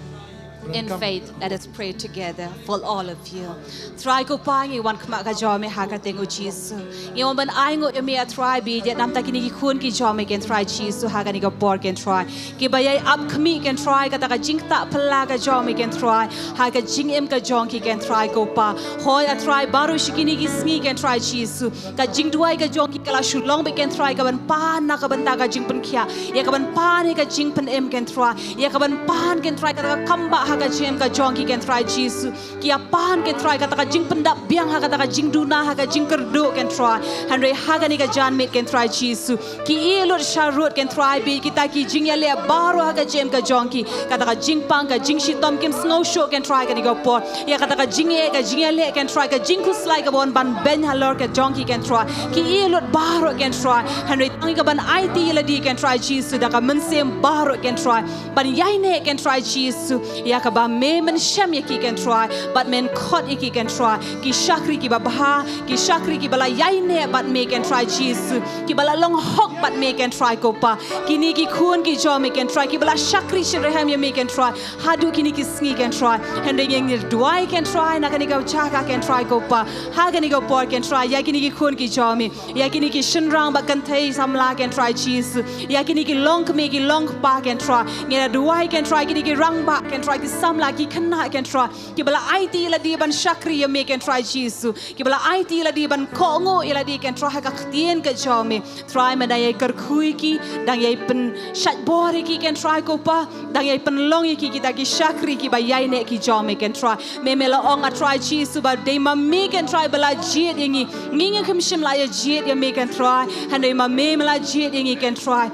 In faith, let us pray together for all of you. Trai ko Pa, ngi wan khmat ka jong me ha ka kyrteng u Jisu. Ngi wan ban ai nguh ïa me, A Trai, bad ïa namta kine ki khun ki jong me, ko Trai Jisu, ha kane ka por, ko Trai. Kiba ïai ap khmih, ko Trai, kata ka jingktah phylla ka jong me, ko Trai, ha ka jingim ka jong ki, ko Trai ko Pa. Hooid, A Trai, baroh shi kine ki sngi, ko Trai Jisu, ka jingduwai ka jong ki ka la shu long beit, ko Trai, ka ban pan na ka bynta ka jingpynkhiah, ïa ka ban pan ïa ka jingpynim, ko Trai, ïa ka ban pan, ko Trai, kata ka kam ba ha ka jingim ka jong ki, ko Trai Jisu. Ki ïa pan, ko Trai, kata ka jingpyndap biang ha kata ka jingduna, ha ka jingkyrduh, ko Trai. Hynrei ha kane ka janmiet, ko Trai Jisu, ki ïeh lut sharud, ko Trai, bad kita ki jingïaleh baroh ha ka jingim ka jong ki, kata ka jingpang, ka jingshitom, kim sngew shuh, ko Trai, kane ka por. Ïa kata ka jingeh, ka jingïaleh, ko Trai, ka jingkhuslai kaba wan ban beiñ halor ka jong ki, ko Trai. Ki ïeh lut baroh, ko Trai. Hynrei tang ïa ka ban aiti ïa lade, ko Trai Jisu, da ka mynsiem baroh, ko Trai, ban ïaineh, ko Trai Jisu, ïa kaba me men shem ïa ki, ko Trai, bad men khot ïa ki, ko Trai. Ki shakri kiba bha, ki shakri kiba la ïaineh bad me, ko Trai Jisu, kiba la long hok bad me, ko Trai ko Pa. Kine ki khun ki jong me, ko Trai, kiba la shakri shitrhem ïa me, ko Trai, haduh kine ki sngi, ko Trai. Hynrei ngi duwai, ko Trai, na kane ka jaka, ko Trai ko Pa, ha kane ka por, ko Trai, ïa kine ki khun ki jong me, ïa kine ki shynrang bad kynthei samla, ko Trai Jisu, ïa kine ki longkmie ki longkpa, ko Trai. Ngi la duwai, ko Trai, kine ki rangbah, ko Trai, ki samla, ki khynnah, ko Trai, kiba la aiti ïa lade ban shakri ïa me, ko Trai Jisu, kiba la aiti ïa lade ban kohnguh ïa lade, ko Trai, ha ka ktien ka jong me. Trai, me dang ïai kyrkhu ïa ki, dang ïai pynshait bor ïa ki, ko Trai ko Pa, dang ïai pynlong ïa ki kita ki shakri kiba ïaineh ki jong me, ko Trai. Me, me la ong, A Trai Jisu, ba dei ma me, ko Trai, ba la jied ïa ngi. Ngi, ngi kim shym la ïa jied ïa me, ko Trai. Hynrei ma me, me la jied ïa ngi, ko Trai,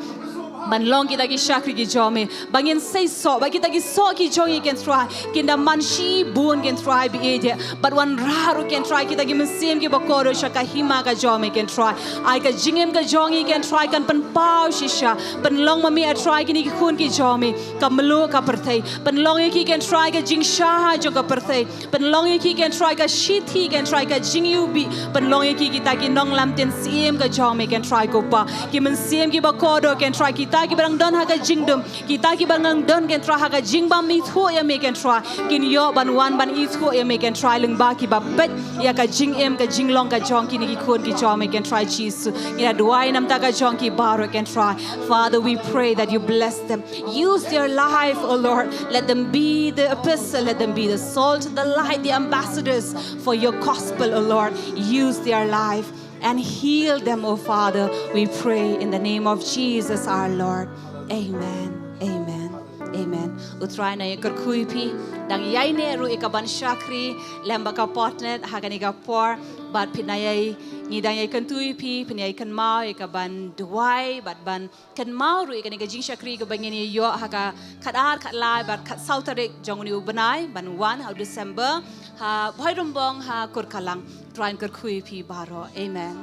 ban long kita ki shakri ki jong me, ba ngin sei soh, ba kita ki soh ki jong ngi, ko Trai, kin da man shibun, ko Trai, bad ïeit, bad wanrah ruh, ko Trai, kita ki mynsiem kiba kordor sha ka hima ka jong me, ko Trai. Ai ka jingim ka jong ngi, ko Trai, kan pynpaw shisha. Pynlong ma me, A Trai, kine ki khun ki jong me, ka mluh ka pyrthei. Pynlong ïa ki, ko Trai, ka jingshai jong ka pyrthei. Pynlong ïa ki, ko Trai, ka shithi, ko Trai, ka jingïewbih. Pynlong ïa ki kita ki nonglam mynsiem ka jong me, ko Trai ko Pa. Ki mynsiem kiba kordor, ko Trai, kita kiba dang don ha ka jingdum, kita kiba dang don, ko Trai, ha ka jingbym ithuh ïa me, ko Trai, kin ïoh ban wan ban ithuh ïa me, ko Trai, lyngba kiba peit ïa ka jingim ka jinglong ka jong kine ki khun ki jong me, ko Trai Jisu. Ngi la duwai namar ka jong ki baroh, ko Trai. Father, we pray that you bless them. Use their life, O Lord. Let them be the epistle. Let them be the salt, the light, the ambassadors for your gospel, O Lord. Use their life and heal them, O Father. We pray in the name of Jesus our Lord. Amen. Amen. Amen. U Trai un ïa kyrkhu ïa phi. Dang ïaineh ruh ïa ka ban shakri lem bad ka Potnet ha kane ka por. Bad phin ïa, ngi dang ïa kyntu ïa phi, phin ïa kynmaw ïa ka ban duwai bad ban kynmaw ruh ïa kane ka jingshakri kaba ngin ïoh ha ka khatar, khatlai bad khatsaw tarik jong une u bnai, ban wan ha u December ha Bhoirymbong ha Kurkalang. Trai un kyrkhu ïa phi baroh. Amen.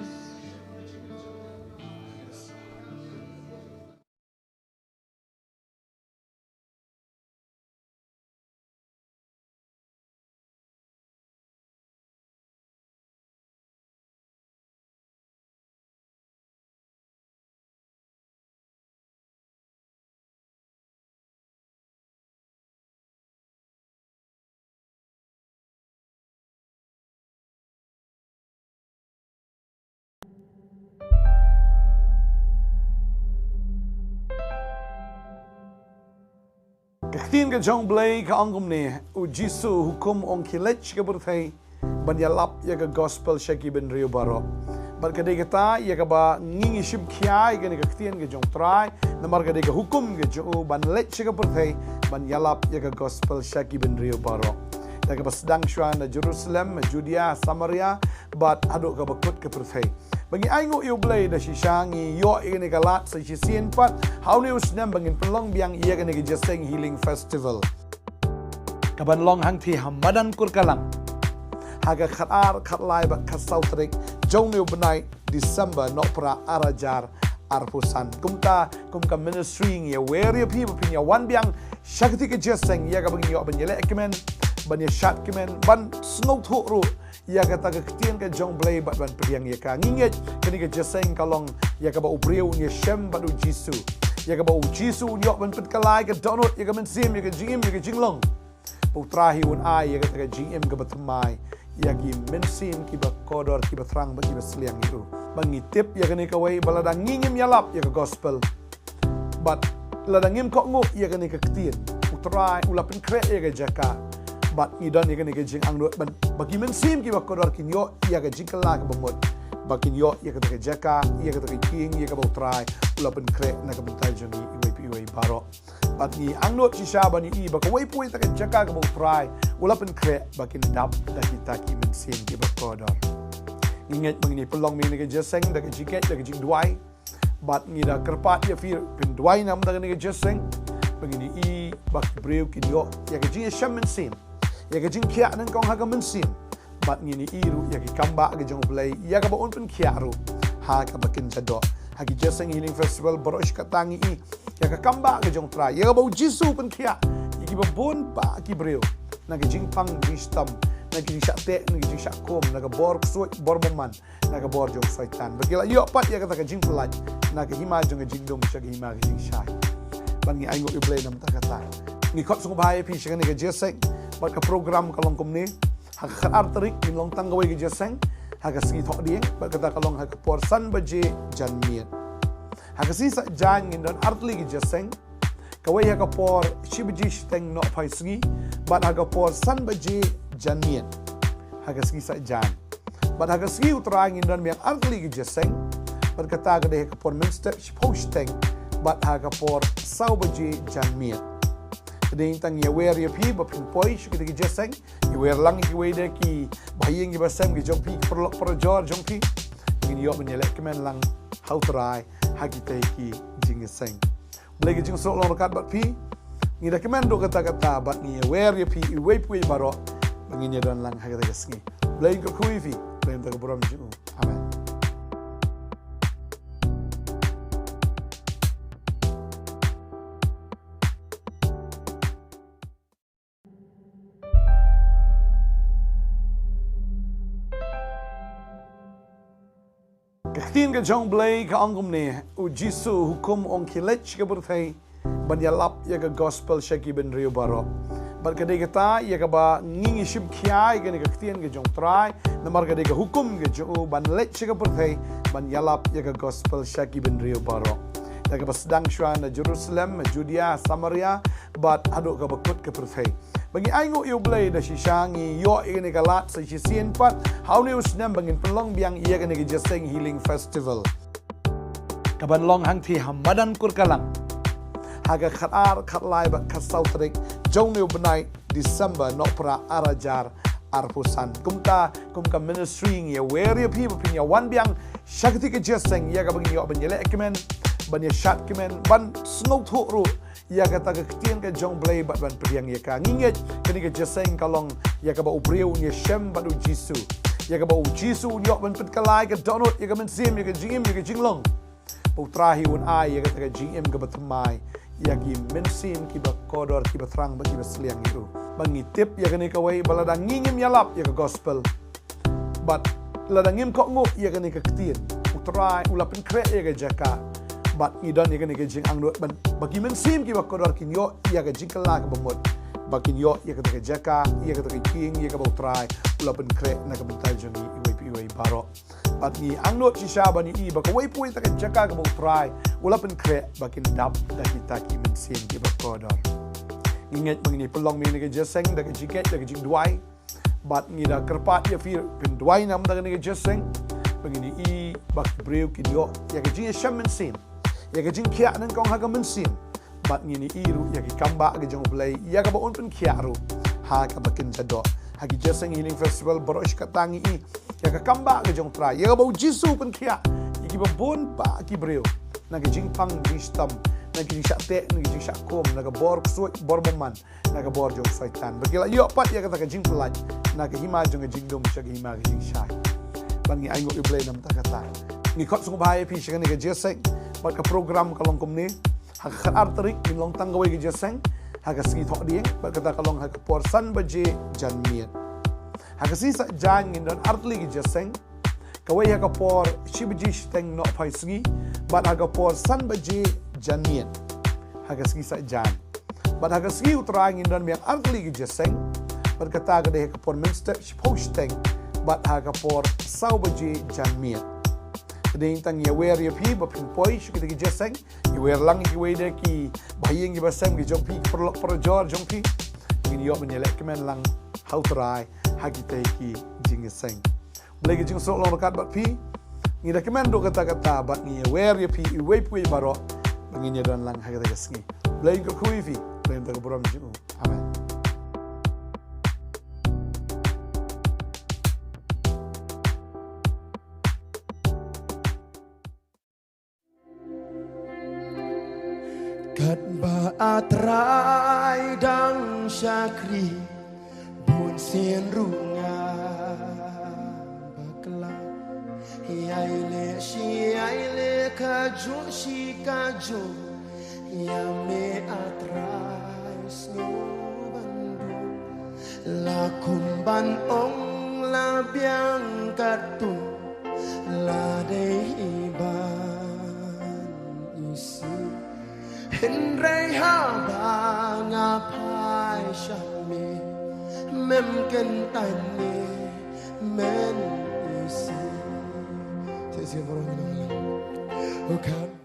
Ktien ka jong U Blei ka ong kumne, U Jisu u hukum, ong, khie leit sha ka pyrthei ban ïalap ïa ka gospel sha ki bynriew baroh. Bad ka dei kata ïa kaba ngi ngi shim khia ïa kane ka ktien ka jong U Trai, namar ka dei ka hukum ka jong u ban leit sha ka pyrthei ban ïalap ïa ka gospel sha ki bynriew baroh. Da kaba sdang shuwa na Jerusalem, Judea, Samaria, bad haduh kaba kut ka pyrthei. Ba ngi ainguh ïa U Blei da shisha ngi ïoh ïa kane ka lad sa shisien pat ha une u snem ba ngin pynlong biang ïa kane ka Jingïaseng Healing Festival, kaban long hangthie ha madan Kurkalang ha ka khatar, khatlai bad khatsaw tarik jong une u bnai December, nohprah ar hajar arphew san. Kumta kum ka ministry ngi ïawer ïa phi ba phin ïa wan biang sha kane ka jingïaseng ïa kaba ngin ïoh ban ïalehkmen, ban ïashadkmen, ban sngewthuh ruh ïa kata ka ktien ka jong U Blei bad ban pdiang ïa ka. Ngi ngeit kane ka jingïaseng ka long ïa kaba u briew un ïashem bad U Jisu, ïa kaba U Jisu un ïoh ban pynkylla ïa ka dohnud, ïa ka mynsiem, ïa ka jingim, ïa ka jinglong. Ba U Trai hi un ai ïa kata ka jingim kaba thymmai ïa ki mynsiem kiba kordor, kiba thrang bad kiba sliang ïa u. Ba ngi tip ïa kane kawei, ba lada ngi ngim ïalap ïa ka gospel bad lada ngim kohnguh ïa kane ka ktien, U Trai u la pynkhreh ïa ka jaka. Bad ngi don ïa kane ka jingangnud ban, ba ki mynsiem kiba kordor kin ïoh ïa ka jingkylla kaba mut, ba kin ïoh ïa kata ka jaka, ïa kata ka ïing, ïa kaba U Trai u la pynkhreh na ka bynta jong ngi iwei pa iwei baroh. Bad ngi angnud shisha ban ïohi ba kawei pa kawei ta ka jaka kaba U Trai u la pynkhreh ba kin dap da kita ki mynsiem kiba kordor. Ngi ngeit ba ngin ïa pynlong ïa kane ka jingïaseng da ka jingngeit, da ka jingduwai. Bad ngi da kyrpad ïa phi phin duwai namar kane ka jingïaseng, ba ngin ïohi ba ki briew kin ïoh ïa ka jingïashem mynsiem, ïa ka jingkhiah nyngkong ha ka mynsiem. Bad ngin ïohi ruh ïa ki kambah ka jong U Blei ïa kaba un pynkhiah ruh ha kaba kin jadoh. Ha ki Jingïaseng Healing Festival baroh shi katta ngi ïohi ïa ka kambah ka jong U Trai, ïa kaba U Jisu u pynkhiah ïa kiba bun bah ki briew na ka jingpang jingshitom, na ka jingshah teh, na ka jingshah kum, na ka bor ksuid bor bymman, na ka bor jong u Soitan. Ba ki la ïoh pat ïa kata ka jingpyllait na ka hima jong ka jingdum sha ka hima ka jingshai. Bad ngi ainguh ïa U Blei namar kata. Ngi khot sngewbha ïa phi sha kane ka jingïaseng, bad ka program ka long kumne. Ha ka khatar tarik ngin long tang kawei ka jingïaseng ha ka sngi Thohdieng, bad kata ka long ha ka por san baje janmiet. Ha ka sngi Saitjaiñ ngin don artylli ka jingïaseng, kawei ha ka por shi baje shiteng nohphai sngi, bad ha ka por san baje janmiet ha ka sngi Saitjaiñ. Bad ha ka sngi U Trai ngin don biang artylli ka jingïaseng, bad kata ka dei ha ka por mynstep shiphew shiteng, bad ha ka por saw baje janmiet. Te dei tang ïawer ïa phi ba phin poi sha kata ka jingïaseng, ïawer lang ïa kiwei de ki bahaïing ki basem ki jong phi, ki paralok parajor jong phi. Ngin ïoh ban ïalehkmen lang ha U Trai ha kita ki jingïaseng. Blei ka jingsuk long ryngkat bad phi. Ngi da kmen ruh katta katta bad ngi ïawer ïa phi iwei pa iwei baroh ba ngin ïadon lang ha kata ka sngi. Blei un kyrkhu ïa phi, Blei un kyrkhu ïa ka burom jong u. Amen. Ka ktien ka jong U Blei ka ong kumne, U Jisu u hukum, ong, khie leit sha ka pyrthei ban ïalap ïa ka gospel sha ki bynriew baroh. Bad ka dei kata ïa kaba ngi ngi shim khia ïa kane ka ktien ka jong U Trai, namar ka dei ka hukum ka jong u ban leit sha ka pyrthei ban ïalap ïa ka gospel sha ki bynriew baroh. Da kaba sdang shuwa na Jerusalem, Judea, Samaria, bad haduh kaba kut ka pyrthei. Ba ngi ainguh ïa U Blei da shisha ngi ïoh ïa kane ka lad sa shisien pat ha une u snem ba ngin pynlong biang ïa kane ka Jingïaseng Healing Festival, kaban long hangthie ha madan Kurkalang ha ka khatar, khatlai bad khatsaw tarik jong une u bnai December, nohprah ar hajar arphew san. Kumta kum ka ministry ngi ïawer ïa phi ba phin ïa wan biang sha kata ka jingïaseng ïa kaba ngin ïoh ban ïalehkmen, ban ïashadkmen, ban sngewthuh ruh ïa kata ka ktien ka jong U Blei bad ban pdiang ïa ka. Ngi ngeit kane ka jingïaseng ka long ïa kaba u briew un ïashem bad U Jisu, ïa kaba U Jisu un ïoh ban pynkylla ïa ka dohnud, ïa ka mynsiem, ïa ka jingim, ïa ka jinglong. Ba U Trai hi un ai ïa kata ka jingim kaba thymmai ïa ki mynsiem kiba kordor, kiba thrang bad kiba sliang ïa u. Ba ngi tip ïa kane kawei, ba lada ngi ngim ïalap ïa ka gospel bad lada ngim kohnguh ïa kane ka ktien, U Trai u la pynkhreh ïa ka jaka. Bad ngi don ïa kane ka jingangnud ban, ba ki mynsiem kiba kordor kin ïoh ïa ka jingkylla kaba mut, ba kin ïoh ïa kata ka jaka, ïa kata ka ïing, ïa kaba U Trai u la pynkhreh na ka bynta jong ngi iwei pa iwei baroh. Bad ngi angnud shisha ban ïohi ba kawei pa kawei ta ka jaka kaba U Trai u la pynkhreh ba kin dap da kita ki mynsiem kiba kordor. Ngi ngeit ba ngin ïa pynlong mynne ka jingïaseng da ka jingkit da ka jingduwai. Bad ngi da kyrpad ïa phi pynduwai namar da kane ka jingïaseng. Ba ngin ïa i ba ki briew kin ïoh ïa ka jingïashem mynsiem, ïa ka jingkhiah nyngkong ha ka mynsiem. Bad ngin ïa i ruh ïa ki kambah ka jong U Blei ïa kaba un pynkhiah ruh ha kaba kin jadoh. Ha ki jingïaseng Healing Festival baroh shi katta ngi i ïa ka kambah ka jong U Trai ïa kaba U Jisu u pynkhiah ïa kiba bun bah ki briew na ka jingpang jingshitom, na ka jingshah teh, na ka jingshah kum, na ka bor ksuid bor bymman, na ka bor jong Soitan. Ba ki la ïoh pat ïa kata ka jingpyllait na ka hima jong ka jingdum sha ka hima ka jingshai. Bad ngi ainguh ïa U Blei namar kata. Ngi khot sngewbha ïa phi sha kane ka jingïaseng. Bad ka program ka long kumne. Ha ka khatar tarik ngin long tang kawei ka jingïaseng ha ka sngi Thohdieng, bad kata ka long ha ka por san baje janmiet. Ha ka sngi Saitjaiñ ngin don artylli ka jingïaseng. Kawei ha ka por shi baje shiteng nohphai sngi, bad ha ka por san baje janmiet ha ka sngi Saitjaiñ. Bad ha ka sngi U Trai ngin don biang artylli ka jingïaseng. Bad kata ka dei ha ka por mynstep shiphew shiteng bad ha ka por saw baje janmiet. Ka dei tang ïawer ïa phi ba phin poi sha kita ki jingïaseng. Ïawer lang ïa kiwei de ki bahaïing ki basem ki jong phi, ki paralok parajor jong phi. Ngin ïoh ban ïalehkmen lang ha U Trai ha kita ki jingïaseng. Blei ka jingsuk long ryngkat bad phi. Ngi da kmen ruh kata kata bad ngi ïawer ïa phi iwei pa iwei baroh. Ngin ïadon lang ha kata ka sngi. Blei un kyrkhu ïa phi. Blei un da ka burom jong u. Amen. Katba A Trai dang shakri, bun sien ruh nga bakla. Ïai leh shi ïai leh, kajuh shi kajuh, ïa me A Trai sngewbha ban duh. La kum ban ong la biang katto, la dei hi ban isih. Hynrei haba nga phai sha me, mem kyntait ne men isih. Te isih baroh ngi nang lang. Oh God.